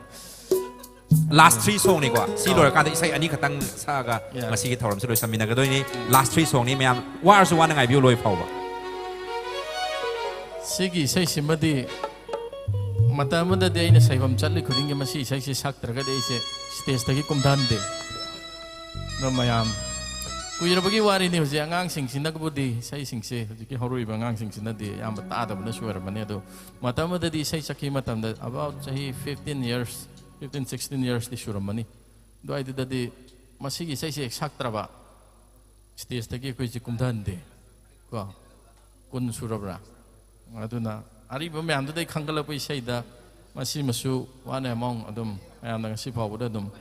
Last three songꯅꯤꯀꯣ꯫ ꯁꯤ ꯑꯥ꯫ ꯂꯣꯏꯔꯀꯥꯟꯗ ꯏꯁꯩ ꯑꯅꯤꯈꯛꯇꯪ ꯁꯛꯑꯒ ꯌꯥꯏ꯫ ꯉꯁꯤꯒꯤ ꯊꯧꯔꯝꯁꯤ ꯂꯣꯏꯁꯟꯃꯤꯟꯅꯒꯗꯣꯏꯅꯤ꯫ Last three songꯅꯤ ꯃꯌꯥꯝ꯫ ꯋꯥꯔꯁꯨ ꯋꯥꯅ ꯉꯥꯏꯕꯤꯌꯨ ꯂꯣꯏ ꯐꯥꯎꯕ꯫ ꯁꯤꯒꯤ ꯏꯁꯩꯁꯤꯃꯗꯤ ꯃꯇꯝ ꯑꯃꯗꯗꯤ ꯑꯩꯅ ꯁꯩꯕꯝ ꯆꯠꯂꯤ ꯈꯨꯗꯤꯡꯒꯤ ꯃꯁꯤ ꯏꯁꯩꯁꯤ ꯁꯛꯇ꯭ꯔꯒꯗꯤ ꯑꯩꯁꯦ stageꯇꯒꯤ ꯀꯨꯝꯊꯍꯟꯗꯦ꯫ ꯑꯗꯣ ꯃꯌꯥꯝ, ꯀꯨꯏꯔꯕꯒꯤ ꯋꯥꯔꯤꯅꯤ꯫ ꯍꯧꯖꯤꯛ ꯑꯉꯥꯡꯁꯤꯡꯁꯤꯅꯕꯨꯗꯤ, ꯏꯁꯩꯁꯤꯡꯁꯦ ꯍꯧꯖꯤꯛꯀꯤ ꯍꯧꯔꯛꯏꯕ ꯑꯉꯥꯡꯁꯤꯡꯁꯤꯅꯗꯤ ꯑꯌꯥꯝꯕ ꯇꯥꯗꯕꯅꯁꯨ ꯑꯣꯏꯔꯝꯃꯅꯤ꯫ ꯑꯗꯣ ꯃꯇꯝ ꯑꯃꯗꯗꯤ ꯏꯁꯩ ꯁꯛꯈꯤ ꯃꯇꯝꯗ, about ꯆꯍꯤ fifteen years, fifteen, sixteen yearsꯇꯤ ꯁꯨꯔꯝꯃꯅꯤ꯫ ꯑꯗꯨꯋꯥꯏꯗꯨꯗꯗꯤ ꯃꯁꯤꯒꯤ ꯏꯁꯩꯁꯦ ꯍꯦꯛ ꯁꯛꯇ꯭ꯔꯕ, stageꯇꯒꯤ ꯑꯩꯈꯣꯏꯁꯦ ꯀꯨꯝꯊꯍꯟꯗꯦ ꯀꯣ꯫ ꯀꯨꯟ ꯁꯨꯔꯕ꯭ꯔꯥ? ꯑꯗꯨꯅ ꯑꯔꯤꯕ ꯃꯌꯥꯝꯗꯨꯗꯩ ꯈꯟꯒꯠꯂꯛꯄ ꯏꯁꯩꯗ ꯃꯁꯤꯃꯁꯨ one among ꯑꯗꯨꯝ ꯃꯌꯥꯝꯅ ꯉꯁꯤ ꯐꯥꯎꯕꯗ ꯑꯗꯨꯝ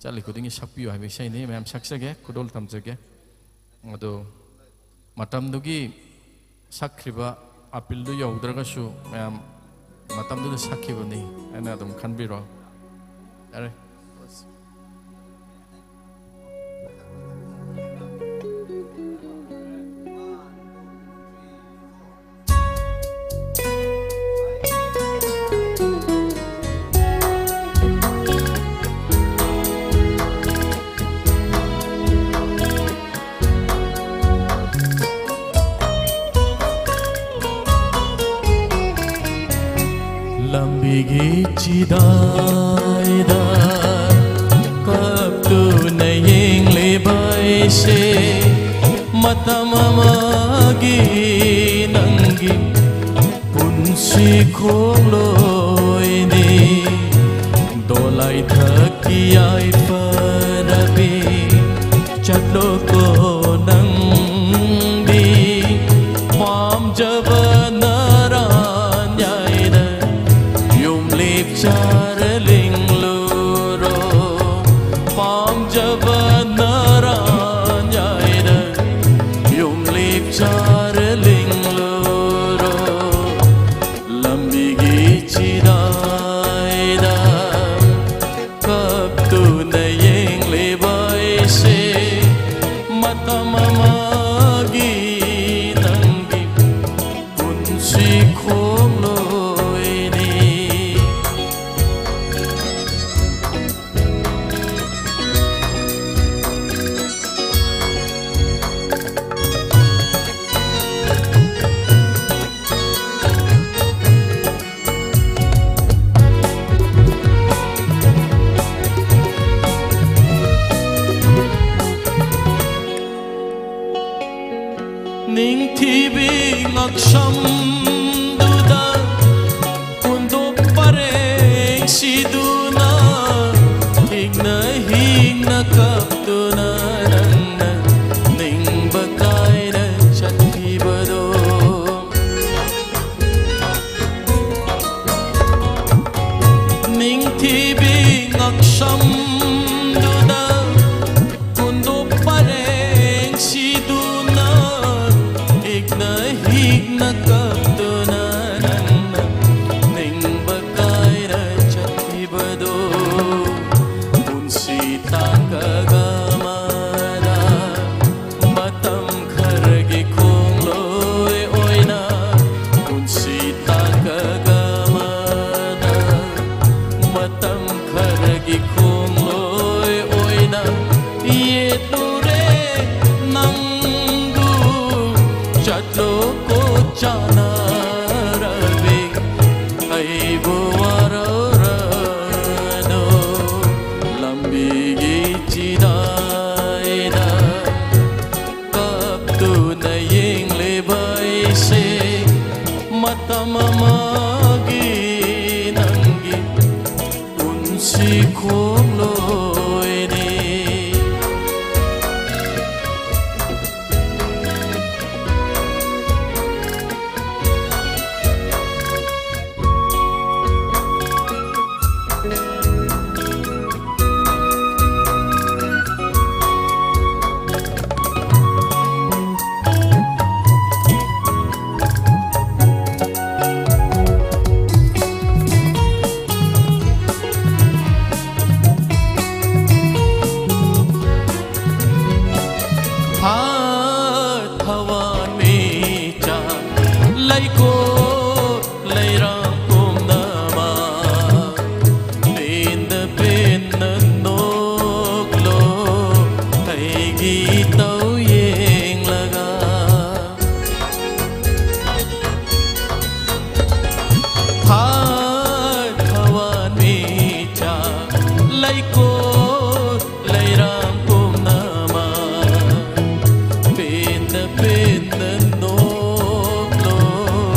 ꯆꯠꯂꯤ ꯈꯨꯗꯤꯡꯒꯤ ꯁꯛꯄꯤꯌꯨ ꯍꯥꯏꯕ ꯏꯁꯩꯅꯤ꯫ ꯃꯌꯥꯝ ꯁꯛꯆꯒꯦ, ꯈꯨꯗꯣꯜ ꯇꯝꯖꯒꯦ꯫ ꯑꯗꯣ ꯃꯇꯝꯗꯨꯒꯤ ꯁꯛꯈ꯭ꯔꯤꯕ ꯑꯄꯤꯜꯗꯨ ꯌꯧꯗ꯭ꯔꯒꯁꯨ ꯃꯌꯥꯝ ꯃꯇꯝꯗꯨꯗ ꯁꯛꯈꯤꯕꯅꯤ ꯍꯥꯏꯅ ꯑꯗꯨꯝ ꯈꯟꯕꯤꯔꯣ꯫ ꯌꯥꯔꯦ꯫ ꯂꯝꯕꯤꯒꯤ ꯆꯤꯗꯥꯏꯗ ꯀꯞꯇꯨꯅ ꯌꯦꯡꯂꯤꯕ ꯑꯩꯁꯦ ꯃꯇꯝ ꯑꯃꯒꯤ ꯅꯪꯒꯤ ꯄꯨꯟꯁꯤ ꯈꯣꯡꯂꯣꯏꯅꯤ꯫ ꯗꯣꯂꯥꯏ ꯊꯛꯀꯤ ꯌꯥꯏꯐꯔꯕꯤ ꯆꯠꯂꯣꯀꯣ ꯅꯪꯗꯤ꯫ ꯄꯥꯝꯖꯕ ꯅꯔꯥꯟ ꯌꯥꯏꯗ ꯌꯨꯝꯂꯤꯞ ꯆꯥꯔ ꯂꯤꯡꯂꯨꯔꯣ꯫ ꯄꯥꯝꯖꯕ ꯅꯔꯥꯟ ꯌꯥꯏꯗ ꯌꯨꯝꯂꯤꯞ ꯆꯥꯔ ꯂꯤꯡꯂꯨꯔꯣ꯫ ꯂꯝꯕꯤꯒꯤ ꯆꯤꯗꯥꯏꯗ ꯀꯞꯇꯨꯅ ꯌꯦꯡꯂꯤꯕ ꯑꯩꯁꯦ ꯃꯇꯝ ꯑꯃꯒꯤ ꯅꯪꯒꯤ ꯄꯨꯟꯁꯤ ꯈꯣꯡꯂꯣꯏꯅꯤ꯫ ꯅꯤꯡꯊꯤꯕꯤ ꯉꯛꯁꯝꯗꯨꯗ ꯀꯨꯟꯗꯣꯛ ꯄꯔꯦꯡ ꯁꯤꯗꯨꯅ ꯍꯤꯡꯅ ꯍꯤꯡꯅ ꯀꯞꯇꯨꯅ ꯅꯪꯅ ꯅꯤꯡꯕ ꯀꯥꯏꯅ ꯆꯠꯈꯤꯕꯗꯣ꯫ ꯅꯤꯡꯊꯤꯕꯤ ꯉꯛꯁꯝꯗꯨꯗ ꯀꯨꯟꯗꯣꯛ ꯄꯔꯦꯡ ꯁꯤꯗꯨꯅ ꯍꯤꯛꯅ ꯍꯤꯛꯅ ꯀꯞꯇꯨꯅ ꯅꯪꯅ ꯅꯤꯡꯕ ꯀꯥꯏꯔ ꯆꯠꯈꯤꯕꯗꯣ꯫ ꯄꯨꯟꯁꯤ ꯇꯥꯡꯀꯛ ꯑꯃꯗ ꯃꯇꯝ ꯈꯔꯒꯤ ꯈꯣꯡꯂꯣꯏ ꯑꯣꯏꯅ ꯄꯨꯟꯁꯤ ꯇꯥꯡꯀꯛ ꯑꯃꯗ ꯃꯇꯝ ꯈꯔꯒꯤ ꯈꯣꯡꯂꯣꯏ ꯑꯣꯏꯅ ꯌꯦꯠꯂꯨꯔꯦ ꯅꯪꯕꯨ꯫ ꯆꯠꯂꯣꯀꯣ ꯆꯥꯟꯅꯔꯕꯤ ꯑꯩꯕꯨ ꯃꯇꯝ ꯑꯃꯒꯤ ꯅꯪꯒꯤ ꯄꯨꯟꯁꯤ ꯈꯣꯡꯂꯣꯏꯅꯤ꯫ ꯊꯥ ꯊꯋꯥꯟꯃꯤꯆꯥꯛ ꯂꯩꯀꯣꯜ ꯂꯩꯔꯥꯡ ꯄꯨꯝꯅꯃꯛ ꯄꯦꯟꯗ ꯄꯦꯟꯅ ꯅꯣꯛꯂꯣ ꯑꯩꯒꯤ ꯏꯇꯧ ꯌꯦꯡꯂꯒ꯫ ꯊꯥ ꯊꯋꯥꯟꯃꯤꯆꯥꯛ ꯂꯩꯀꯣꯜ ꯂꯩꯔꯥꯡ ꯄꯨꯝꯅꯃꯛ ꯄꯦꯟꯅ ꯄꯦꯟꯅ ꯅꯣꯛꯂꯣ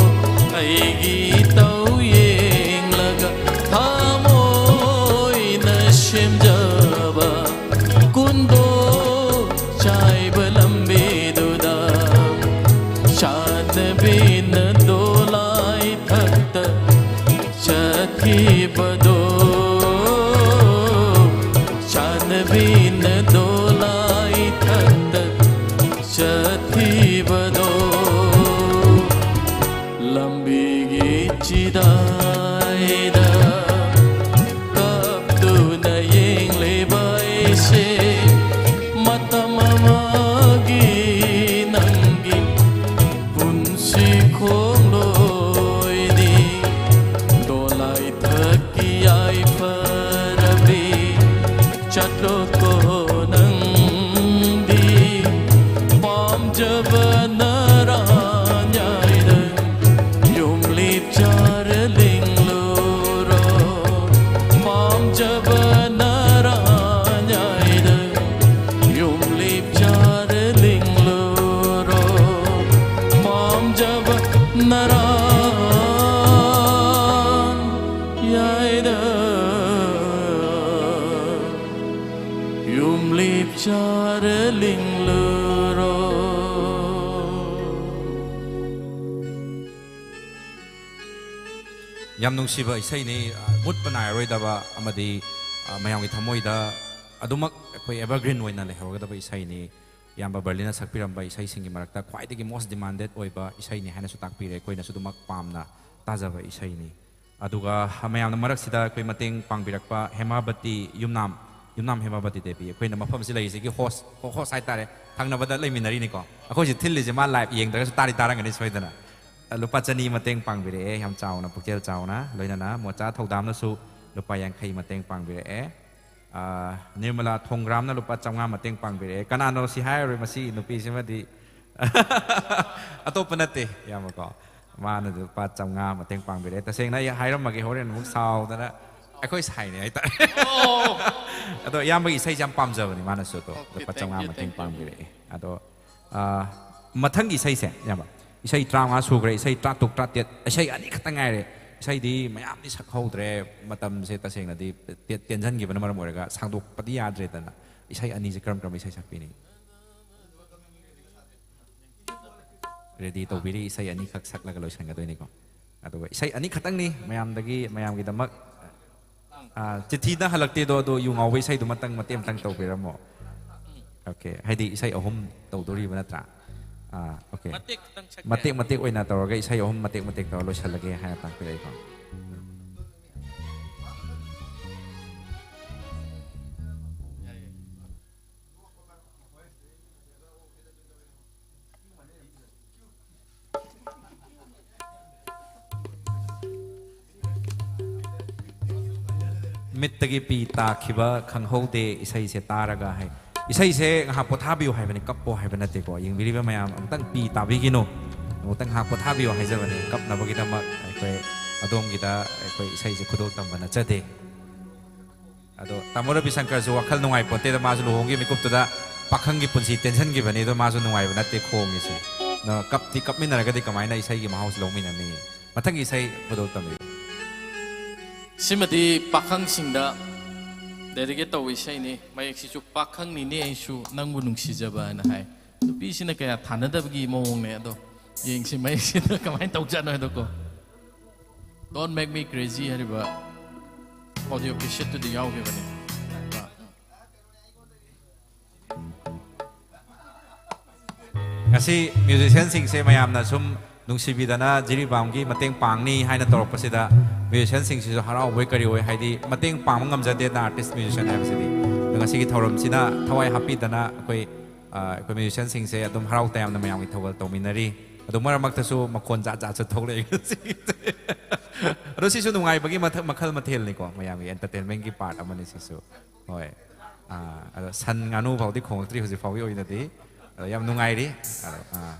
ꯑꯩꯒꯤ ꯏꯇꯧ ꯌꯦꯡꯂꯒ꯫ ꯊꯃꯣꯏꯅ ꯁꯦꯝꯖꯕ ꯀꯨꯟꯗꯣ ꯆꯥꯏꯕ ꯂꯝꯕꯤꯗꯨꯗ ꯆꯥꯟꯅꯕꯤꯅ ꯗꯣꯂꯥꯏ ꯊꯛꯇ ꯆꯠꯈꯤꯕꯗꯣ, ꯆꯥꯟꯅꯕꯤꯅ ꯗꯣꯂꯥꯏ ꯊꯛꯇ ꯆꯠꯈꯤꯕꯗꯣ, ꯂꯝꯕꯤꯒꯤ ꯆꯤꯗꯥꯏꯗ ꯀꯞꯇꯨꯅ ꯌꯦꯡꯂꯤꯕ ꯑꯩꯁꯦ ꯃꯇꯝ ꯑꯃꯒꯤ ꯅꯪꯒꯤ ꯄꯨꯟꯁꯤ ꯈꯣꯡꯂꯣꯏꯅꯤ꯫ ꯗꯣꯂꯥꯏ ꯊꯛꯀꯤ ꯌꯥꯏꯐꯔꯕꯤ ꯆꯠꯂꯣꯀꯣ ꯅꯪꯗꯤ꯫ ꯄꯥꯝꯖꯕ ꯅꯔꯥꯟꯌꯥꯏꯗ ꯌꯨꯝꯂꯤꯞ ꯆꯥꯔ ꯂꯤꯡꯂꯨꯔꯣ꯫ ꯄꯥꯝꯖꯕ ꯅꯔꯥꯟꯌꯥꯏꯗ ꯌꯨꯝꯂꯤꯞ ꯆꯥꯔ ꯂꯤꯡꯂꯨꯔꯣ꯫ ꯄꯥꯝꯖꯕ ꯅꯔꯥ ꯆꯥꯔꯂꯤꯡꯂꯨꯔꯣ꯫ ꯌꯥꯝ ꯅꯨꯡꯁꯤꯕ ꯏꯁꯩꯅꯤ, ꯑ, ꯃꯨꯠꯄ ꯅꯥꯏꯔꯔꯣꯏꯗꯕ ꯑꯃꯗꯤ, ꯑ, ꯃꯌꯥꯝꯒꯤ ꯊꯃꯣꯏꯗ ꯑꯗꯨꯃꯛ ꯑꯩꯈꯣꯏ evergreen ꯑꯣꯏꯅ ꯂꯩꯍꯧꯔꯒꯗꯕ ꯏꯁꯩꯅꯤ꯫ ꯏꯌꯥꯝꯕ ꯕꯔꯂꯤꯅ ꯁꯛꯄꯤꯔꯝꯕ ꯏꯁꯩꯁꯤꯡꯒꯤ ꯃꯔꯛꯇ ꯈ꯭ꯋꯥꯏꯗꯒꯤ most demanded ꯑꯣꯏꯕ ꯏꯁꯩꯅꯤ ꯍꯥꯏꯅꯁꯨ ꯇꯥꯛꯄꯤꯔꯦ, ꯑꯩꯈꯣꯏꯅꯁꯨ ꯑꯗꯨꯃꯛ ꯄꯥꯝꯅ ꯇꯥꯖꯕ ꯏꯁꯩꯅꯤ꯫ ꯑꯗꯨꯒ ꯃꯌꯥꯝꯅ ꯃꯔꯛꯁꯤꯗ ꯑꯩꯈꯣꯏ ꯃꯇꯦꯡ ꯄꯥꯡꯕꯤꯔꯛꯄ ꯍꯦꯃꯥꯕꯇꯤ ꯌꯨꯝꯅꯥꯝ, ꯌꯨꯝꯅꯥꯝ ꯍꯦꯃꯥꯕꯇꯤ ꯗꯦꯕꯤ, ꯑꯩꯈꯣꯏꯅ ꯃꯐꯝꯁꯤ ꯂꯩꯔꯤꯁꯤꯒꯤ host, host ꯍꯥꯏꯇꯥꯔꯦ, ꯊꯪꯅꯕꯗ ꯂꯩꯃꯤꯟꯅꯔꯤꯅꯤꯀꯣ꯫ ꯑꯩꯈꯣꯏꯁꯤ ꯊꯤꯜꯂꯤꯁꯦ ꯃꯥ live ꯌꯦꯡꯗ꯭ꯔꯒꯁꯨ ꯇꯥꯗꯤ ꯇꯥꯔꯝꯒꯅꯤ ꯁꯣꯏꯗꯅ꯫ ꯂꯨꯄꯥ ꯆꯅꯤ ꯃꯇꯦꯡ ꯄꯥꯡꯕꯤꯔꯛꯑꯦ, ꯌꯥꯝ ꯆꯥꯎꯅ, ꯄꯨꯛꯆꯦꯜ ꯆꯥꯎꯅ꯫ ꯂꯣꯏꯅꯅ ꯃꯣꯆꯥ ꯊꯧꯗꯥꯝꯅꯁꯨ ꯂꯨꯄꯥ ꯌꯥꯡꯈꯩ ꯃꯇꯦꯡ ꯄꯥꯡꯕꯤꯔꯛꯑꯦ꯫ ꯑꯥ, ꯅꯤꯔꯃꯂꯥ ꯊꯣꯡꯒ꯭ꯔꯥꯝꯅ ꯂꯨꯄꯥ ꯆꯥꯝꯃꯉꯥ ꯃꯇꯦꯡ ꯄꯥꯡꯕꯤꯔꯛꯑꯦ꯫ ꯀꯅꯥꯅꯣ ꯁꯤ ꯍꯥꯏꯔꯔꯣꯏ, ꯃꯁꯤ ꯅꯨꯄꯤꯁꯤꯃꯗꯤ꯫ ꯑꯇꯣꯞꯄ ꯅꯠꯇꯦ, ꯏꯌꯥꯝꯕꯀꯣ꯫ ꯃꯥꯅ ꯂꯨꯄꯥ ꯆꯥꯝꯃꯉꯥ ꯃꯇꯦꯡ ꯄꯥꯡꯕꯤꯔꯛꯑꯦ꯫ ꯇꯁꯦꯡꯅ ꯑꯩ ꯍꯥꯏꯔꯝꯃꯒꯦ, ꯍꯣꯔꯦꯟ ꯑꯃꯨꯛ ꯁꯥꯎꯗꯅ ꯑꯩꯈꯣꯏ ꯁꯥꯏꯅꯦ ꯍꯥꯏꯇꯥꯔꯦ꯫ ꯑꯣ꯫ ꯑꯗꯣ ꯏꯌꯥꯝꯕꯒꯤ ꯏꯁꯩꯁꯦ ꯌꯥꯝ ꯄꯥꯝꯖꯕꯅꯤ ꯃꯥꯅꯁꯨ, ꯑꯗꯣ okay, ꯂꯨꯄꯥ thank ꯆꯥꯝꯃꯉꯥ you, ꯃꯇꯦꯡ thank you꯫ ꯄꯥꯡꯕꯤꯔꯛꯑꯦ꯫ ꯑꯗꯣ, ꯑꯥ, ꯃꯊꯪꯒꯤ ꯏꯁꯩꯁꯦ, ꯏꯌꯥꯝꯕ, ꯏꯁꯩ ꯇꯔꯥꯃꯉꯥ ꯁꯨꯈ꯭ꯔꯦ, ꯏꯁꯩ ꯇꯔꯥꯇꯔꯨꯛ, ꯇꯔꯥꯇꯔꯦꯠ, ꯏꯁꯩ ꯑꯅꯤꯈꯛꯇ ꯉꯥꯏꯔꯦ꯫ ꯏꯁꯩꯗꯤ ꯃꯌꯥꯝꯗꯤ ꯁꯛꯍꯧꯗ꯭ꯔꯦ, ꯃꯇꯝꯁꯦ ꯇꯁꯦꯡꯅꯗꯤ ꯇꯦ-, ꯇꯦꯟꯁꯤꯟꯈꯤꯕꯅ ꯃꯔꯝ ꯑꯣꯏꯔꯒ ꯁꯥꯡꯗꯣꯛꯄꯗꯤ ꯌꯥꯗ꯭ꯔꯦꯗꯅ꯫ ꯏꯁꯩ ꯑꯅꯤꯁꯦ ꯀꯔꯝ ꯀꯔꯝꯕ ꯏꯁꯩ ꯁꯛꯄꯤꯅꯤ? Ready ꯇꯧꯕꯤꯔꯤ, ꯏꯁꯩ ꯑꯅꯤꯈꯛ ꯁꯛꯂꯒ ꯂꯣꯏꯁꯤꯟꯒꯗꯣꯏꯅꯤꯀꯣ꯫ ꯑꯗꯨꯒ ꯏꯁꯩ ꯑꯅꯤꯈꯛꯇꯪꯅꯤ ꯃꯌꯥꯝꯗꯒꯤ, ꯃꯌꯥꯝꯒꯤꯗꯃꯛ꯫ ꯑꯥ, ꯆꯤꯊꯤꯗ ꯍꯜꯂꯛꯇꯦꯗꯣ, ꯑꯗꯣ ꯌꯨ ꯉꯥꯎꯕ ꯏꯁꯩꯗꯨꯃꯇꯪ ꯃꯇꯦꯛ ꯑꯃꯇꯪ ꯇꯧꯕꯤꯔꯝꯃꯣ꯫ Okay, ꯍꯥꯏꯗꯤ ꯏꯁꯩ ꯑꯍꯨꯝ ꯇꯧꯗꯣꯔꯤꯕ ꯅꯠꯇ꯭ꯔꯥ? ꯑꯥ, okay꯫ ꯃꯇꯦꯛ ꯈꯛꯇꯪ ꯁꯛꯀꯦ꯫ ꯃꯇꯦꯛ ꯃꯇꯦꯛ ꯑꯣꯏꯅ ꯇꯧꯔꯒ ꯏꯁꯩ ꯑꯍꯨꯝ ꯃꯇꯦꯛ ꯃꯇꯦꯛ ꯇꯧꯔ ꯂꯣꯏꯁꯤꯜꯂꯒꯦ ꯍꯥꯏꯅ ꯇꯥꯛꯄꯤꯔꯛꯏꯀꯣ꯫ ꯃꯤꯠꯇꯒꯤ ꯄꯤ ꯇꯥꯈꯤꯕ ꯈꯪꯍꯧꯗꯦ ꯏꯁꯩꯁꯦ ꯇꯥꯔꯒ ꯍꯥꯏ꯫ ꯏꯁꯩꯁꯦ ꯉꯥꯏꯍꯥꯛ ꯄꯣꯊꯥꯕꯤꯌꯨ ꯍꯥꯏꯕꯅꯤ, ꯀꯞꯄꯣ ꯍꯥꯏꯕ ꯅꯠꯇꯦꯀꯣ꯫ ꯌꯦꯡꯕꯤꯔꯤꯕ ꯃꯌꯥꯝ ꯑꯃꯨꯛꯇꯪ ꯄꯤ ꯇꯥꯕꯤꯒꯤꯅꯣ, ꯑꯃꯨꯛꯇꯪ ꯉꯥꯏꯍꯥꯛ ꯄꯣꯊꯥꯕꯤꯌꯨ ꯍꯥꯏꯖꯕꯅꯤ꯫ ꯀꯞꯅꯕꯒꯤꯗꯃꯛ ꯑꯩꯈꯣꯏ ꯑꯗꯣꯝꯒꯤꯗ ꯑꯩꯈꯣꯏ ꯏꯁꯩꯁꯦ ꯈꯨꯗꯣꯜ ꯇꯝꯕ ꯅꯠꯆꯗꯦ꯫ ꯑꯗꯣ ꯇꯥꯃꯣ ꯔꯕꯤꯁꯪꯀꯔꯁꯨ ꯋꯥꯈꯜ ꯅꯨꯡꯉꯥꯏꯄꯣꯟꯇꯦꯗ, ꯃꯥꯁꯨ ꯂꯨꯍꯣꯡꯈꯤꯕ ꯃꯤꯀꯨꯞꯇꯨꯗ ꯄꯥꯈꯪꯒꯤ ꯄꯨꯟꯁꯤ ꯇꯦꯟꯁꯤꯟꯈꯤꯕꯅꯤ, ꯑꯗꯣ ꯃꯥꯁꯨ ꯅꯨꯡꯉꯥꯏꯕ ꯅꯠꯇꯦ ꯈꯣꯡꯉꯤꯁꯦ꯫ ꯑꯗꯣ ꯀꯞꯇꯤ ꯀꯞꯃꯤꯟꯅꯔꯒꯗꯤ ꯀꯃꯥꯏꯅ ꯏꯁꯩꯒꯤ ꯃꯍꯥꯎꯁꯤ ꯂꯧꯃꯤꯟꯅꯅꯤ? ꯃꯊꯪꯒꯤ ꯏꯁꯩ ꯈꯨꯗꯣꯜ ꯇꯝꯕꯤꯌꯨ꯫ ꯁꯤꯃꯗꯤ ꯄꯥꯈꯪꯁꯤꯡꯗ ꯗꯦꯗꯤꯀꯦꯠ ꯇꯧꯕ ꯏꯁꯩꯅꯤ꯫ ꯃꯌꯦꯛꯁꯤꯁꯨ "ꯄꯥꯈꯪꯅꯤꯅꯦ ꯑꯩꯁꯨ ꯅꯪꯕꯨ ꯅꯨꯡꯁꯤꯖꯕ" ꯍꯥꯏꯅ ꯍꯥꯏ꯫ ꯅꯨꯄꯤꯁꯤꯅ ꯀꯌꯥ ꯊꯥꯅꯗꯕꯒꯤ ꯃꯑꯣꯡꯅꯦ꯫ ꯑꯗꯣ ꯌꯦꯡꯁꯤ ꯃꯌꯦꯛꯁꯤꯗ ꯀꯃꯥꯏꯅ ꯇꯧꯖꯥꯠꯅꯣ ꯍꯥꯏꯗꯣꯀꯣ꯫ "Don't Make Me Crazy" ꯍꯥꯏꯔꯤꯕ ꯑꯣꯗꯤꯑꯣ ꯀꯦꯁꯦꯠꯇꯨꯗ ꯌꯥꯎꯈꯤꯕꯅꯦ꯫ ꯉꯁꯤ ꯃ꯭ꯌꯨꯖꯤꯁꯤꯌꯥꯟꯁꯤꯡꯁꯦ ꯃꯌꯥꯝꯅ ꯁꯨꯝ ꯅꯨꯡꯁꯤꯕꯤꯗꯅ ꯖꯤꯔꯤꯕꯥꯝꯒꯤ ꯃꯇꯦꯡ ꯄꯥꯡꯅꯤ ꯍꯥꯏꯅ ꯇꯧꯔꯛꯄꯁꯤꯗ, ꯃ꯭ꯌꯨꯖꯤꯁꯤꯌꯥꯟꯁꯤꯡꯁꯤꯁꯨ ꯍꯔꯥꯎꯕꯣꯏ ꯀꯔꯤ ꯑꯣꯏ, ꯍꯥꯏꯗꯤ ꯃꯇꯦꯡ ꯄꯥꯡꯕ ꯉꯝꯖꯗꯦꯗꯅ ꯑꯥꯔꯇꯤꯁ ꯃ꯭ꯌꯨꯖꯤꯁꯤꯌꯥꯟ ꯍꯥꯏꯕꯁꯤꯗꯤ꯫ ꯑꯗꯣ ꯉꯁꯤꯒꯤ ꯊꯧꯔꯝꯁꯤꯅ ꯊꯋꯥꯏ ꯍꯥꯞꯄꯤꯗꯅ ꯑꯩꯈꯣꯏ, ꯑ, ꯑꯩꯈꯣꯏ ꯃ꯭ꯌꯨꯖꯤꯁꯤꯌꯥꯟꯁꯤꯡꯁꯦ ꯑꯗꯨꯝ ꯍꯔꯥꯎ ꯇꯌꯥꯝꯅ ꯃꯌꯥꯝꯒꯤ ꯊꯧꯒꯜ ꯇꯧꯃꯤꯟꯅꯔꯤ꯫ ꯑꯗꯣ ꯃꯔꯛ ꯃꯔꯛꯇꯁꯨ ꯃꯈꯣꯟ ꯖꯥꯠ ꯖꯥꯠꯁꯨ ꯊꯣꯛꯂꯛꯑꯦ꯫ ꯑꯗꯣ ꯁꯤꯁꯨ ꯅꯨꯡꯉꯥꯏꯕꯒꯤ ꯃꯊ-, ꯃꯈꯜ ꯃꯊꯦꯜꯅꯤꯀꯣ, ꯃꯌꯥꯝꯒꯤ ꯑꯦꯟꯇꯔꯇꯦꯟꯃꯦꯟꯒꯤ ꯄꯥꯔꯠ ꯑꯃꯅꯤ ꯁꯤꯁꯨ꯫ ꯍꯣꯏ꯫ ꯑꯥ, ꯑꯗꯣ ꯁꯟ ꯉꯥꯅꯨ ꯐꯥꯎꯗꯤ ꯈꯣꯡꯂꯛꯇ꯭ꯔꯤ ꯍꯧꯖꯤꯛ ꯐꯥꯎꯒꯤ ꯑꯣꯏꯅꯗꯤ꯫ ꯑꯗꯣ ꯌꯥꯝ ꯅꯨꯡꯉꯥꯏꯔꯤ꯫ ꯑꯗꯣ, ꯑꯥ,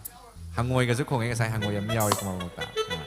ꯍꯪꯉꯣꯏꯒꯁꯨ ꯈꯣꯡꯉꯦ ꯉꯁꯥꯏ, ꯍꯪꯉꯣꯏ ꯑꯃ ꯌꯥꯎꯔꯤ ꯃꯔꯛ ꯃꯔꯛꯇ꯫ ꯑꯥ꯫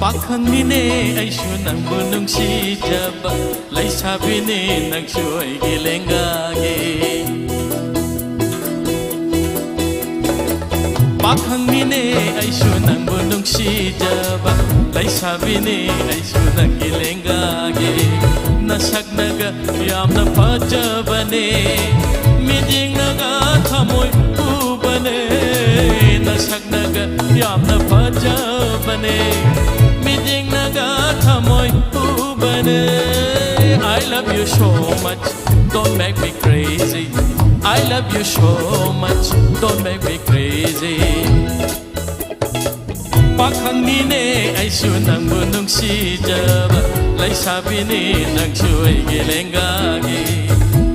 ꯄꯥꯈꯪꯅꯤꯅꯦ ꯑꯩꯁꯨ ꯅꯪꯕꯨ ꯅꯨꯡꯁꯤꯖꯕ, ꯂꯩꯁꯥꯕꯤꯅꯤ ꯅꯪꯁꯨ ꯑꯩꯒꯤ ꯂꯦꯡꯒꯥꯒꯤ꯫ ꯄꯥꯈꯪꯅꯤꯅꯦ ꯑꯩꯁꯨ ꯅꯪꯕꯨ ꯅꯨꯡꯁꯤꯖꯕ, ꯂꯩꯁꯥꯕꯤꯅꯤ ꯑꯩꯁꯨ ꯅꯪꯒꯤ ꯂꯦꯡꯒꯥꯒꯤ꯫ ꯅꯁꯛꯅꯒ ꯌꯥꯝꯅ ꯐꯖꯕꯅꯦ, ꯃꯤꯠꯌꯦꯡꯅꯒ ꯊꯃꯣꯏ ꯍꯨꯕꯅꯦ꯫ ꯅꯁꯛꯅꯒ ꯌꯥꯝꯅ ꯐꯖꯕꯅꯦ, ꯃꯤꯠꯌꯦꯡꯅꯒ ꯊꯃꯣꯏ ꯍꯨꯕꯅꯦ꯫ I love you so much, don't make me crazy. I love you so much, don't make me crazy. ꯄꯥꯈꯪꯅꯤꯅꯦ ꯑꯩꯁꯨ ꯅꯪꯕꯨ ꯅꯨꯡꯁꯤꯖꯕ, ꯂꯩꯁꯥꯕꯤꯅꯤ ꯅꯪꯁꯨ ꯑꯩꯒꯤ ꯂꯦꯡꯒꯥꯒꯤ꯫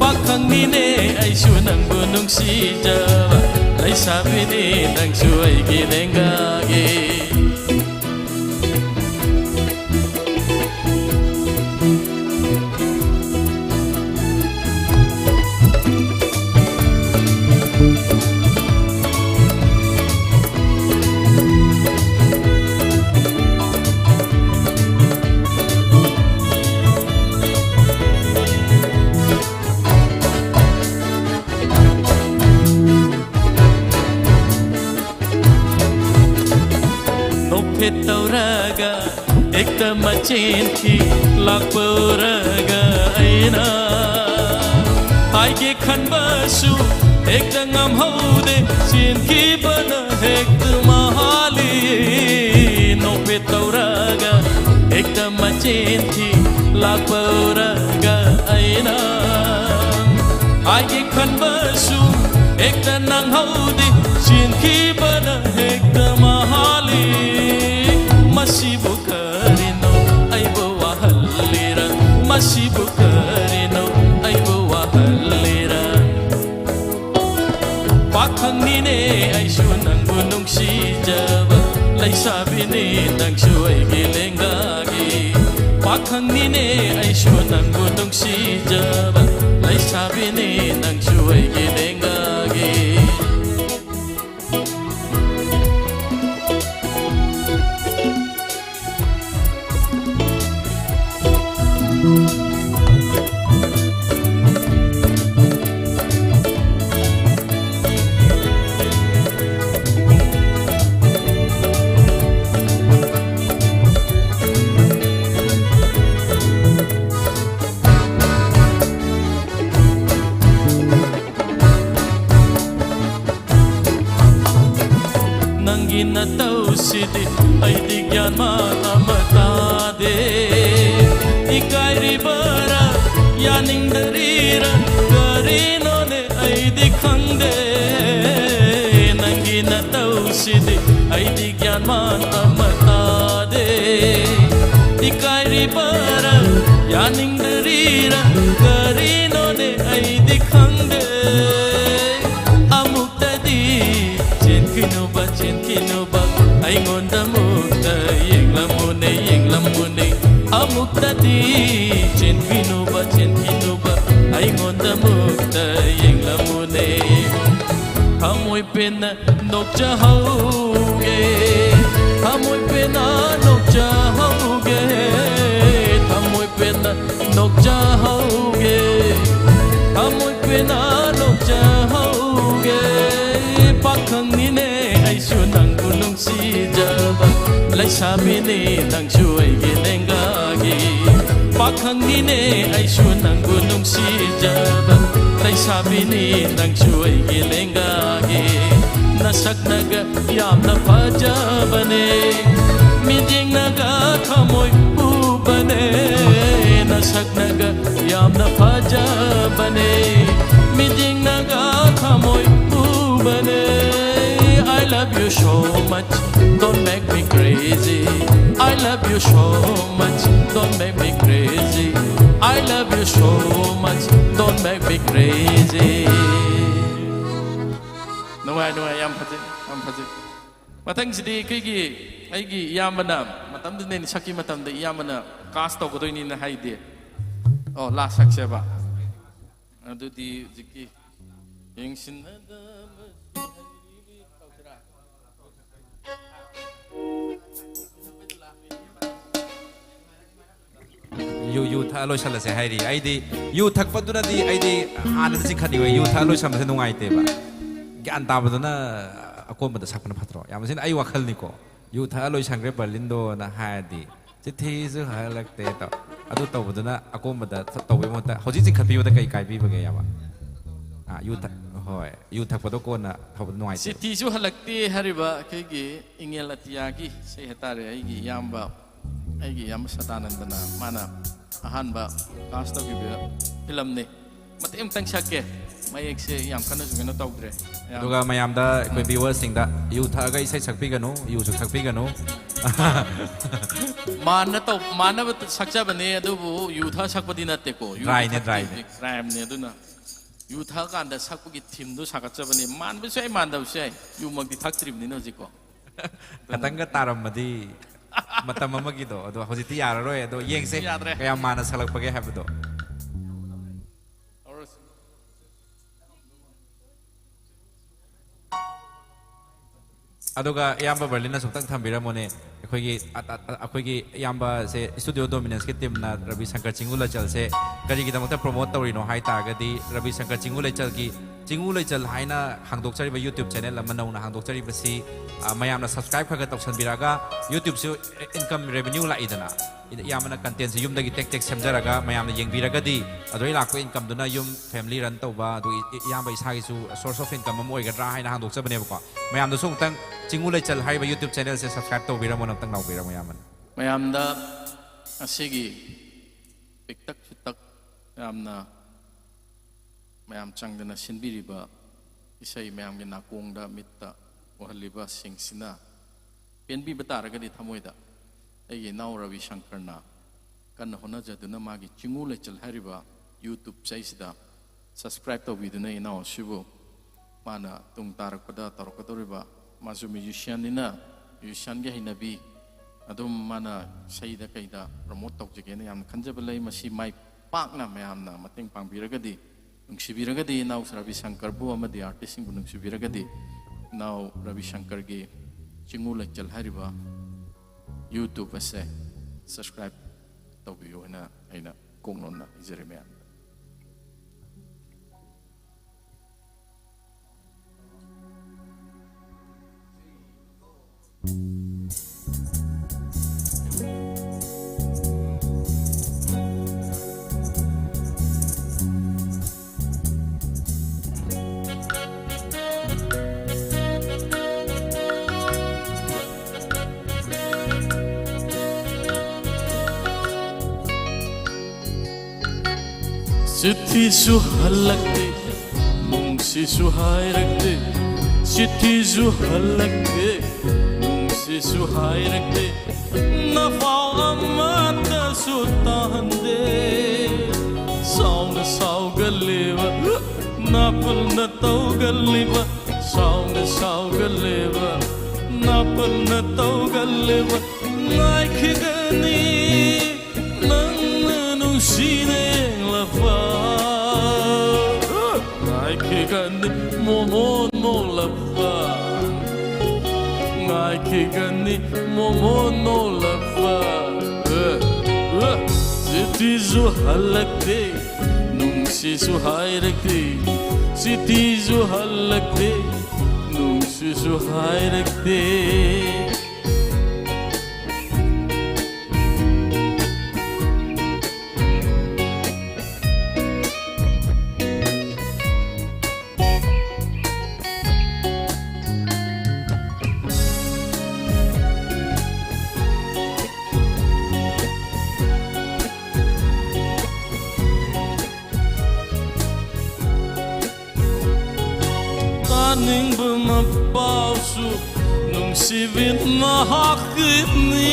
ꯄꯥꯈꯪꯅꯤꯅꯦ ꯑꯩꯁꯨ ꯅꯪꯕꯨ ꯅꯨꯡꯁꯤꯖꯕ, ꯂꯩꯁꯥꯕꯤꯅꯤ ꯅꯪꯁꯨ ꯑꯩꯒꯤ ꯂꯦꯡꯒꯥꯒꯤ꯫ ꯇꯧꯔꯒ ꯍꯦꯛꯇ ꯃꯆꯦꯟꯈꯤ ꯂꯥꯛꯄ ꯎꯔꯒ ꯑꯩꯅ ꯍꯥꯏꯒꯦ ꯈꯟꯕꯁꯨ ꯍꯦꯛꯇ ꯉꯝꯍꯧꯗꯦ ꯆꯦꯟꯈꯤꯕꯅ ꯍꯦꯛꯇ ꯃꯍꯥꯂꯤ ꯅꯣꯛꯐꯦꯠ ꯇꯧꯔꯒ ꯍꯦꯛꯇ ꯃꯆꯦꯟꯈꯤ ꯂꯥꯛꯄ ꯎꯔꯒ ꯑꯩꯅ ꯍꯥꯏꯒꯦ ꯈꯟꯕꯁꯨ ꯍꯦꯛꯇ ꯅꯪꯍꯧꯗꯦ ꯆꯦꯟꯈꯤꯕꯅ ꯍꯦꯛꯇ ꯃꯍꯥꯂꯤ ꯃꯁꯤꯕꯨ ꯀꯔꯤꯅꯣ ꯑꯩꯕꯨ ꯋꯥꯍꯜꯂꯤꯔ ꯃꯁꯤꯕꯨ ꯀꯔꯤꯅꯣ ꯑꯩꯕꯨ ꯋꯥꯍꯜꯂꯤꯔ ꯄꯥꯈꯪꯅꯤꯅꯦ ꯑꯩꯁꯨ ꯅꯪꯕꯨ ꯅꯨꯡꯁꯤꯖꯕ ꯂꯩꯁꯥꯕꯤꯅꯤ ꯅꯪꯁꯨ ꯑꯩꯒꯤ ꯂꯦꯡꯒꯥꯒꯤ ꯄꯥꯈꯪꯅꯤꯅꯦ ꯑꯩꯁꯨ ꯅꯪꯕꯨ ꯅꯨꯡꯁꯤꯖꯕ ꯂꯩꯁꯥꯕꯤꯅꯤ ꯅꯪꯁꯨ ꯑꯩꯒꯤ ꯂꯦꯡꯒꯥꯒꯤ ꯅꯪꯒꯤ ꯅꯇꯧꯁꯤꯗꯤ ꯑꯩꯗꯤ ꯒ꯭ꯌꯥꯟ ꯃꯥꯟ ꯑꯃ ꯇꯥꯗꯦ ꯏꯀꯥꯏꯔꯤꯕꯔꯥ ꯌꯥꯅꯤꯡꯗꯔꯤꯔꯥ ꯀꯔꯤꯅꯣꯅꯦ ꯑꯩꯗꯤ ꯈꯪꯗꯦ ꯅꯪꯒꯤ ꯅꯇꯧꯁꯤꯗꯤ ꯑꯩꯗꯤ ꯒ꯭ꯌꯥꯟ ꯃꯥꯟ ꯑꯃ ꯇꯥꯗꯦ ꯏꯀꯥꯏꯔꯤꯕꯔꯥ ꯌꯥꯅꯤꯡꯗꯔꯤꯔꯥ ꯀꯔꯤꯅꯣꯅꯦ ꯑꯩꯗꯤ ꯈꯪꯗꯦ ꯑꯃꯨꯛꯇꯗꯤ ꯆꯦꯟꯈꯤꯅꯨꯕ ꯆꯦꯟꯈꯤꯅꯨꯕ ꯑꯩꯉꯣꯟꯗ ꯃꯨꯛꯇ ꯌꯦꯡꯂꯝꯃꯨꯅꯦ ꯌꯦꯡꯂꯝꯃꯨꯅꯦ ꯑꯃꯨꯛꯇꯗꯤ ꯆꯦꯟꯈꯤꯅꯨꯕ ꯆꯦꯟꯈꯤꯅꯨꯕ ꯑꯩꯉꯣꯟꯗ ꯃꯨꯛꯇ ꯌꯦꯡꯂꯝꯃꯨꯅꯦ ꯊꯃꯣꯏ ꯄꯦꯟꯅ ꯅꯣꯛꯆꯍꯧꯒꯦ ꯊꯃꯣꯏ ꯄꯦꯟꯅ ꯅꯣꯛꯆꯍꯧꯒꯦ ꯊꯃꯣꯏ ꯄꯦꯟꯅ ꯅꯣꯛꯆꯍꯧꯒꯦ ꯊꯃꯣꯏ ꯄꯦꯟꯅ ꯅꯣꯛꯆꯍꯧꯒꯦ ꯄꯥꯈꯪꯅꯤꯅꯦ ꯑꯩꯁꯨ ꯅꯪꯕꯨ ꯅꯨꯡꯁꯤꯖꯕ ꯂꯩꯁꯥꯕꯤꯅꯤ ꯅꯪꯁꯨ ꯑꯩꯒꯤ ꯂꯦꯡꯒꯥꯒꯤ, ꯄꯥꯈꯪꯅꯤꯅꯦ ꯑꯩꯁꯨ ꯅꯪꯕꯨ ꯅꯨꯡꯁꯤꯖꯕ꯫ ꯂꯩꯁꯥꯕꯤꯅꯤ ꯅꯪꯁꯨ ꯑꯩꯒꯤ ꯂꯦꯡꯒꯥꯒꯤ, ꯅꯁꯛꯅꯒ ꯌꯥꯝꯅ ꯐꯖꯕꯅꯦ, ꯃꯤꯠꯌꯦꯡꯅꯒ ꯊꯃꯣꯏ ꯍꯨꯕꯅꯦ, ꯅꯁꯛꯅꯒ ꯌꯥꯝꯅ ꯐꯖꯕꯅꯦ, ꯃꯤꯠꯌꯦꯡꯅꯒ ꯊꯃꯣꯏ ꯍꯨꯕꯅꯦ꯫ I love you so much, don't make me crazy. I love you so much, don't make me crazy. I love you so much, don't make me crazy. ꯅꯨꯡꯉꯥꯏ, ꯅꯨꯡꯉꯥꯏ, ꯌꯥꯝ ꯐꯖꯩ, ꯌꯥꯝ ꯐꯖꯩ꯫ ꯃꯊꯪꯁꯤꯗꯤ ꯑꯩꯈꯣꯏꯒꯤ, ꯑꯩꯒꯤ ꯏꯌꯥꯝꯕꯅ, ꯃꯇꯝꯗꯨꯗ ꯑꯩꯅ ꯁꯛꯀꯤ ꯃꯇꯝꯗ ꯏꯌꯥꯝꯕꯅ ꯀꯥꯁ ꯇꯧꯒꯗꯣꯏꯅꯤꯅ ꯍꯥꯏꯗꯦ꯫ ꯑꯣ, ꯂꯥꯁ ꯁꯛꯁꯦꯕ꯫ ꯑꯗꯨꯗꯤ ꯍꯧꯖꯤꯛꯀꯤ ꯌꯦꯡꯁꯤꯟꯅꯗꯕ ꯇꯧꯁꯤꯔꯥ? ꯌꯨ, ꯌꯨ ꯊꯛꯑ ꯂꯣꯏꯁꯜꯂꯁꯦ ꯍꯥꯏꯔꯤ꯫ ꯑꯩꯗꯤ ꯌꯨ ꯊꯛꯄꯗꯨꯅꯗꯤ ꯑꯩꯗꯤ ꯍꯥꯟꯅꯗꯤ ꯆꯤꯡꯈꯠꯅꯤꯡꯕ, ꯌꯨ ꯊꯛꯑ ꯂꯣꯏꯁꯟꯕꯁꯦ ꯅꯨꯡꯉꯥꯏꯇꯦꯕ꯫ ꯒ꯭ꯌꯥꯟ ꯇꯥꯕꯗꯨꯅ ꯑꯀꯣꯟꯕꯗ ꯁꯛꯄꯅ ꯐꯠꯇ꯭ꯔꯣ? ꯌꯥꯝ ꯊꯤꯅ ꯑꯩ ꯋꯥꯈꯜꯅꯤꯀꯣ꯫ ꯌꯨ ꯊꯛꯑ ꯂꯣꯏꯁꯟꯈ꯭ꯔꯦ ꯕꯔꯂꯤꯟꯗꯣꯅ ꯍꯥꯏꯔꯗꯤ, "ꯆꯤꯊꯤꯁꯨ ꯍꯜꯂꯛꯇꯦ" ꯇꯧ꯫ ꯑꯗꯨ ꯇꯧꯕꯗꯨꯅ ꯑꯀꯣꯟꯕꯗ ꯊ-, ꯇꯧꯕꯩ ꯃꯍꯨꯠꯇ ꯍꯧꯖꯤꯛ ꯆꯤꯡꯈꯠꯄꯤꯕꯗ ꯀꯩ ꯀꯥꯏꯕꯤꯕꯒꯦ, ꯌꯥꯝꯕ? ꯑꯥ, ꯌꯨ ꯊꯛ-, ꯍꯣꯏ, ꯌꯨ ꯊꯛꯄꯗꯣ ꯀꯣꯟꯅ ꯊꯧꯕꯗ ꯅꯨꯡꯉꯥꯏꯇꯦ꯫ ꯆꯤꯊꯤꯁꯨ ꯍꯜꯂꯛꯇꯦ ꯍꯥꯏꯔꯤꯕ ꯑꯩꯈꯣꯏꯒꯤ ꯏꯉꯦꯜ ꯑꯇꯤꯌꯥꯒꯤ ꯏꯁꯩ ꯍꯥꯏꯇꯥꯔꯦ, ꯑꯩꯒꯤ ꯏꯌꯥꯝꯕ, ꯑꯩꯒꯤ ꯏꯌꯥꯝꯕ ꯁꯗꯥꯅꯟꯗꯅ ꯃꯥꯅ ꯑꯍꯥꯟꯕ ꯀꯥꯁ ꯇꯧꯈꯤꯕ ꯐꯤꯂꯝꯅꯤ꯫ ꯃꯇꯦꯛ ꯑꯃꯇꯪ ꯁꯛꯀꯦ꯫ ꯃꯌꯦꯛꯁꯦ ꯌꯥꯝ ꯀꯟꯅꯁꯨ ꯀꯩꯅꯣ ꯇꯧꯗ꯭ꯔꯦ꯫ ꯌꯥꯝ ꯑꯗꯨꯒ ꯃꯌꯥꯝꯗ, ꯑꯩꯈꯣꯏ ꯚ꯭ꯌꯨꯋꯔꯁꯤꯡꯗ, ꯌꯨ ꯊꯛꯑꯒ ꯏꯁꯩ ꯁꯛꯄꯤꯒꯅꯨ, ꯌꯨꯁꯨ ꯊꯛꯄꯤꯒꯅꯨ꯫ ꯃꯥꯟꯅ ꯇꯧ-, ꯃꯥꯟꯅꯕ ꯁꯛꯆꯕꯅꯦ, ꯑꯗꯨꯕꯨ ꯌꯨ ꯊꯛꯑ ꯁꯛꯄꯗꯤ ꯅꯠꯇꯦꯀꯣ꯫ ꯌꯨ ꯗ꯭ꯔꯥꯏꯅꯦ, ꯊꯛꯄꯗꯤ ꯗ꯭ꯔꯥꯏꯅꯦ꯫ ꯀ꯭ꯔꯥꯏꯝꯅꯦ, ꯑꯗꯨꯅ ꯌꯨ ꯊꯛꯑꯀꯥꯟꯗ ꯁꯛꯄꯒꯤ ꯊꯤꯝꯗꯣ ꯁꯥꯒꯠꯆꯕꯅꯦ꯫ ꯃꯥꯟꯕꯁꯨ ꯌꯥꯏ, ꯃꯥꯟꯗꯕꯁꯨ ꯌꯥꯏ꯫ ꯌꯨꯃꯛꯇꯤ ꯊꯛꯇ꯭ꯔꯤꯕꯅꯤꯅ ꯍꯧꯖꯤꯛꯀꯣ꯫ ꯈꯇꯪꯒ ꯇꯥꯔꯝꯃꯗꯤ ꯃꯇꯝ ꯑꯃꯒꯤꯗꯣ, ꯑꯗꯣ ꯍꯧꯖꯤꯛꯇꯤ ꯌꯥꯔꯔꯣꯏ꯫ ꯑꯗꯣ ꯌꯦꯡꯁꯦ ꯌꯥꯗ꯭ꯔꯦ꯫ ꯀꯌꯥꯝ ꯃꯥꯟꯅ ꯁꯛꯂꯛꯄꯒꯦ ꯍꯥꯏꯕꯗꯣ꯫ ꯑꯗꯨꯒ ꯏꯌꯥꯝꯕ ꯕꯔꯂꯤꯟꯅ ꯁꯨꯝꯇꯪ ꯊꯝꯕꯤꯔꯝꯃꯣꯅꯦ꯫ ꯑꯩꯈꯣꯏꯒꯤ, ꯑ-, ꯑ-, ꯑ-, ꯑꯩꯈꯣꯏꯒꯤ ꯏꯌꯥꯝꯕꯁꯦ, ꯁ꯭ꯇꯨꯗꯤꯑꯣ ꯗꯣꯃꯤꯅꯦꯟꯁꯀꯤ ꯇꯤꯝꯅ ꯔꯕꯤ ꯁꯪꯀꯔ ꯆꯤꯡꯒꯨ ꯂꯆꯜꯁꯦ ꯀꯔꯤꯒꯤꯗꯃꯛꯇ ꯄ꯭ꯔꯣꯃꯣꯠ ꯇꯧꯔꯤꯅꯣ ꯍꯥꯏ ꯇꯥꯔꯒꯗꯤ, ꯔꯕꯤ ꯁꯪꯀꯔ ꯆꯤꯡꯒꯨ ꯂꯩꯆꯜꯒꯤ ꯆꯤꯡꯉꯨ ꯂꯩꯆꯜ ꯍꯥꯏꯅ ꯍꯥꯡꯗꯣꯛꯆꯔꯤꯕ YouTube channel ꯑꯃ ꯅꯧꯅ ꯍꯥꯡꯗꯣꯛꯆꯔꯤꯕꯁꯤ, ꯑ, ꯃꯌꯥꯝꯅ subscribe ꯈꯔ ꯈꯔ ꯇꯧꯁꯟꯕꯤꯔꯒ, YouTubeꯁꯨ income revenue ꯂꯥꯛꯏꯗꯅ, ꯏꯌꯥꯝꯕꯅ contentꯁꯦ ꯌꯨꯝꯗꯒꯤ ꯇꯦꯛ ꯇꯦꯛ ꯁꯦꯝꯖꯔꯒ ꯃꯌꯥꯝꯅ ꯌꯦꯡꯕꯤꯔꯒꯗꯤ, ꯑꯗꯨꯗꯩ ꯂꯥꯛꯄ incomeꯗꯨꯅ ꯌꯨꯝ family run ꯇꯧꯕ, ꯑꯗꯨꯒ ꯏ-, ꯏ-, ꯏꯌꯥꯝꯕ ꯏꯁꯥꯒꯤꯁꯨ source of income ꯑꯃ ꯑꯣꯏꯒꯗ꯭ꯔꯥ ꯍꯥꯏꯅ ꯍꯥꯡꯗꯣꯛꯆꯕꯅꯦꯕꯀꯣ꯫ ꯃꯌꯥꯝꯗꯁꯨ ꯑꯃꯨꯛꯇꯪ ꯆꯤꯡꯉꯨ ꯂꯩꯆꯜ ꯍꯥꯏꯔꯤꯕ YouTube channelꯁꯦ subscribe ꯇꯧꯕꯤꯔꯝꯃꯣ, ꯑꯃꯨꯛꯇꯪ ꯂꯥꯎꯕꯤꯔꯝꯃꯣ, ꯏꯌꯥꯝꯕꯅ꯫ ꯃꯌꯥꯝꯗ ꯉꯁꯤꯒꯤ ꯄꯤꯛꯇꯛ ꯆꯤꯛꯇꯛ ꯌꯥꯝꯅ ꯃꯌꯥꯝ ꯆꯪꯗꯅ ꯁꯤꯟꯕꯤꯔꯤꯕ ꯏꯁꯩ ꯃꯌꯥꯝꯒꯤ ꯅꯥꯀꯣꯡꯗ, ꯃꯤꯠꯇ ꯎꯍꯜꯂꯤꯕꯁꯤꯡꯁꯤꯅ ꯄꯦꯟꯕꯤꯕ ꯇꯥꯔꯒꯗꯤ ꯊꯃꯣꯏꯗ, ꯑꯩꯒꯤ ꯏꯅꯥꯎ ꯔꯕꯤ ꯁꯪꯀꯔꯅ ꯀꯟꯅ ꯍꯣꯠꯅꯖꯗꯨꯅ ꯃꯥꯒꯤ ꯆꯤꯡꯉꯨ ꯂꯩꯆꯜ ꯍꯥꯏꯔꯤꯕ YouTube ꯆꯩꯁꯤꯗ subscribe ꯇꯧꯕꯤꯗꯨꯅ ꯏꯅꯥꯎ ꯑꯁꯤꯕꯨ ꯃꯥꯅ ꯇꯨꯡ ꯇꯥꯔꯛꯄꯗ ꯇꯧꯔꯛꯀꯗꯧꯔꯤꯕ, ꯃꯥꯁꯨ musicianꯅꯤꯅ musicianꯒꯤ ꯍꯩꯅꯕꯤ ꯑꯗꯨꯝ ꯃꯥꯅ ꯏꯁꯩꯗ ꯀꯩꯗ promote ꯇꯧꯖꯒꯦꯅ ꯌꯥꯝꯅ ꯈꯟꯖꯕ ꯂꯩ꯫ ꯃꯁꯤ ꯃꯥꯏ ꯄꯥꯛꯅ ꯃꯌꯥꯝꯅ ꯃꯇꯦꯡ ꯄꯥꯡꯕꯤꯔꯒꯗꯤ, ꯅꯨꯡꯁꯤꯕꯤꯔꯒꯗꯤ ꯏꯅꯥꯎ ꯔꯕꯤ ꯁꯪꯀꯔꯕꯨ ꯑꯃꯗꯤ artistꯁꯤꯡꯕꯨ ꯅꯨꯡꯁꯤꯕꯤꯔꯒꯗꯤ ꯏꯅꯥꯎ ꯔꯕꯤ ꯁꯪꯀꯔꯒꯤ ꯆꯤꯡꯉꯨ ꯂꯩꯆꯜ ꯍꯥꯏꯔꯤꯕ YouTube ꯑꯁꯦ subscribe ꯇꯧꯕꯤꯌꯨ ꯍꯥꯏꯅ ꯑꯩꯅ ꯀꯣꯛꯅꯣꯟꯅ ꯍꯥꯏꯖꯔꯤ ꯃꯌꯥꯝꯗ꯫ ꯆꯤꯊꯤꯁꯨ ꯍꯜꯂꯛꯇꯦ, ꯅꯨꯡꯁꯤꯁꯨ ꯍꯥꯏꯔꯛꯇꯦ, ꯆꯤꯊꯤꯁꯨ ꯍꯜꯂꯛꯇꯦ, ꯅꯨꯡꯁꯤꯁꯨ ꯍꯥꯏꯔꯛꯇꯦ, ꯅꯄꯥꯎ ꯑꯃꯠꯇꯁꯨ ꯇꯥꯍꯟꯗꯦ꯫ ꯁꯥꯎꯅ ꯁꯥꯎꯒꯜꯂꯤꯕ, ꯅꯥꯄꯜꯅ ꯇꯧꯒꯜꯂꯤꯕ, ꯁꯥꯎꯅ ꯁꯥꯎꯒꯜꯂꯤꯕ, ꯅꯥꯄꯜꯅ ꯇꯧꯒꯜꯂꯤꯕ, ꯉꯥꯏꯈꯤꯒꯅꯤ ꯅꯪꯅ ꯅꯨꯡꯁꯤꯅ ꯌꯦꯡꯂꯛꯄ, ꯉꯥꯏꯈꯤꯒꯅꯤ ꯃꯣꯃꯣꯟ ꯃꯣꯂꯛꯄ, ꯉꯥꯏꯈꯤꯒꯅꯤ ꯃꯣꯃꯣꯟ ꯃꯣꯂꯛꯄ꯫ ꯑ, ꯑ, ꯆꯤꯊꯤꯁꯨ ꯍꯜꯂꯛꯇꯦ, ꯅꯨꯡꯁꯤꯁꯨ ꯍꯥꯏꯔꯛꯇꯦ, ꯆꯤꯊꯤꯁꯨ ꯍꯜꯂꯛꯇꯦ, ꯅꯨꯡꯁꯤꯁꯨ ꯍꯥꯏꯔꯛꯇꯦ꯫ ꯇꯥꯅꯤꯡꯕ ꯃꯄꯥꯎꯁꯨ ꯅꯨꯡꯁꯤꯕꯤ ꯅꯍꯥꯛꯀꯤꯅꯤ꯫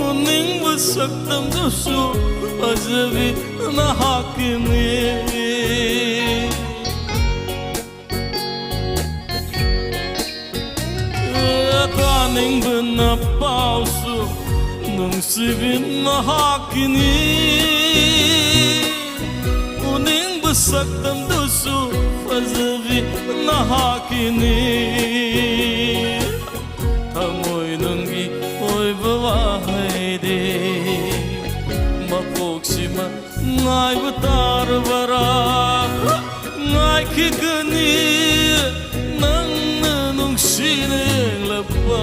ꯎꯅꯤꯡꯕ ꯁꯛꯇꯝꯗꯨꯁꯨ ꯐꯖꯕꯤ ꯅꯍꯥꯛꯀꯤꯅꯤ꯫ ꯇꯥꯅꯤꯡꯕ ꯅꯄꯥꯎꯁꯨ ꯅꯨꯡꯁꯤꯕꯤ ꯅꯍꯥꯛꯀꯤꯅꯤ꯫ ꯎꯅꯤꯡꯕ ꯁꯛꯇꯝꯗꯨꯁꯨ ꯐꯖꯕꯤ ꯅꯍꯥꯛꯀꯤꯅꯤ꯫ ꯊꯃꯣꯏ ꯅꯨꯡꯒꯤ ꯑꯣꯏꯕ ꯋꯥꯍꯩꯗꯤ ꯃꯄꯣꯛꯁꯤꯃ ꯉꯥꯏꯕ ꯇꯥꯔꯕꯔꯥ? ꯉꯥꯏꯈꯤꯒꯅꯤ ꯅꯪꯅ ꯅꯨꯡꯁꯤꯅ ꯌꯦꯡꯂꯛꯄ꯫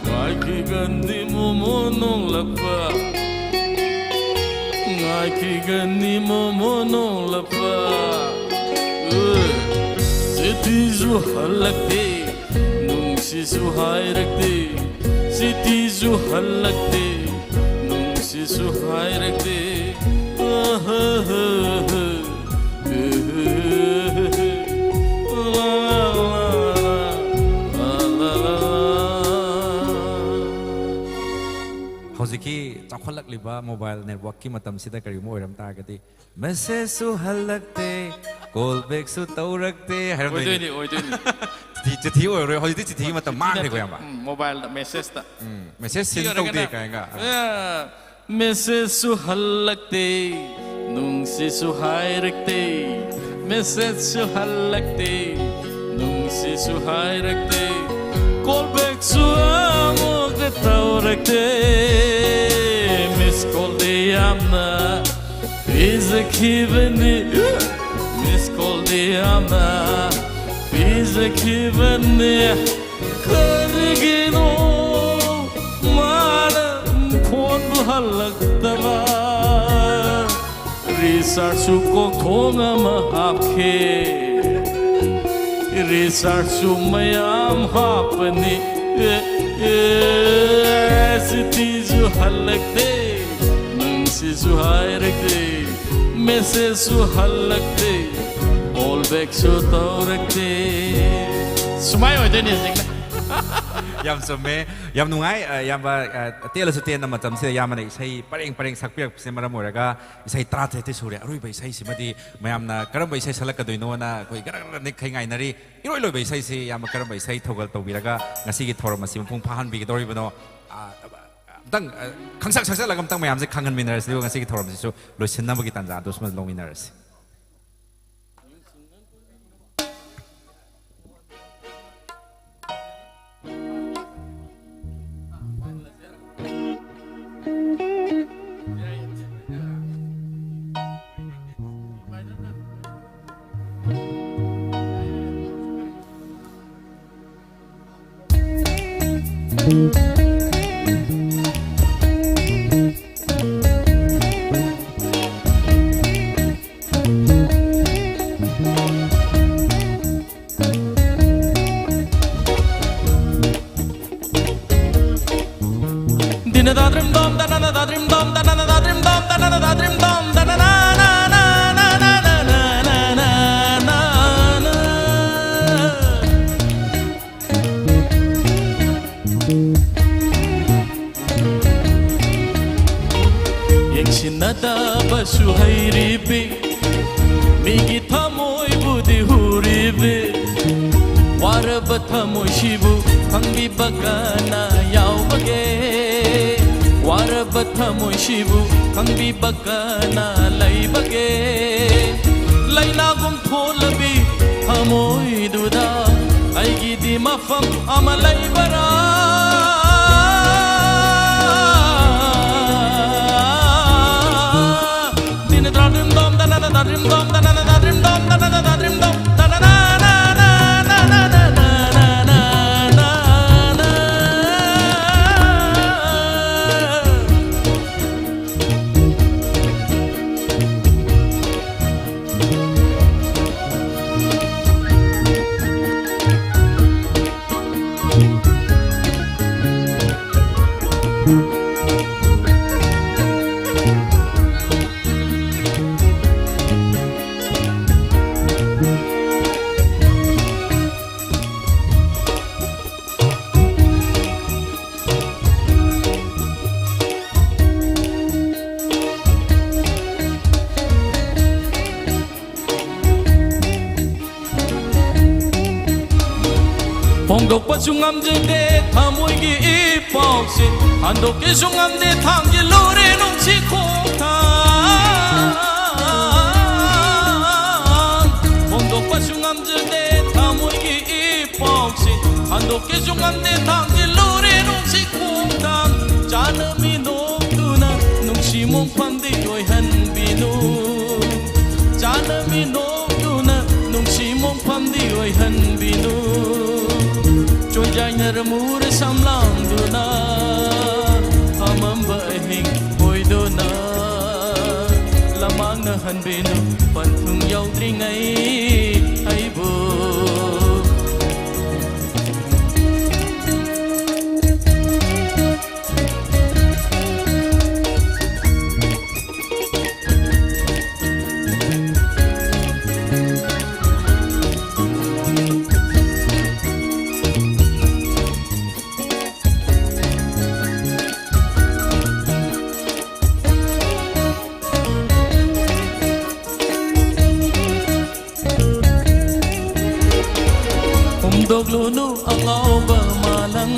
ꯉꯥꯏꯈꯤꯒꯅꯤ ꯃꯣꯃꯣ ꯅꯣꯡꯂꯛꯄ꯫ ꯉꯥꯏꯈꯤꯒꯅꯤ ꯃꯣꯃꯣ ꯅꯣꯡꯂꯛꯄ꯫ ꯆꯤꯊꯤꯁꯨ ꯍꯜꯂꯛꯇꯦ, ꯅꯨꯡꯁꯤꯁꯨ ꯍꯥꯏꯔꯛꯇꯦ꯫ ꯆꯤꯊꯤꯁꯨ ꯍꯜꯂꯛꯇꯦ, ꯅꯨꯡꯁꯤꯁꯨ ꯍꯥꯏꯔꯛꯇꯦ꯫ ꯑꯍꯍꯍ꯫ ꯍꯧꯖꯤꯛꯀꯤ ꯆꯥꯎꯈꯠꯂꯛꯂꯤꯕ ꯃꯣꯕꯥꯏꯜ ꯅꯦꯠꯋꯥꯛꯀꯤ ꯃꯇꯝꯁꯤꯗ ꯀꯔꯤꯒꯨꯝꯕ ꯑꯣꯏꯔꯝ ꯇꯥꯔꯒꯗꯤ, ꯃꯦꯁꯦꯖꯁꯨ ꯍꯜꯂꯛꯇꯦ, ꯀꯣꯜ ꯕꯦꯛꯁꯨ ꯇꯧꯔꯛꯇꯦ ꯍꯥꯏꯔꯝꯗꯣꯏꯅꯤ꯫ ꯑꯣꯏꯗꯣꯏꯅꯤ, ꯑꯣꯏꯗꯣꯏꯅꯤ꯫ ꯆꯤꯊꯤ, ꯆꯤꯊꯤ ꯑꯣꯏꯔꯣꯏ, ꯍꯧꯖꯤꯛꯇꯤ ꯆꯤꯊꯤꯒꯤ ꯃꯇꯝ ꯃꯥꯡꯈ꯭ꯔꯦꯀꯣ, ꯏꯌꯥꯝꯕ꯫ ꯎꯝ, ꯃꯣꯕꯥꯏꯜꯗ ꯃꯦꯁꯦꯖꯇ꯫ ꯎꯝ, ꯃꯦꯁꯦꯖ ꯁꯤ ꯁꯤꯟ ꯑꯣꯏꯔꯒꯅ, ꯇꯧꯗꯦ ꯀꯥꯏꯅꯒ꯫ ꯑꯦ, ꯃꯦꯁꯦꯖꯁꯨ ꯍꯜꯂꯛꯇꯦ, ꯅꯨꯡꯁꯤꯁꯨ ꯍꯥꯏꯔꯛꯇꯦ꯫ ꯃꯦꯁꯦꯖꯁꯨ ꯍꯜꯂꯛꯇꯦ, ꯅꯨꯡꯁꯤꯁꯨ ꯍꯥꯏꯔꯛꯇꯦ꯫ ꯀꯣꯜ ꯕꯦꯛꯁꯨ ꯑꯃꯨꯛꯀ ꯇꯧꯔꯛꯇꯦ꯫ ꯃꯤꯁ ꯀꯣꯜꯗꯤ ꯌꯥꯝꯅ ꯄꯤꯖꯈꯤꯕꯅꯤ, miss callꯗꯤ ꯌꯥꯝꯅ ꯄꯤꯖꯈꯤꯕꯅꯤ꯫ ꯀꯔꯤꯒꯤꯅꯣ ꯃꯥꯅ ꯐꯣꯟꯕꯨ ꯍꯜꯂꯛꯇꯕ? ꯔꯤꯆꯥꯔꯖꯁꯨ ꯀꯣꯛꯊꯣꯡ ꯑꯃ ꯍꯥꯞꯈꯤ, ꯔꯤꯆꯥꯔꯖꯁꯨ ꯃꯌꯥꯝ ꯍꯥꯞꯄꯅꯤ꯫ ꯑꯦ, ꯑꯦ, ꯆꯤꯊꯤꯁꯨ ꯍꯜꯂꯛꯇꯦ, ꯅꯪꯁꯤꯁꯨ ꯍꯥꯏꯔꯛꯇꯦ, messageꯁꯨ ꯍꯜꯂꯛꯇꯦ, call backꯁꯨ ꯇꯧꯔꯛꯇꯦ꯫ ꯁꯨꯃꯥꯏ ꯑꯣꯏꯗꯣꯏꯅꯦ ꯍꯧꯖꯤꯛꯅ꯫ ꯌꯥꯝ ꯆꯨꯝꯃꯦ꯫ ꯌꯥꯝ ꯅꯨꯡꯉꯥꯏ꯫ ꯑ, ꯏꯌꯥꯝꯕ, ꯑ, ꯇꯦꯜꯂꯁꯨ ꯇꯦꯟꯅ ꯃꯇꯝꯁꯤꯗ ꯏꯌꯥꯝꯕꯅ ꯏꯁꯩ ꯄꯔꯦꯡ ꯄꯔꯦꯡ ꯁꯛꯄꯤꯔꯛꯄꯁꯤꯅ ꯃꯔꯝ ꯑꯣꯏꯔꯒ ꯏꯁꯩ ꯇꯔꯥꯇꯔꯦꯠꯇꯤ ꯁꯨꯔꯦ꯫ ꯑꯔꯣꯏꯕ ꯏꯁꯩꯁꯤꯃꯗꯤ ꯃꯌꯥꯝꯅ ꯀꯔꯝꯕ ꯏꯁꯩ ꯁꯛꯂꯛꯀꯗꯣꯏꯅꯣꯅ ꯑꯩꯈꯣꯏ ꯒꯔ ꯒꯔ ꯅꯤꯛꯈꯩ ꯉꯥꯏꯅꯔꯤ꯫ ꯏꯔꯣꯏ ꯂꯣꯏꯕ ꯏꯁꯩꯁꯤ ꯏꯌꯥꯝꯕ ꯀꯔꯝꯕ ꯏꯁꯩ ꯊꯧꯒꯜ ꯇꯧꯕꯤꯔꯒ ꯉꯁꯤꯒꯤ ꯊꯧꯔꯝ ꯑꯁꯤ ꯃꯄꯨꯡ ꯐꯥꯍꯟꯕꯤꯒꯗꯧꯔꯤꯕꯅꯣ? ꯑ, ꯑꯝꯇꯪ, ꯑ, ꯈꯪꯁꯛ ꯁꯛꯆꯜꯂꯒ ꯑꯝꯇꯪ ꯃꯌꯥꯝꯁꯦ ꯈꯪꯍꯟꯃꯤꯟꯅꯔꯁꯤ, ꯑꯗꯨꯒ ꯉꯁꯤꯒꯤ ꯊꯧꯔꯝꯁꯤꯁꯨ ꯂꯣꯏꯁꯤꯟꯅꯕꯒꯤ ꯇꯥꯟꯖꯥꯗꯨ ꯁꯨꯃꯥꯏꯅ ꯂꯧꯃꯤꯟꯅꯔꯁꯤ꯫ ꯌꯦꯡꯁꯤꯟꯅꯗꯕꯁꯨ ꯍꯩꯔꯤꯕꯤ, ꯃꯤꯒꯤ ꯊꯃꯣꯏꯕꯨꯗꯤ ꯍꯨꯔꯤꯕꯤ꯫ ꯋꯥꯔꯕ ꯊꯃꯣꯏꯁꯤꯕꯨ ꯈꯪꯕꯤꯕ ꯀꯅꯥ ꯌꯥꯎꯕꯒꯦ? ꯋꯥꯔꯕ ꯊꯃꯣꯏꯁꯤꯕꯨ ꯈꯪꯕꯤꯕ ꯀꯅꯥ ꯂꯩꯕꯒꯦ? ꯂꯥꯏꯅꯥꯒꯨꯝ ꯊꯣꯜꯂꯕꯤ ꯊꯃꯣꯏꯗꯨꯗ ꯑꯩꯒꯤꯗꯤ ꯃꯐꯝ ꯑꯃ ꯂꯩꯕꯔꯥ? ꯗꯤꯅ ꯇꯔꯥ ꯐꯣꯡꯗꯣꯛꯄꯁꯨ ꯉꯝꯖꯗꯦ ꯊꯃꯣꯏꯒꯤ ꯏ ꯄꯥꯎꯁꯦ, ꯍꯟꯗꯣꯛꯀꯦꯁꯨ ꯉꯝꯗꯦ ꯊꯥꯡꯖꯤꯜꯂꯨꯔꯦ ꯅꯨꯡꯁꯤ ꯈꯣꯡꯊꯥꯡ꯫ ꯐꯣꯡꯗꯣꯛꯄꯁꯨ ꯉꯝꯖꯗꯦ ꯊꯃꯣꯏꯒꯤ ꯏ ꯄꯥꯎꯁꯦ, ꯍꯟꯗꯣꯛꯀꯦꯁꯨ ꯉꯝꯗꯦ ꯊꯥꯡꯖꯤꯜꯂꯨꯔꯦ ꯅꯨꯡꯁꯤ ꯈꯣꯡꯊꯥꯡ꯫ ꯆꯥꯅꯃꯤ ꯅꯣꯛꯇꯨꯅ ꯅꯨꯡꯁꯤ ꯃꯣꯡꯐꯝꯗꯤ ꯑꯣꯏꯍꯟꯕꯤꯅꯨ꯫ ꯆꯥꯅꯃꯤ ꯅꯣꯛꯇꯨꯅ ꯅꯨꯡꯁꯤ ꯃꯣꯡꯐꯝꯗꯤ ꯑꯣꯏꯍꯟꯕꯤꯅꯨ꯫ ꯆꯣꯏꯖꯥꯏꯅꯔ ꯃꯨꯔ ꯁꯝꯂꯥꯡꯗꯨꯅ ꯑꯃꯝꯕ ꯑꯍꯤꯡ ꯑꯣꯏꯗꯨꯅ ꯂꯃꯥꯡꯅ ꯍꯟꯕꯤꯅꯨ ꯄꯟꯊꯨꯡ ꯌꯧꯗ꯭ꯔꯤꯉꯩ ꯑꯩꯕꯨ꯫ ꯍꯨꯝꯗꯣꯛꯂꯨꯅꯨ ꯑꯉꯥꯎꯕ ꯃꯥꯂꯪ,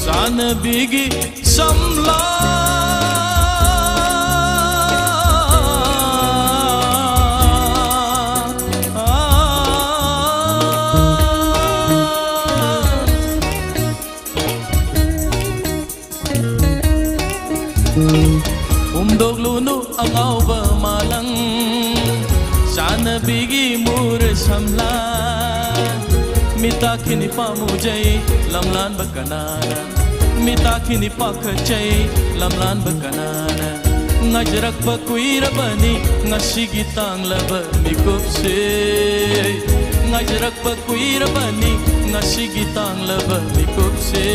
ꯆꯥꯟꯅꯕꯤꯒꯤ ꯁꯝꯂꯥꯡ꯫ ꯍꯨꯝꯗꯣꯛꯂꯨꯅꯨ ꯑꯉꯥꯎꯕ ꯃꯥꯂꯪ, ꯆꯥꯟꯅꯕꯤꯒꯤ ꯃꯨꯔ ꯁꯝꯂꯥꯡ꯫ ꯃꯤꯇꯥꯈꯤꯅꯤ ꯄꯥꯝꯃꯨꯖꯩ ꯂꯝꯂꯥꯟꯕ ꯀꯅꯥꯅ? ꯃꯤꯇꯥꯈꯤꯅꯤ ꯄꯥꯈꯠꯆꯩ ꯂꯝꯂꯥꯟꯕ ꯀꯅꯥꯅ? ꯉꯥꯏꯖꯔꯛꯄ ꯀꯨꯏꯔꯕꯅꯤ ꯉꯁꯤꯒꯤ ꯇꯥꯡꯂꯕ ꯃꯤꯀꯨꯞꯁꯦ꯫ ꯉꯥꯏꯖꯔꯛꯄ ꯀꯨꯏꯔꯕꯅꯤ ꯉꯁꯤꯒꯤ ꯇꯥꯡꯂꯕ ꯃꯤꯀꯨꯞꯁꯦ꯫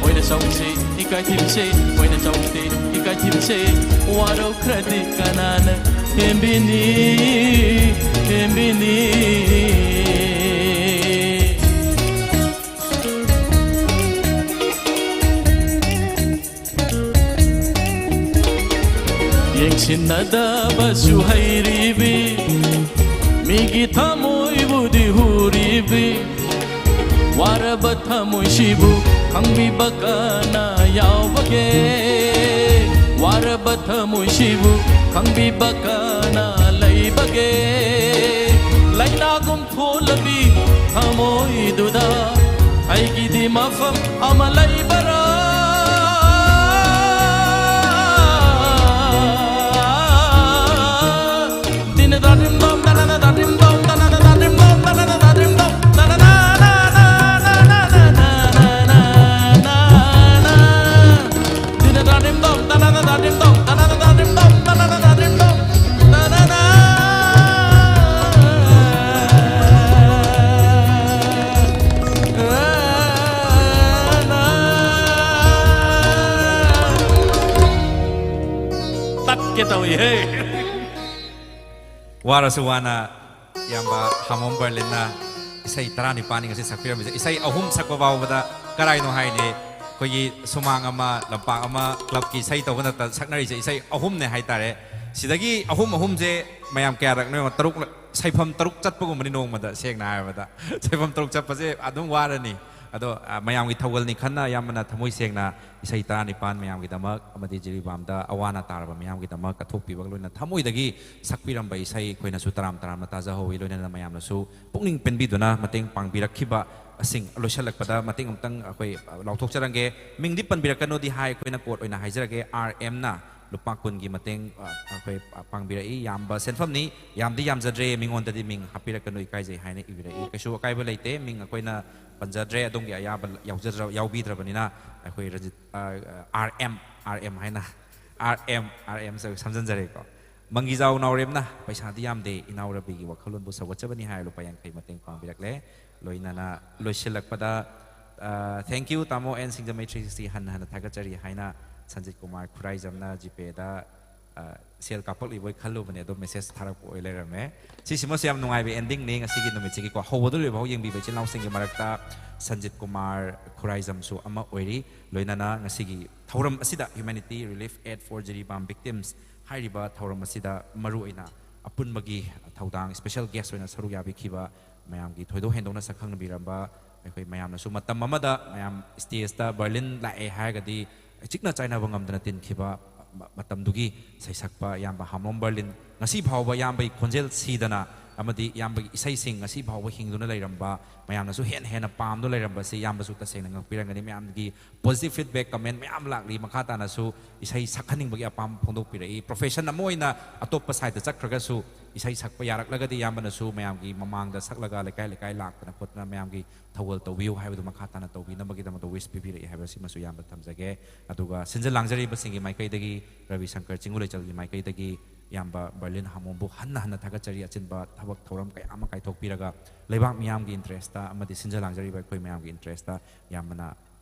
ꯑꯣꯏꯅ ꯆꯥꯎꯁꯤ ꯏꯀꯥꯏ ꯊꯤꯕꯁꯦ, ꯑꯣꯏꯅ ꯆꯥꯎꯁꯤ ꯏꯀꯥꯏ ꯊꯤꯕꯁꯦ꯫ ꯋꯥꯔꯧꯈ꯭ꯔꯗꯤ ꯀꯅꯥꯅ ꯍꯦꯟꯕꯤꯅꯤ, ꯍꯦꯟꯕꯤꯅꯤ? ꯌꯦꯡꯁꯤꯟꯅꯗꯕꯁꯨ ꯍꯩꯔꯤꯕꯤ, ꯃꯤꯒꯤ ꯊꯃꯣꯏꯕꯨꯗꯤ ꯍꯨꯔꯤꯕꯤ, ꯋꯥꯔꯕ ꯊꯃꯣꯏꯁꯤꯕꯨ ꯈꯪꯕꯤꯕ ꯀꯅꯥ ꯌꯥꯎꯕꯒꯦ? ꯋꯥꯔꯕ ꯊꯃꯣꯏꯁꯤꯕꯨ ꯈꯪꯕꯤꯕ ꯀꯅꯥ ꯂꯩꯕꯒꯦ? ꯂꯥꯏꯅꯥꯒꯨꯝ ꯊꯣꯜꯂꯕꯤ ꯊꯃꯣꯏꯗꯨꯗ ꯑꯩꯒꯤꯗꯤ ꯃꯐꯝ ꯑꯃ ꯂꯩꯕꯔꯥ? ꯇꯠꯀꯦ ꯇꯧꯏꯍꯦ꯫ ꯋꯥꯔꯁꯨ ꯋꯥꯅ ꯏꯌꯥꯝꯕ ꯍꯥꯃꯣꯝ ꯕꯔꯂꯤꯟꯅ ꯏꯁꯩ ꯇꯔꯥꯅꯤꯄꯥꯟꯅꯤ ꯉꯁꯤ ꯁꯛꯄꯤꯔꯝꯃꯤꯁꯦ꯫ ꯏꯁꯩ ꯑꯍꯨꯝ ꯁꯛꯄ ꯐꯥꯎꯕꯗ ꯀꯔꯥꯏꯅꯣ ꯍꯥꯏꯅꯤ? ꯑꯩꯈꯣꯏꯒꯤ ꯁꯨꯃꯥꯡ ꯑꯃ, ꯂꯝꯄꯥꯛ ꯑꯃ, ꯀ꯭ꯂꯕꯀꯤ ꯏꯁꯩ ꯇꯧꯕ ꯅꯠꯇ ꯁꯛꯅꯔꯤꯁꯦ ꯏꯁꯩ ꯑꯍꯨꯝꯅꯦ ꯍꯥꯏꯇꯥꯔꯦ꯫ ꯁꯤꯗꯒꯤ ꯑꯍꯨꯝ ꯑꯍꯨꯝꯁꯦ ꯃꯌꯥꯝ ꯀꯌꯥꯔꯛꯅꯣ ꯌꯦꯡꯉꯣ, ꯇꯔꯨꯛ, ꯁꯩꯐꯝ ꯇꯔꯨꯛ ꯆꯠꯄꯒꯨꯝꯕꯅꯤ ꯅꯣꯡꯃꯗ, ꯁꯦꯡꯅ ꯍꯥꯏꯔꯕꯗ꯫ ꯁꯩꯐꯝ ꯇꯔꯨꯛ ꯆꯠꯄꯁꯦ ꯑꯗꯨꯝ ꯋꯥꯔꯅꯤ꯫ ꯑꯗꯣ, ꯑ, ꯃꯌꯥꯝꯒꯤ ꯊꯧꯒꯜꯅꯤ ꯈꯟꯅ ꯌꯥꯝꯕꯅ ꯊꯃꯣꯏ ꯁꯦꯡꯅ ꯏꯁꯩ ꯇꯔꯥꯅꯤꯄꯥꯟ ꯃꯌꯥꯝꯒꯤꯗꯃꯛ ꯑꯃꯗꯤ ꯖꯤꯔꯤꯕꯥꯝꯗ ꯑꯋꯥ ꯑꯅꯥ ꯇꯥꯔꯕ ꯃꯌꯥꯝꯒꯤꯗꯃꯛ ꯀꯠꯊꯣꯛꯄꯤꯕꯒ ꯂꯣꯏꯅꯅ ꯊꯃꯣꯏꯗꯒꯤ ꯁꯛꯄꯤꯔꯝꯕ ꯏꯁꯩ ꯑꯩꯈꯣꯏꯅꯁꯨ ꯇꯔꯥꯝ ꯇꯔꯥꯝꯅ ꯇꯥꯖꯍꯧꯋꯤ꯫ ꯂꯣꯏꯅꯅ ꯃꯌꯥꯝꯅꯁꯨ ꯄꯨꯛꯅꯤꯡ ꯄꯦꯟꯕꯤꯗꯨꯅ ꯃꯇꯦꯡ ꯄꯥꯡꯕꯤꯔꯛꯈꯤꯕ ꯑꯁꯤꯡ ꯂꯣꯏꯁꯤꯜꯂꯛꯄꯗ ꯃꯇꯦꯡ ꯑꯃꯇꯪ ꯑꯩꯈꯣꯏ ꯂꯥꯎꯊꯣꯛꯆꯔꯝꯒꯦ꯫ ꯃꯤꯡꯗꯤ ꯄꯟꯕꯤꯔꯛꯀꯅꯨꯗꯤ ꯍꯥꯏ, ꯑꯩꯈꯣꯏꯅ ꯀꯣꯠ ꯑꯣꯏꯅ ꯍꯥꯏꯖꯔꯒꯦ꯫ ꯑꯥꯔ ꯑꯦꯝꯅ ꯂꯨꯄꯥ ꯀꯨꯟꯒꯤ ꯃꯇꯦꯡ, ꯑ, ꯑꯩꯈꯣꯏ ꯄꯥꯡꯕꯤꯔꯛꯏ꯫ ꯌꯥꯝꯕ ꯁꯦꯟꯐꯝꯅꯤ, ꯌꯥꯝꯗꯤ ꯌꯥꯝꯖꯗ꯭ꯔꯦ, ꯃꯤꯉꯣꯟꯗꯗꯤ ꯃꯤꯡ ꯍꯥꯞꯄꯤꯔꯛꯀꯅꯨ, ꯏꯀꯥꯏꯖꯩ ꯍꯥꯏꯅ ꯏꯕꯤꯔꯛꯏ꯫ ꯀꯩꯁꯨ ꯑꯀꯥꯏꯕ ꯂꯩꯇꯦ, ꯃꯤꯡ ꯑꯩꯈꯣꯏꯅ ꯄꯟꯖꯗ꯭ꯔꯦ, ꯑꯗꯣꯝꯒꯤ ꯑꯌꯥꯕ ꯌꯥꯎꯖꯗ꯭ꯔ-, ꯌꯥꯎꯕꯤꯗ꯭ꯔꯕꯅꯤꯅ꯫ ꯑꯩꯈꯣꯏ ꯔꯟꯖꯤꯠ, ꯑ, ꯑꯥꯔ ꯑꯦꯝ, ꯑꯥꯔ ꯑꯦꯝ ꯍꯥꯏꯅ, ꯑꯥꯔ ꯑꯦꯝ, ꯑꯥꯔ ꯑꯦꯝ ꯁꯝꯖꯟꯖꯔꯦꯀꯣ꯫ ꯃꯪꯒꯤꯖꯥꯎ ꯅꯥꯎꯔꯦꯝꯅ "ꯄꯩꯁꯥꯗꯤ ꯌꯥꯝꯗꯦ, ꯏꯅꯥꯎ ꯔꯕꯤꯒꯤ ꯋꯥꯈꯜꯂꯣꯟꯕꯨ ꯁꯧꯒꯠꯆꯕꯅꯤ" ꯍꯥꯏꯔ ꯂꯨꯄꯥ ꯌꯥꯡꯈꯩ ꯃꯇꯦꯡ ꯄꯥꯡꯕꯤꯔꯛꯂꯦ꯫ ꯂꯣꯏꯅꯅ ꯂꯣꯏꯁꯤꯜꯂꯛꯄꯗ, ꯑ, "Thank you, ꯇꯥꯃꯣ ꯑꯦꯟ ꯁꯤꯡꯖꯃꯩ ꯊ꯭ꯔꯤ ꯁꯤꯛꯁꯇꯤ, ꯍꯟꯅ ꯍꯟꯅ ꯊꯥꯒꯠꯆꯔꯤ" ꯍꯥꯏꯅ ꯁꯟꯖꯤꯠ ꯀꯨꯃꯥꯔ ꯈꯨꯔꯥꯏꯖꯝꯅ ꯖꯤꯄꯦꯗ, ꯑ, ꯁꯦꯜ ꯀꯥꯞꯄꯛꯂꯤꯕꯣꯏ ꯈꯜꯂꯨꯕꯅꯦ, ꯑꯗꯣ ꯃꯦꯁꯦꯖ ꯊꯥꯔꯛꯄ ꯑꯣꯏ ꯂꯩꯔꯝꯃꯦ꯫ ꯁꯤꯁꯤꯃꯁꯨ ꯌꯥꯝ ꯅꯨꯡꯉꯥꯏꯕ ꯑꯦꯟꯗꯤꯡꯅꯤ ꯉꯁꯤꯒꯤ ꯅꯨꯃꯤꯠꯁꯤꯒꯤꯀꯣ꯫ ꯍꯧꯕꯗ ꯂꯣꯏꯕ ꯐꯥꯎ ꯌꯦꯡꯕꯤꯕ ꯏꯆꯤꯜ ꯏꯅꯥꯎꯁꯤꯡꯒꯤ ꯃꯔꯛꯇ ꯁꯟꯖꯤꯠ ꯀꯨꯃꯥꯔ ꯈꯨꯔꯥꯏꯖꯝꯁꯨ ꯑꯃ ꯑꯣꯏꯔꯤ꯫ ꯂꯣꯏꯅꯅ ꯉꯁꯤꯒꯤ ꯊꯧꯔꯝ ꯑꯁꯤꯗ, Humanity Relief Aid for Jiribam Victims ꯍꯥꯏꯔꯤꯕ ꯊꯧꯔꯝ ꯑꯁꯤꯗ ꯃꯔꯨ ꯑꯣꯏꯅ ꯑꯄꯨꯟꯕꯒꯤ ꯊꯧꯗꯥꯡ special guest ꯑꯣꯏꯅ ꯁꯔꯨꯛ ꯌꯥꯕꯤꯈꯤꯕ ꯃꯌꯥꯝꯒꯤ ꯊꯣꯏꯗꯣꯛ ꯍꯦꯟꯗꯣꯛꯅ ꯁꯛꯈꯪꯅꯕꯤꯔꯝꯕ ꯑꯩꯈꯣꯏ ꯃꯌꯥꯝꯅꯁꯨ ꯃꯇꯝ ꯑꯃꯗ ꯃꯌꯥꯝ stageꯇ ꯕꯔꯂꯤꯟ ꯂꯥꯛꯑꯦ ꯍꯥꯏꯔꯒꯗꯤ ꯏꯆꯤꯛꯅ ꯆꯥꯏꯅꯕ ꯉꯝꯗꯅ ꯇꯤꯟꯈꯤꯕ ꯃ-, ꯃꯇꯝꯗꯨꯒꯤ ꯁꯩꯁꯛꯄ ꯏꯌꯥꯝꯕ ꯍꯥꯝꯂꯣꯝ ꯕꯔꯂꯤꯟ, ꯉꯁꯤ ꯐꯥꯎꯕ ꯏꯌꯥꯝꯕꯒꯤ ꯈꯣꯟꯖꯦꯜ ꯁꯤꯗꯅ ꯑꯃꯗꯤ ꯏꯌꯥꯝꯕꯒꯤ ꯏꯁꯩꯁꯤꯡ ꯉꯁꯤ ꯐꯥꯎꯕ ꯍꯤꯡꯗꯨꯅ ꯂꯩꯔꯝꯕ, ꯃꯌꯥꯝꯅꯁꯨ ꯍꯦꯟꯅ ꯍꯦꯟꯅ ꯄꯥꯝꯗꯨꯅ ꯂꯩꯔꯝꯕꯁꯤ ꯏꯌꯥꯝꯕꯁꯨ ꯇꯁꯦꯡꯅ ꯉꯛꯄꯤꯔꯝꯒꯅꯤ꯫ ꯃꯌꯥꯝꯒꯤ positive feedback, comment ꯃꯌꯥꯝ ꯂꯥꯛꯂꯤ꯫ ꯃꯈꯥ ꯇꯥꯅꯁꯨ ꯏꯁꯩ ꯁꯛꯍꯟꯅꯤꯡꯕꯒꯤ ꯑꯄꯥꯝꯕ ꯐꯣꯡꯗꯣꯛꯄꯤꯔꯛꯏ꯫ Profession ꯑꯃ ꯑꯣꯏꯅ ꯑꯇꯣꯞꯄ sideꯇ ꯆꯠꯈ꯭ꯔꯒꯁꯨ ꯏꯁꯩ ꯁꯛꯄ ꯌꯥꯔꯛꯂꯒꯗꯤ ꯏꯌꯥꯝꯕꯅꯁꯨ ꯃꯌꯥꯝꯒꯤ ꯃꯃꯥꯡꯗ ꯁꯛꯂꯒ ꯂꯩꯀꯥꯏ ꯂꯩꯀꯥꯏ ꯂꯥꯛꯇꯅ ꯈꯣꯠꯇꯅ ꯃꯌꯥꯝꯒꯤ ꯊꯧꯒꯜ ꯇꯧꯕꯤꯌꯨ ꯍꯥꯏꯕꯗꯨ ꯃꯈꯥ ꯇꯥꯅ ꯇꯧꯕꯤꯅꯕꯒꯤꯗꯃꯛꯇ wish ꯄꯤꯕꯤꯔꯛꯏ ꯍꯥꯏꯕꯁꯤꯃꯁꯨ ꯏꯌꯥꯝꯕ ꯊꯝꯖꯒꯦ꯫ ꯑꯗꯨꯒ ꯁꯤꯟꯖ ꯂꯥꯡꯖꯔꯤꯕꯁꯤꯡꯒꯤ ꯃꯥꯏꯀꯩꯗꯒꯤ, ꯔꯕꯤ ꯁꯪꯀꯔ ꯆꯤꯡꯒꯨ ꯂꯩꯆꯜꯒꯤ ꯃꯥꯏꯀꯩꯗꯒꯤ ꯏꯌꯥꯝꯕ ꯕꯔꯂꯤꯟ ꯍꯥꯃꯣꯝꯕꯨ ꯍꯟꯅ ꯍꯟꯅ ꯊꯥꯒꯠꯆꯔꯤ꯫ ꯑꯆꯤꯟꯕ ꯊꯕꯛ ꯊꯧꯔꯝ ꯀꯌꯥ ꯑꯃ ꯀꯥꯏꯊꯣꯛꯄꯤꯔꯒ ꯂꯩꯕꯥꯛ ꯃꯤꯌꯥꯝꯒꯤ interestꯇ ꯑꯃꯗꯤ ꯁꯤꯟꯖ ꯂꯥꯡꯖꯔꯤꯕ ꯑꯩꯈꯣꯏ ꯃꯌꯥꯝꯒꯤ interestꯇ ꯏꯌꯥꯝꯕꯅ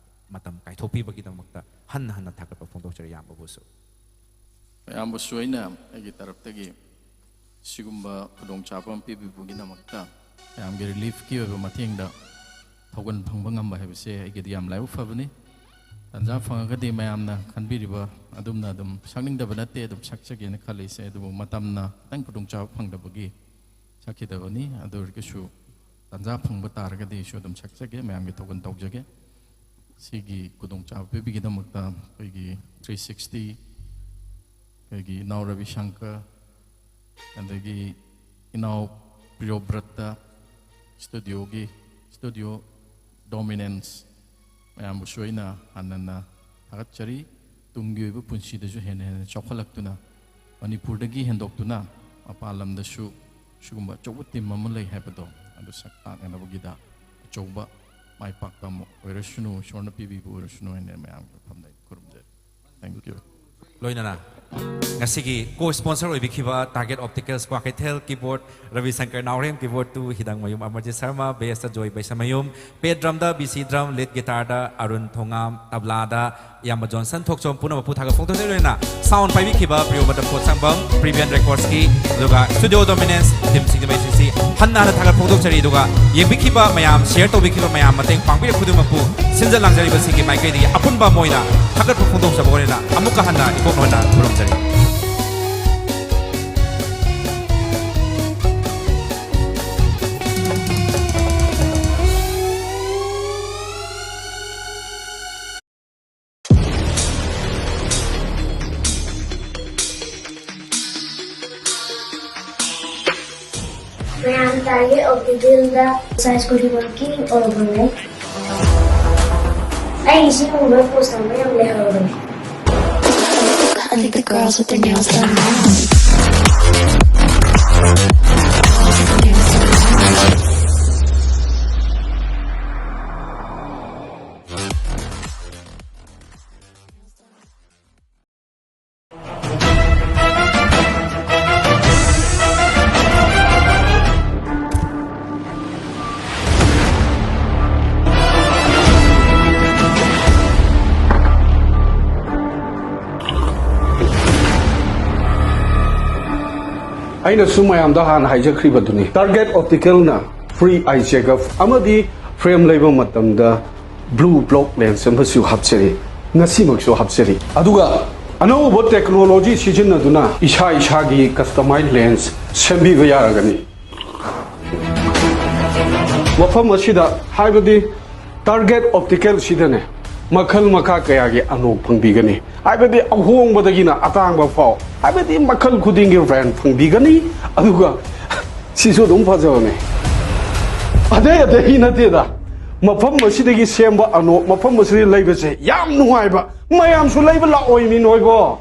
ꯃꯇꯝ ꯀꯥꯏꯊꯣꯛꯄꯤꯕꯒꯤꯗꯃꯛꯇ ꯍꯟꯅ ꯍꯟꯅ ꯊꯥꯒꯠꯄ ꯐꯣꯡꯗꯣꯛꯆꯔꯤ ꯏꯌꯥꯝꯕꯕꯨꯁꯨ꯫ ꯃꯌꯥꯝꯕꯨꯁꯨ ꯑꯩꯅ ꯑꯩꯒꯤ ꯇꯔꯞꯇꯒꯤ ꯁꯤꯒꯨꯝꯕ ꯈꯨꯗꯣꯡꯆꯥꯕ ꯑꯃ ꯄꯤꯕꯤꯕꯒꯤꯗꯃꯛꯇ ꯃꯌꯥꯝꯒꯤ reliefꯀꯤ ꯑꯣꯏꯕ ꯃꯇꯦꯡꯗ ꯊꯧꯒꯜ ꯐꯪꯕ ꯉꯝꯕ ꯍꯥꯏꯕꯁꯦ ꯑꯩꯒꯤꯗꯤ ꯌꯥꯝ ꯂꯥꯏꯕꯛ ꯐꯕꯅꯤ꯫ ꯇꯥꯟꯖꯥ ꯐꯪꯉꯒꯗꯤ ꯃꯌꯥꯝꯅ ꯈꯟꯕꯤꯔꯤꯕ ꯑꯗꯨꯝꯅ ꯑꯗꯨꯝ ꯁꯛꯅꯤꯡꯗꯕ ꯅꯠꯇꯦ, ꯑꯗꯨꯝ ꯁꯛꯆꯒꯦꯅ ꯈꯜꯂꯤꯁꯦ꯫ ꯑꯗꯨꯕꯨ ꯃꯇꯝꯅ ꯈꯤꯇꯪ ꯈꯨꯗꯣꯡꯆꯥꯕ ꯐꯪꯗꯕꯒꯤ ꯁꯛꯈꯤꯗꯕꯅꯤ꯫ ꯑꯗꯨ ꯑꯣꯏꯔꯒꯁꯨ ꯇꯥꯟꯖꯥ ꯐꯪꯕ ꯇꯥꯔꯒꯗꯤ ꯑꯩꯁꯨ ꯑꯗꯨꯝ ꯁꯛꯆꯒꯦ, ꯃꯌꯥꯝꯒꯤ ꯊꯧꯒꯜ ꯇꯧꯖꯒꯦ꯫ ꯁꯤꯒꯤ ꯈꯨꯗꯣꯡꯆꯥꯕ ꯄꯤꯕꯤꯒꯤꯗꯃꯛꯇ ꯑꯩꯈꯣꯏꯒꯤ three sixty, ꯑꯩꯈꯣꯏꯒꯤ ꯏꯅꯥꯎ ꯔꯕꯤ ꯁꯪꯀꯔ, ꯑꯗꯒꯤ ꯏꯅꯥꯎ ꯄ꯭ꯔꯤꯌꯣꯕ꯭ꯔꯠꯇ, studioꯒꯤ, studio Dominance, ꯃꯌꯥꯝꯕꯨꯁꯨ ꯑꯩꯅ ꯍꯟꯅ ꯍꯟꯅ ꯊꯥꯒꯠꯆꯔꯤ꯫ ꯇꯨꯡꯒꯤ ꯑꯣꯏꯕ ꯄꯨꯟꯁꯤꯗꯁꯨ ꯍꯦꯟꯅ ꯍꯦꯟꯅ ꯆꯥꯎꯈꯠꯂꯛꯇꯨꯅ, ꯃꯅꯤꯄꯨꯔꯗꯒꯤ ꯍꯦꯟꯗꯣꯛꯇꯨꯅ ꯃꯄꯥꯟ ꯂꯝꯗꯁꯨ ꯁꯤꯒꯨꯝꯕ ꯑꯆꯧꯕ team ꯑꯃ ꯂꯩ ꯍꯥꯏꯕꯗꯣ, ꯑꯗꯨ ꯁꯛ ꯇꯥꯛꯅꯅꯕꯒꯤꯗ ꯑꯆꯧꯕ ꯃꯥꯏ ꯄꯥꯛꯄ ꯑꯃ ꯑꯣꯏꯔꯁꯅꯨ, ꯏꯁꯣꯔꯅ ꯄꯤꯕꯤꯕ ꯑꯣꯏꯔꯁꯅꯨ ꯍꯥꯏꯅ ꯃꯌꯥꯝꯒꯤ ꯃꯐꯝꯗ ꯑꯩ ꯈꯨꯔꯨꯝꯖꯔꯤ꯫ Thank you꯫ ꯂꯣꯏꯅꯅ ꯉꯁꯤꯒꯤ co-sponsor ꯑꯣꯏꯕꯤꯈꯤꯕ Target Opticals Kwakeithel, keyboard Rabi Shankar Naorem, keyboard two Hidangmayum Amarjit Sharma, bassꯇ ꯖꯣꯏ ꯕꯩꯁꯃꯌꯨꯝ, pet drumꯗ ꯕꯤ ꯁꯤ drum, lead guitarꯗ ꯑꯔꯨꯟ ꯊꯣꯉꯥꯝ, ꯇꯕ꯭ꯂꯥꯗ ꯏꯌꯥꯝꯕ ꯖꯣꯟꯁꯟ ꯊꯣꯛꯆꯣꯝ, ꯄꯨꯝꯅꯃꯛꯄꯨ ꯊꯥꯒꯠ ꯐꯣꯡꯗꯣꯛꯆꯔꯤ꯫ ꯂꯣꯏꯅꯅ sound ꯄꯥꯏꯕꯤꯈꯤꯕ ꯄ꯭ꯔꯤꯌꯣꯕꯇ ꯄꯣꯠꯁꯪꯕꯝ, Previan Recordsꯀꯤ, ꯑꯗꯨꯒ Studio Dominance teamꯁꯤꯡꯒꯤ ꯃꯥꯏꯁꯤꯡꯁꯤ ꯍꯟꯅ ꯍꯟꯅ ꯊꯥꯒꯠ ꯐꯣꯡꯗꯣꯛꯆꯔꯤ꯫ ꯑꯗꯨꯒ ꯌꯦꯡꯕꯤꯈꯤꯕ ꯃꯌꯥꯝ, share ꯇꯧꯕꯤꯈꯤꯕ ꯃꯌꯥꯝ, ꯃꯇꯦꯡ ꯄꯥꯡꯕꯤꯔꯤꯕ ꯈꯨꯗꯤꯡꯃꯛꯄꯨ ꯁꯤꯟꯖ ꯂꯥꯡꯖꯔꯤꯕꯁꯤꯡꯒꯤ ꯃꯥꯏꯀꯩꯗꯒꯤ ꯑꯄꯨꯟꯕ ꯑꯃ ꯑꯣꯏꯅ ꯊꯥꯒꯠꯄ ꯐꯣꯡꯗꯣꯛꯆꯕ ꯑꯣꯏꯅ ꯑꯃꯨꯛꯀ ꯍꯟꯅ ꯏꯀꯣꯛ ꯅꯣꯟꯅ ꯈꯨꯔꯨꯝꯖꯔꯤ꯫ Target Optical-ꯗ size ꯈꯨꯗꯤꯡꯃꯛꯀꯤ ꯑꯣꯏꯕꯅꯦ꯫ ꯑꯩ ꯁꯤꯒꯨꯝꯕ post ꯇꯧꯕ ꯌꯥꯝ ꯂꯩꯍꯧꯕꯅꯦ꯫ I think the girls with their nails done now. ꯑꯩꯅꯁꯨ ꯃꯌꯥꯝꯗ ꯍꯥꯟꯅ ꯍꯥꯏꯖꯈ꯭ꯔꯤꯕꯗꯨꯅꯤ, Target Optical-ꯅ free eye checkup ꯑꯃꯗꯤ frame ꯂꯩꯕ ꯃꯇꯝꯗ blue block lens ꯑꯃꯁꯨ ꯍꯥꯞꯆꯔꯤ, ꯉꯁꯤꯃꯛꯁꯨ ꯍꯥꯞꯆꯔꯤ꯫ ꯑꯗꯨꯒ ꯑꯅꯧꯕ technology ꯁꯤꯖꯤꯟꯅꯗꯨꯅ ꯏꯁꯥ ꯏꯁꯥꯒꯤ customized lens ꯁꯦꯝꯕꯤꯕ ꯌꯥꯔꯒꯅꯤ꯫ ꯃꯐꯝ ꯑꯁꯤꯗ, ꯍꯥꯏꯕꯗꯤ Target Optical-ꯁꯤꯗꯅꯦ, ꯃꯈꯜ ꯃꯈꯥ ꯀꯌꯥꯒꯤ ꯑꯅꯣꯛ ꯐꯪꯕꯤꯒꯅꯤ, ꯍꯥꯏꯕꯗꯤ ꯑꯍꯣꯡꯕꯗꯒꯤꯅ ꯑꯇꯥꯡꯕ ꯐꯥꯎ, ꯍꯥꯏꯕꯗꯤ ꯃꯈꯜ ꯈꯨꯗꯤꯡꯒꯤ brand ꯐꯪꯕꯤꯒꯅꯤ꯫ ꯑꯗꯨꯒ ꯁꯤꯁꯨ ꯑꯗꯨꯝ ꯐꯖꯕꯅꯦ, ꯑꯇꯩ ꯑꯇꯩ ꯅꯠꯇꯦꯗ, ꯃꯐꯝ ꯑꯁꯤꯗꯒꯤ ꯁꯦꯝꯕ ꯑꯅꯣꯛ ꯃꯐꯝ ꯑꯁꯤꯗ ꯂꯩꯕꯁꯦ ꯌꯥꯝ ꯅꯨꯡꯉꯥꯏꯕ, ꯃꯌꯥꯝꯁꯨ ꯂꯩꯕ ꯂꯥꯛꯑꯣꯏ ꯃꯤ ꯅꯣꯏꯕꯣ꯫